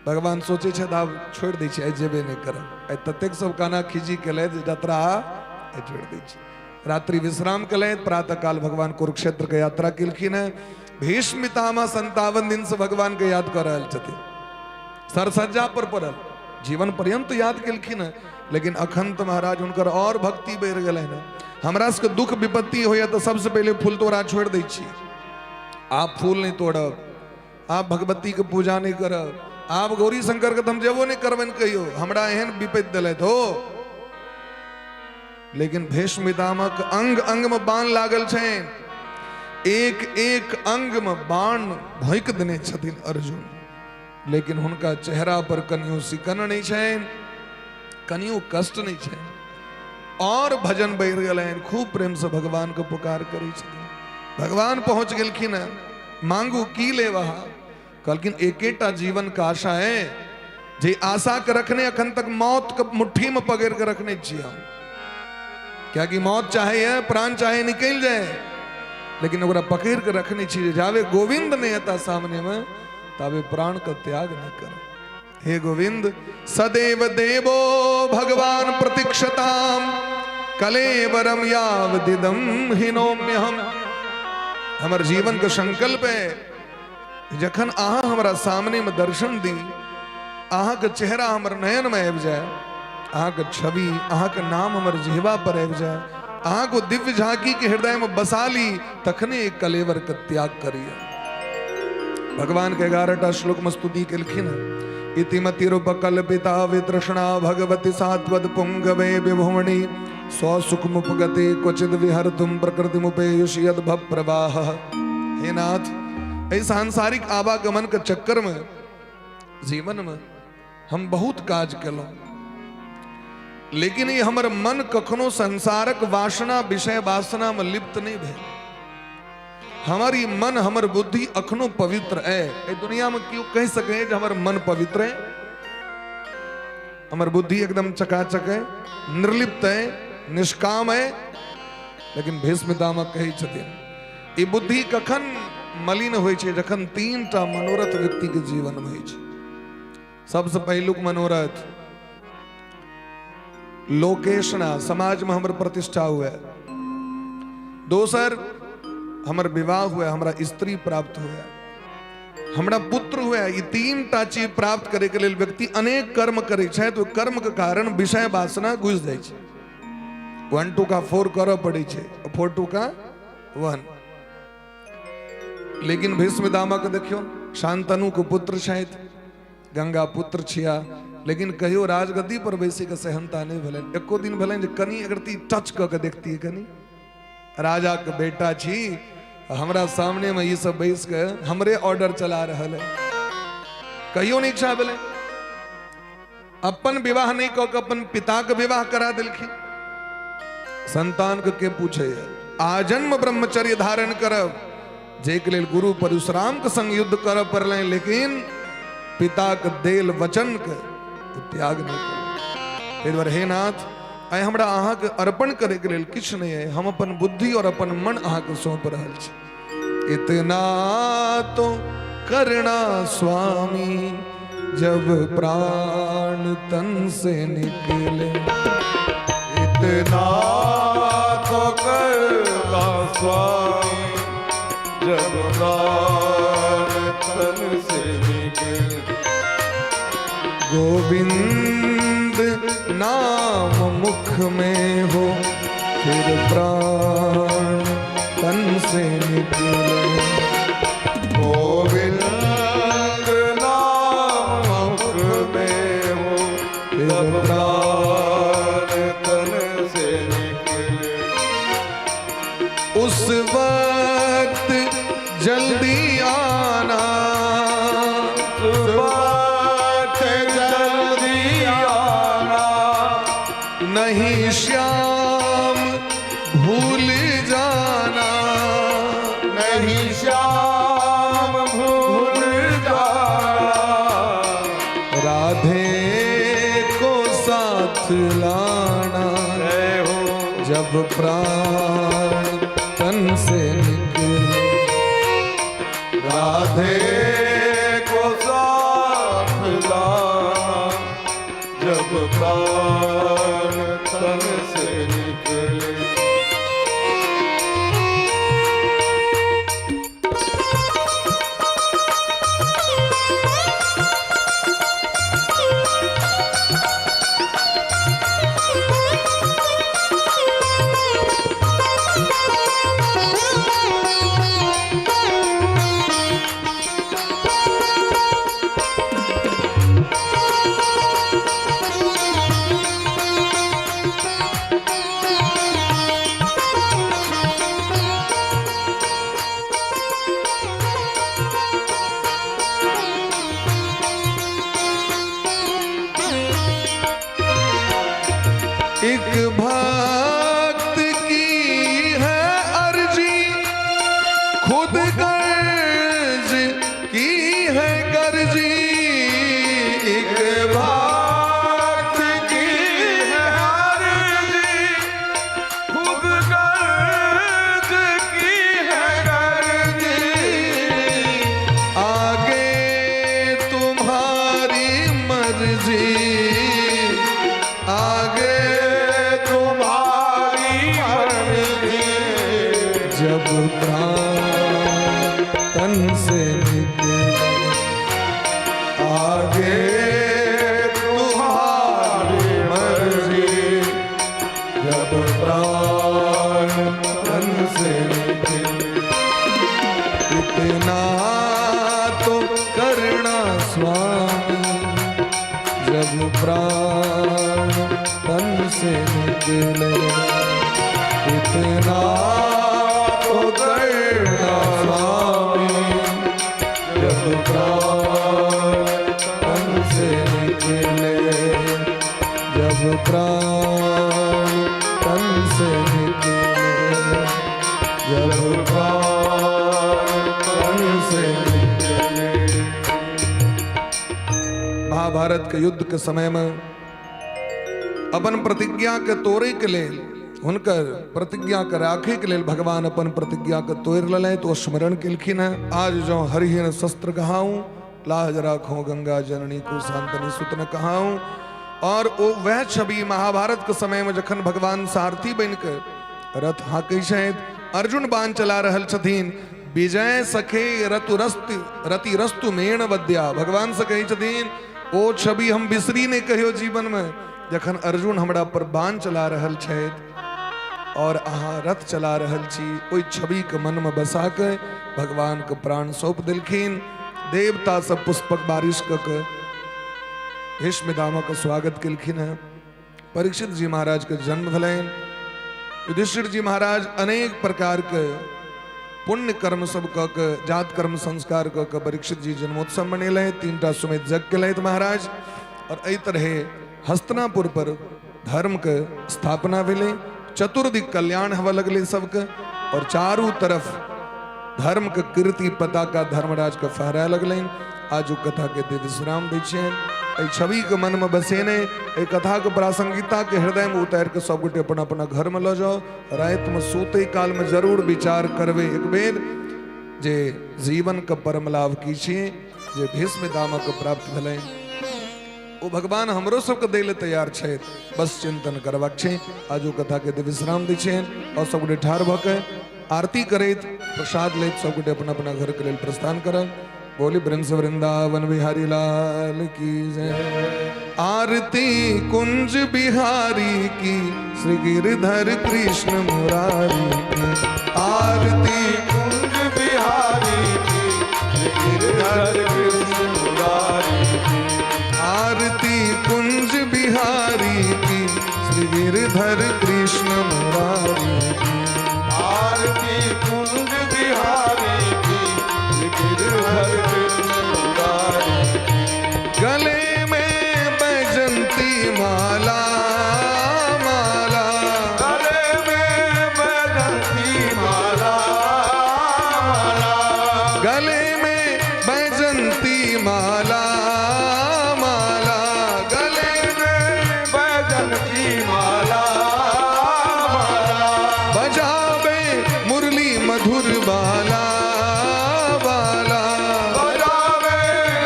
भगवान सोचै छथि आब छोड़ि दै छी, आइ जेबे नहि करब, आइ ततेक सब काना खींची केलथि जे यात्रा आइ छोड़ि दै छी। रात्रि विश्राम केलथि, प्रातः काल भगवान कुरुक्षेत्र के यात्रा केलखिन हेँ। भीष्म पितामह 57 दिन से भगवान के याद कऽ रहल छथिन, सरसज्जा पर पड़ल जीवन पर्यंत याद केलखिन हेँ, लेकिन अखन तऽ महाराज हुनकर और भक्ति बढ़ि गेलनि हेँ। हमरा सबके दुख विपत्ति होइए तऽ सबसे पहिले फूल तोड़ा छोड़ि दै छी, आब फूल नहि तोड़ब, आब भगवती के पूजा नहीं करब, आब गौरी शंकर के तो हम जेबो नहीं करबनि कहियो, हमरा एहन विपत्ति देलथि हो। लेकिन भीष्म पितामह अंग अंग में बाण लागल छनि, एक एक अंग में बाण भोंकि देने छथिन अर्जुन, लेकिन हुनका चेहरा पर कनियो सिकन नहीं छनि, कनियो कष्ट नहीं छनि, और भजन बढ़ि गेलनि, खूब प्रेम से भगवान के पुकार करै छथिन। भगवान पहुंच गेलखिन हँ, मांगू की लेब अहाँ? कहलखिन एकेटा जीवन के आशा है, जे आशा के रखने अखन तक मौत के मुट्ठी में पकड़ के रखने छी हम, कियाकि मौत चाहे है प्राण चाहे निकल जाए, लेकिन ओकरा पकड़ के रखने छी, जावे गोविंद नहीं आता सामने में तावे प्राण का त्याग नहीं कर। हे गोविंद, सदैव देवो भगवान प्रतीक्षताम कलेवरम यावदिदम हिनोम्यहम। हमर जीवन के संकल्प है जखन अहाँ हमरा सामने में दर्शन दी, अहाँ के चेहरा हमर नयन में आबि जाए, अहाँ के छवि, अहाँ के नाम हमर जिहवा पर आबि जाए, अहाँ को दिव्य झांकी के हृदय में बसा ली, तखने एक कलेवर के त्याग करिए। भगवान के 11टा श्लोक में स्तुति केलखिन हँ। इति मतिरुपकल्पिता वितृष्णा भगवती सात्वत पुंगवे विभुवणी स्वसुखमुपगते क्वचिद विहर्तुम प्रकृतिमुपेयुष यद भप्रवाह। हे नाथ, एहि सांसारिक आवागमन के चक्कर में जीवन में हम बहुत काज केलहुँ, लेकिन ये हमर मन कखनो संसारक वासना विषय वासना में लिप्त नहीं भेल। हमर ई मन हमर बुद्धि अखनो पवित्र है। एहि दुनिया में क्यों कह सके जे हमर मन पवित्र है, हमर बुद्धि एकदम चकाचक है, निर्लिप्त है, निष्काम है। लेकिन भीष्म पितामह कहै छथिन ई बुद्धि कखन मलिन होइ छै? जखन 3टा मनोरथ व्यक्ति के जीवन में होइ छै। सबसे पहिलुक मनोरथ लोकेशना, समाज में हमर प्रतिष्ठा हुए। दोसर हमर विवाह हुए, हमरा स्त्री प्राप्त हुए, हमरा पुत्र हुए। ई 3टा चीज प्राप्त करे के लेल व्यक्ति अनेक कर्म करे छै, तो कर्म के कारण विषय वासना घुसि जाइ छै। 1 2 का 4 करऽ पड़ै छै, 4 2 का 1। लेकिन भीष्म पितामह के देखियौ, शांतनु के पुत्र छथि, गंगा पुत्र छिया, लेकिन कहियो राजगद्दी पर बैसी के सेहनता नहीं भेलनि। एको दिन भेलनि जे कनि अगर ती टच कऽ के देखती, कनि राजा के बेटा छी, हमरा सामने में ई सब बैस के हमरे ऑर्डर चला रहल है, कहियो नहीं इच्छा भेलै। अपन विवाह नहीं कऽ के अपन पिता के विवाह करा देलखिन। संतान के पूछे, आजन्म ब्रह्मचर्य धारण करब, जाहिके लेल गुरु परशुराम के संग युद्ध करऽ पड़लनि, लेकिन पिता के देल वचन के त्याग नहीं कयलनि। ताहि दुआरे हे नाथ, आइ हमरा अहाँके अर्पण करैके लेल किछु नहि अइ, हम अपन बुद्धि और अपन मन अहाँके सौंप रहल छी। इतना तो करना स्वामी जब प्राण तन से निकले, इतना तो करना स्वामी जब प्राण तन से निकले, गोविंद नाम मुख में हो फिर प्राण तन से निकले, गोविंद नाम मुख में हो फिर प्राण तन से निकले, उस वक्त जल्दी आना, उस वक्त जल्दी आना, नहीं श्याम भूल जाना, नहीं श्याम भूल जाना, राधे को साथ लाना, जय हो जब प्राण तन से निकले, राधे को साथ लाना, जब प्राण तन से निकले। एक भक्त की है अर्जी, खुद गर्ज की है गर्जी, एक भक्त की है अर्जी, खुद गर्ज की है गर्जी, आगे तुम्हारी मर्जी, आगे तुम्हारी से निकले, इतना तो करना स्वामी, जब प्राण तन से निकले, जब प्राण तन से निकले, जब प्राण तन से निकले। महाभारत के युद्ध के समय में अपन प्रतिज्ञा के तोड़े के लेल, हुनकर प्रतिज्ञा के राखे के लेल भगवान अपन प्रतिज्ञा के तोड़ लेलनि, तो स्मरण केलखिन है। आज जो हरिहर शस्त्र कहाऊं, लाज राखो गंगा जननी को शांतनी सुत न कहाऊं। और ओ वह छवि महाभारत के समय में जखन भगवान सारथी बन के रथ हाँकै छथि, अर्जुन बाण चला रहल छथिन, विजय सखे रतुरस्त रतिरस्तु मेण वद्या, भगवान से कहै छथिन ओ छवि हम बिसरी नहीं कहियो जीवन में, जखन अर्जुन हमरा पर बाण चला रहल छथि और अहाँ रथ चला रहल छी, ओहि छवि के मन में बसा के भगवान के प्राण सौंप देलखिन। देवता सब पुष्पक बारिश क के भीष्म पितामह के स्वागत केलखिन हैं। परीक्षित जी महाराज के जन्म भेलनि। युधिष्ठिर जी महाराज अनेक प्रकार के पुण्य कर्म सब क के, जात कर्म संस्कार क के परीक्षित जी जन्मोत्सव मनेलनि। 3टा सुमेध यज्ञ केलथि महाराज। और एहि तरहे हस्तिनापुर पर धर्म के स्थापना भेलै, चतुर्दिक कल्याण हवा लगलै सबके, और चारू तरफ धर्म के कीर्ति पताका धर्मराज के फहराए लगलनि। आज कथा के दिव्य विश्राम दै छियनि। एहि छवि के मन में बसेने, एहि कथा के प्रासंगिकता के हृदय में उतार के सब गोटे अपना अपना घर में लऽ जाओ। राति में सूते काल में जरूर विचार करबै एक बेर जे जीवन के परम लाभ की छियै, जे भीष्म पितामह के प्राप्त भेलनि, ओ भगवान हमरो सबके दै लए तैयार छथि, बस चिंतन करबाक छै। आज ओ कथा के दिव्य विश्राम दै छियनि और सब गोटे ठाढ़ भऽ के आरती करैत प्रसाद लैत सब गोटे अपना अपना घर के लेल प्रस्थान करब। बोली ब्रह्म वृंदावन बिहारी लाल की जय। आरती कुंज बिहारी की, श्री गिरधर कृष्ण मुरारी की। आरती कुंज बिहारी की, श्री गिरधर कृष्ण मुरारी की। आरती कुंज बिहारी की, श्री गिरधर कृष्ण मुरारी की। आरती कुंज बिहारी की, श्री गिरधर कृष्ण मुरारी की। गले में बैजंती माला माला, गले में बैजंती माला माला, गले में बैजंती माला माला, गले में बैजंती माला माला, बजावे मुरली मधुर बाला बाला, बजावे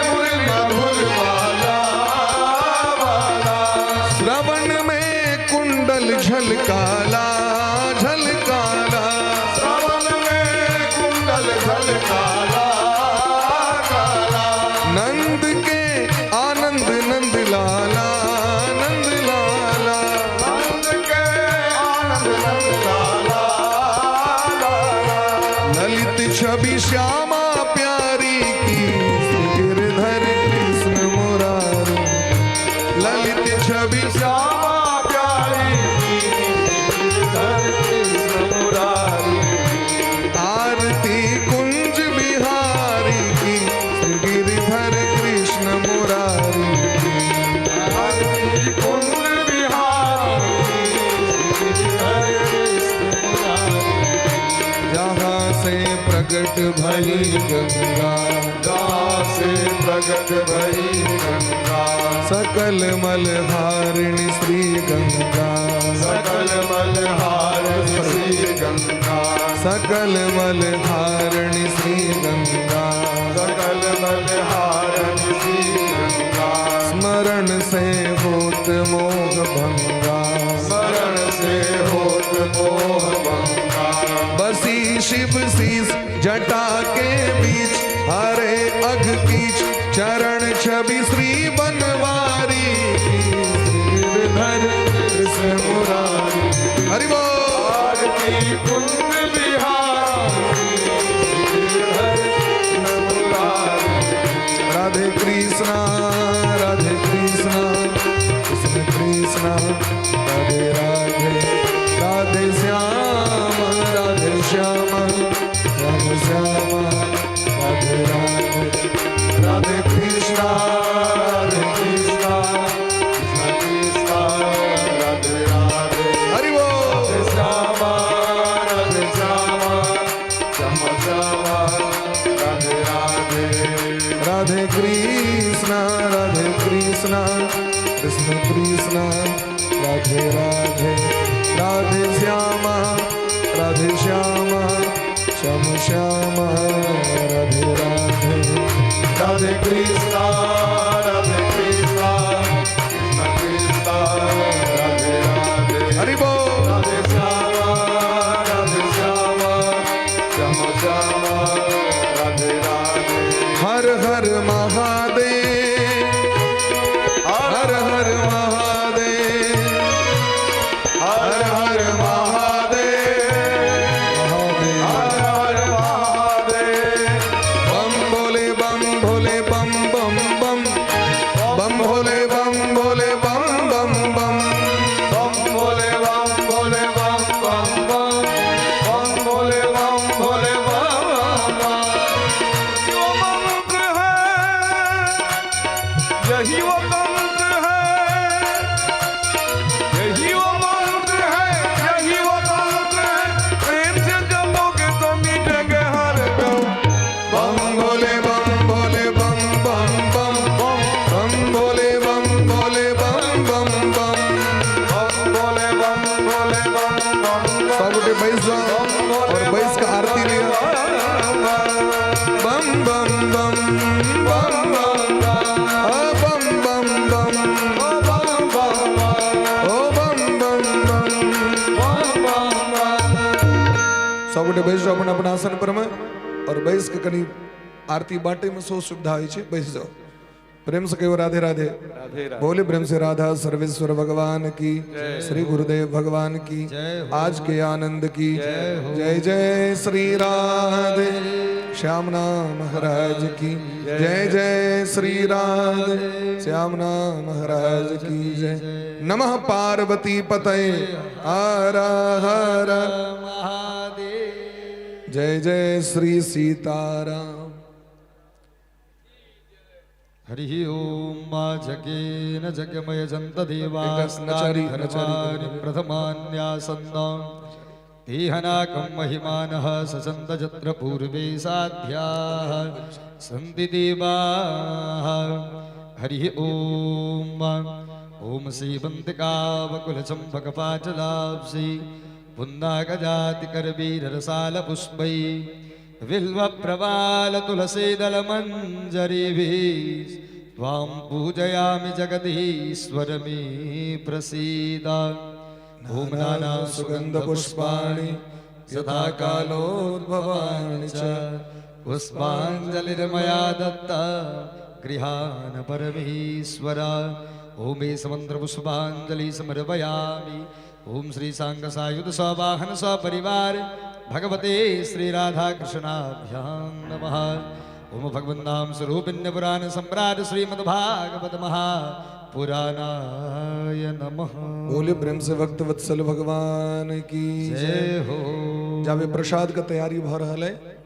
मुरली मधुर बाला बाला, श्रवण में कुंडल झलकाला झलकाला, श्रवण में कुंडल झलकाला काला, नंद के आनंद नंद लाला नंद लाला, नंद के आनंद नंद लाला लाला, ललित छवि श्यामा प्यारी की, श्री गिरधर कृष्ण मुरारी। ललित छवि श्यामा प्यारी की, श्री गिरधर कृष्ण मुरारी की। आरती कुंज बिहारी की, श्री गिरधर कृष्ण मुरारी की। आरती कुंज बिहारी की, श्री गिरधर कृष्ण मुरारी की। जहाँ से प्रकट भई गंगा, जहाँ से प्रकट भई गंगा, सकल मलहारिणी श्री गंगा, सकल मलहारिणी श्री गंगा, सकल मलहारिणी श्री गंगा, सकल मलहारिणी श्री गंगा, स्मरण से होत मोह भंगा, स्मरण से होत मोह भंगा, बसी शिव शीस जटा के बीच, हरे अघ कीच, चरण छवि श्री बनवारी की, श्री गिरधर कृष्ण मुरारी। हरि बोल। आरती कुंज बिहारी, श्री गिरधर कृष्ण मुरारी। राधे कृष्णा राधे कृष्णा कृष्ण कृष्णा कृष्णा राधे राधे, राधे श्याम राधे श्याम श्याम श्याम राधे राधे, राधे कृष्णा राधे कृष्णा कृष्ण कृष्ण राधे राधे, हरि बोल। श्याम राधे श्याम श्याम श्याम राधे राधे, राधे कृष्णा राधे कृष्णा कृष्ण कृष्णा राधे राधे, राधे श्याम राधे श्याम श्याम श्याम राधे राधे, राधे कृष्णा राधे कृष्णा कृष्ण कृष्ण राधे राधे, हरि बोल। राधे श्याम राधे श्याम श्याम श्याम राधे राधे, हर हर महादेव हर हर महादेव हर हर महादेव महादेव हर हर महादेव, बम भोले बम भोले बम बम बम बम भोले बम भोले बम बम बम बम भोले बम भोले बम बम बम बम भोले बम भोले बम बम। वो मंत्र है यही वो तंत्र है, यही वो मंत्र है, यही वो तंत्र है, प्रेम से जपोगे तो मिटेंगे हर गम। बम भोले बम भोले बम बम बम बम बम भोले बम भोले बम बम बम बम भोले बम भोले बम बम बम सब गोटे बैस जाओ और बैस के आरती लिया। बम बम बम बम बम ओ बम बम बम ओ बम बम बम। सब गोटे बैस जाओ अपन अपन आसन पर में और बैस के कनी आरती बांटे में सो सुविधा होइ छै, बैस जाओ। प्रेम से कहियो राधे राधे। राधे राधे। बोले प्रेम से राधा सर्वेश्वर भगवान की, श्री गुरुदेव भगवान की, आज के आनंद की जय जय श्री राधे श्याम नाम महाराज की जय जय श्री राधे श्याम नाम महाराज की जय। नमः पार्वती पतये हर हर महादेव। जय जय श्री सीताराम। हरि ओम मा जगेन जगमय जंत देवा नचारी, नचारी। प्रथमान्यासन्न देहनाकं महिमानः सचन्द जत्र पूर्वे साध्याः सन्ति देवाः। हरि ओम। ओम श्रीवन्तिकावकुलचम्पकपाटलाब्धि पुन्नागजातिकरवीररसालपुष्पै बिल्वप्रवालतुलसीदलमञ्जरीभिः त्वां पूजयामि जगदीश्वर मे प्रसीद। ॐ नानासुगन्धपुष्पाणि यथा कालोद्भवानि च पुष्पाञ्जलिर्मया दत्ता गृहाण परमेश्वर। ॐ समन्त्रपुष्पाञ्जलि समर्पयामि। ॐ श्री साङ्गसायुध सवाहन सपरिवार भगवते श्री राधाकृष्णाभ्यां नमः। ॐ भगवन्नाम स्वरूपिण्य पुराण सम्राट श्रीमद्भागवत महापुराणाय नमः। बोले प्रेम से भक्त वत्सल भगवान की जय हो। जाबे प्रसाद का तैयारी भ रहल है।